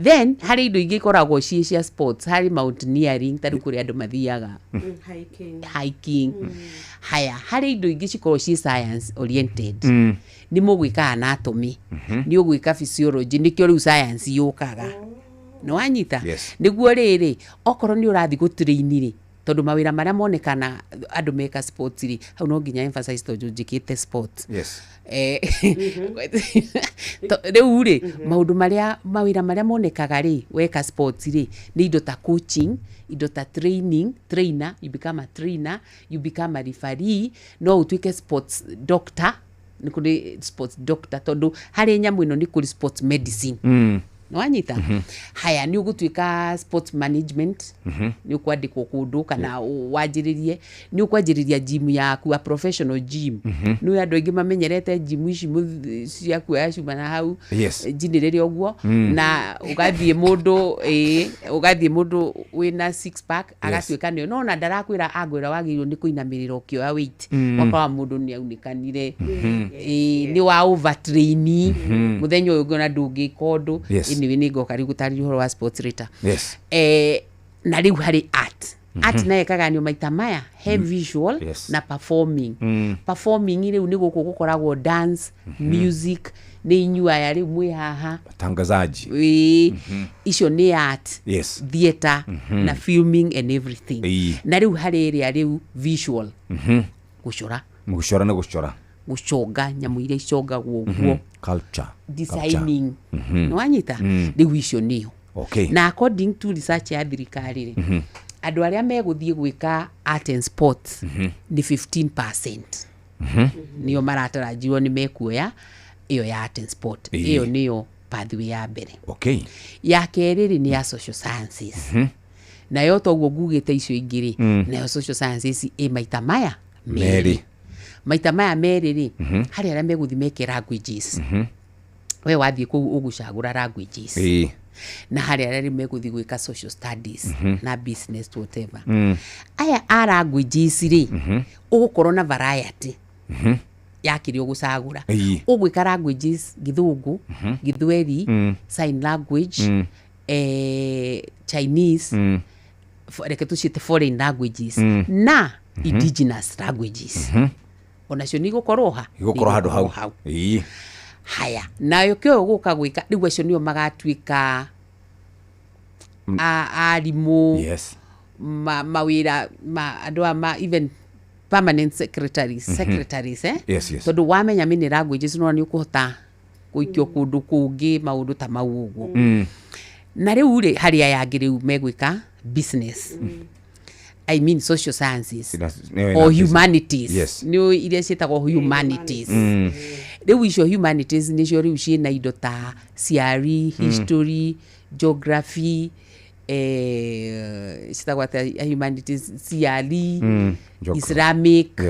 Then harĩ indo ingĩ ikoragwo ciĩ cia sports, harĩ mountaineering, ta rĩu kũrĩ andũ mathiaga Hiking. Hiking. Haya, harĩ indo ingĩ cikoragwo ciĩ science oriented. Nĩ mũgwĩka anatomy, nĩ ũgwĩka physiology, nĩkĩo rĩu science yũkaga. Nĩ wanyita? Yes. Nĩguo rĩrĩ, okorwo nĩ ũrathiĩ gũtrain rĩ, tondũ mawĩra marĩa monekana andũ meka sports rĩ, hau no nginya emphasize tondũ njĩkĩte sports. Rĩu rĩ, maũndũ marĩa, mawĩra marĩa monekaga rĩ weka sports rĩ, nĩ indo ta coaching, indo ta training, trainer, you become a trainer, you become a referee, no ũtuĩke sports doctor. Nĩ kũrĩ sports doctor, tondũ harĩ nyamũ ĩno nĩ kũrĩ sports medicine. Nĩwanyita? Haya, nĩ ũgũtuĩka sports management, nĩ ũkwandĩkwo kũndũ kana wanjĩrĩrie, nĩ ũkwanjĩrĩria gym yaku, a professional gym. Nĩ andũ aingĩ mamenyerete gym ici cia kuoya cuma na hau, njinĩrĩre ũguo, na ũgathiĩ mũndũ, ĩĩ, ũgathiĩ mũndũ wĩna six pack agatuĩka nĩyo, no ona ndarakwĩra angwĩra wagĩrĩirwo nĩ kũinamĩrĩra ũkĩoya weight. Ũgakora mũndũ nĩ aunĩkanire. Ĩĩ, nĩ wa overtrain. Mũthenya ũyũ ũngĩ ona ndũngĩka ũndũ. Anyway, nĩ ngoka rĩu gũtarĩria ũhoro wa sports later. Na rĩu harĩ art. Art nayo ĩkaganio maita maya he visual na performing. Performing rĩu nĩ gũkũ gũkoragwo dance, music, nĩ inyuĩ aya rĩu mwĩ haha. Tangazaji. Ĩĩ, icio nĩ art, theatre na filming and everything. Na rĩu harĩ ĩrĩa rĩu visual, gũcora. Gũcora nĩ gũcora. Gũconga nyamũ iria icongagwo ũguo. Culture. Designing. Nĩ wanyita? Rĩu icio nĩyo. Na according to research ya thirikari rĩ, andũ arĩa megũthiĩ gwĩka art and sports nĩ 15% nĩo maratarajiwo nĩ mekuoya ĩyo ya art and sport. Ĩyo nĩyo pathway ya mbere. Ya kerĩ rĩ, nĩ ya social sciences. Nayo toguo ngugĩte icio ingĩ rĩ, nayo social sciences ĩ maita maya merĩ. Maita maya merĩ rĩ, harĩ arĩa megũthiĩ meke languages. We wathiĩ kũu ũgũcagũra languages. Na harĩ arĩa rĩu megũthiĩ gwĩka social studies na business, whatever. Aya a languages rĩ, ũgũkorwo na variety ya kĩrĩa ũgũcagũra. Ũgwĩka languages, Gĩthũngũ, Gĩthweri, sign language, Chinese, reke tũciĩte foreign languages, na indigenous languages. Onacio nĩ igũkorwo ha? Igũkorwo handũ hau. Igũkorwo hau. Haya, nayo kĩo gũka gwĩka rĩu, acio nĩo magatuĩka arimũ, mawĩra ma andũ a ma even permanent secretaries, secretaries, eh? Yes. Tondũ wamenya many languages no nĩ ũkũhota gũikio kũndũ kũngĩ, maũndũ ta mau ũguo. Na rĩu rĩ, harĩ aya angĩ rĩu megwĩka business, I mean social sciences Nĩyo ĩna or business. humanities. Nĩ iria ciĩtagwo humanities. Rĩu icio humanities nĩcio rĩu ciĩna indo ta CRE, history, geography, citagwo atĩa humanities, CRE, Geography. Islamic,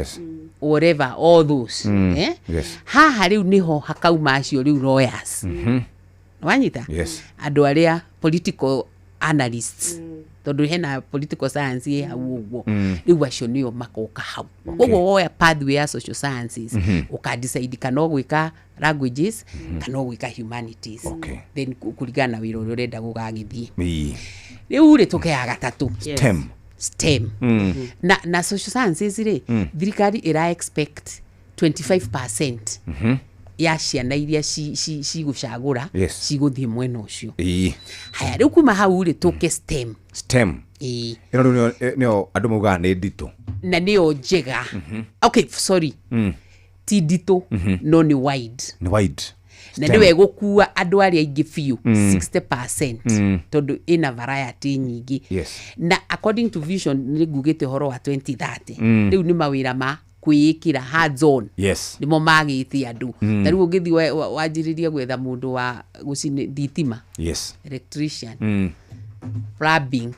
whatever, all those. Eh? Yes. Haha rĩu nĩho hakauma acio rĩu lawyers. Wanyita? Yes. Andũ arĩa political analysts, tondũ hena political science ĩ hau ũguo. Rĩu acio nĩo makoka hau. Koguo woya pathway ya social sciences, ũkadecide kana ũgwĩka languages kana ũgwĩka humanities. Then kũringana na wĩra ũrĩa ũrenda gũgagĩthiĩ. Rĩu rĩ, tũke ya gatatũ. STEM. STEM. Na social sciences rĩ, thirikari ĩra expect 25% ya ciana iria cigũcagũra cigũthiĩ mwena ũcio. Haya, rĩu kuma hau rĩ, tũke STEM. STEM. Ĩĩ. Ĩno rĩu nĩyo andũ maugaga nĩ nditũ. Na nĩyo njega. Okay, sorry, ti nditũ, no nĩ wide. Nĩ wide. Na STEM. nĩwe ĩgũkua andũ arĩa aingĩ biũ, 60%, tondũ ĩna variety nyingĩ. Na according to vision, nĩ ngugĩte ũhoro wa 2030, rĩu nĩ mawĩra ma kwĩĩkĩra hands on nĩmo magĩte andũ. Ta rĩu ũngĩthiĩ wanjĩrĩrie gwetha mũndũ wa gũcini thitima, electrician, plumbing,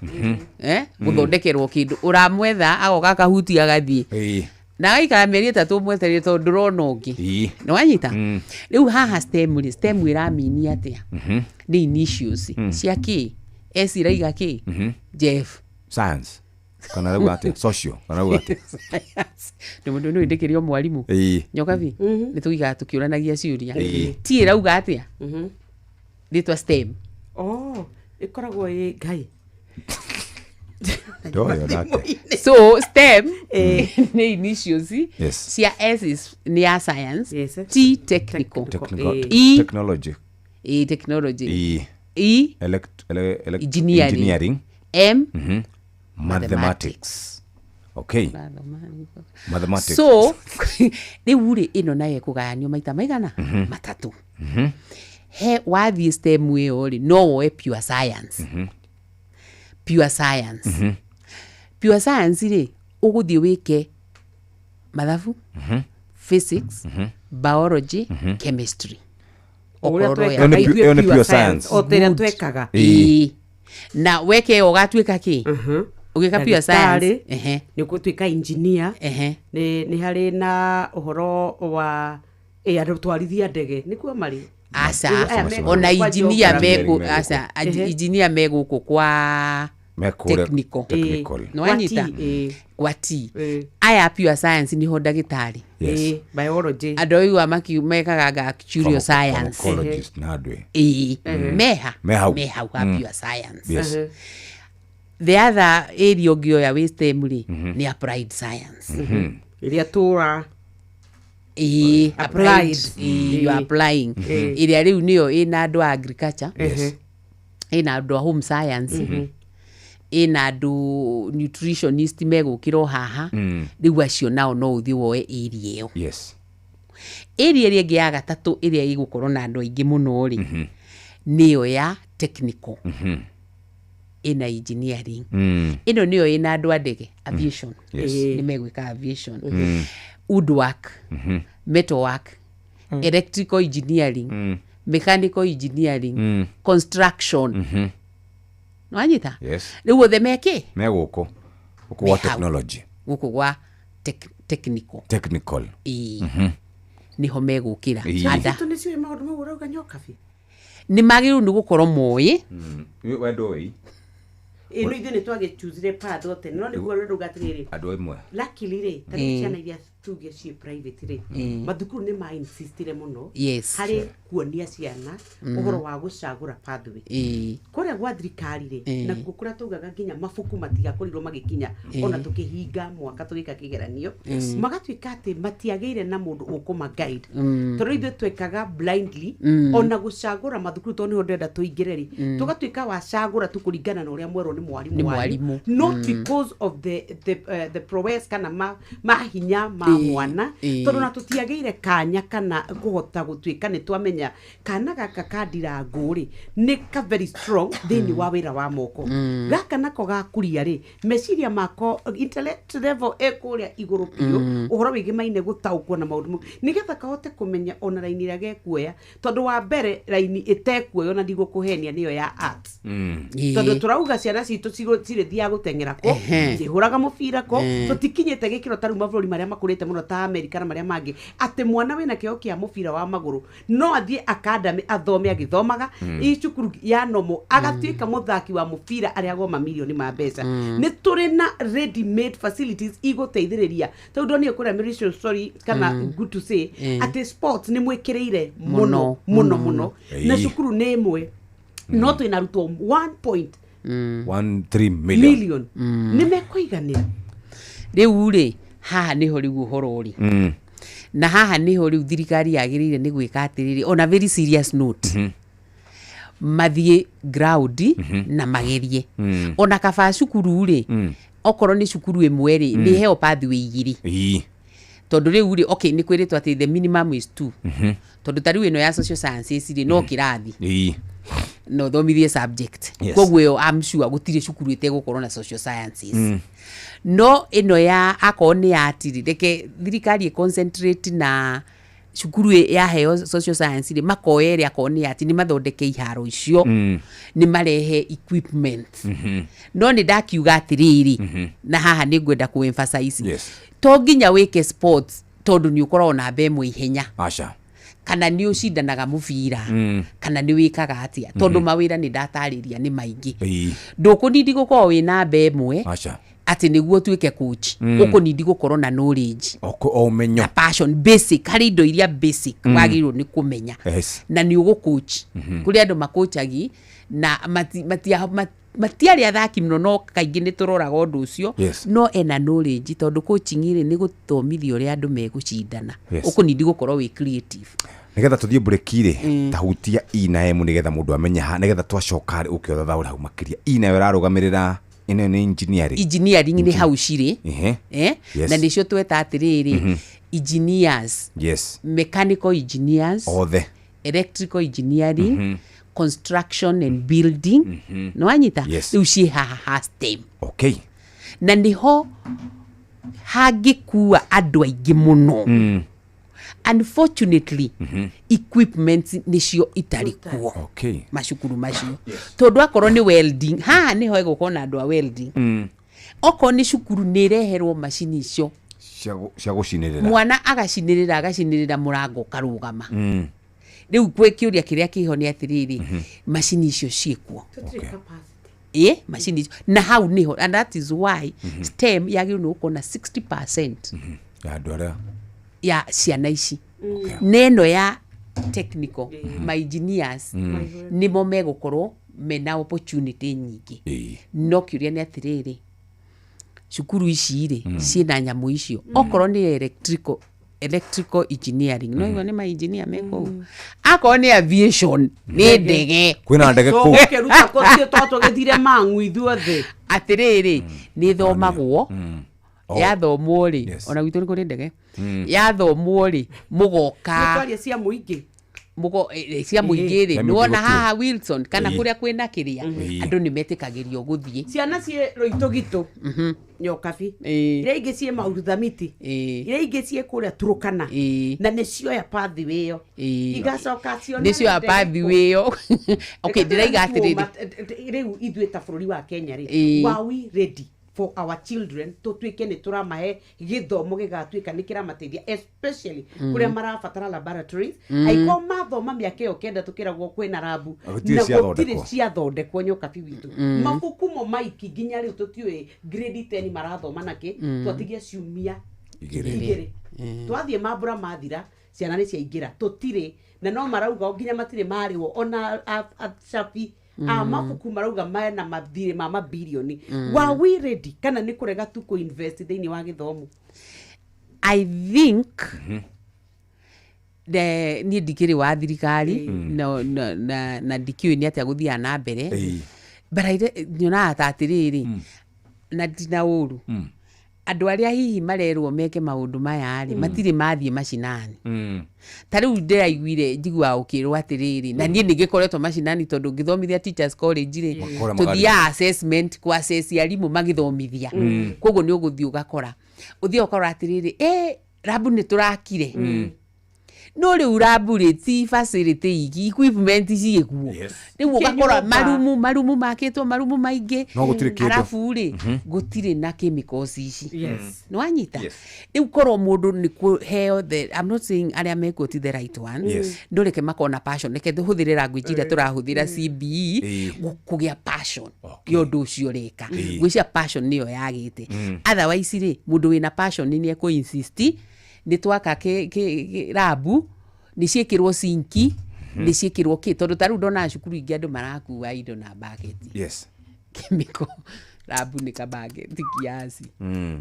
gũthondekerwo kĩndũ, ũramwetha agoka akahutia agathiĩ na agaikara mĩeri 3 mwetereire tondũ ndũrona ũngĩ. Nĩwanyita? Rĩu haha STEM rĩ, STEM ĩramini atĩa? Nĩ initials cia kĩ? S iraiga kĩ? Jeff. Science kana rauga atia? Social kana rauga atia? Nĩ mũndũ nĩ ndĩkĩrĩ o mwarimũ. Nyokabi, nĩ tũikaraga tũkĩũranagia ciũria. T ĩrauga atĩa rĩtwa STEM? Oh, ĩkoragwo ĩ ngai. Ndoyo nake. So STEM nĩ initials cia S nĩ ya science, T technical, Technical. E Technology. E technology. E. E engineering. Engineering. M Mathematics. Okay, mathematics. So rĩu rĩ, ĩno nayo ĩkũgayanio maita maigana? Matatũ. He wathiĩ STEM ĩyo rĩ, no woe pure science. Pure science, pure science rĩ, ũgũthiĩ wĩke mathabu, physics, biology, chemistry. O ũrĩa Okorwo twekaga Ĩyo nĩ ithuĩ ĩyo nĩ pure pure science, science. o ta ũrĩa Good. twekaga. Ĩĩ. Na weke ĩyo ũgatuĩka kĩ? Ũgĩka pure science? Ndagĩtarĩ, nĩ gũtuĩka engineer. Nĩ harĩ na ũhoro wa andũ twarithia ndege nĩkuo marĩ. Aca. Aya me Ona kwa engineer geography. mekũ Mekũ. aca, engineer me gũkũ kwa Mekũrĩa technical. Technical. Nĩwanyita? Kwa T, ĩĩ. Kwa T. Aya pure science nĩho ndagĩtarĩ. Biology. Andũ aigua mekaga nga actuarial science. Pharmacologist na andũ. Ĩĩ, meha Me hau. Me hau ha pure science. The other area ũngĩoya wĩ STEM rĩ, nĩ applied science. Ĩrĩa tũra Ĩĩ, Applied. applied. Ĩĩ, you are applying. Ĩrĩa rĩu nĩyo ĩna andũ a agriculture, ĩna andũ a home science, ĩna andũ nutritionist megũkĩra o haha. Rĩu acio nao no ũthiĩ woe area ĩyo. Area ĩrĩa ĩngĩ ya gatatũ ĩrĩa ĩgũkorwo na andũ aingĩ mũno rĩ, nĩyo ya technical, ĩna engineering. Ĩno nĩyo ĩna andũ a ndege, aviation. Nĩ megwĩka aviation, woodwork, metalwork, electrical engineering, mechanical engineering, construction. Nĩwanyita? Yes. Rĩu othe mekĩ? Me gũkũ gũkũ gwa Me hau. technology. Gũkũ gwa technical. Technical. Ĩĩ, nĩho megũkĩra. Ĩĩ. Ada Citũ nĩciũĩ maũndũ mau ũrauga, nyokabi? Nĩ magĩrĩirwo nĩ gũkorwo moĩ. We ndũĩ. Ĩno ithuĩ nĩ twagĩchusire path o tene, no nĩguo rĩrauga atĩrĩrĩ, Andũ amwe. Luckily rĩ, ta rĩu ciana iria tuge ciĩ private rĩ, mathukuru nĩ ma insistire mũno harĩ kuonia ciana ũhoro wa gũcagũra pathway. Kũrĩa gwa thirikari rĩ, nakuo kũrĩa taugaga nginya mabuku matigakorirwo magĩkinya, ona tũkĩhinga mwaka tũgĩka kĩgeranio, magatuĩka atĩ matiagĩire na mũndũ ũkũma guide, tondũ ithuĩ twekaga blindly. Ona gũcagũra mathukuru, tondũ nĩho ndĩrenda tũingĩre rĩ, tũgatuĩka wacagũra tu kũringana na ũrĩa mwerwo nĩ mwarimũ Nĩ wanyu, mwarimũ. Not because of the prowess kana mahinya ma mwana, tondũ na tũtiagĩire kanya kana kũhota gũtuĩka nĩ twamenya kana gaka ka ndirangũ rĩ, nĩ ka very strong thĩinĩ wa wĩra wa moko, gaka nako gakuria rĩ, meciria mako intellect level ĩ kũrĩa igũrũ biũ, ũhoro wĩgĩmaine gũtaũkwo na maũndũ mau, nĩgetha kahote kũmenya ona raini ĩrĩa gekuoya, tondũ wa mbere raini ĩtekuoywo na ndigũkũhenia nĩyo ya arts, tondũ tũrauga ciana citũ cirĩthiaga gũteng'era kũ, cihũraga mũbira kũ. Tũtikinyĩte gĩkĩro ta rĩu mabũrũri marĩa makũrĩte mũno ta Amerika na marĩa mangĩ, atĩ mwana wĩna kĩheo kĩa mũbira wa magũrũ no athiĩ academy athome agĩthomaga i cukuru ya nomo, agatuĩka mũthaki wa mũbira arĩa mamirioni ma mbeca. Nĩ tũrĩ na ready made facilities igũteithĩrĩria, tondũ ndonire kũrĩa Mauritius, sorry kana good to say, atĩ sports nĩ mwĩkĩrĩire mũno Mũno, mũno mũno, na cukuru nĩ ĩmwe no twĩna arutwo 1 point 13 million. Million nĩ mekũiganĩra. Rĩu rĩ, haha nĩho rĩu ũhoro ũrĩ, na haha nĩho rĩu thirikari yagĩrĩire nĩ gwĩka atĩrĩrĩ, on a very serious note, mathiĩ ground na magerie. Ona kaba cukuru rĩ, okorwo nĩ cukuru ĩmwe rĩ, nĩ heo pathway igĩrĩ. Tondũ rĩu rĩ, okay, nĩ kwĩrĩtwo atĩ the minimum is two. Tondũ ta rĩu ĩno ya social sciences rĩ, no kĩrathi na ũthomithie subject. Koguo ĩyo I'm sure gũtirĩ cukuru ĩtegũkorwo na social sciences. No ĩno ya akorwo nĩ ya atiri, reke thirikari ĩ concentrate na cukuru yaheo social science rĩ, makoya ĩrĩa akorwo nĩ ati nĩ mathondeke iharo icio, nĩ marehe equipment. No nĩ ndakiuga atĩrĩrĩ, na haha nĩ ngwenda kũ emphasize, to nginya wĩke sports tondũ nĩ ũkoragwo na ĩmwe ihenya, Aca. kana nĩ ũcindanaga mũbira, kana nĩ wĩkaga atĩa, tondũ mawĩra nĩ ndatarĩria nĩ maingĩ. Ndũkũnindi gũkorwo wĩ namba ĩmwe Aca. atĩ nĩguo ũtuĩke coach. Ũkũnindi gũkorwo na knowledge O ũmenyo. Na passion basic, harĩ indo iria basic wagĩrĩirwo nĩ kũmenya na nĩ ũgũcoach. Kũrĩ andũ makochagi na matiarĩ athaki mũno, no kaingĩ nĩ tũroraga ũndũ ũcio. No ena knowledge, tondũ coaching rĩ, nĩ gũthomithia ũrĩa andũ megũcindana. Ũkũnindi gũkorwo wĩ creative. Nigetha tuthiĩ break rĩ, tahutia E na M nigetha mũndũ amenye ha, nigetha twacoka rĩ, ũke ũthathaũre hau makĩria. E nayo ĩrarũgamĩrĩra ĩno nĩ engineering. Engineering nĩ hau cirĩ. Eh? Na nĩcio tweta atĩrĩrĩ, engineers, mechanical engineers, othe, electrical engineering, construction and building. Nĩ wanyita? Yes. Rĩu ciĩ haha ha STEM. Na nĩho hangĩkua andũ aingĩ mũno. Unfortunately, equipment nĩcio itarĩ kuo macukuru macio, tondũ akorwo nĩ welding, haha nĩho ĩgũkorwo na andũ a welding. Okorwo nĩ cukuru nĩ ĩreherwo macini icio Cia gũcinĩrĩra. Mwana agacinĩrĩra, agacinĩrĩra, mũrango ũkarũgama. Rĩu kwĩ kĩũria kĩrĩa kĩho nĩ atĩrĩrĩ, macini icio ciĩkuo? Ĩ macini icio, na hau nĩho, and that is why STEM yagĩrĩirwo nĩ gũkorwo na 60% Ya andũ arĩa ya ciana ici, na ĩno ya technical, ma engineers, nĩmo megũkorwo mena opportunity nyingĩ. No kĩũria nĩ atĩrĩrĩ, cukuru ici rĩ, ciĩna nyamũ icio? Okorwo nĩ electrical engineering, no igua nĩ ma engineer me kũu. Akorwo nĩ aviation, nĩ ndege. Kwĩna ndege kũu. Tũgũkĩruta kũ twatũgĩthire mang'u ithuothe? Atĩrĩrĩ, nĩ thomagwo. Oh. Yathomwo rĩ, ona gwitũ nĩ kũrĩ ndege. Yathomwo rĩ, mũgoka Twaria cia mũingĩ. Mũgo cia mũingĩ rĩ, Cia mũingĩ nĩwona gũtirĩ. haha Wilson kana kũrĩa kwĩna kĩrĩa, andũ nĩ metĩkagĩrio gũthiĩ. Ciana ciĩ Rũitũgitũ, Nyokabi, iria ingĩ ciĩ Mauruthamiti, iria ingĩ ciĩ kũrĩa Turukana, na nĩ cioya pathway ĩyo, igacoka ciona Nĩ cioya ndege pathway ĩyo. Okay, ndĩraiga atĩrĩrĩ, Rĩu ithuĩ ta bũrũri wa Kenya rĩ, were we ready for our children, tũtuĩke nĩ tũramahe gĩthomo gĩgatuĩka nĩ kĩramateithia, especially kũrĩa marabatara laboratories? Angĩkorwo mathoma mĩaka ĩyo 9 tũkĩragwo kwĩna rabu, Gũtirĩ na ciathondekwo. gũtirĩ ciathondekwo, Nyokabi witũ. Mabuku mo maiki nginya rĩu tũtiũĩ grade 10 marathoma nakĩ. Twatigia ciumia 2. 2, twathiĩ mambũra mathira, ciana nĩ ciaingĩra, tũtirĩ na no marauga o nginya matirĩ marĩhwo ona acabi a mabuku marauga mena mathirĩ ma mabirioni. Were we ready, kana nĩ kũrega tu kũ invest thĩinĩ wa gĩthomo? I think niĩ ndikĩrĩ wa thirikari, no, no, na ndikĩũĩ nĩ atĩa gũthiaga na mbere, but nyonaga ta atĩrĩrĩ, na ndina ũru, andũ arĩa hihi marerwo meke maũndũ maya rĩ, matirĩ mathiĩ macinani. Ta rĩu ndĩraiguire, njiguaga ũkĩrwo atĩrĩrĩ, na niĩ nĩ ngĩkoretwo macinani tondũ ngĩthomithia teachers college rĩ, Makora tũthiaga assessment kũ assess arimũ magĩthomithia. Koguo nĩ ũgũthiĩ ũgakora, ũthiaga ũkarora atĩrĩrĩ, rabu nĩ tũrakire, no rĩu rabu rĩ, ti facility iki, equipment ciĩkuo? Rĩu ũgakora Kĩnyũmba. marumu makĩtwo, marumu maingĩ, No gũtirĩ kĩndũ. Arabu rĩ, gũtirĩ na chemicals ici. Nĩ wanyita? Yes. Rĩu korwo mũndũ nĩ kũheo the, I'm not saying arĩa mekuo ti the right one, no reke makorwo na passion, reke tũhũthĩre language ĩrĩa tũrahũthĩra, CBE, kũgĩa passion ya ũndũ ũcio ũreka. Ngwĩciria passion nĩyo yagĩte. Otherwise rĩ, mũndũ wĩna passion nĩ ekũ insist nĩ twaka rabu, nĩ ciĩkĩrwo sinki, nĩ ciĩkĩrwo kĩ, tondũ ta rĩu ndonaga cukuru ingĩ andũ marakua indo na baketi. Chemical rabu nĩ kabaketi kiasi.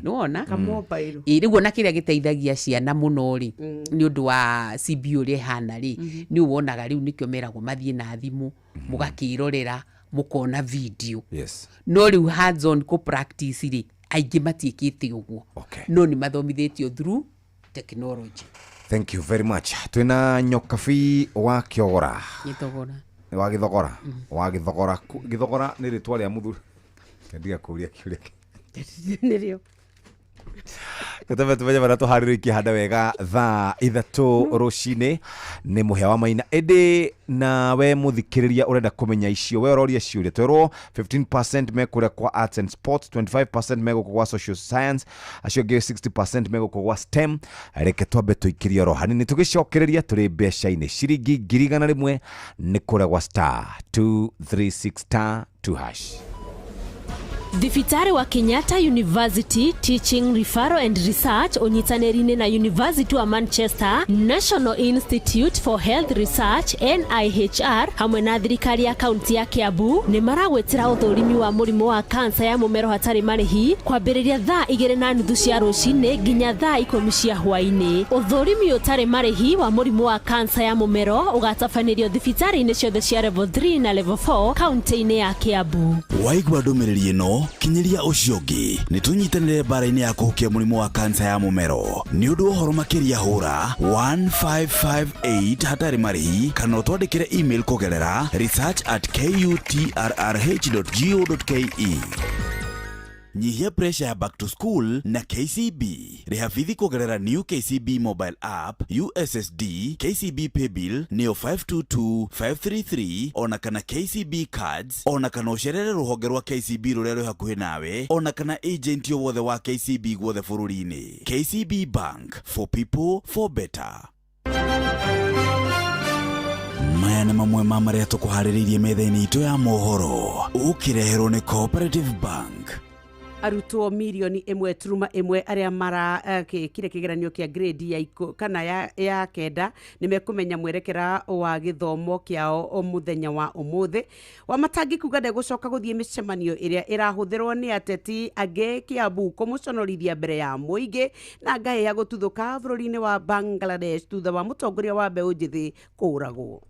Nĩwona? Kamobile. Ĩ rĩu ona kĩrĩa gĩteithagia ciana mũno rĩ, nĩ ũndũ wa CBE ũrĩa ĩhana rĩ, nĩ wonaga rĩu nĩkĩo meragwo mathiĩ na thimũ, mũgakĩrorera, mũkona video. No rĩu hands on kũ practice rĩ, aingĩ matiĩkĩte ũguo. No nĩ mathomithĩtio through Technology. Thank you very much. Twina Nyokabi wa Kiogora. Githogora. Wa Githogora. Wa Githogora. Githogora nĩ rĩtwa rĩa mũthuri. Kendiga kũria kĩũria. Nĩrĩo. Gũtebe tumenye barĩa tũharĩrĩirie handa wega thaa 3 rũcinĩ nĩ mũhĩa wa maina. Ĩndĩ nawe mũthikĩrĩria ũrenda kũmenya icio, we ũroria ciũria twerwo 15% me kũrĩa kwa arts and sports, 25% me gũkũ gwa social science, acio angĩ 60% me gũkũ gwa STEM. Reke twambe tũikĩrie oro hanini tũgĩcokereria tũrĩ mbeca-inĩ ciringi 100,000 nĩ kũrĩa gwa star 236 star 2 hash. Thibitarĩ wa Kenyatta University Teaching Referral and Research ũnyitanĩri-inĩ na University wa Manchester, National Institute for Health Research NIHR hamwe na thirikari ya kaunti ya Kiambu nĩ maragwĩtĩra ũthũrimi wa mũrimũ wa kansa ya mũmero hatarĩ marĩhi kwambĩrĩria thaa 2:30 cia rũcinĩ nginya thaa 10 cia hwaĩ-inĩ. Ũthũrimi ũtarĩ marĩhi wa mũrimũ wa kansa ya mũmero ũgatabanĩrio thibitarĩ-inĩ ciothe cia level 3 na level 4 kaunti-inĩ ya Kiambu. Waigua ndũmĩrĩri ĩno kinyiria ũcio ũngĩ nĩ tũnyitanĩre mbara-inĩ ya kũhukia mũrimũ wa kansa ya mũmero. Nĩ ũndũ wa ũhoro makĩria hũra 1558 hatarĩ marĩhi kana ũtwandĩkĩre email kũgerera research@kutrrh.go.ke. Nyihia pressure ya back to school na KCB. Rĩha bithi kũgerera new KCB mobile app, USSD, KCB paybill nĩyo 522533 ona kana KCB cards, ona kana ũcerere rũhonge rwa KCB rũrĩa rwĩ hakuhĩ nawe, ona kana agent o wothe wa KCB guothe bũrũri-inĩ. KCB Bank, for people for better. Maya nĩ mamwe ma marĩa tũkũharĩrĩirie metha-inĩ itũ ya mohoro ũkĩreherwo nĩ Cooperative Bank. Arutwo 1.1 million arĩa marakĩkire kĩgeranio kĩa grade ya kana ya 9 nĩ mekũmenya mwerekera wa gĩthomo kĩao mũthenya wa ũmũthĩ. Wamatangi kuga ndegũcoka gũthiĩ mĩcemanio ĩrĩa ĩrahũthĩrwo nĩ ateti angĩ Kiambu kũmũconorithia mbere ya mũingĩ, na ngaĩ ya gũtuthũka bũrũri-inĩ wa Bangladesh thutha wa mũtongoria wa mbeũ njĩthĩ kũũragwo.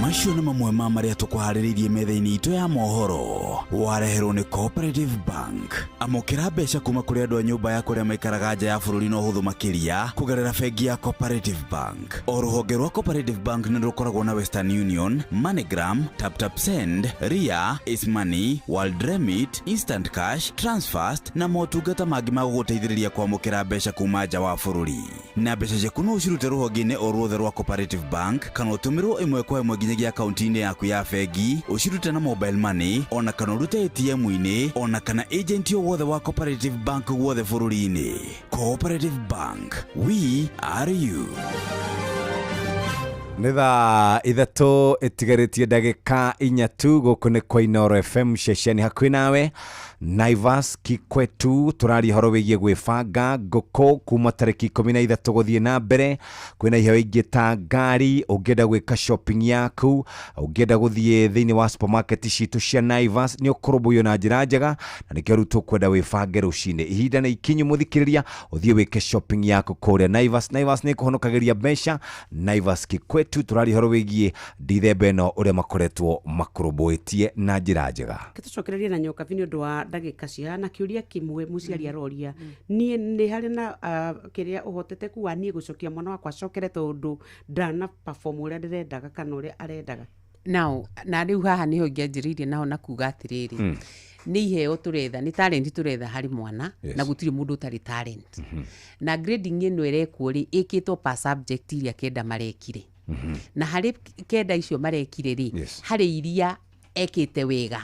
Macio nĩ mamwe ma marĩa tũkũharĩrĩirie metha-inĩ itũ ya mohoro wareherwo nĩ Cooperative Bank. Amũkĩra mbeca kuma kũrĩ andũ a nyũmba ya kũrĩa maikaraga nja ya bũrũri na ũhũthũ makĩria kũgerera bengi ya Cooperative Bank. O rũhonge rwa Cooperative Bank nĩ rũkoragwo na Western Union, MoneyGram, TapTap Send, Ria, Ace Money, World Remit, Instant Cash, Transfast na motungata mangĩ ma gũgũteithĩrĩria kwamũkĩra mbeca kuma nja wa bũrũri. Na mbeca ciaku no ũcirute rũhonge-inĩ o ruothe rwa Cooperative Bank kana ũtũmĩrwo ĩmwe kwa ĩmwe nginyagia akaunti-inĩ yaku ya bengi, ũcirute na mobile money, ona kana ũrute ATM-inĩ, ona kana agent o wothe wa Cooperative Bank guothe bũrũri-inĩ. Cooperative Bank, we are you. Nĩ thaa 3 ĩtigarĩtie ndagĩka 4 tu. Gũkũ nĩ kwa Inooro FM ceceni hakuhĩ nawe Naivas Kikwetu. Tũraria ũhoro wĩgiĩ gwĩbanga ngũkũ kuma tarĩki 13 gũthiĩ na mbere. Kwĩna iheo ingĩ ta ngari, ũngĩenda gwĩka shopping yaku, ũngĩenda gũthiĩ thĩinĩ wa supermarket citũ cia Naivas nĩ ũkũrũmbũiyo na njĩra njega, na nĩkĩo rĩu tũkwenda wĩbange rũcinĩ. Ihinda nĩ ikinyu mũthikĩrĩria, ũthiĩ wĩke shopping yaku kũrĩa Naivas. Naivas nĩ ĩkũhonokagĩria mbeca. Naivas Kikwetu tũraria ũhoro wĩgiĩ ndithemba ĩno ũrĩa makoretwo makũrũmbũĩtie na njĩra njega. Tũcokererie na Nyokabi nĩ ũndũ wa ndagĩka cihana kĩũria kĩmwe mũciari aroria. Niĩ nĩ harĩ na kĩrĩa ũhotete kuga niĩ gũcokia mwana wakwa acokere tondũ ndana perform ũrĩa ndĩrendaga kana ũrĩa arendaga. Now na rĩu haha nĩho ingĩanjĩrĩirie naho na kuga atĩrĩrĩ, nĩ iheo tũretha, nĩ talent tũretha harĩ mwana. Na gũtirĩ mũndũ ũtarĩ talent. Na grading ĩno ĩrekwo rĩ, ĩkĩtwo per subject iria 9 marekire, na harĩ 9 icio marekire rĩ, harĩ iria ekĩte wega,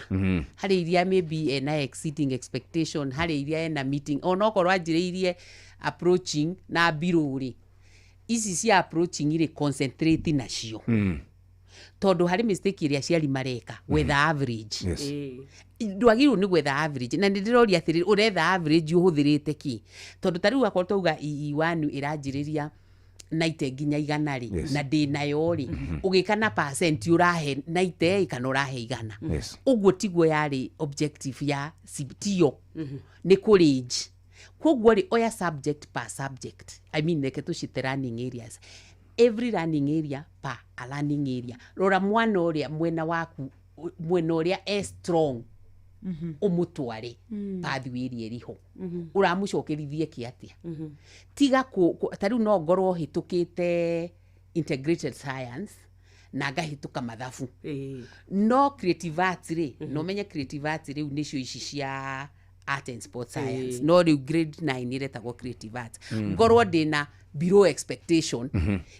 harĩ iria maybe ena exceeding expectation, harĩ iria ena meeting, onokorwo anjĩrĩirie approaching na below rĩ, ici cia approaching rĩ, concentrate nacio, tondũ harĩ mistake ĩrĩa aciari mareka gwetha average. Ndwagĩrĩirwo nĩ gwetha average, na nĩ ndĩroria atĩrĩrĩ, ũretha average ũhũthĩrĩte kĩ? Tondũ ta rĩu akorwo twauga EE1 ĩranjĩrĩria 90 nginya 100 rĩ, na ndĩ nayo rĩ, ũgĩka na percent ũrahe 90 kana ũrahe 100? Ũguo tiguo yarĩ objective ya tiyo nĩ kũ range. Koguo rĩ, oya subject per subject, I mean, reke tũcite learning areas, every learning area per a learning area, rora mwana ũrĩa mwena waku, mwena ũrĩa e strong. Ũmũtware pathway ĩrĩa ĩrĩho, ũramũcokerithie kĩ atĩa? Tiga ta rĩu no ngorwo hĩtũkĩte integrated science na ngahĩtũka mathabu, no creative arts rĩ, no menye creative arts rĩu nĩcio ici cia art and sport science, no rĩu grade 9 ĩretagwo creative arts. Ngorwo ndĩna below expectation,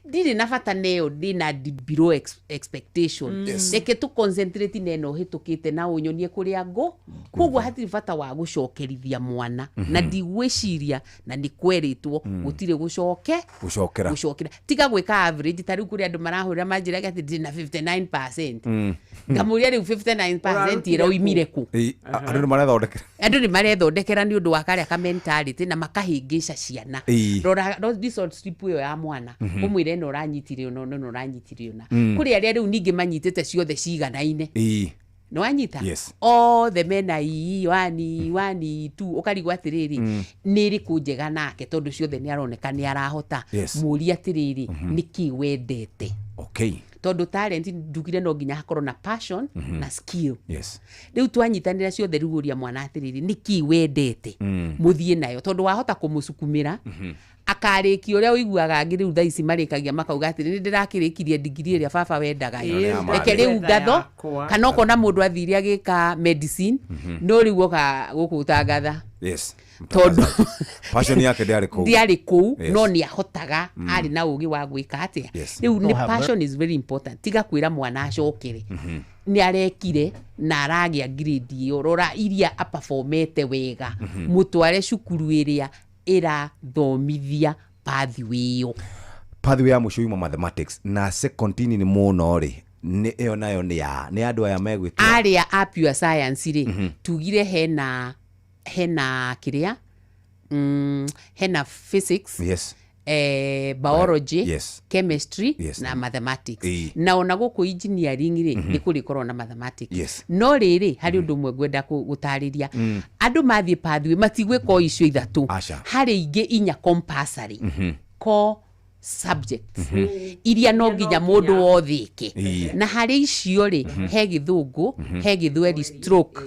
ndirĩ na bata neyo, ndĩna below expectation. Reke tũ concentrate na ĩno hĩtũkĩte na ũnyonie kũrĩa ngũ. Koguo hatirĩ bata wa gũcokerithia mwana, na ndigwĩciria na nĩ kwerĩtwo gũtirĩ gũcoke Gũcokera. Gũcokera, tiga gwĩka average. Ta rĩu kũrĩ andũ marahũrĩra manjĩraga atĩ ndĩ na 59%. Ngamũria, rĩu 59% ĩroimire kũ? Ĩĩ, andũ nĩ marethondekera. Andũ nĩ marethondekera nĩ ũndũ wa karĩa ka mentality na makahĩngĩca ciana. Rora result slip ĩyo ya mwana, ũmwĩre ĩno ũranyitire ũna, ĩno ũranyitire ũna. Kũrĩ arĩa rĩu ningĩ manyitĩte ciothe ciganaine. Nĩ wanyita? Yes. Othe mena ii one one two, ũkarigwo atĩrĩrĩ, nĩ ĩrĩkũ njega nake, tondũ ciothe nĩ aroneka nĩ arahota. Mũrie atĩrĩrĩ, nĩkĩ wendete? Tondũ talent ndugire no nginya hakorwo na passion na skill. Rĩu twanyitanĩra ciothe, rĩu ũria mwana atĩrĩrĩ, nĩkĩ wendete? Mũthiĩ nayo, tondũ wahota kũmũcukumĩra akarĩkia ũrĩa ũiguaga angĩ rĩu thaa ici marĩkagia makauga atĩrĩ, nĩ ndĩrakĩrĩkirie ndigiri ĩrĩa baba wendaga, Ĩĩ, reke rĩu ndĩrenda ngatho yakwa. Kana ũkona mũndũ athire agĩka medicine, no rĩu oka gũkũ gũtangatha, tondũ passion yake ndĩarĩ kũu. Ndiarĩ kũu. No nĩ ahotaga, arĩ na ũgĩ wa gwĩka atĩa. Rĩu nĩ passion is very important. Tiga kwĩra mwana acokere, nĩ arekire na aragĩa grade ĩyo. Rora iria aperformete wega, mũtware cukuru ĩrĩa ĩrathomithia pathway ĩyo. Pathway ya mũico yuma mathematics na second nini mũno rĩ, nĩ ĩyo nayo nĩ ya nĩ andũ aya megwĩtwo Arĩa a pure science rĩ, tugire hena kĩrĩa, hena physics, biology, chemistry na mathematics. Na ona gũkũ engineering rĩ, nĩ kũrĩkorwo na mathematics. No rĩrĩ, harĩ ũndũ ũmwe ngwenda gũtarĩria. Andũ mathiĩ pathway matigwĩka o icio ithatũ. Aca. Harĩ ingĩ inya compulsory core subjects iria no nginya mũndũ wothe ĩke. Na harĩ icio rĩ, he gĩthũngũ, he gĩthweri stroke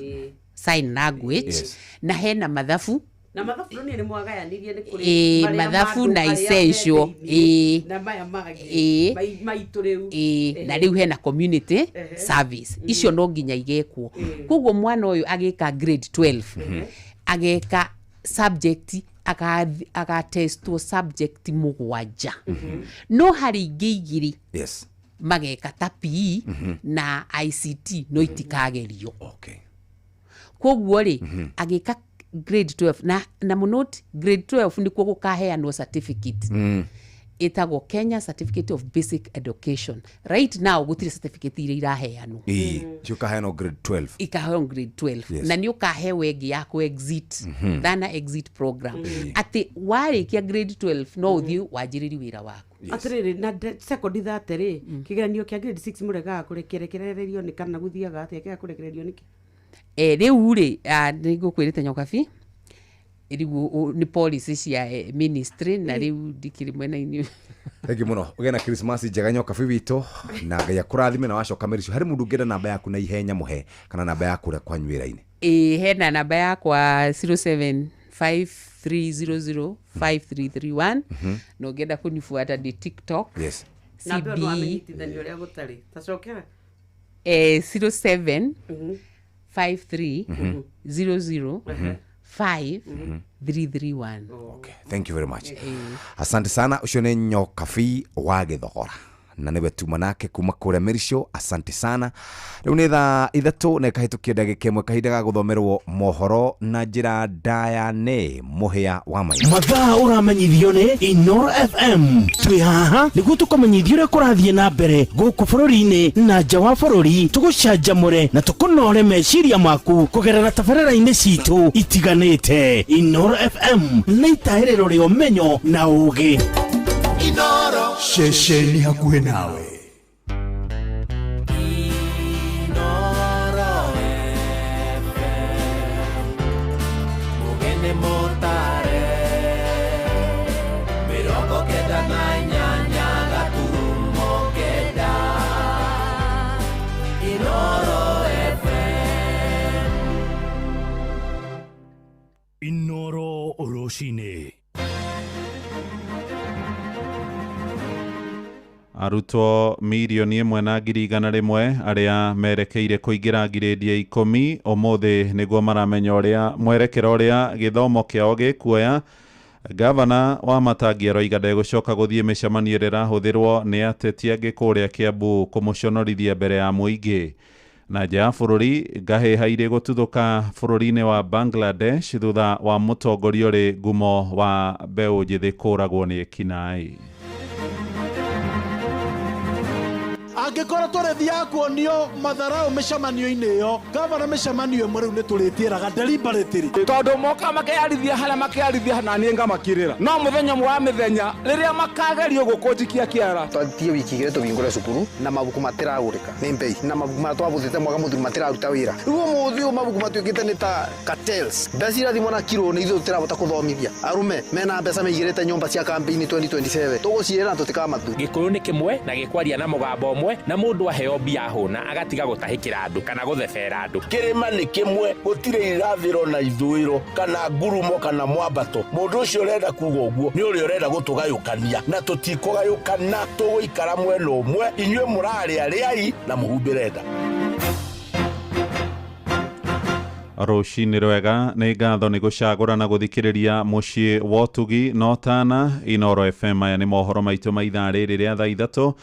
sign language, na hena mathabu. Na mathabu no nĩ mwagayanirie nĩ kũrĩ Ĩĩ, marĩa mathabu ma andũ na arĩa essential. me thĩinĩ, na maya mangĩ maitũ rĩu. Ĩĩ, na rĩu hena community service. Icio no nginya igekwo. Koguo mwana ũyũ agĩka grade 12 ageka subject, agatestwo subject mũgwanja, no harĩ ingĩ igĩrĩ mageka ta PE na ICT, no itikagerio. Koguo rĩ, agĩka grade 12 na mũno grade 12 nĩkuo gũkaheanwo certificate ĩtagwo Kenya Certificate of Basic Education. Right now gũtirĩ certificate iria iraheanwo. Ĩĩ, cio kaheanwo grade 12. Ikaheo grade 12. Na nĩ ũkahewa ĩngĩ ya ku exit, thana exit program, atĩ warĩkia grade 12 no ũthiĩ wanjĩrĩri wĩra waku. Atĩrĩrĩ, na second thate rĩ, kĩgeranio kĩa grade 6 mũregaga kũrekererio nĩ kana gũthiaga atĩa kĩaga kũrekererio nĩkĩ? Rĩu rĩ, nĩ ngũkwĩrĩte nyokabi, rĩu nĩ policy cia ministry, na rĩu ndikĩrĩ mwena-inĩ. Thengi mũno, ũgĩe na Christmas njega, nyokabi witũ, na Ngai akũrathime. Na wacoka mĩricio, harĩ mũndũ ũngĩenda namba yaku na ihenya, mũhe kana namba yaku ũrĩa kwanyu wĩra-inĩ. Ĩĩ, hena namba yakwa 0753005331. Na ũngĩenda kũnibuata ndĩ TikTok. Namba ĩyo CB no amenyitithania ũrĩa gũtarĩ tacokera. 07 53 00 5 331. Okay, thank you very much, asante sana. Ũcio nĩ nyokabi wa gĩthogora na nĩwe tuma nake kuma kũrĩa mĩricio. Asante sana. Rĩu nĩ thaa 3 na ĩkahĩtũkia ndagĩka 1, kahinda ga gũthomerwo mohoro na njĩra ndaya nĩ mũhĩa wa maitho. Mathaa ũramenyithio nĩ Inoro FM. Twĩ haha nĩguo tũkũmenyithia ũrĩa kũrathiĩ na mbere gũkũ bũrũri-inĩ na nja wa bũrũri, tũgũcanjamũre na tũkũnore meciria maku kũgerera tabarĩra-inĩ citũ itiganĩte. Inoro FM nĩ itahĩrĩro rĩa ũmenyo na ũgĩ. Inoro. Ceceni hakuhĩ nawe. Inoro FM. Mugene motare 98.9. Inoro FM. rũcinĩ. Arutwo 1,100,000 arĩa merekeire kũingĩra ngirĩndi ya 10 ũmũthĩ nĩguo maramenya ũrĩa mwerekera ũrĩa gĩthomo kĩao gĩkuoya. Gavana wa Matangi aroiga ndegũcoka gũthiĩ mĩcemanio ĩrĩa ĩrahũthĩrwo nĩ ateti angĩ kũrĩa Kiambu kũmũconorithia mbere ya mũingĩ. Na nja ya bũrũri, ngahĩha irĩ gũtuthũka bũrũri-inĩ wa Bangladesh thutha wa mũtongoria ũrĩ ngumo wa mbeũ njĩthĩ kũragwo nĩ ekinaĩ. Angĩkorwo tũrĩthiaga kuonio matharau mĩcemanio-inĩ ĩyo, gavana mĩcemanio ĩmwe rĩu nĩ tũrĩtĩraga deliberately. Tondũ moka makeyarithia harĩa makeyarithia na niĩ ngamakirĩra. No mũthenya ũmwe wa mĩthenya rĩrĩa makagerio gũkũnjikia kĩara. Twathie wiki igĩrĩ tũhingũre cukuru na mabuku matiragũrĩka nĩ mbei, na mabuku marĩa twabũthĩte mwaka mũthiru matiraruta wĩra. Rĩu ũmũthĩ ũyũ mabuku matuĩkĩte nĩ ta cartels. Mbeca irathimwo na kiro nĩ ithuĩ tũtirahota kũthomithia. Arume mena mbeca maigĩrĩte nyũmba cia kambĩini 2027 tũgũciĩra na tũtikamathu. Gĩkũyũ nĩ kĩmwe na gĩkwaria na mũgambo ũmwe, na mũndũ aheo mbia hũna agatiga gũtahĩkĩra andũ kana gũthebera andũ. Kĩrĩma nĩ kĩmwe, gũtirĩ irathĩro na ithũĩro kana ngurumo kana mwambato. Mũndũ ũcio ũrenda kuga ũguo nĩ ũrĩa ũrenda gũtũgayũkania, na tũtikũgayũkana, tũgũikara mwena ũmwe. Inyuĩ mũrarĩa rĩai na mũhumbĩre nda. Rũcinĩ rwega, nĩ ngatho nĩ gũcagũra na gũthikĩrĩria mũciĩ wa ũtugi na ũtana Inoro FM. Aya nĩ mohoro maitũ ma ithaa rĩrĩ rĩa thaa 3.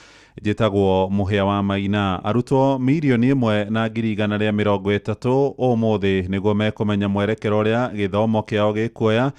Njĩtagwo Mũhĩa wa Maina. Arutwo 1,130,000 ũmũthĩ nĩguo mekũmenya mwerekera ũrĩa gĩthomo kĩao gĩkuoya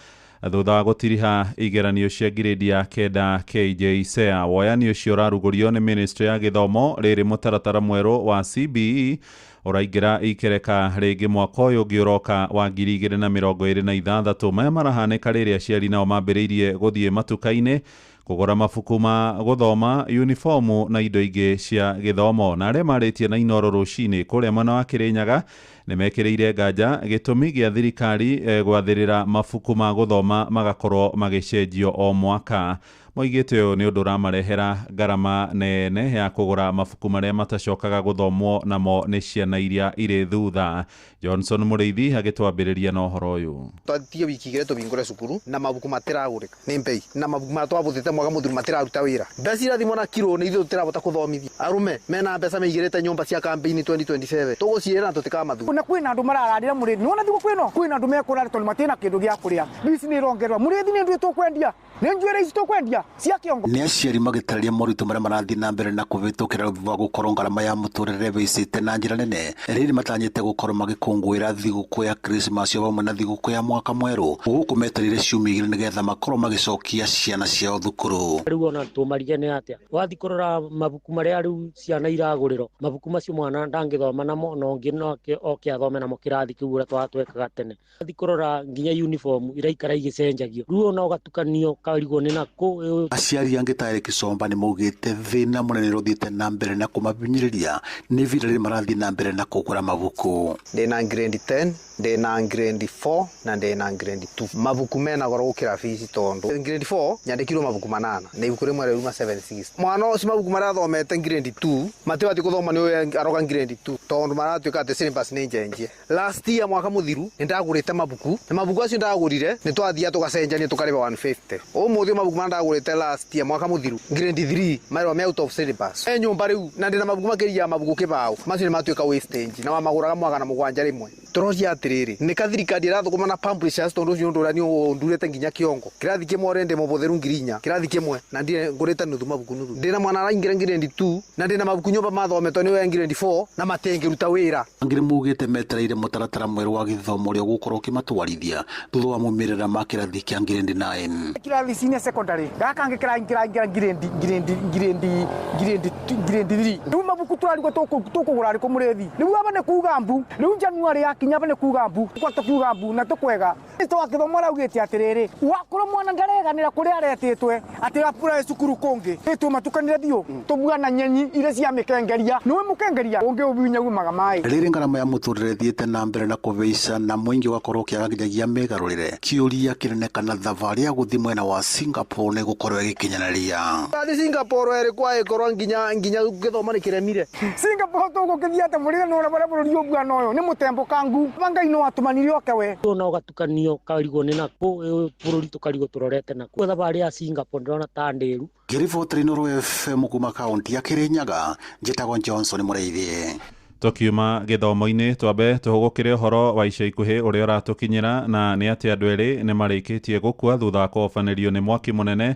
thutha wa gũtiriha igeranio cia ngirĩndi ya 9 KJSEA. Woyani ũcio ũrarugũrio nĩ ministry ya gĩthomo rĩrĩ mũtaratara mwerũ wa CBE ũraingĩra ikereka rĩngĩ mwaka ũyũ ũngĩ ũroka wa 2026. Maya marahanĩka rĩrĩa aciari nao mambĩrĩirie gũthiĩ matuka-inĩ kũgũra mabuku ma gũthoma, uniformu na indo ingĩ cia gĩthomo. Na arĩa marĩtie na Inoro rũcinĩ kũrĩa mwena wa Kĩrĩnyaga nĩ mekĩrĩire nganja gĩtũmi gĩa thirikari gwathĩrĩra mabuku ma gũthoma magakorwo magĩcenjio o mwaka. Moigĩte ũyũ nĩ ũndũ ũramarehera ngarama nene ya kũgũra mabuku marĩa matacokaga gũthomwo namo nĩ ciana iria irĩ thutha. Johnson Mũrĩithi agĩtwambĩrĩria na ũhoro ũyũ. Twathie wiki igĩrĩ tũhingũre cukuru na mabuku matiragũrĩka nĩ mbei, na mabuku marĩa twabũthĩte mwaka mũthiru matiraruta wĩra. Mbeca irathimwo na kiro nĩ ithuĩ tũtirahota kũthomithia. Arume mena mbeca maigĩrĩte nyũmba cia kambĩini 2027 tũgũciĩra na tũtikamathu. Na kwĩna andũ marararĩra mũrĩthi, nĩwona thikũ kwĩno kwĩna andũ mekũrara tondũ matirĩ na kĩndũ gĩa kũrĩa. Mbici nĩ irongererwo mũrĩthi, nĩ nduĩ tũkwendia, nĩ njuĩrĩ ici tũkwendia cia kĩongo. Nĩ aciari magĩtarĩria moritũ marĩa marathiĩ na mbere na kũhĩtũkĩra thutha wa gũkorwo ngarama ya mũtũrĩre ĩhĩcĩte na njĩra nene rĩrĩ matanyĩte gũkorwo magĩkũngũĩra thigũkũ ya Krismasi o hamwe na thigũkũ ya mwaka mwerũ, gũkũ metereire ciumia igĩrĩ nĩgetha makorwo magĩcokia ciana ciao thukuru. Rĩu ona tũmarige nĩ atĩa, wathiĩ kũrora mabuku marĩa rĩu ciana iragũrĩrwo, mabuku macio mwana ndangĩthoma namo, na ũngĩ no oke athome namo kĩrathi kĩu ũrĩa twekaga tene. Wathiĩ kũrora nginya uniform iraikara igĩcenjagio, rĩu ona ũgatukanio karigwo nĩ nakũ. Aciari angĩ ta Eric Somba nĩ maugĩte thĩna mũnene ũthiĩte na mbere na kũmahinyĩrĩria nĩ ihinda rĩrĩ marathiĩ na mbere na kũgũra mabuku. Ndĩna grade 10, ndĩna grade 4 na ndĩna grade 2. Mabuku mena goro gũkĩra fees tondũ grade 4 nyandĩkirwo mabuku 8 na ibuku rĩmwe rĩuma 76. Mwana ũcio mabuku marĩa athomete grade 2 matibatiĩ gũthoma nĩ ũyũ aroka grade 2 tondũ maratuĩka atĩ syllabus nĩ njenjie. Last year mwaka mũthiru nĩ ndagũrĩte mabuku, na mabuku acio ndagũrire nĩ twathiaga tũgacenjania tũkarĩba 150. Ũmũthĩ mabuku marĩa ndagũrĩte last year mwaka mũthiru grade 3 marĩa me out of syllabus. E nyũmba rĩu na ndĩna mabuku makĩria ya mabuku kĩbaũ macio nĩ matuĩka wastage na wamagũraga 700 rĩmwe. Tũroria atĩrĩrĩ, nĩ ka thirikari ĩrathũkũma na publishers tondũ ũcio nĩ ũndũ ũrĩa niĩ ũndurĩte nginya kĩongo. Kĩrathi kĩmwe ũrĩa ndĩ mũbũthĩru 4,000 kĩrathi kĩmwe na ndirĩ ngũrĩte nuthu mabuku nuthu. Ndĩna mwana araingĩra grade 2 na ndĩna mabuku nyũmba mathometwo nĩ ũyũ grade 4 na matingĩruta wĩra. Angĩ nĩ maugĩte metereire mũtaratara mwerũ wa gĩthomo ũrĩa ũgũkorwo ũkĩmatwarithia thutha wa maumĩrĩra ma kĩrathi kĩa grade 9. Kĩrathi senior secondary gaka ngĩ kĩraingĩra grade grade grade grade grade 3. Rĩu mabuku tũrarigwo tũkũgũra rĩkũ mũrĩthi. Rĩu aba nĩ kuga mbu, rĩu January yakinya aba nĩ kuga mbu, kwa tũkiuga mbu na tũkwega. Minisita wa gĩthomo araugĩte atĩrĩrĩ, wakorwo mwana ndareganĩra kũrĩa aretĩtwe atĩ apurae cukuru kũngĩ, nĩtũmatukanĩre biũ tũbuana nyenyi iria cia mĩkengeria, nĩwe mũkengeria ũngĩ ũbinya umaga maĩ. Rĩrĩ ngarama ya mũtũrĩre ĩthiĩte na mbere na kũhaica na mũingĩ ũgakorwo ũkĩaga nginyagia mĩgarũrĩre, kĩũria kĩnene kana thabarĩ ya gũthiĩ mwena wa Singapore nĩ gũkorwo ĩgĩkinyanĩria. Tũrathiĩ Singapore ĩrĩ kwa ĩkorwo nginya gĩthomo nĩ kĩremire. Singapore tũgũkĩthiĩ atĩ mũrĩre nĩ ũrĩa bũrũri ũbuana ũyũ nĩ mũtembũkangu. Wangu Ngai no atũmanire oke we. Ona ũgatukanio karigwo nĩ nakũ bũrũri tũkarigwo tũrorete nakũ. Thabarĩ ya Singapore ndĩrona ta ndĩru. Ngĩribotera Inooro FM kuma kaunti ya Kirinyaga, njĩtagwo Johnson Mũrĩithi. Tũkiuma gĩthomo-inĩ twambe tũhũgũkĩre ũhoro wa ica ikuhĩ ũrĩa ũratũkinyĩra, na nĩ atĩ andũ erĩ nĩ marĩkĩtie gũkua thutha wa kũhobanĩrio nĩ mwaki mũnene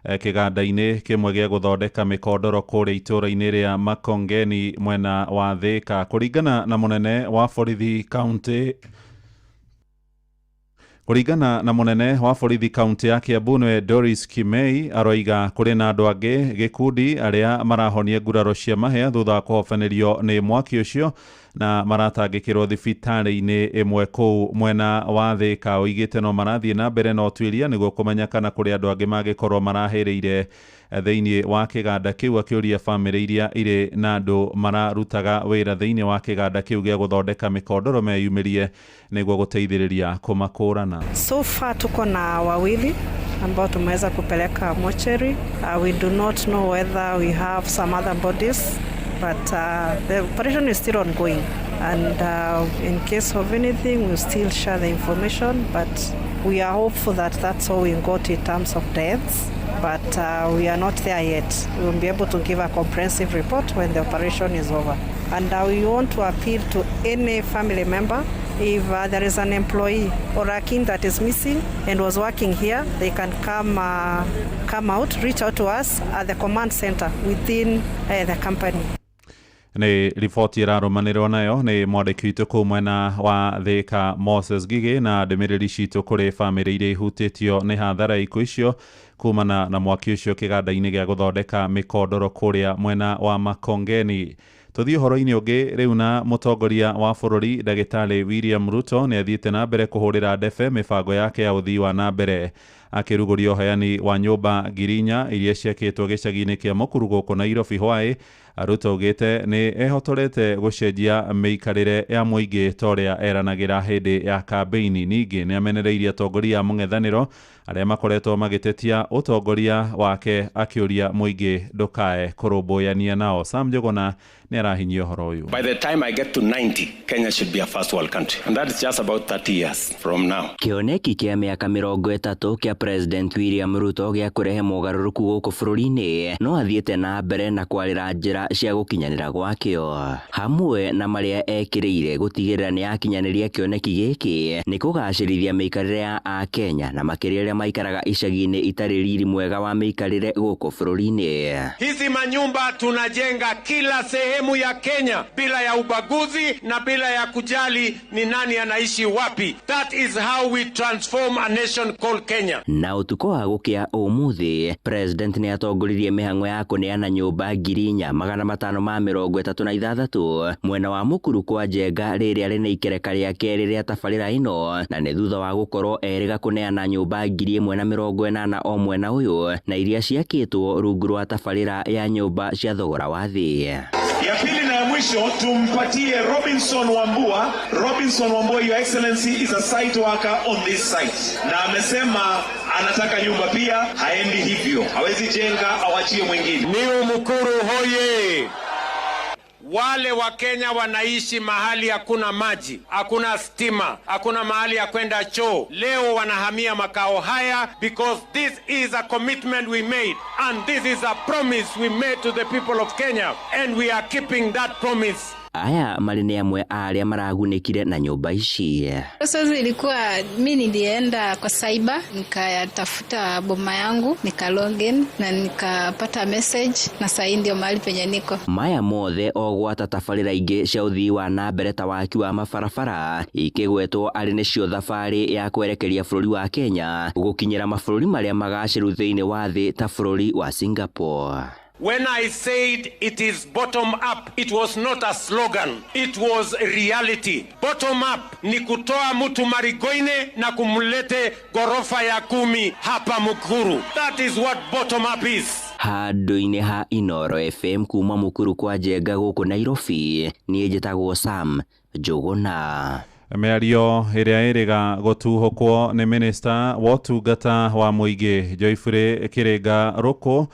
kĩganda-inĩ kĩmwe gĩa gũthondeka mĩkondoro kũrĩa itũũra-inĩ rĩa Makongeni mwena wa Thĩka. Kũringana na mũnene wa borithi kaunti Kũringana na mũnene wa borithi kaunti ya Kiambu nĩwe Doris Kimei, aroiga kũrĩ na andũ angĩ gĩkundi arĩa marahonia nguraro cia mahĩa thutha wa kũhobanĩrio nĩ mwaki ũcio na maratangĩkĩrwo thibitarĩ-inĩ ĩmwe kũu mwena wa Thĩka. Oigĩte no marathiĩ na mbere na ũtuĩria nĩguo kũmenya kana kũrĩ andũ angĩ mangĩkorwo marahĩrĩire thĩinĩ wa kĩganda kĩu, akĩũria bamĩrĩ iria irĩ na andũ mararutaga wĩra thĩinĩ wa kĩganda kĩu gĩa gũthondeka mĩkondoro meyumĩrie nĩguo gũteithĩrĩria kũmakũrana. So far tuko na wawili ambao tumeweza kupeleka mochari. We do not know whether we have some other bodies, but the operation is still ongoing, and in case of anything we'll still share the information, but we are hopeful that that's all we got in terms of deaths, but we are not there yet. We will be able to give a comprehensive report when the operation is over. And we want to appeal to any family member, if there is an employee or a kin that is missing and was working here, they can come out, reach out to us at the command center within the company. Nĩ riboti ĩrarũmanĩrwo nayo nĩ mwandĩki witũ kũu mwena wa Thĩka Moses Gigi, na ndũmĩrĩri citũ kũrĩ bamĩrĩ iria ihutĩtio nĩ hathara ikuũ icio kumana na mwaki ũcio kĩganda-inĩ gĩa gũthondeka mĩkondoro kũrĩa mwena wa Makongeni. Tũthiĩ ũhoro-inĩ ũngĩ rĩu, na mũtongoria wa bũrũri Ndagĩtarĩ William Ruto nĩ athiĩte na mbere kũhũrĩra ndebe mĩbango yake ya ũthii wa na mbere, akĩrugũria ũheani wa nyũmba 4,000 iria ciakĩtwo gĩcagi-inĩ kĩa Mukuru gũkũ Nairobi hwaĩ. Ruto augĩte nĩ ehotorete gũcenjia mĩikarĩre ya mũingĩ ta ũrĩa eranagĩra hĩndĩ ya kambĩini. Ningĩ nĩ amenereirie atongoria a mũng'ethanĩro arĩa makoretwo magĩtetia ũtongoria wake, akĩũria mũingĩ ndũkae kũrũmbũyania nao. Sam Njuguna nĩ arahinyia ũhoro ũyũ. By the time I get to 90, Kenya should be a first world country, and that is just about 30 years from now. Kĩoneki kĩa mĩaka 30 kĩa President William Ruto gĩa kũrehe mogarũrũku gũkũ bũrũri-inĩ no athiĩte na mbere na kwarĩra njĩra cia gũkinyanĩra gwakĩo, hamwe na marĩa ekĩrĩire gũtigĩrĩra nĩ akinyanĩria kĩoneki gĩkĩ nĩ kũgacĩrithia mĩikarĩre ya Akenya na makĩria arĩa maikaraga icagi-inĩ itarĩ riri mwega wa mĩikarĩre gũkũ bũrũri-inĩ. Hizi manyumba tunajenga kila sehemu ya Kenya bila ya ubaguzi na bila ya kujali ni nani anaishi wapi. That is how we transform a nation called Kenya. Na ũtukũ wa gũkĩa ũmũthĩ, President nĩ atongoririe mĩhang'o ya kũneana nyũmba 4,536 mwena wa Mukuru kwa Njenga rĩrĩa rĩna ikereka rĩa kerĩ rĩa tabarĩra ĩno, na nĩ thutha wa gũkorwo erĩga kũneana nyũmba 1,080 o mwena ũyũ, na iria ciakĩtwo rungu rwa tabarĩra ya nyũmba cia thogora wa thĩ. Ya pili na ya mwisho tumpatie Robinson Wambua. Robinson Wambua, Your Excellency, is a site worker on this site, na amesema anataka nyumba pia, haendi hivyo, hawezi jenga awachie mwingine. Niu Mukuru hoye! Wale wa Kenya wanaishi mahali hakuna maji, hakuna stima, hakuna mahali ya kwenda choo, leo wanahamia makao haya because this is a commitment we made and this is a promise we made to the people of Kenya, and we are keeping that promise. Aya marĩ nĩ amwe a arĩa maragunĩkire na nyũmba ici. Sasa ilikuwa mimi nilienda kwa cyber nikatafuta boma yangu nika login na nikapata message, na sasa ndio mahali penye niko. Maya mothe o gwata tabarĩra ingĩ cia ũthii wa na mbere ta waki wa mabarabara ikĩgwetwo arĩ nĩcio thabarĩ ya kwerekeria bũrũri wa Kenya gũkinyĩra mabũrũri marĩa magacĩru thĩinĩ wa thĩ ta bũrũri wa Singapore. When I said it is bottom up, it was not a slogan, it was reality. Bottom up ni kutoa mtu Marigoine na kumlete gorofa ya 10 hapa Mukuru. That is what bottom up is. Handũ-inĩ ha Inooro FM kuma Mukuru kwa Njenga gũkũ Nairobi, niĩ njĩtagwo Sam Njuguna. Mĩario ĩrĩa ĩrĩga gũtuhũkwo nĩ minista wa ũtungata wa mũingĩ Joyfrey Kĩrĩnga Rũkũ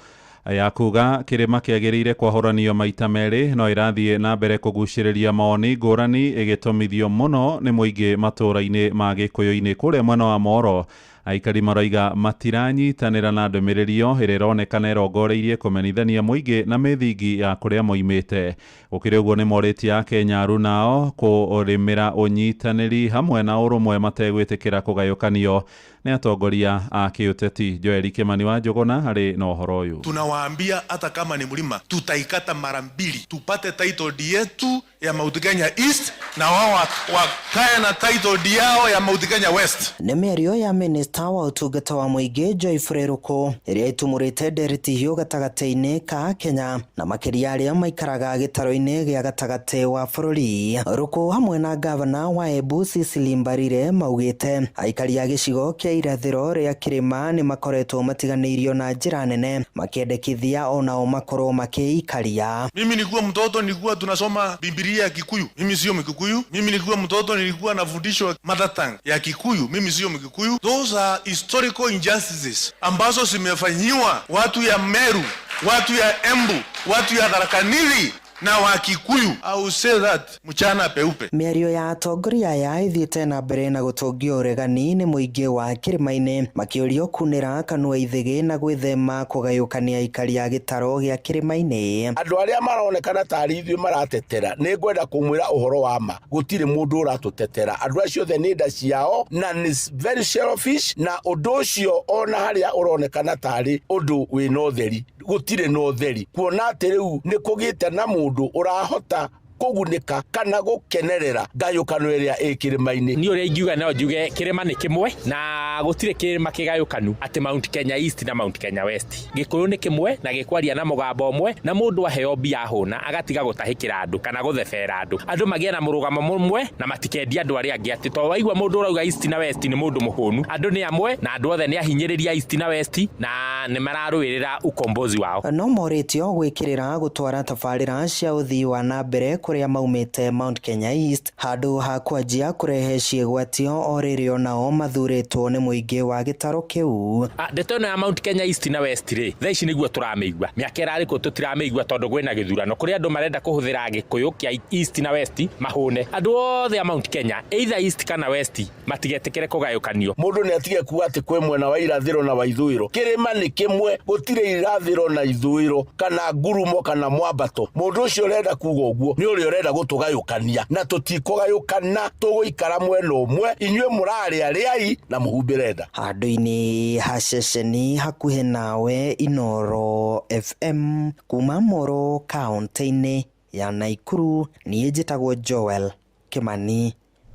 Ya kuga kĩrĩma kĩagĩrĩire kwahũranio maita merĩ no ĩrathiĩ na mbere kũgucĩrĩria mawoni ngũrani ĩgĩtũmithio mũno nĩ mũingĩ matũũra-inĩ ma gĩkũyũ-inĩ. Kũrĩa mwena wa Moro, aikari maroiga matiranyitanĩra na ndũmĩrĩri ĩyo ĩrĩa ĩronekana ĩrongoreirie kũmenithania mũingĩ na mĩthingi ya kũrĩa moimĩte. Gũkĩrĩ ũguo, nĩ morĩtie Akenya arunao kũrĩmĩra ũnyitanĩri hamwe na ũrũmwe mategwĩtĩkĩra kũgayũkanio nĩ atongoria a kĩũteti. Joeli Kimani wa Njũgũna arĩ na ũhoro ũyũ. Tunawaambia hata kama ni mlima tutaikata mara mbili tupate title deed yetu ya Mount Kenya East na wao wakae na title deed yao ya Mount Kenya West. Nĩ mĩario ya minista wa ũtungata wa mũingĩ Joyce Ruku ĩrĩa ĩtumũrĩte ndereti hiũ gatagatĩ-inĩ ka Kenya na makĩria arĩa maikaraga gĩtaro-inĩ gĩa gatagatĩ wa bũrũri. Ruku hamwe na gavana wa Embu Cecily Mbarire maugĩte aikari a gĩcigo kĩa irathĩro rĩa kĩrĩma nĩ makoretwo matiganĩirio na njĩra nene, makĩendekithia onao makorwo makĩikaria. Mimi nilikuwa mtoto, nilikuwa tunasoma Biblia ya Kikuyu. Mimi sio Mkikuyu. Mimi nilikuwa mtoto, nilikuwa nafundishwa mother tongue ya Kikuyu. Mimi sio Mkikuyu. Those are historical injustices ambazo zimefanyiwa watu ya Meru, watu ya Embu, watu ya Tharaka Nithi na Wakikuyu. I will say that mchana peupe. Mĩario ya atongoria aya ĩthiĩte na mbere na gũtũngio ũregani nĩ mũingĩ wa kĩrĩma-inĩ, makĩũrio kunĩra kanua ithĩgĩ na gwĩthema kũgayũkania aikari a gĩtaro gĩa kĩrĩma-inĩ. Andũ arĩa maronekana tarĩ ithuĩ maratetera, nĩ ngwenda kũmwĩra ũhoro wa ma, gũtirĩ mũndũ ũratũtetera. Andũ acio othe nĩ nda ciao na nĩ very selfish, na ũndũ ũcio ona harĩa ũronekana tarĩ ũndũ wĩna ũtheri, gũtirĩ na ũtheri, kuona atĩ rĩu nĩ kũgĩte na mũndũ ũrahota kũgunĩka kana gũkenerera ngayũkano ĩrĩa ĩ kĩrĩma-inĩ. Niĩ ũrĩa ingiuga no njuge kĩrĩma nĩ kĩmwe na gũtirĩ kĩrĩma kĩgayũkanu atĩ Mount Kenya East na Mount Kenya West. Gĩkũyũ nĩ kĩmwe na gĩkwaria na mũgambo ũmwe, na mũndũ aheo mbia hũna agatiga gũtahĩkĩra andũ kana gũthebera andũ. Andũ magĩe na mũrũgamo mũmwe na matikendie andũ arĩa angĩ, atĩ to waigua mũndũ ũrauga East na West nĩ mũndũ mũhũnu. Andũ nĩ amwe na andũ othe nĩ ahinyĩrĩria East na West na nĩ mararũĩrĩra ukombozi wao. No morĩtio gwĩkĩrĩra gũtwara tabarĩra cia ũthii wa na mbere kũrĩa maumĩte Mount Kenya East handũ ha kwanjia kũrehe ciĩgwatio o rĩrĩ onao mathurĩtwo nĩ mũingĩ wa gĩtaro kĩu. Ndeto ĩno ya Mount Kenya East na West rĩ, thaa ici nĩguo tũramĩigua. Mĩaka ĩrarĩ kũ tũtiramĩigua tondũ kwĩna gĩthurano kũrĩa andũ marenda kũhũthĩra Gĩkũyũ kĩa East na West mahũne. Andũ othe a Mount Kenya either East kana West matigetĩkĩre kũgayũkanio. Mũndũ nĩ atige kuga atĩ kwĩ mwena wa irathĩro na wa ithũĩro. Kĩrĩma nĩ kĩmwe, gũtirĩ irathĩro na ithũĩro kana ngurumo kana mwambato. Mũndũ ũcio ũrenda kuga ũguo nĩ ũrĩa ũrenda gũtũgayũkania, na tũtikũgayũkana, tũgũikara mwena ũmwe. Inyuĩ mũrarĩa rĩai na mũhumbĩre nda. Handũ-inĩ ha ceceni hakuhĩ nawe, Inooro FM kuma Moro kaũntĩ-inĩ ya Naikuru, niĩ njĩtagwo Joel Kimani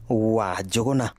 wa Njũgũna.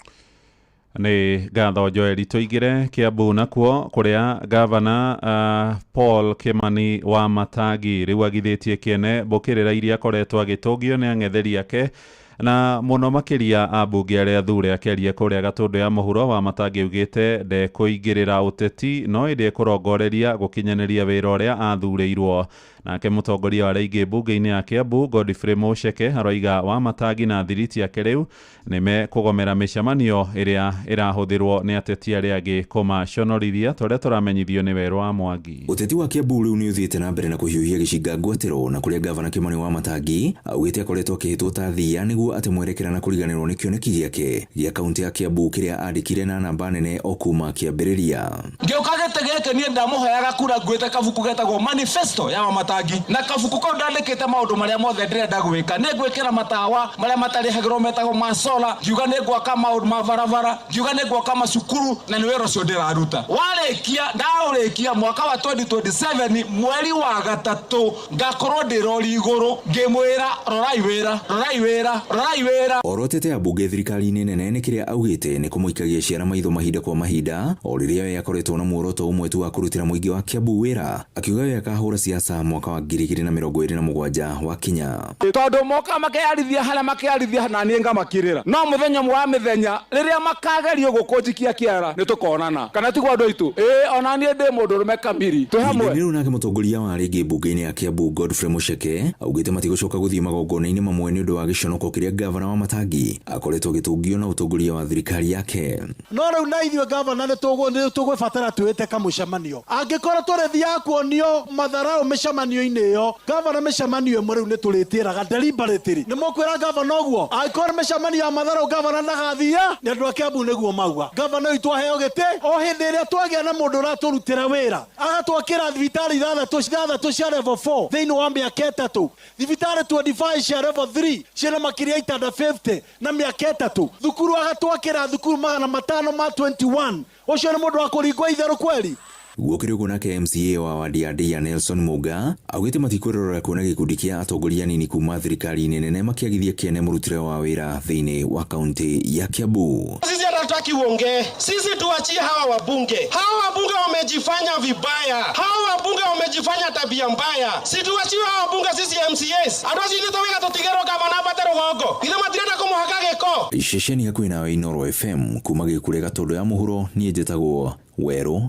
Nĩ ngatho Joeli. Tũingĩre Kiambu nakuo kũrĩa gavana Paul Kimani wa Matangi rĩu agithĩtie kĩene mbũkĩrĩra iria akoretwo agĩtũngio nĩ ang'etheri ake na mũno makĩria ambunge arĩa athure. Akĩaria kũrĩa Gatũndũ ya mũhuro, wa Matangi augĩte ndekũingĩrĩra ũteti no ĩndĩ ekũrongoreria gũkinyanĩria wĩra ũrĩa athurĩirwo. Nake mũtongoria wa arĩa aingĩ mbunge-inĩ ya Kiambu Godfrey Muceke aroiga wa Matangi na thiriti yake rĩu nĩ mekũgomera mĩcemanio ĩrĩa ĩrahũthĩrwo nĩ ateti arĩa angĩ kũmaconorithia, ta ũrĩa tũramenyithio nĩ Werũ wa Mwangi. Ũteti wa Kiambu rĩu nĩ ũthiĩte na mbere na kũhiũhia gĩcinga ngwatĩro, na kũrĩa gavana Kimani wa Matangi augĩte akoretwo akĩhĩtwo ta thia nĩguo ate mwerekera na kũriganĩrwo nĩ kĩoneki gĩake gĩa kaunti ya Kiambu kĩrĩa andĩkire na namba nene o kuma kĩambĩrĩria. Ngĩũka gĩtĩ gĩkĩ niĩ ndamũhoyaga kura nguĩte kabuku getagwo manifesto ya Wamatangi, na kabuku kau ndandĩkĩte maũndũ marĩa mothe ndĩrenda gwĩka. Nĩ ngwĩkĩra matawa marĩa matarĩhagĩrwo metagwo ma solar, ngiuga nĩ ngwaka maũndũ ma barabara, ngiuga nĩ ngwaka macukuru, na nĩ wĩra ũcio ndĩraruta. Warĩkia ndaũrĩkia mwaka wa 2027 mweri wa gatatũ ngakorwo ndĩ rori igũrũ ngĩmwĩra rorai wĩra, rorai wĩra, rorai wĩra. Orotete ambunge thirikari-inĩ nene nĩ kĩrĩa augĩte nĩ kũmũikagia ciana maitho mahinda kwa mahinda, o rĩrĩa we akoretwo na muoroto ũmwe tu wa kũrutĩra mũingĩ wa Kiambu wĩra, akiuga we akahũra siasa mwaka wa 2027 wakinya. Tondũ moka makeyarithia harĩa makeyarithia na niĩ ngamakirĩra, no mũthenya ũmwe wa mĩthenya rĩrĩa makagerio gũkũnjikia kĩara nĩ tũkonana, kana tiguo andũ aitũ? Ĩĩ, ona niĩ ndĩ mũndũrũme kamiri, twĩ hamwe. Ihinda-inĩ rĩu nake mũtongoria wa arĩa aingĩ mbunge-inĩ ya Kiambu Godfrey Muceke augĩte matigũcoka gũthiĩ magongona-inĩ mamwe nĩ ũndũ wa gĩconoko kĩrĩa ĩrĩa gavana wa Matangi akoretwo agĩtũngio na ũtongoria wa thirikari yake. No rĩu na ithuĩ gavana nĩ tũgwĩbatara twĩte kamũcemanio. Angĩkorwo tũrĩthiaga kuonio matharau mĩcemanio-inĩ ĩyo, gavana mĩcemanio ĩmwe rĩu nĩ tũrĩtĩraga deliberately. Nĩ mũkwĩra gavana ũguo? Angĩkorwo nĩ mĩcemanio ya matharau gavana ndagathiĩ, nĩ andũ a Kiambu nĩguo mauga. Gavana witũ aheo gĩtĩ o hĩndĩ ĩrĩa twagĩa na mũndũ ũratũrutĩra wĩra, agatwakĩra thibitarĩ ithathatũ cia level 4 thĩinĩ wa mĩaka 3, thibitarĩ 25 cia level 3 ciĩna makĩria itanda 50 na mĩaka 3, thukuru agatwakĩra thukuru 521. Ũcio nĩ mũndũ wa kũringwo itherũ kweri? Gũkĩrĩ ũguo nake MCA wa wadi ya Ndia Nelson Muga augĩte matikwĩrorera kuona gĩkundi kĩa atongoria anini kuma thirikari-inĩ nene makĩagithia kĩene mũrutĩre wa wĩra thĩinĩ wa kaunti ya Kiambu. Sisi hatutaki uongee, sisi tuachie hawa wabunge. Hawa wabunge wamejifanya vibaya, hawa wabunge wamejifanya tabia mbaya. Si tuachie hawa wabunge sisi MCAs. Hatuwezi tũwĩga tũtigĩrwo gavana apate rũgongo. Ithe matirenda kũmũhaka gĩko. Ceceni hakuhĩ nawe Inooro FM kuma Gĩkure Gatũndũ ya mũhuro, niĩ njĩtagwo Werũ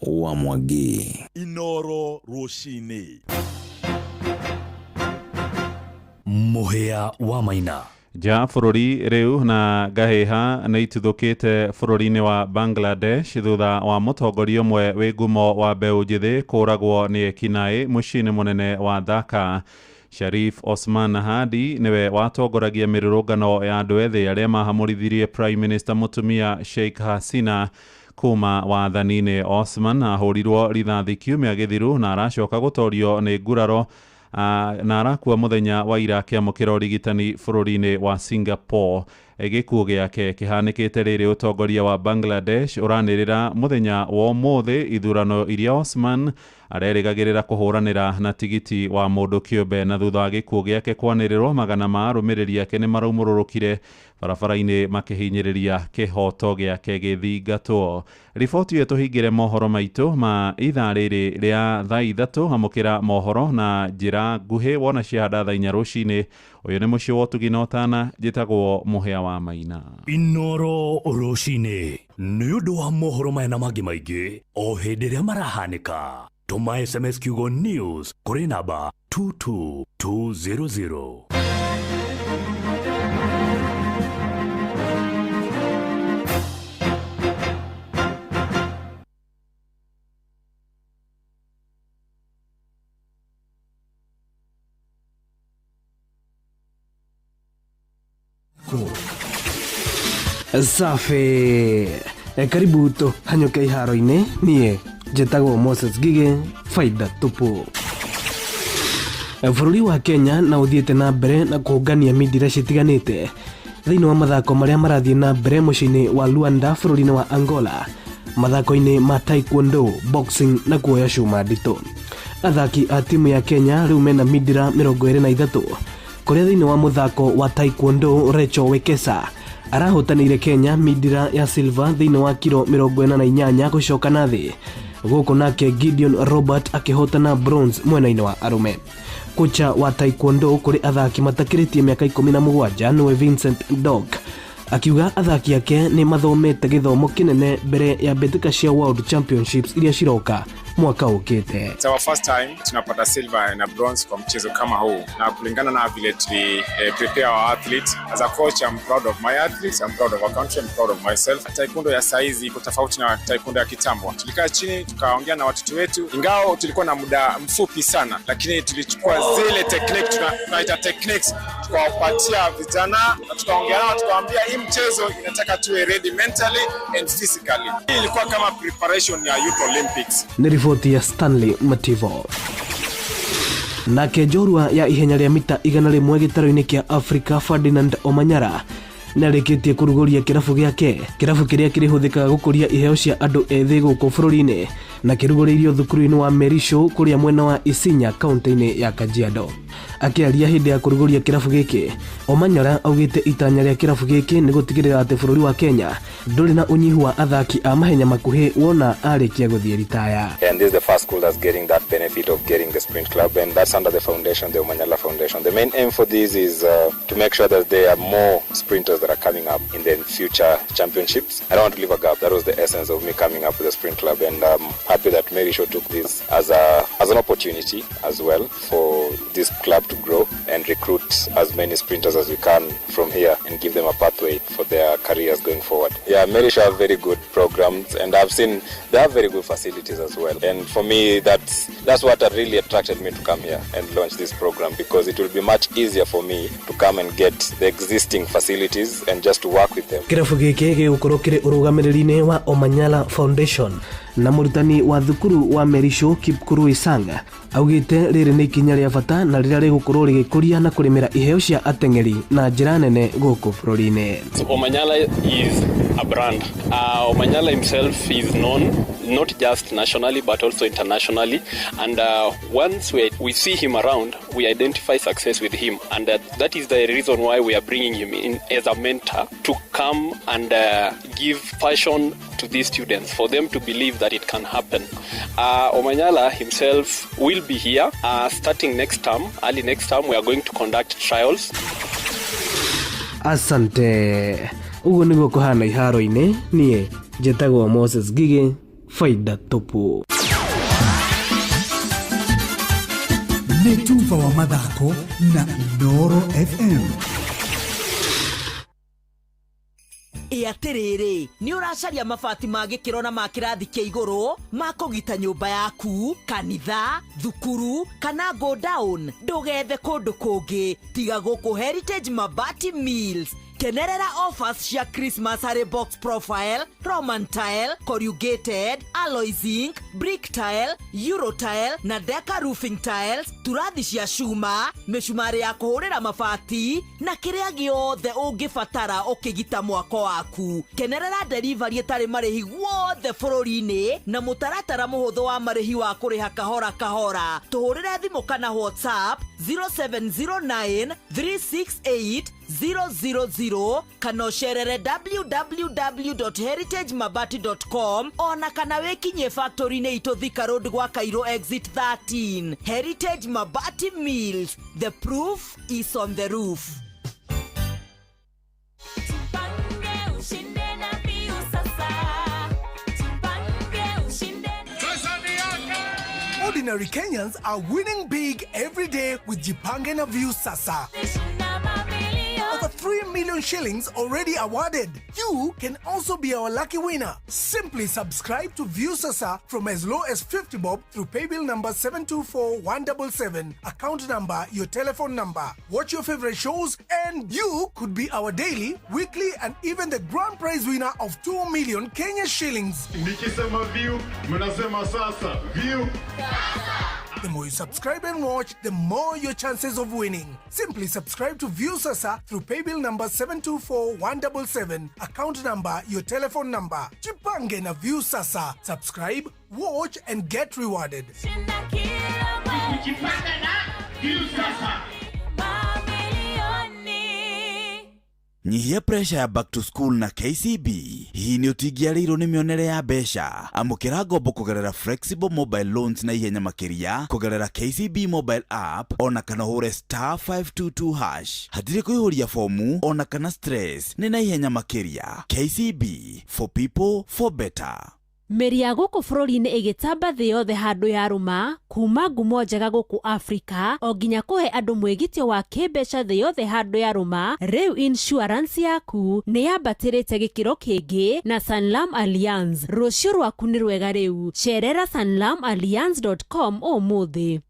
wa Mwangi. Inooro rũcinĩ. Mũhĩa wa Maina. Nja bũrũri rĩu na ngahĩha nĩ ituthũkĩte bũrũri-inĩ wa Bangladesh thutha wa mũtongoria ũmwe wĩ ngumo wa mbeũ njĩthĩ kũũragwo nĩ ekinaĩ mũciĩ-inĩ mũnene wa Dhaka. Sharif Osman Hadi nĩwe watongoragia mĩrũrũngano ya andũ ethĩ arĩa mahamũrithirie Prime Minister mũtumia Sheikh Hasina kuma wathani-inĩ. Osman ahũrirwo rithathi kiumia gĩthiru na aracoka gũtorio nĩ nguraro na arakua mũthenya wa ira akĩamũkĩra ũrigitani bũrũri-inĩ wa Singapore. Gĩkuũ gĩake kĩhanĩkĩte rĩrĩ ũtongoria wa Bangladesh ũranĩrĩra mũthenya wa ũmũthĩ ithurano iria Osman arerĩgagĩrĩra kũhũranĩra na tigiti wa mũndũ kĩũmbe. Na thutha wa gĩkuũ gĩake kwanĩrĩrwo, magana ma arũmĩrĩri ake nĩ maraumũrũrũkire barabara-inĩ makĩhinyĩrĩria kĩhoto gĩake gĩthingatwo. Riboti ĩyo tũhingĩre mohoro maitũ ma ithaa rĩrĩ rĩa thaa 3. Amũkĩra mohoro na njĩra nguhĩ wona ciahanda thaa 4 rũcinĩ. Ũyũ nĩ mũciĩ wa ũtugi na ũtana, njĩtagwo Mũhĩa wa Maina. Inooro rũcinĩ nĩ ũndũ wa mohoro maya na mangĩ maingĩ o hĩndĩ ĩrĩa marahanĩka. Tũma SMS kiugo news kũrĩ namba 22200. Safi. Karibu tũhanyũke iharo-inĩ. Niĩ njĩtagwo Moses Ngigĩ, faida tupu. Bũrũri wa Kenya na ũthiĩte na mbere na kũngania mindira citiganĩte thĩinĩ wa mathako marĩa marathiĩ na mbere mũciĩ-inĩ wa Luanda bũrũri-inĩ wa Angola, mathako-inĩ ma taekwondo, boxing na kuoya cuma nditũ. Athaki a timu ya Kenya rĩu mena mindira 23 kũrĩa thĩinĩ wa mũthako wa taekwondo Rachel Wekesa arahotanĩire Kenya mindira ya silver thĩinĩ wa kiro 48 gũcoka na thĩ, gũkũ nake Gideon Robert akĩhotana bronze mwena-inĩ wa arũme. Kocha wa taekwondo kũrĩ athaki matakĩrĩtie mĩaka 17 nĩwe Vincent Dog akiuga athaki ake nĩ mathomete gĩthomo kĩnene mbere ya mbĩtĩka cia World Championships iria ciroka mwaka ũkĩte. It's our first time tunapata silver na bronze kwa mchezo kama huu, na kulingana na vile tuli prepare our athletes. As a coach, I'm proud of my athletes, I'm proud of our country, I'm proud of myself. Taekwondo ya saizi iko tofauti na taekwondo ya kitambo. Tulikaa chini tukaongea na watoto wetu, ingawa tulikuwa na muda mfupi sana, lakini tulichukua zile technique tunaita techniques, tukawapatia vijana na tukaongea nao, tukawaambia hii mchezo inataka tuwe ready mentally and physically. Hii ilikuwa kama preparation ya Youth Olympics. Ni riboti ya Stanley Mativo. Nake njorua ya ihenya rĩa mita 100 gĩtarũ-inĩ kĩa Africa Ferdinand Omanyara nĩarĩkĩtie kũrugũria kĩrabu gĩake, kĩrabu kĩrĩa kĩrĩhũthĩkaga gũkũria iheo cia andũ ethĩ gũkũ bũrũri-inĩ, na kĩrugũrĩirio thukuru-inĩ wa Merisho kũrĩa mwena wa Isinya kaunti-inĩ ya Kajiado. Akĩaria hĩndĩ ya kũrugũria kĩrabu gĩkĩ, Omanyara augĩte itanya rĩa kĩrabu gĩkĩ nĩ gũtigĩrĩra atĩ bũrũri wa Kenya ndũrĩ na ũnyihu wa athaki a mahenya makuhĩ wona arĩkia gũthiĩ ritaya. And this is the first school that's getting that benefit of getting the sprint club, and that's under the foundation, the Omanyala Foundation. The main aim for this is to make sure that there are more sprinters that are coming up in the future championships. I don't want to leave a gap. That was the essence of me coming up with the sprint club, and I'm happy that Mary Shaw took this as an opportunity as well for this club to grow. and recruit as many sprinters as we can from here and give them a pathway for their careers going forward. Yeah, Merishaw have very good programs, and I've seen they have very good facilities as well. And for me, that's what really attracted me to come here and launch this program, because it will be much easier for me to come and get the existing facilities and just to work with them. Kĩrabu gĩkĩ gĩgũkorwo kĩrĩ ũrũgamĩrĩri-inĩ wa Omanyala Foundation na mũrutani wa thukuru wa Merishaw Kipkurui Sang augĩte rĩrĩ nĩ ikinya rĩa bata na rĩrĩa rĩgũkorwo rĩgĩkũria na kũrĩmĩra iheo cia ateng'eri na njĩra nene gũkũ bũrũri-inĩ. So Omanyala is a brand. Omanyala himself is known not just nationally but also internationally. And once we see him around, we identify success with him. And that is the reason why we are bringing him in as a mentor to come and give passion to these students, for them to believe that it can happen. Omanyala himself will be here starting next term. Early next term, we are going to conduct trials. Asante. Ũguo nĩguo kũhana iharo-inĩ. Niĩ njĩtagwo Moses Ngigĩ, faida tupu. Nĩ tuba wa mathako na Inooro FM. Ĩ atĩrĩrĩ, nĩ ũracaria mabati ma gĩkĩro na ma kĩrathi kĩa igũrũ ma kũgita nyũmba yaku, kanitha, thukuru kana godown? Ndũgethe kũndũ kũngĩ tiga gũkũ Heritage Mabati Mills. Kenerera offers cia Christmas harĩ box profile, Roman tile, corrugated, alloy zinc, brick tile, euro tile na deca roofing tiles, turathi cia cuma, mĩcumarĩ ya kũhũrĩra mabati na kĩrĩa gĩothe ũngĩbatara ũkĩgita mwako waku. Kenerera delivery ĩtarĩ marĩhi guothe bũrũri-inĩ na mũtaratara mũhũthũ wa marĩhi wa kũrĩha kahora kahora. Tũhũrĩre thimũ kana WhatsApp 0709 368 000 kana ũcerere www.heritagemabati.com ona kana wĩkinyie factory-inĩ itũ Thika Road gwa Cairo exit 13. Heritage Mabati Mills, the proof is on the roof. Jipange ushinde na Viusasa. Jipange ushinde. Ordinary Kenyans are winning big every day with Jipange na Viusasa. Over 3 million shillings already awarded. You can also be our lucky winner. Simply subscribe to Viusasa from as low as 50 bob through paybill number 724177, account number, your telephone number. Watch your favorite shows and you could be our daily, weekly and even the grand prize winner of 2 million Kenya shillings. Nikisema view, mnasema sasa. View. The more you subscribe and watch, the more your chances of winning. Simply subscribe to Viusasa through paybill number 724177, account number, your telephone number. Jipange na Viusasa. Subscribe, watch and get rewarded. Jipange na Viusasa. Mamilioni. Nyihia pressure ya back to school na KCB. Hihi nĩ ũtingiarĩirwo nĩ mĩonere ya mbeca? Amũkĩra ngombo kũgerera flexible mobile loans na ihenya makĩria kũgerera KCB mobile app ona kana ũhũre *522#. Hatirĩ kũihũria fomu ona kana stress, nĩ na ihenya makĩria. KCB, for people, for better. Mĩri ya gũkũ bũrũri-inĩ ĩgĩtamba thĩ yothe handũ yarũma kuma ngumo njega gũkũ Afrika o nginya kũhe andũ mwĩgitio wa kĩmbeca thĩ yothe handũ yarũma. Rĩu insurance yaku nĩ yambatĩrĩte gĩkĩro kĩngĩ na Sanlam Allianz. Rũciũ rwaku nĩ rwega rĩu. Cerera sanlamallianz.com ũmũthĩ.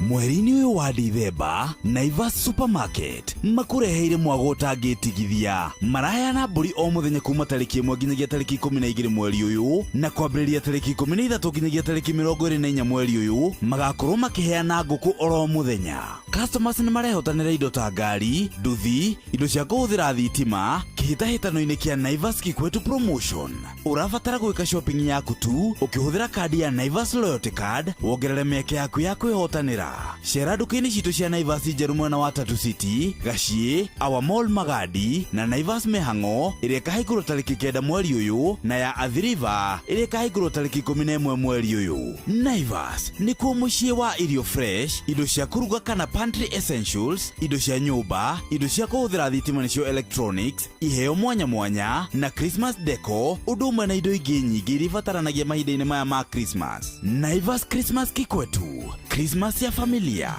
Mweri-inĩ ũyũ wa Dithemba, Naivas Supermarket makũreheire mwago ũtangĩtigithia. Maraheana mbũri o mũthenya kuma tarĩki 1 nginyagia tarĩki 12 mweri ũyũ, na kwambĩrĩria tarĩki 13 nginyagia tarĩki 24 mweri ũyũ magakorwo makĩheana ngũkũ oro mũthenya. Customers nĩ marehotanĩra indo ta ngari, nduthi, indo cia kũhũthĩra thitima kĩhĩtahĩtano-inĩ kĩa Naivas Kikwetu Promotion. Ũrabatara gwĩka shopping yaku tu ũkĩhũthĩra kandi ya Naivas Loyalty Card wongerere mĩeke yaku ya kwĩhotanĩra. Cera nduka-inĩ citũ cia Naivas njerũ mwena wa Tatu City, Gaciĩ, Our Mall Magadi na Naivas Mĩhang'o ĩrĩa ĩkahingũrwo tarĩki 9 mweri ũyũ, na ya Athi River ĩrĩa ĩkahingũrwo tarĩki 11 mweri ũyũ. Naivas nĩkuo mũciĩ wa irio fresh, indo cia kũruga kana pantry essentials, indo cia nyũmba, indo cia kũhũthĩra thitima nĩcio electronics, iheo mwanya mwanya na Christmas deco, ũndũ ũmwe na indo ingĩ nyingĩ iria ibataranagia mahinda-inĩ maya ma Christmas. Naivas Christmas Kikwetu, Christmas ya familia.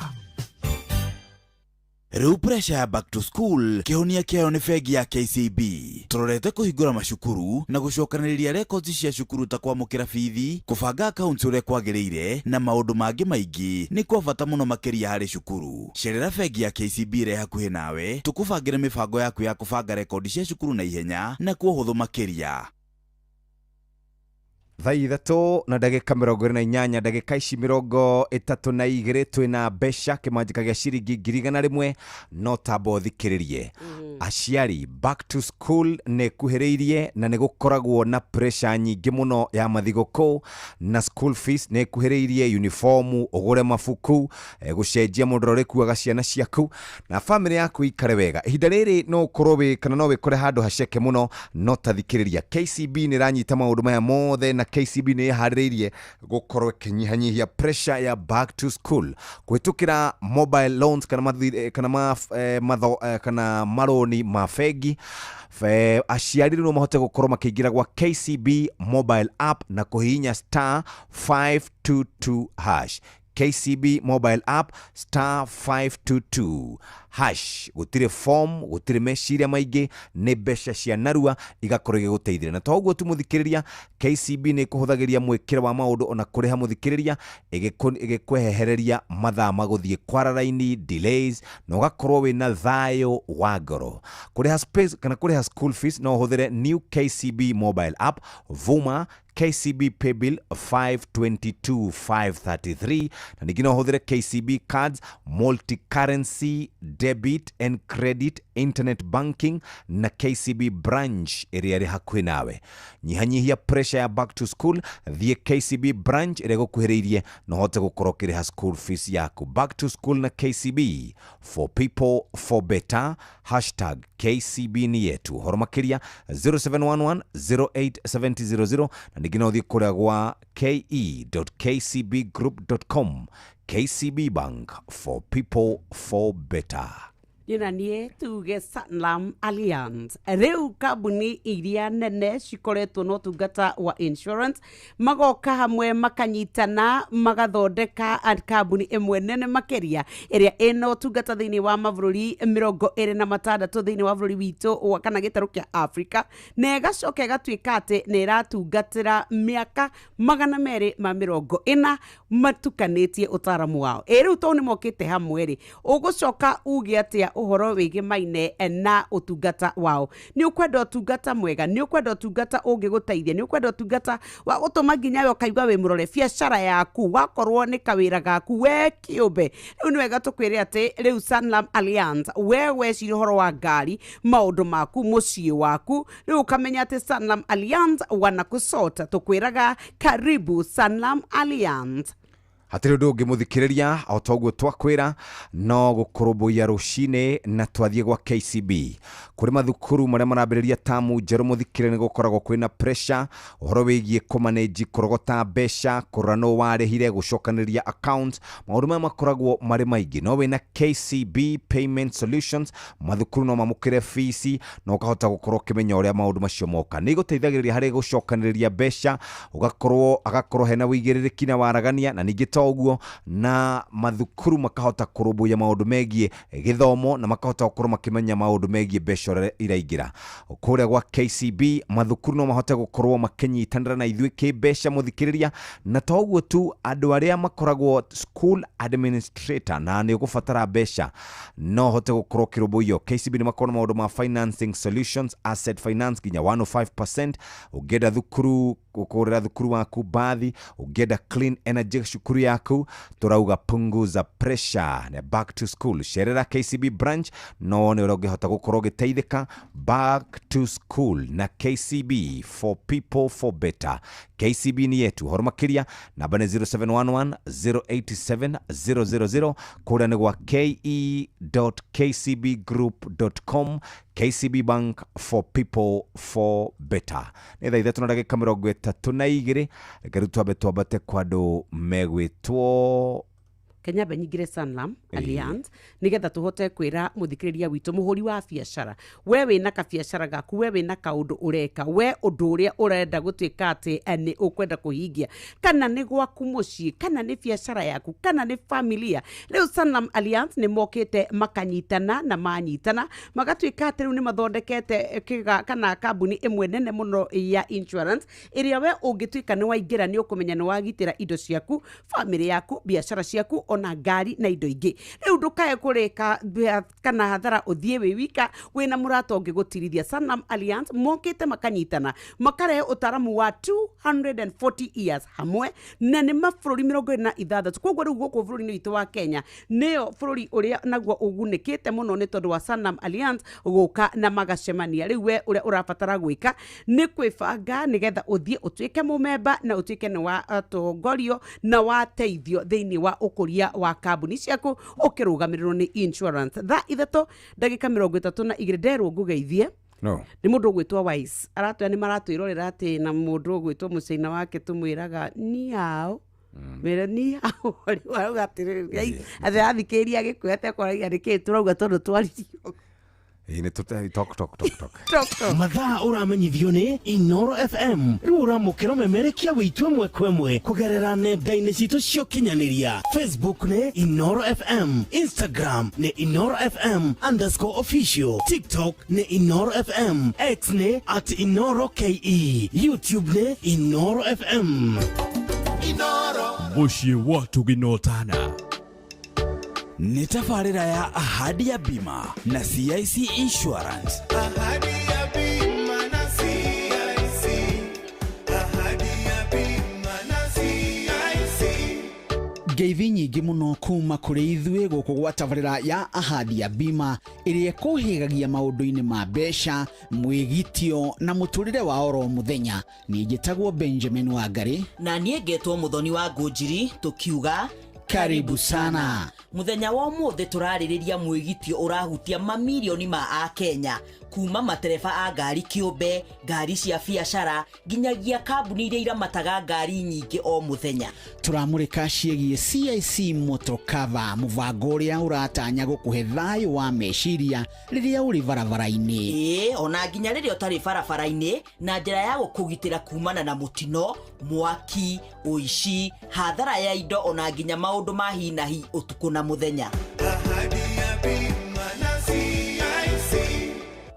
Rĩu pressure ya back to school kĩhonia kĩayo nĩ bengi ya KCB. Tũrorete kũhingũra macukuru na gũcokanĩrĩria records cia cukuru ta kwamũkĩra bithi, kũbanga accounts ũrĩa kwagĩrĩire na maũndũ mangĩ maingĩ nĩ kwa bata mũno makĩria harĩ cukuru. Cerera bengi ya KCB ĩrĩa hakuhĩ nawe tũkũbangĩre mĩbango yaku ya kũbanga rekondi cia cukuru na ihenya na kwa ũhũthũ makĩria. Thaa 3 na ndagĩka 28, ndagĩka ici 32 twĩna mbeca kĩmanjĩka gĩa ciringi 100,000 no tamba ũthikĩrĩrie. Aciari, back to school nĩ ĩkuhĩrĩirie na nĩ gũkoragwo na pressure nyingĩ mũno ya mathigũkũ na school fees nĩ ĩkuhĩrĩirie, uniform, ũgũre mabuku, gũcenjia mũndũ ũrĩa ũrĩkuaga ciana ciaku na bamĩrĩ yaku ikare wega. Ihinda rĩrĩ no ũkorwo wĩ kana no wĩkore handũ haceke mũno, no ta thikĩrĩria, KCB nĩ ĩranyita maũndũ maya mothe na KCB nĩ ĩharĩrĩirie gũkorwo ĩkĩnyihanyihia pressure ya back to school kũhĩtũkĩra mobile loans kana mathirĩ, kana ma, eh, matho, kana marũni ma bengi. Aciari no mahote gũkorwo makĩingĩra gwa KCB mobile app na kũhihinya *522#. KCB mobile app *522#. Gũtirĩ form, gũtirĩ meciria maingĩ, nĩ mbeca cia narua igakorwo igĩgũteithĩrĩria. Na to ũguo tu mũthikĩrĩria, KCB nĩ ĩkũhũthagĩria mwĩkĩre wa maũndũ ona kũrĩha mũthikĩrĩria, ĩgĩkwehereria mathaa ma gũthiĩ kwara raini, delays, na ũgakorwo wĩna thayũ wa ngoro. Kũrĩha space kana kũrĩha school fees no ũhũthĩre new KCB mobile app, Vuma, KCB Paybill 522533, na ningĩ no ũhũthĩre KCB cards, multi-currency debit and credit, internet banking na KCB branch ĩrĩa ĩrĩ hakuhĩ nawe. Nyihanyihia pressure ya back to school, thiĩ KCB branch ĩrĩa ĩgũkuhĩrĩirie na ũhote gũkorwo ũkĩrĩha school fees yaku. Back to school na KCB, for people for better, #KCB ni yetu. Ũhoro makĩria 0711 087000 na ningĩ no ũthiĩ kũrĩa gwa ke.kcbgroup.com. KCB Bank, for people for better. Niĩ niĩ tuge Sanlam Alliance, rĩu kambuni iria nene cikoretwo na ũtungata wa insurance magoka hamwe, makanyitana, magathondeka kambuni ĩmwe nene makĩria ĩrĩa ĩna ũtungata thĩinĩ wa mabũrũri 26 thĩinĩ wa bũrũri witũ wa kana gĩtarũ kĩa Africa, na ĩgacoka ĩgatuĩka atĩ nĩ ĩratungatĩra mĩaka 240 matukanĩtie ũtaramu wao. Ĩ rĩu tondũ nĩ mokĩte hamwe rĩ, ũgũcoka uge atĩa ũhoro wĩgĩmaine na ũtungata wao? Nĩ ũkwenda ũtungata mwega, nĩ ũkwenda ũtungata ũngĩgũteithia, nĩ ũkwenda ũtungata wa gũtũma nginya we ũkaigua wĩ mũrore biacara yaku, wakorwo nĩ kawĩra gaku we kĩũmbe. Rĩu nĩ wega tũkwĩre atĩ rĩu Sanlam Alliance, we weciria ũhoro wa ngari, maũndũ maku, mũciĩ waku, rĩu ũkamenya atĩ Sanlam Alliance wanakusota. Tũkwĩraga karibu Sanlam Alliance. Hatirĩ ũndũ ũngĩ mũthikĩrĩria, o ta ũguo twakwĩra no gũkũrũmbũiya rũcinĩ na twathiĩ gwa KCB. Kũrĩ mathukuru marĩa marambĩrĩria tamu njerũ mũthikĩrĩria, nĩ gũkoragwo kwĩna pressure ũhoro wĩgiĩ kũmanage, kũrogota mbeca, kũrora nũ warĩhire, gũcokanĩrĩria accounts, maũndũ maya makoragwo marĩ maingĩ. No wĩna KCB Payment Solutions, mathukuru no mamũkĩre fees na ũkahota gũkorwo ũkĩmenya ũrĩa maũndũ macio moka. Nĩ igũteithagĩrĩria harĩ gũcokanĩrĩria mbeca, ũgakorwo agakorwo hena wĩigĩrĩrĩki na waragania, na ningĩ to ũguo na mathukuru makahota kũrũmbũiya maũndũ megiĩ gĩthomo na makahota gũkorwo makĩmenya maũndũ megiĩ mbeca ũrĩa iraingĩra. Kũrĩa gwa KCB mathukuru no mahote gũkorwo makĩnyitanĩra na ithuĩ kĩmbeca mũthikĩrĩria, na to ũguo tu, andũ arĩa makoragwo school administrator na nĩ ũgũbatara mbeca no hote gũkorwo ũkĩrũmbũiyo. KCB nĩ makoragwo na maũndũ ma financing solutions, asset finance nginya 105%. Ũngĩenda thukuru gũkũrĩra thukuru waku bathi, ũngĩenda clean energy cukuru yaku, tũrauga punguza pressure na back to school. Cerera KCB branch no wone ũrĩa ũngĩhota gũkorwo ũgĩteithĩka. Back to school na KCB, for people for better. KCB ni yetu. Ũhoro makĩria namba nĩ 0711 087 000, kũrĩa nĩ gwa ke.kcbgroup.com. KCB Bank, for people for better. Nĩ thaa 3 na ndagĩka 32. Reke rĩu twambe twambate kwa andũ megwĩtwo Kenya be nyingire Sanlam Alliance nigetha tuhote kwira muthikiriria witu muhuri wa biacara we wina ka biacara gaku we wina kaundu ureka we undu uria urenda gutuika ati ni ukwenda kuhingia kana ni gwaku mucii kana ni biacara yaku kana ni familia. Riu Sanlam Alliance ni mokite makanyitana na manyitana magatuika ati riu ni mathondekete kana kambuni imwe nene muno ya insurance iria we ungituika ni waingira ni ukumenya ni wagitira indo ciaku family yaku biacara ciaku ona ngari na indo ingi. Riu ndukae kurika kana hathara uthie wi wika wina murata ungigutirithia. Sanlam Alliance mokite makanyitana makarehe utaramu wa 240 years hamwe na ni mabũrũri 26. Koguo riu guku bũrũri-inĩ witũ wa Kenya nĩyo bũrũri ũrĩa naguo ũgunĩkĩte mũno nĩ tondũ wa Sanlam Alliance gũka na magacemania. Rĩu we ũrĩa ũrabatara gwĩka nĩ kwĩbanga nĩgetha ũthiĩ ũtuĩke mũmemba na ũtuĩke nĩ watongorio na wateithio thĩinĩ wa ũkũria wa kambuni ciaku ũkĩrũgamĩrĩrwo nĩ insurance. Thaa 3:32 nderwo ngũgeithie no ni mundu ugwitwo Wise aratwira ni maratwirorera ati na mundu ugwitwo mucaina wake tumwiraga ni hao mere ni hao arauga atiriri ati athikiria agikuya atekoragia niki turauga tondu twaririo. Ĩ nĩ talk talk talk talk mathaa ũramenyithio nĩ Inoro FM. Rĩu ũramũkĩra ũmemerekia witũ ĩmwe kwa ĩmwe kũgerera nenda-inĩ citũ cia ũkinyanĩria. Facebook nĩ Inoro FM, Instagram nĩ Inoro FM _official, TikTok nĩ Inoro FM, X nĩ @InoroKE, YouTube nĩ Inoro FM. Inoro mũciĩ wa tũginotana nĩ tabarĩra ya Ahadi ya Bima na CIC Insurance. Ahadi ya Bima na CIC. Ahadi ya Bima na CIC. Ngeithi nyingĩ mũno kuma kũrĩ ithuĩ gũkũ gwa tabarĩra ya Ahadi ya Bima ĩrĩa ĩkũhĩgagia maũndũ-inĩ ma mbeca, mwĩgitio na mũtũrĩre wa oro mũthenya. Niĩ njĩtagwo Benjamin Wangari na niĩ ngetwo Mũthoni wa Ngũnjiri, tũkiuga karibu sana. Muthenya wa umuthi turaririria mwigitio urahutia mamirioni ma akenya kuma matereba a ngari kiumbe, ngari cia biacara nginyagia kambuni iria iramataga ngari nyingi o muthenya. Turamurika ciĩgiĩ CIC Motor Cover, mũbango ũrĩa ũratanya gũkũhe thayũ wa meciria rĩrĩa ũrĩ barabara-inĩ. Ĩĩ, ona nginya rĩrĩa ũtarĩ barabara-inĩ, na njĩra ya gũkũgitĩra kumana na mũtino, mwaki, ũici, hathara ya indo ona nginya maũndũ ma hi na hi ũtukũ na mũthenya.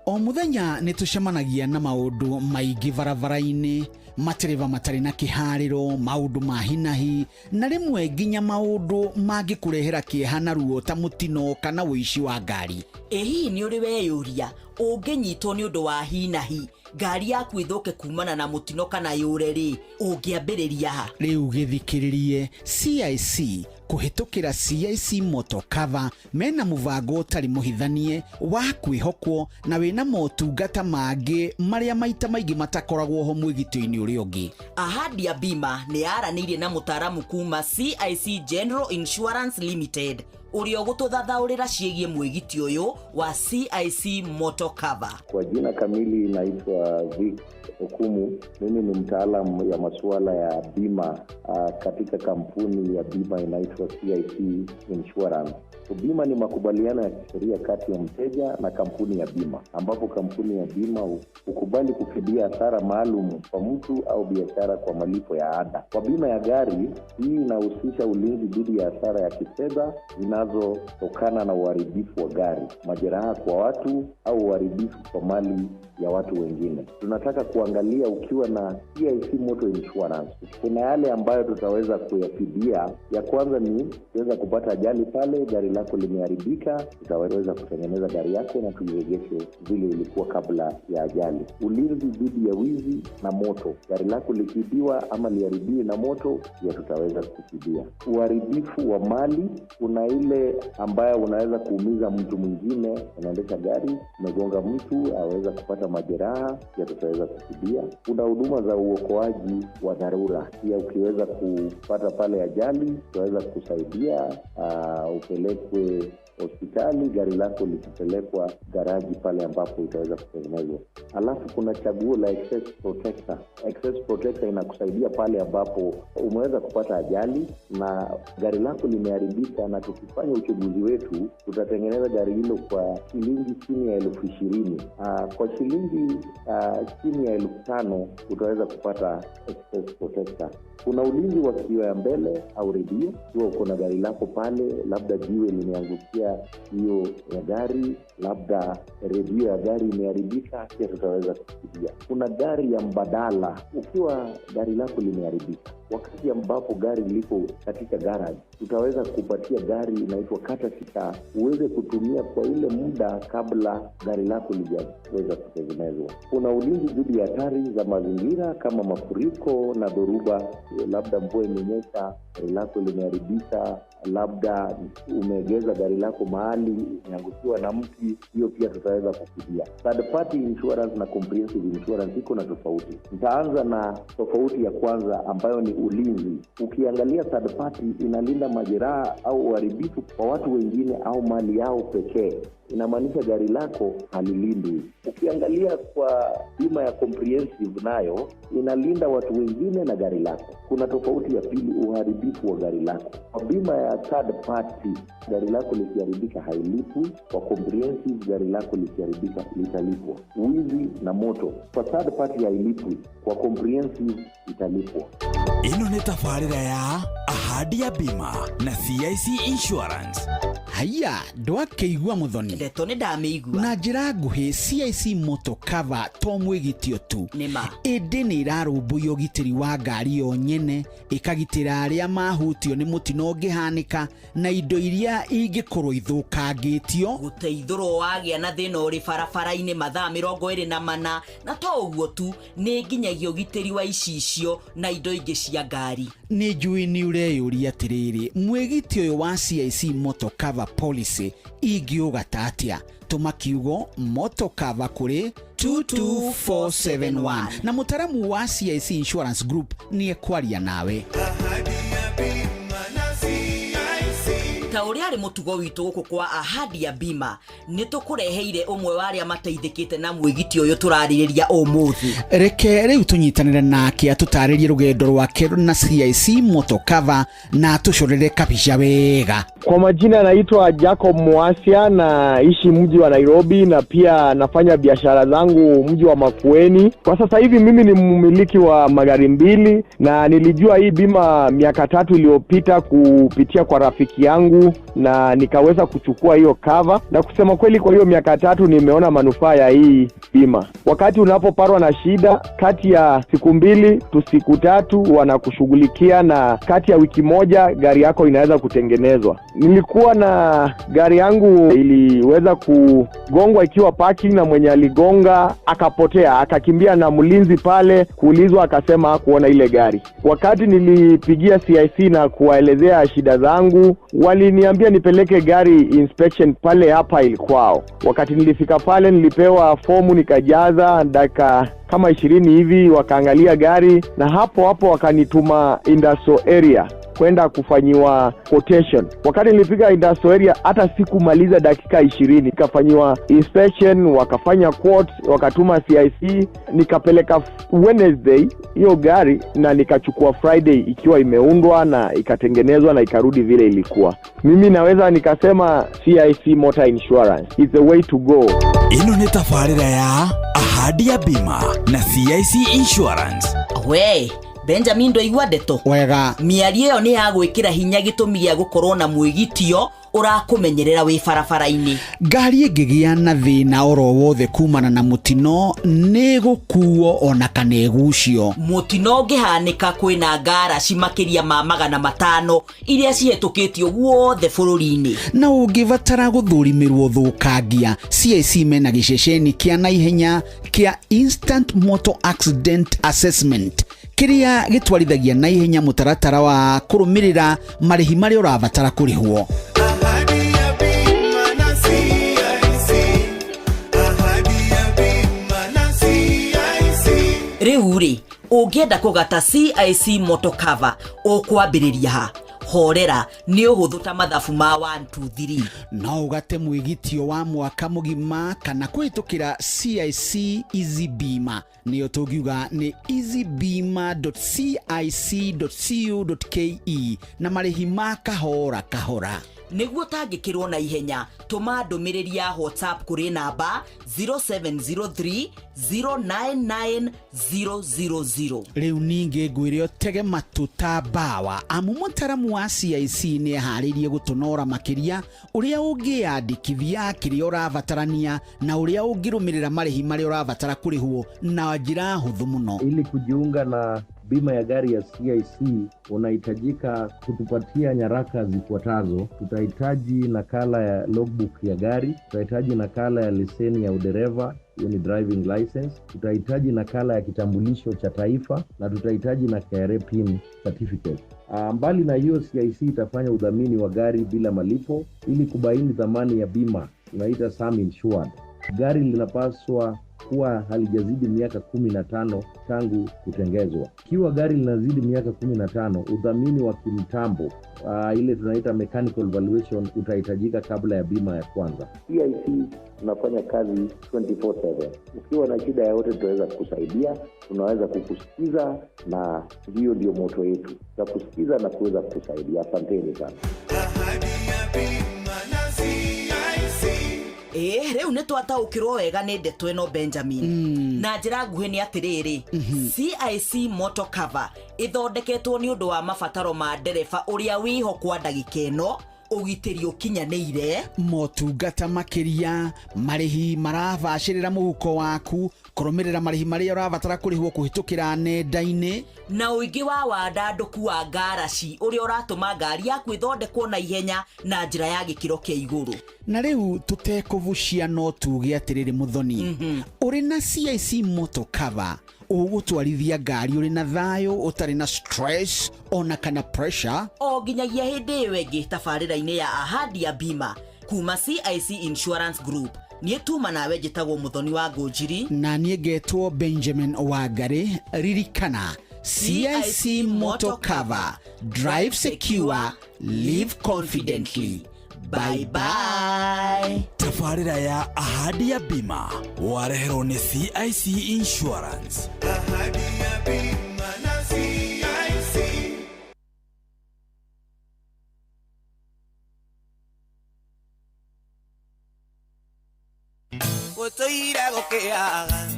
O muthenya nĩ tũcemanagia na maũndũ maingĩ barabara-inĩ, matereba matarĩ na kĩharĩro, maũndũ ma hinahi na rĩmwe nginya maũndũ mangĩkũrehera kĩeha na ruo ta mũtino kana ũici wa ngari. Ĩ hihi nĩ ũrĩ weyũria ũngĩnyitwo nĩ ũndũ wa hinahi ngari yaku ĩthũke kumana na mũtino kana yũre rĩ, ũngĩambĩrĩria ha? Rĩu gĩthikĩrĩrie CIC kũhĩtũkĩra CIC Motor Cover mena mũbango ũtarĩ mũhithanie wa kwĩhokwo na wĩna motungata mangĩ marĩa maita maingĩ matakoragwo ho mwĩgitio-inĩ ũrĩa ũngĩ. Ahadi ya Bima nĩ yaranĩirie na mũtaaramu kuma CIC General Insurance Limited ũrĩa ũgũtũthathaũrĩra ciĩgiĩ mwĩgitio ũyũ wa CIC Motor Cover. Kwa jina kamili naitwa Vic Okumu. Mimi ni mtaalamu ya masuala ya bima katika kampuni ya bima inaitwa CIC Insurance. Bima ni makubaliano ya kisheria kati ya mteja na kampuni ya bima, ambapo kampuni ya bima hukubali kufidia hasara maalum kwa mtu au biashara kwa malipo ya ada. Kwa bima ya gari, hii inahusisha ulinzi dhidi ya hasara ya kifedha zinazotokana na uharibifu wa gari, majeraha kwa watu au uharibifu kwa mali ya watu wengine. Tunataka kuangalia ukiwa na CIC Motor Insurance, kuna yale ambayo tutaweza kuyafidia. Ya kwanza ni kuweza kupata ajali pale gari lako limeharibika, tutaweza kutengeneza gari yako na tuirejeshe vile ilikuwa kabla ya ajali. Ulinzi dhidi ya wizi na moto, gari lako likiibiwa ama liharibiwe na moto, pia tutaweza kufidia. Uharibifu wa mali, kuna ile ambayo unaweza kuumiza mtu mwingine, unaendesha gari umegonga mtu aweza kupata majeraha, pia tutaweza kufidia. Kuna huduma za uokoaji wa dharura, pia ukiweza kupata pale ajali tutaweza kusaidia upelekwe hospitali, gari lako likipelekwa garaji pale ambapo itaweza kutengenezwa. Alafu kuna chaguo la Excess Protector. Excess Protector inakusaidia pale ambapo umeweza kupata ajali na gari lako limeharibika, na tukifanya uchunguzi wetu tutatengeneza gari hilo kwa shilingi chini ya 20,000. Kwa shilingi chini ya 5,000 utaweza kupata Excess Protector. Kuna ulinzi wa kioo ya mbele au redio. Ikiwa uko na gari lako pale, labda jiwe limeangukia hiyo ya gari, labda redio ya gari imeharibika, pia tutaweza kufidia. Kuna gari ya mbadala. Ukiwa gari lako limeharibika, wakati ambapo gari liko katika garage, tutaweza kupatia gari inaitwa courtesy car uweze kutumia kwa ile muda kabla gari lako lijaweza kutengenezwa. Kuna ulinzi dhidi ya hatari za mazingira kama mafuriko na dhoruba. Labda mvua imenyesha, gari lako limeharibika, labda umeegeza gari lako mahali imeangukiwa na mti, hiyo pia tutaweza kufidia. Third party insurance na comprehensive insurance iko na tofauti. Nitaanza na tofauti ya kwanza ambayo ni ulinzi. Ukiangalia third party inalinda majeraha au uharibifu kwa watu wengine au mali yao pekee. Inamaanisha gari lako halilindwi. Ukiangalia kwa bima ya comprehensive, nayo inalinda watu wengine na gari lako. Kuna tofauti ya pili, uharibifu wa gari lako. Kwa bima ya third party, gari lako likiharibika hailipwi. Kwa comprehensive, gari lako likiharibika litalipwa. Wizi na moto, kwa third party hailipwi, kwa comprehensive italipwa. Ĩno nĩ tabarĩra ya Ahadi ya Bima na CIC Insurance. Haiya, ndwakĩigua Muthoni? Ndeto nĩ ndamĩigua. Na njĩra nguhĩ, CIC Motor Cover to mwĩgitio tu. Nĩma. Ĩndĩ nĩ ĩrarũmbũiya ũgitĩri wa ngari yo nyene, ĩkagitĩra arĩa mahutio nĩ mũtino ũngĩhanĩka na indo iria ingĩkorwo ithũkangĩtio. Gũteithũrwo wagĩa na thĩna ũrĩ barabara-inĩ mathaa 24, na to ũguo tu, nĩ nginyagia ũgitĩri wa icicio na indo ingĩ cia ngari. Nĩ njũĩ nĩ ũreyũria atĩrĩrĩ, mwĩgitio ũyũ wa CIC Motor Cover Policy ingĩũgata atĩa? Tũma kiugo Motor Cover kũrĩ 22471 na mũtaramu wa CIC Insurance Group nĩ ekwaria nawe. Ta ũrĩa arĩ mũtugo witũ gũkũ kwa Ahadi ya Bima, nĩ tũkũreheire ũmwe wa arĩa mateithĩkĩte na mwĩgitio ũyũ tũrarĩrĩria ũmũthĩ. Reke rĩu tũnyitanĩre nake atũtarĩrie rũgendo rwake na CIC Motor Cover na atũcorere kabica wega. Kwa majina naitwa Jacob Mwasia, naishi mji wa Nairobi na pia nafanya biashara zangu mji wa Makueni. Kwa sasa hivi mimi ni mmiliki wa magari 2 na nilijua hii bima miaka 3 iliyopita kupitia kwa rafiki yangu na nikaweza kuchukua hiyo cover, na kusema kweli kwa hiyo miaka 3 nimeona manufaa ya hii bima. Wakati unapoparwa na shida, kati ya siku 2 tu siku 3 wanakushughulikia, na kati ya wiki 1 gari yako inaweza kutengenezwa. Nilikuwa na gari yangu iliweza kugongwa ikiwa parking, na mwenye aligonga akapotea, akakimbia na mlinzi pale, kuulizwa akasema hakuona ile gari. Wakati nilipigia CIC na kuwaelezea shida zangu, waliniambia nipeleke gari inspection pale hapa ilikwao. Wakati nilifika pale nilipewa fomu nikajaza, dakika kama 20 hivi wakaangalia gari, na hapo hapo wakanituma industrial area kwenda kufanyiwa quotation. Wakati nilifika industrial area hata sikumaliza dakika 20 nikafanyiwa inspection, wakafanya quote, wakatuma CIC, nikapeleka Wednesday hiyo gari na nikachukua Friday ikiwa imeundwa na ikatengenezwa na ikarudi vile ilikuwa. Mimi naweza nikasema CIC Motor Insurance is the way to go. Ĩno nĩ tabarĩra ya Ahadi ya Bima na CIC Insurance. We Benjamin ndoigua ndeto wega. Mĩario ĩyo nĩ ya gwĩkĩra hinya gĩtũmi gĩa gũkorwo na mwĩgitio ũrakũmenyerera wĩ barabara-inĩ. Ngari ĩngĩgĩa na thĩna oro wothe kumana na mũtino nĩ gũkuo ona kana ĩgucio. Mũtino ũngĩhanĩka kwĩna ngaraci makĩria ma 500 iria cihetũkĩtio guothe bũrũri-inĩ. Na ũngĩbatara gũthũrimĩrwo thũkangia, CIC mena gĩceceni kĩa naihenya kĩa Instant Motor Accident Assessment kĩrĩa gĩtwarithagia naihenya mũtaratara wa kũrũmĩrĩra marĩhi marĩa ũrabatara kũrĩhwo. Rĩu rĩ, ũngĩenda kũgata CIC Motor Cover ũkwambĩrĩria ha? Horera nĩ ũhũthũ ta mathabu ma 1 2 3. No ũgate mwĩgitio wa mwaka mũgima kana kũhĩtũkĩra CIC Easy Bima, nĩyo tũngiuga nĩ easybima.cic.co.ke, na marĩhi ma kahora kahora. Nĩguo tangĩkĩrwo na ihenya, tũma ndũmĩrĩri ya WhatsApp kũrĩ namba 0703 099 000. Rĩu ningĩ ngwĩre ũtege matũ ta mbawa, amu mũtaramu wa CIC nĩ eharĩirie gũtũnora makĩria ũrĩa ũngĩyandĩkithia, kĩrĩa ũrabatarania na ũrĩa ũngĩrũmĩrĩra marĩhi marĩa ũrabatara kũrĩhwo na njĩra hũthũ mũno. Ili kujiunga na bima ya gari ya CIC unahitajika kutupatia nyaraka zifuatazo. Tutahitaji nakala ya logbook ya gari, tutahitaji nakala ya leseni ya udereva, hiyo ni driving license, tutahitaji nakala ya kitambulisho cha taifa na tutahitaji na KRA PIN certificate. Mbali na hiyo, CIC itafanya udhamini wa gari bila malipo ili kubaini thamani ya bima, tunaita sum insured. Gari linapaswa kuwa halijazidi miaka 15 tangu kutengezwa. Ikiwa gari linazidi miaka 15, udhamini wa kimtambo, ile tunaita mechanical valuation, utahitajika kabla ya bima ya kwanza. CIC tunafanya kazi 24/7. Ukiwa na shida yoyote tutaweza kukusaidia, tunaweza kukusikiza, na hiyo ndio moto yetu, tutakusikiza na kuweza kukusaidia. Asanteni sana. Rĩu nĩ twataũkĩrwo wega nĩ ndeto ĩno, Benjamin. Na njĩra nguhĩ nĩ atĩrĩrĩ, CIC Motor Cover ĩthondeketwo nĩ ũndũ wa mabataro ma ndereba ũrĩa wĩho kwa ndagĩka ĩno, ũgitĩri ũkinyanĩire, motungata makĩria, marĩhi marabacĩrĩra mũhuko waku, kũrũmĩrĩra marĩhi marĩa ũrabatara kũrĩhwo kũhĩtũkĩra nenda-inĩ, na ũingĩ wa wandandũku wa ngaraci ũrĩa ũratũma ngari yaku ĩthondekwo na ihenya na njĩra ya gĩkĩro kĩa igũrũ. Na rĩu tũtekũbucia no tuge atĩrĩrĩ Muthoni, ũrĩ na CIC Motor Cover ũgũtwarithia ngari ũrĩ na thayũ, ũtarĩ na stress ona kana pressure, o nginyagia hĩndĩ ĩyo ĩngĩ tabarĩra-inĩ ya Ahadi ya Bima kuma CIC Insurance Group. Niĩ tuma nawe njĩtagwo Muthoni wa Ngũnjiri, na niĩ ngetwo Benjamin Wangari. Ririkana, CIC Motor Cover, drive secure, live confidently. Bye bye. Tabarĩra ya Ahadi ya Bima wareherwo nĩ CIC Insurance. Ahadi ya Bima na CIC.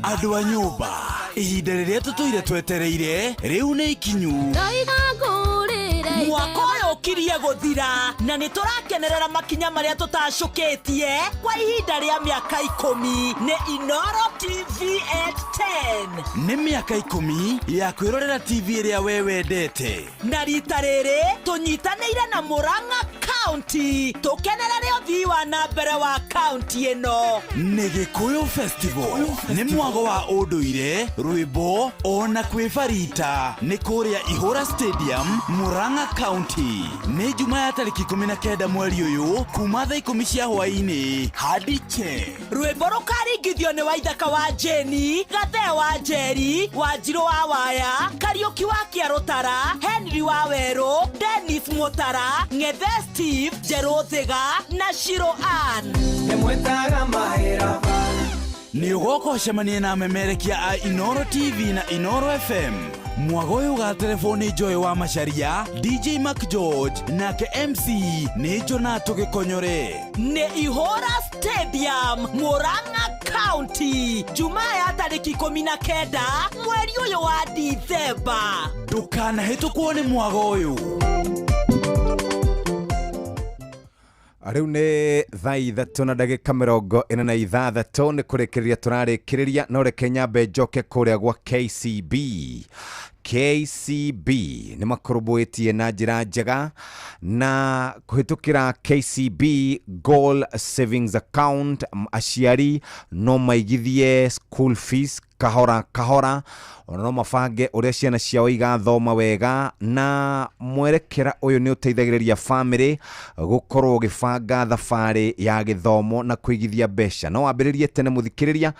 Andũ a nyũmba, ihinda rĩrĩa tũtũire twetereire rĩu nĩ ikinyu. Mwaka ũyũ ũkirie gũthira na nĩ tũrakenerera makinya marĩa tũtacũkĩtie kwa ihinda rĩa mĩaka 10 nĩ Inoro TV at 10. Nĩ mĩaka 10 ya kwĩrorera TV ĩrĩa we wendete, na rita rĩrĩ tũnyitanĩire na Murang'a County tũkenerere ũthii wa na mbere wa county ĩno. Nĩ Gĩkũyũ Festival, nĩ mwago wa ũndũire, rwĩmbo ona kwĩbarita, nĩ kũrĩa Ihũra Stadium, Murang'a County. Nĩ Juma ya tarĩki 19 mweri ũyũ kuma thaa 10 cia hwaĩ-inĩ hadi che. Rwĩmbo rũkaringithio nĩ Waithaka wa Jeni, Gathee wa Njeri, Wanjirũ wa Waya, Kariũki wa Kĩarũtara, Henry wa Werũ, Dennis Mutara, Ng'ethe Steve, Njerũ Thiga na Shiro Ann. Nĩ ũgoka ũcemanie na amemerekia a Inoro TV na Inoro FM. Mwago ũyũ ũgaterebwo nĩ Joy wa Macharia, DJ Mac George nake MC nĩ Jonato Gĩkonyore. Nĩ Ihũra Stadium, Murang'a County, Jumaa ya tarĩki 19 mweri ũyũ wa Dithemba. Ndũkanahĩtũkwo nĩ mwago ũyũ. Rĩu nĩ thaa 3 na ndagĩka 46 nĩ kũrĩkĩrĩria tũrarĩkĩrĩria, no reke nyambe njoke kũrĩa gwa KCB. KCB nĩ makũrũmbũĩtie na njĩra njega na kũhĩtũkĩra KCB Goal Savings Account, aciari no maigithie school fees kahora kahora, ona no mabange ũrĩa ciana ciao igathoma wega, na mwerekera ũyũ nĩ ũteithagĩrĩria family gũkorwo ũgĩbanga thabarĩ ya gĩthomo na kũigithia mbeca. No wambĩrĩrie tene mũthikĩrĩria,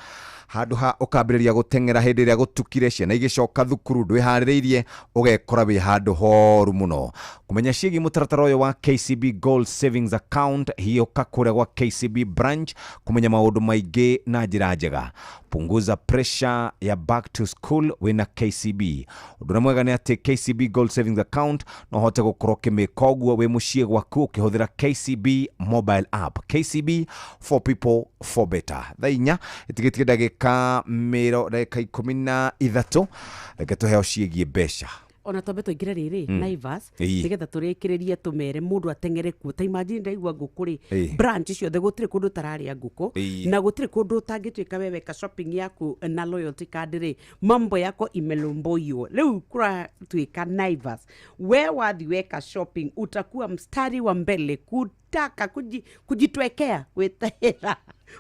handũ ha ũkambĩrĩria gũteng'era hĩndĩ ĩrĩa gũtukire, ciana igĩcoka thukuru ndwĩharĩrĩirie, ũgekora wĩ handũ horu mũno. Kumenya ciĩgiĩ mũtaratara ũyũ wa KCB Gold Savings Account, hiũka kũrĩa gwa KCB branch kumenya maũndũ maingĩ na njĩra njega. Punguza pressure ya back to school wĩna KCB. Ũndũ ũrĩa mwega nĩ atĩ KCB Gold Savings Account no ũhote gũkorwo ũkĩmĩka ũguo wĩ mũciĩ gwaku ũkĩhũthĩra KCB mobile app. KCB, for people, for better. Thaa 4 ĩtigĩtie ndagĩka mĩro ndagĩka 13, reke tũheo ciĩgiĩ mbeca. Ona twambe tũingĩre rĩrĩ Naivas, nĩgetha tũrĩkĩrĩrie tũmere mũndũ ateng'ere kuo. Ta imagine ndaigua ngũkũ rĩ, branch ciothe gũtirĩ kũndũ ũtararĩa ngũkũ, na gũtirĩ kũndũ ũtangĩtuĩka we weka shopping yaku na loyalty card rĩ, mambo yako imelomboiyo. Rĩu kũratuĩka Naivas, we wathi weka shopping utakuwa mstari wa mbele kutaka kujitwekea wĩtahĩra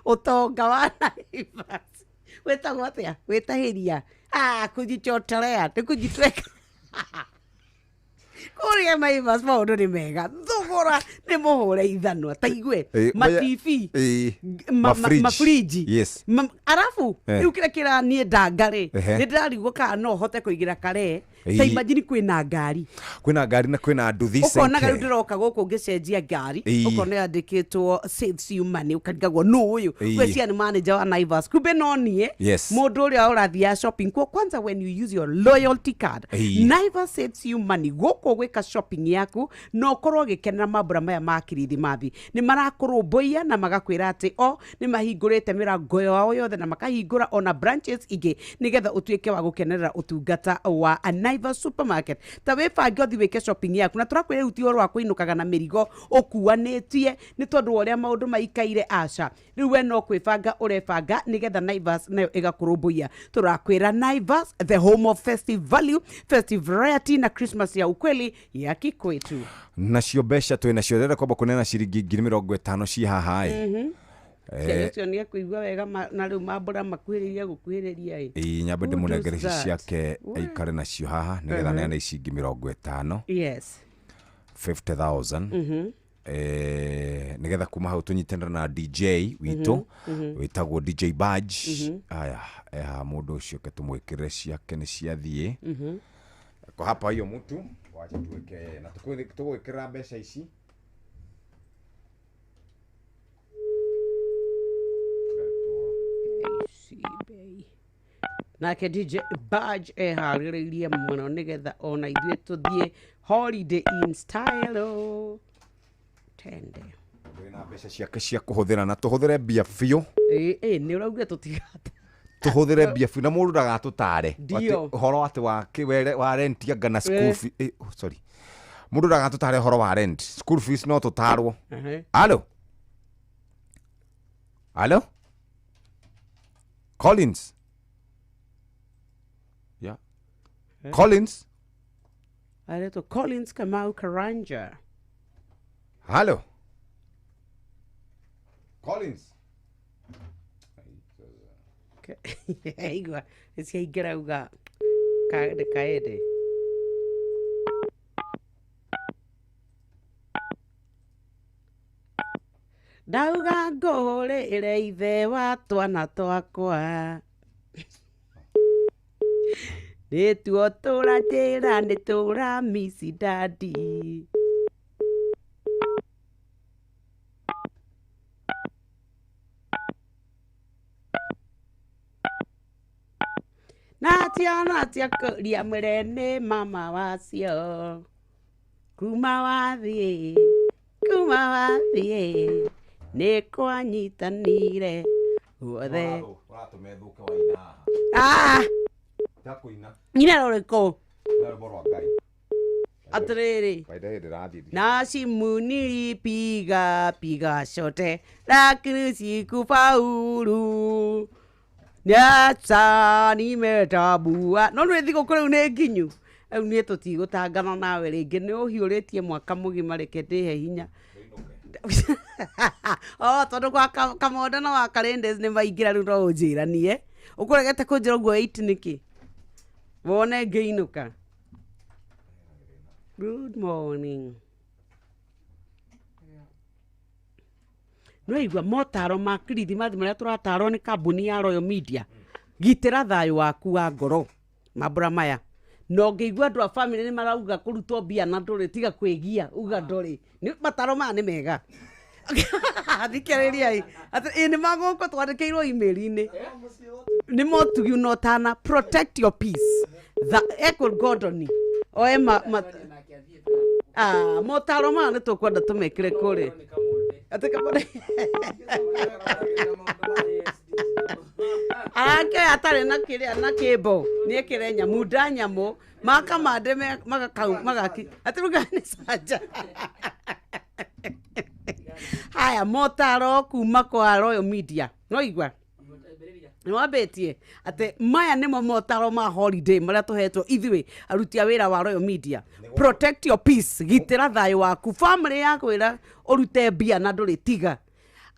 ũtonga wa Naivas. Wĩtagwo atĩa? Wĩtahĩria, kujichotelea nĩ kujitweka kũrĩa Naivas. Maũndũ nĩ mega, thogora nĩ mũhũre ithanwa ta igue matibi, mafriji. Arabu rĩu kĩrĩa kĩraniĩ ndanga rĩ, nĩ ndĩrarigwo kana no hote kũigĩra kare. Ta imagine kwĩna ngari, kwĩna ngari na kwĩna nduthi. Ũkonaga rĩu ndĩroka gũkũ ngĩcenjia ngari, ũkona yandĩkĩtwo "saves you money", ũkarigagwo nũ ũyũ, gwĩcia nĩ manager wa Naivas, kumbe no niĩ, mũndũ ũrĩa ũrathiaga shopping kuo. Kwanza when you use your loyalty card, Naivas saves you money gũkũ gwĩka shopping yaku, na ũkorwo ũgĩkenera mambura maya ma kirithimathi. Nĩ marakũrũmbũiya na magakwĩra atĩ o nĩ mahingũrĩte mĩrango yao yothe na makahingũra ona branches ingĩ nĩgetha ũtuĩke wa gũkenerera ũtungata wa Naivas Supermarket. Ta wĩbange ũthiĩ wĩke shopping yaku, na tũrakwĩra rĩu ti ũhoro wa kũinũkaga na mĩrigo ũkuanĩtie nĩ tondũ wa ũrĩa maũndũ maikaire, aca. Rĩu we no kwĩbanga ũrebanga nĩgetha Naivas nayo ĩgakũrũmbũiya. Tũrakwĩra Naivas, the home of festive value, festive variety na Christmas ya ukweli ya kikwetu. Nacio mbeca twĩ nacio, ndĩrenda kwamba kũneana ciringi 50,000 ci haha ĩ. Ciana ũcio nĩ ekũigua wega na rĩu mambũra makuhĩrĩria gũkuhĩrĩria ĩ. Ĩĩ, nyambe ndĩmũnengere ici ciake aikare nacio haha nĩgetha neane ici ingĩ 50. 50,000, nĩgetha kuma hau tũnyitanĩre na DJ witũ wĩtagwo DJ Badge. Aya, eha mũndũ ũcio, ke tũmwĩkĩrĩre ciake nĩ ciathiĩ. Kwa hapa hiyo mtu wacha tuweke na tũgwĩkĩrĩra mbeca ici. Nake DJ Badge eharĩrĩirie mũno nĩgetha ona ithuĩ tũthiĩ holiday in style o. Tende. Ndĩna mbeca ciake cia kũhũthĩra na tũhũthĩre mbia biũ. Ĩ nĩ ũraugire tũtigate. Tũhũthĩre mbia biũ na mũndũ ndagatũtare. Ndio. Ũhoro atĩ wa kĩwere wa rent anga na school fee. Oh, sorry, mũndũ ndagatũtare ũhoro wa rent, school fees no tũtarwo. Halo, halo, Collins. Yeah. Collins. Aretwo Collins Kamau Karanja. Halo, Collins. Igua ciaingĩra uga kaende kaende. Ndauga ngũhũrĩre ithe wa twana twakwa, nĩtuo tũranjĩra nĩ tũramisi dadi. Na ciana ciakũria mwĩre nĩ mama wacio, kuma wathiĩ, kuma wathiĩ nĩ kwanyitanire guothe. Ũratũma ĩthũke waina haha. Ah! Ndakũina. Nyina rũrĩkũ? Na rwĩmbo rwa Ngai. Atĩrĩrĩ. By the way, ndĩrathiĩ. Na simu nilipiga piga shote lakini sikufaulu, sasa nimetabua. No nĩ thigũkũ rĩu nĩ nginyu, rĩu niĩ tũtigũtangana nawe rĩngĩ, nĩ ũhiũrĩtie mwaka mũgima, reke ndĩhe hinya. Oh, tondũ kwa Kamonda na wa Karendes nĩ maingĩra rĩu, no ũnjĩranie ũkũregete kũnjĩra ũguo 8 nĩkĩ wone ngĩinũka. Good morning. Nĩwaigua motaro ma kirithimathi marĩa tũratarwo nĩ kambuni ya Royal Media? Gitĩra thayũ waku wa ngoro mambura maya. Na ũngĩigua andũ a family nĩ marauga kũrutwo mbia na ndũrĩ, tiga kwĩgia, uga ndũrĩ. Nĩ mataro maya nĩ mega. Thikĩrĩriai. Atĩ ĩ nĩ magũkũ twandĩkĩirwo email-inĩ. Nĩ motugi na ũtana, protect your peace. The Echo Gordon. Oe ma, ma ah, motaro maya nĩ tũkwenda tũmekĩre kũrĩ. Atĩ kamũndĩ. Arake atarĩ na kĩrĩa na kĩmbo nĩ ekĩre nyamu nda nyamũ makamande magakau magaki atĩ ruga nĩ canja. Haya, motaro kuma kwa Royal Media no igua nĩwambĩtie atĩ maya nĩmo motaro ma holiday marĩa tũhetwo ithuĩ aruti a wĩra wa Royal Media. Protect your peace, gitĩra thayũ waku. Family yakwĩra ũrute mbia na ndũrĩ, tiga.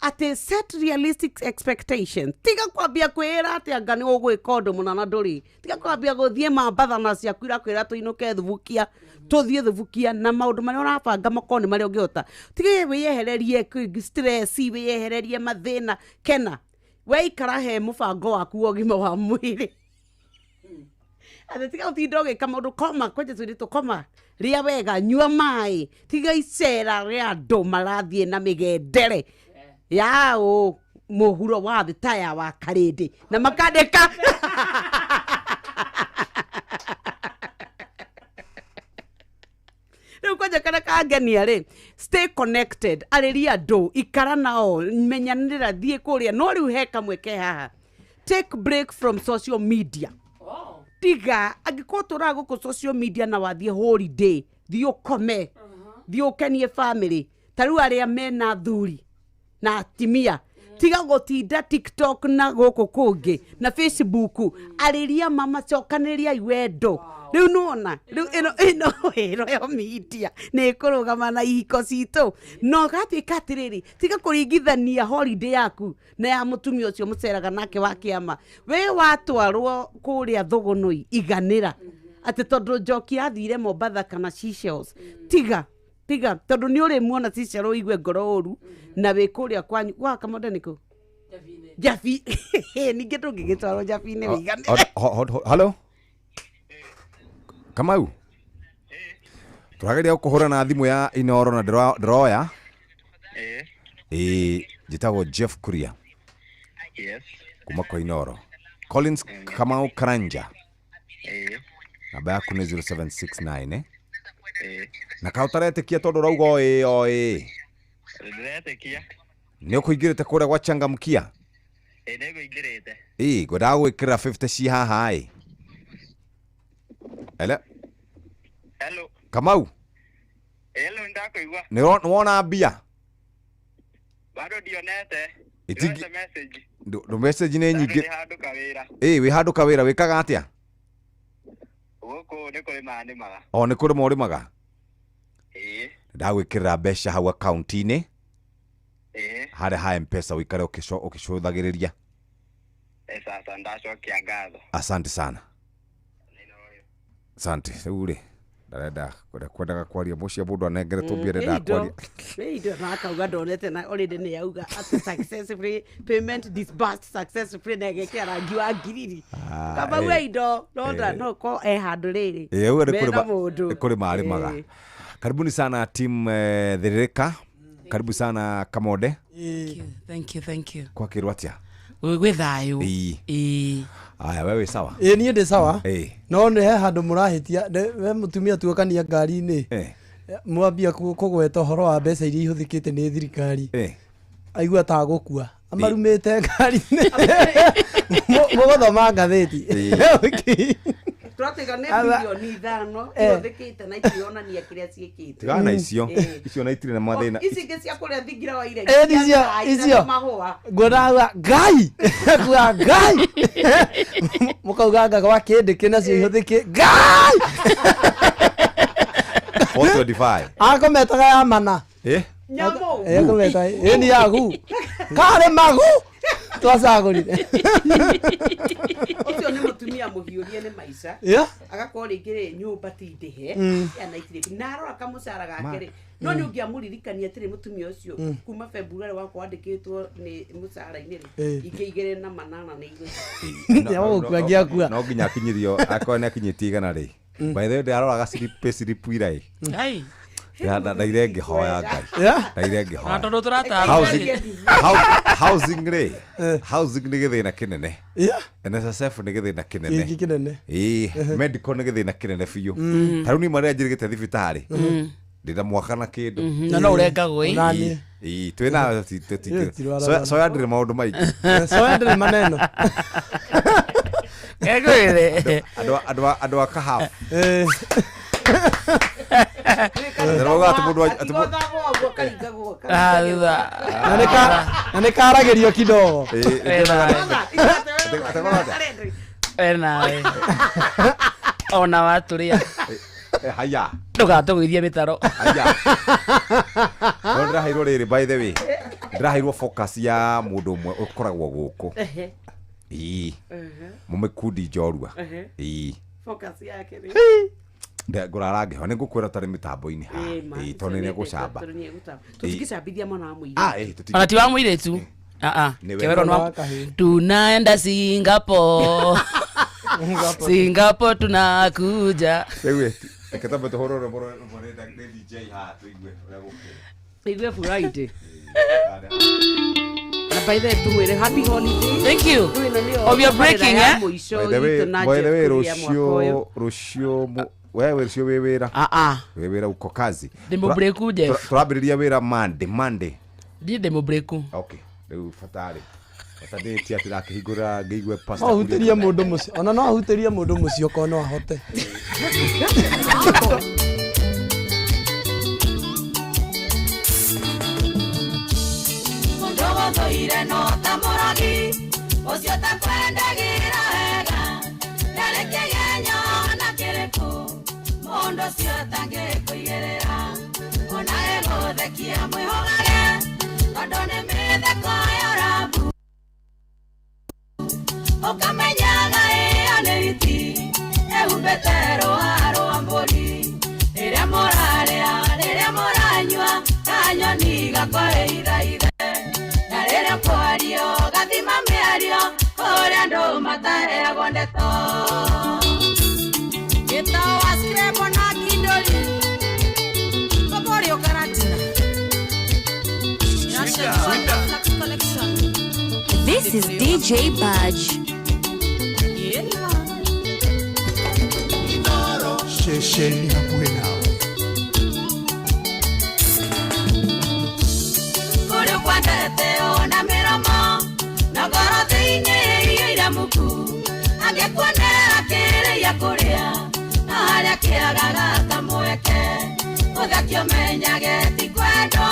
Atĩ set realistic expectations, tiga kwambia kwĩra atĩ anga nĩ ũgwĩka ũndũ mũna na ndũrĩ. Tiga kwambia gũthiĩ mambathana ciaku irakwĩra tũinũke thubukia, tũthiĩ thubukia, na maũndũ marĩa ũrabanga makorwo nĩ marĩa ũngĩhota. Tiga wĩyehererie stress, wĩyehererie mathĩna, kena weikara he mũbango waku wa ũgima wa mwĩrĩ. Atĩ tiga ũtinda ũgĩka maũndũ, koma kwanja twĩrĩtwo koma, rĩa wega, nyua maĩ, tiga icera rĩa andũ marathiĩ na mĩgendere ya ũ mũhuro wa thĩ ta ya wa karĩndĩ na makandĩka rĩu kwanja karĩa kangenia rĩ, stay connected, arĩria andũ, ikara nao, menyanĩra, thiĩ kũrĩa. No rĩu he kamwe ke haha, take break from social media. Tiga angĩkorwo tũraga gũkũ social media na wathiĩ holiday, thiĩ ũkome, thiĩ ũkenie family. Ta rĩu arĩa mena thuri na atimia, tiga gũtinda TikTok na gũkũ kũngĩ na Facebook. Arĩria mama, cokanĩrĩriai wendo. Rĩu nĩwona rĩu ĩno ĩno Royal Media nĩ ĩkũrũgama na ihiko citũ. Na ũgatuĩka atĩrĩrĩ, tiga kũringithania holiday yaku na ya mũtumia ũcio mũceraga nake wa kĩama. We watwarwo kũrĩa thũgũnũi, iganĩra atĩ tondũ njoki athire Mombatha kana Seychelles. Tiga tiga, tondũ nĩ ũrĩ muona Seychelles ũigue ngoro ũru na wĩ kũrĩa kwanyu gwa Kamande nĩkũ Jabi. Ningĩ ndũngĩgĩtwarwo Jabi-inĩ wĩiganĩre. Hello Kamau, tũrageria gũkũhũra na thimũ ya Inoro na ndĩroya. Ĩĩ, njĩtagwo Jeff Kuria kuma kwa Inoro. Collins Kamau Karanja, namba yaku nĩ 0769, eh? Na ka ũtaretĩkia tondũ ũrauga o ĩĩ o ĩĩ. Ndĩretĩkia. Nĩ ũkũingĩrĩte kũrĩa gwa Changamkia? Ĩ, nĩngũingĩrĩte. Ĩĩ, ngwendaga gwĩkĩra 50 ci haha ĩ. Ele. Hello. Kamau. Hello, ndakũigua. Nĩ wona mbia? Bado ndionete. Itingi- Ndĩronete message. Ndũ message nĩ nyingĩ. Ndĩ handũ kawĩra. Ĩĩ, wĩ handũ kawĩra, wĩkaga atĩa? Gũkũ nĩ kũrĩma nĩmaga. O nĩ kũrĩma ũrĩmaga? Ĩĩ. Ndagwĩkĩrĩra mbeca hau akaunti-inĩ Ĩĩ. harĩa ha M-Pesa, ũikare ũkĩcũthagĩrĩria. Ĩ, sasa ndacokia ngatho. Asante sana, asante. Rĩu rĩ, ndarenda kwendaga kwaria mũciĩ mũndũ anengeretwo mbia, ndendaga kwaria. Nĩ indo na akauga ndonete na already nĩ yauga atĩ successfully payment disbursed successfully, na ĩgekĩra rangi wa ngiriri. Ah, Kamau eh. e indo nonda no ko e handũ rĩrĩ Ĩĩ, ũguo nĩ mena kũrĩma mũndũ. Nĩ kũrĩma arĩmaga. Karibuni sana team Thĩrĩrĩka, karibu sana Kamonde. Thank you, thank you. Kwakĩrwo atĩa? Gwĩ thayũ. Ĩĩ. Aya, we wĩ sawa? Ĩ, niĩ ndĩ sawa. Ĩĩ. No nĩ he handũ mũrahĩtia. We mũtumia tuokania ngari-inĩ, mwambia kũgweta ũhoro wa mbeca iria ihũthĩkĩte nĩ thirikari, aigua ta gũkua amarumĩte ngari-inĩ. Mũgũthoma ngathĩti. Tũratiga nĩ 5 bilioni ihũthĩkĩte na itionania kĩrĩa ciĩkĩte. Tigana na icio. Icio na itirĩ na mathĩna. Ici ingĩ cia kũrĩa thingira wa iregi. Ĩ, cia icio thai na icio mahũa. Nguonaga ngai kuga ngai mũkauga nga gwa kĩndĩ kĩnacio ihũthĩkĩ ngai. 425. Akometaga ya mana. Eh? Nyamũ. Akometa ĩni yagu karĩ magu twacagũrire. Ũcio nĩ mũtumia mũhiũrie nĩ maica. Agakorwo rĩngĩ rĩ nyũmba ti ndĩhe, ciana itirĩ, na arora kamũcara gake rĩ, no nĩ ũngĩamũririkania atĩrĩ, mũtumia ũcio, kuma February wakwa wandĩkĩtwo nĩ mũcara-inĩ rĩ, ingĩ 28 nĩ igũrũ. Nĩagũkua ngĩakua. No nginya akinyirio akorwo nĩ akinyĩtie 100 rĩ. By the way ndaroraga slip ira ĩ. Ai. Ndaire ngĩhoya Ngai. Ndaire ngĩhoya. Na tondũ tũratara. Housing rĩ. Housing nĩ gĩthĩna kĩnene. NSSF nĩ gĩthĩna kĩnene. Gĩkĩ kĩnene. Ĩĩ, medical nĩ gĩthĩna kĩnene biũ. Ta rĩu niĩ marĩa njĩrĩgĩte thibitarĩ. Ndĩna mwaka na kĩndũ. Na no ũrengagwo ĩ. Ĩĩ, twĩna soya ndĩrĩ maũndũ maingĩ. Soya ndĩrĩ maneno. Ngwĩre. Andũ a kahabu. Na nĩ karagĩrio kidogo. Nawe ona watũrĩa. Haya. Ndũgatũgũithie mĩtaro. Haya. No ndĩraheirwo rĩrĩ by the way. Ndĩraheirwo focus ya mũndũ ũmwe ũkoragwo gũkũ. Ĩĩ. Mũmĩkundi njorua. Ĩĩ. Focus yake rĩ. Ngũrara ngĩho nĩ ngũkwĩra tarĩ mĩtambo-inĩ haha. Ĩĩ tondũ nĩ egũcamba. Tũtingĩcambithia mwana wa mũirĩtu. Ona ti wa mũirĩtu. Kĩwerwo nĩ wa tunaenda Singapore. Singapore tunakuja. Rĩu reke twambe tũhũre rwĩmbo rũmwe nĩ DJ haha tũigue ũrĩa gũkĩrĩ. Tũigue Friday. Na by the way tumwĩre happy holiday. Thank you. Oh, we are breaking, eh? By the way rũciũ wewe rũciũ wĩ wĩra. Wĩ wĩra uko kazi. Ndĩmũbreaku Jeff. Tũrambĩrĩria wĩra Monday. Ndiĩ ndĩmũbreaku. Okay. Rĩu batarĩ. Batarĩ atĩ ndakĩhingũra ngĩigue pastor. No ahutĩrie mũndũ mũciĩ. Ona no ahutĩrie mũndũ mũciĩ okorwo no ahote. Mũndũ no ta mũrogi ũcio takwendagĩra wega ndarĩ kĩgenyo na kĩrĩkũ mũndũ ũcio atangĩkũigĩrĩra ona egũthekia mwĩhũgage tondũ nĩ mĩtheko ya ũrambu ũkamenyaga ĩyo nĩ hiti ĩhumbĩte rũa rwa mbũri rĩrĩa mũrarĩa rĩrĩa mũranyua kanyoni gakwaithaithe na rĩrĩa kwario gathima mĩario kũrĩa andũ mataheagwo ndeto. Gĩtawa screbo na kindori Koborio karatina. This is DJ Badge. Shesheni hakuwe nao. Kũrĩ kwendete ona mĩromo na ngoro thĩinĩ iyũire muku angĩkuonera kĩrĩa kũrĩa na harĩa kĩagaga ta mweke ũthekio menyage ti kwendwo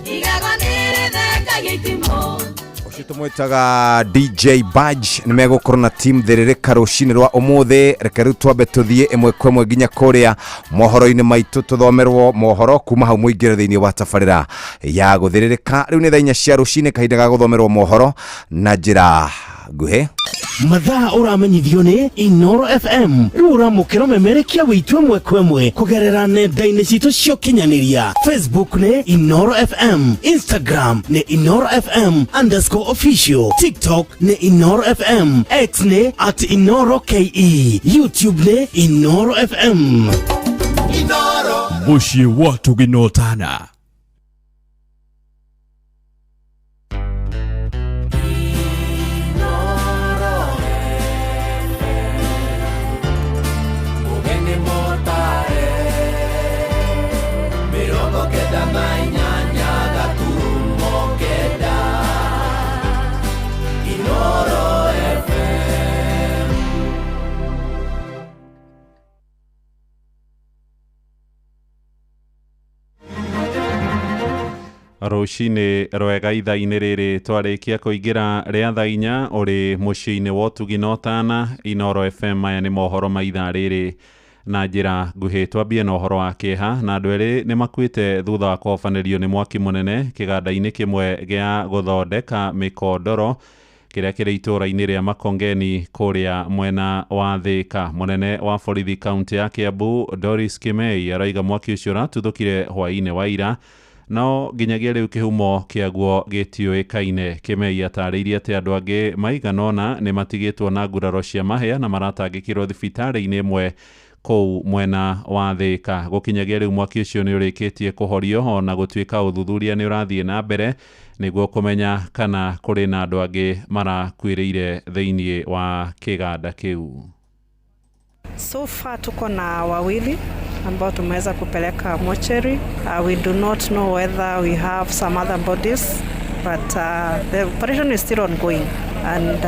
igego nĩrĩthekagia itimũ. Ũcio tũmwĩtaga DJ Badge nĩ megũkorwo na team thĩrĩrĩka rũcinĩ rwa ũmũthĩ. Reke rĩu twambe tũthiĩ ĩmwe kwa ĩmwe nginya kũrĩa mohoro-inĩ maitũ tũthomerwo mohoro kuma hau mũingĩre thĩinĩ wa tabarĩra ya gũthĩrĩrĩka. Rĩu nĩ thaa 4 cia rũcinĩ, kahinda ga gũthomerwo mohoro na njĩra nguhĩ. Mathaa ũramenyithio nĩ Inoro FM. Rĩu ũramũkĩra ũmemerekia wĩitũ ĩmwe kwa ĩmwe kũgerera nenda-inĩ citũ cia ũkinyanĩria. Facebook nĩ Inoro FM, Instagram nĩ Inoro FM _official, TikTok nĩ Inoro FM, X nĩ @InoroKE, YouTube nĩ Inoro FM. Inoro Mũciĩ wa Tũginotana. Rũcinĩ rwega ithaa-inĩ rĩrĩ twarĩkia kũingĩra rĩa thaa 4 ũrĩ mũciĩ-inĩ wa Ũtugi-na-Ũtana Inoro FM. Maya nĩ mohoro ma ithaa rĩrĩ na njĩra nguhĩ. Twambie na ũhoro wa kĩeha na andũ erĩ nĩ makuĩte thutha wa kũhobanĩrio nĩ mwaki mũnene kĩganda-inĩ kĩmwe gĩa gũthondeka mĩkondoro kĩrĩa kĩrĩ itũũra-inĩ rĩa Makongeni kũrĩa mwena wa Thĩka. Mũnene wa borithi kaunti ya Kiambu Doris Kimei araiga mwaki ũcio ũratuthũkire hwaĩ-inĩ wa ira no nginyagia rĩu kĩhumo kĩaguo gĩtiũĩkaine. Kimei atarĩirie atĩ andũ angĩ maigana ũna nĩ matigĩtwo na nguraro cia mahĩa na maratangĩkĩrwo thibitarĩ-inĩ ĩmwe Kũu mwena wa Thĩka. Gũkinyagia rĩu mwaki ũcio nĩ ũrĩkĩtie kũhorio, ona gũtuĩka ũthuthuria nĩ ũrathiĩ na mbere nĩguo kũmenya kana kũrĩ na andũ angĩ marakuĩrĩire thĩinĩ wa kĩganda kĩu. So far tuko na wawili ambao tumeweza kupeleka mochari. We do not know whether we have some other bodies, but the operation is still ongoing, and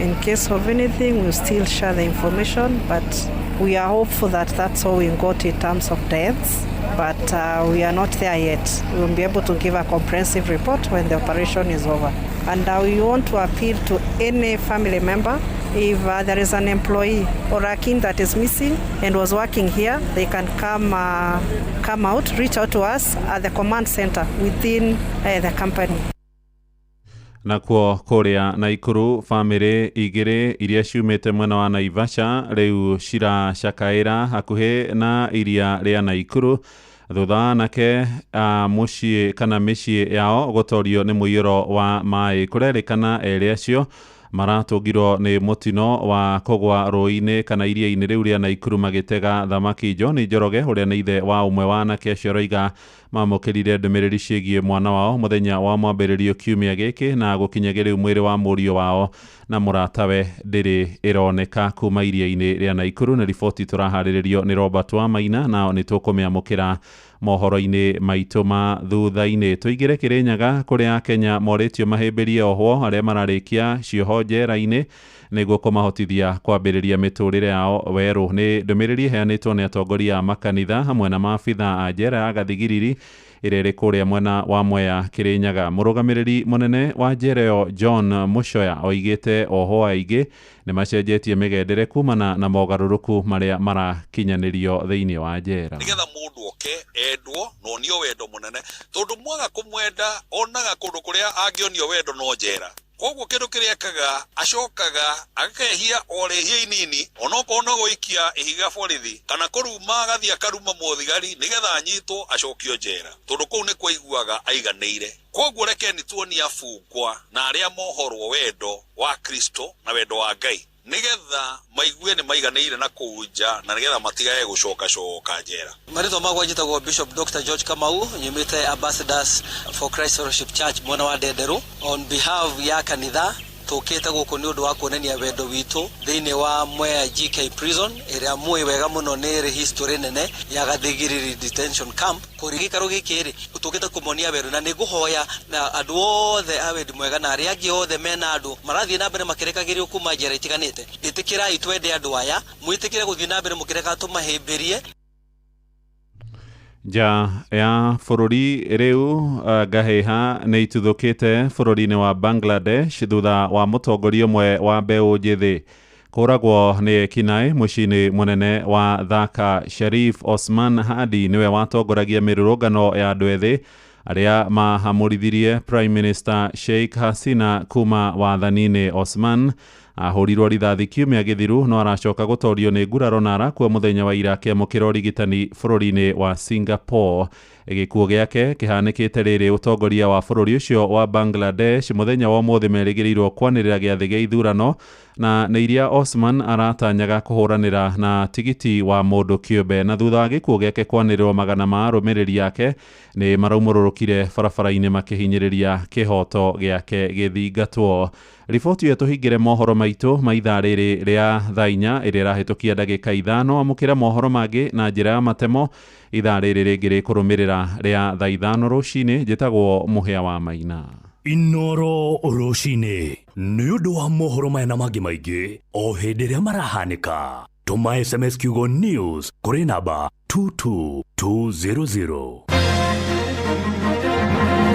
in case of anything we'll still share the information, but we are hopeful that that's all we got in terms of deaths, but we are not there yet. We will be able to give a comprehensive report when the operation is over. And we want to appeal to any family member, if there is an employee or a kin that is missing and was working here, they can come out, reach out to us at the command center within the company. Nakuo kũrĩa Naikuru, bamĩrĩ igĩrĩ iria ciumĩte mwena wa Naivasha rĩu ciracakaĩra hakuhĩ na iria rĩa Naikuru thutha wa anake a mũciĩ kana mĩciĩ yao gũtorio nĩ mũiyũro wa maĩ. Kũrerĩkana erĩ acio maratũngirwo nĩ mũtino wa kũgwa rũĩ-inĩ kana iria-inĩ rĩu rĩa Naikuru magĩtega thamaki. John Njoroge, ũrĩa nĩ ithe wa ũmwe wa anake acio, aroiga mamũkĩrire ndũmĩrĩri ciĩgiĩ mwana wao mũthenya wa mwambĩrĩrio kiumia gĩkĩ, na gũkinyagia rĩu mwĩrĩ wa mũriũ wao na mũratawe ndĩrĩ ĩroneka kuma iria-inĩ rĩa Naikuru. Nĩ riboti tũraharĩrĩrio nĩ Robert Wamaina, na nĩ tũkũmĩamũkĩra mohoro-inĩ maitũ ma thutha-inĩ. Tũingĩre Kĩrĩnyaga kũrĩa Akenya morĩtio mahĩmbĩrie ohwo arĩa mararĩkia cioho njera-inĩ nĩguo kũmahotithia kwambĩrĩria mĩtũrĩre yao werũ. Nĩ ndũmĩrĩri ĩheanĩtwo nĩ atongoria a makanitha hamwe na maabitha a njera ya Gathigiriri ĩrĩa ĩrĩ kũrĩa mwena wa Mwea Kĩrĩnyaga. Mũrũgamĩrĩri mũnene wa njera ĩyo John Mũcoya oigĩte ohwo aingĩ nĩ macenjetie mĩgendere kumana na mogarũrũku marĩa marakinyanĩrio thĩinĩ wa njera. Nĩgetha mũndũ oke endwo na onio wendo mũnene, tondũ mwaga kũmwenda onaga kũndũ kũrĩa angĩonio wendo no njera. Koguo kĩndũ kĩrĩa ekaga acokaga akehia o rĩhia inini, onokorwo no gũikia ihiga borithi kana kũruma, agathiĩ akaruma mũthigari nĩgetha anyitwo acokio njera, tondũ kũu nĩkuo aiguaga aiganĩire. Koguo rekeni tuonie abungwa na arĩa mohorwo wendo wa Kristo na wendo wa Ngai, nĩgetha maigue nĩ maiganĩire na kũu nja, na nĩgetha matigage gũcoka coka njera. Marĩtwa makwa njĩtagwo Bishop Dr. George Kamau, nyumĩte Ambassadors for Christ Fellowship Church mwena wa Ndenderu. On behalf ya kanitha tũkĩte gũkũ nĩ ũndũ wa kuonania wendo witũ thĩinĩ wa Mwea GK Prison ĩrĩa mũĩ wega mũno nĩ ĩrĩ history nene ya Gathigiriri detention camp. Kũrĩ gĩikaro gĩkĩ rĩ, tũkĩte kũmonia wendo, na nĩ ngũhoya na andũ othe a wendi mwega na arĩa angĩ othe mena andũ marathiĩ na mbere makĩrekagĩrio kuma njera itiganĩte, ĩtĩkĩrai twende andũ aya, mwĩtĩkĩre gũthiĩ na mbere mũkĩreka tũmahĩmbĩrie. Nja ya bũrũri rĩu ngahĩha nĩ ituthũkĩte bũrũri-inĩ wa Bangladesh thutha wa mũtongoria ũmwe wa mbeũ njĩthĩ kũragwo nĩ ekinaĩ mũciĩ-inĩ mũnene wa Dhaka. Sharif Osman Hadi nĩwe watongoragia mĩrũrũngano ya andũ ethĩ arĩa mahamũrithirie Prime Minister Sheikh Hasina kuma wathani-inĩ. Osman ahũrirwo rithathi kiumia gĩthiru no aracoka gũtorio nĩ nguraro na arakua mũthenya wa ira akĩamũkĩra ũrigitani bũrũri-inĩ wa Singapore. Gĩkuũ gĩake kĩhanĩkĩte rĩrĩ ũtongoria wa bũrũri ũcio wa Bangladesh mũthenya wa ũmũthĩ merĩgĩrĩirwo kwanĩrĩra gĩathĩ gĩa ithurano, na nĩ iria Osman aratanyaga kũhũranĩra na tigiti wa mũndũ kĩũmbe. Na thutha wa gĩkuũ gĩake kwanĩrĩrwo, magana ma arũmĩrĩri ake nĩ maraumũrũrũkire barabara-inĩ makĩhinyĩrĩria kĩhoto gĩake gĩthingatwo. Riboti ĩyo tũhingĩre mohoro maitũ ma ithaa rĩrĩ rĩa thaa inya ĩrĩa ĩrahĩtũkia ndagĩka 5. Amũkĩra mohoro mangĩ na njĩra ya matemo ithaa rĩrĩ rĩngĩ rĩkũrũmĩrĩra rĩa thaa 5 rũcinĩ. Njĩtagwo Mũhĩa wa Maina. Inoro rũcinĩ nĩ ũndũ wa mohoro maya na mangĩ maingĩ o hĩndĩ ĩrĩa marahanĩka, tũma SMS kiugo news kũrĩ namba 22200.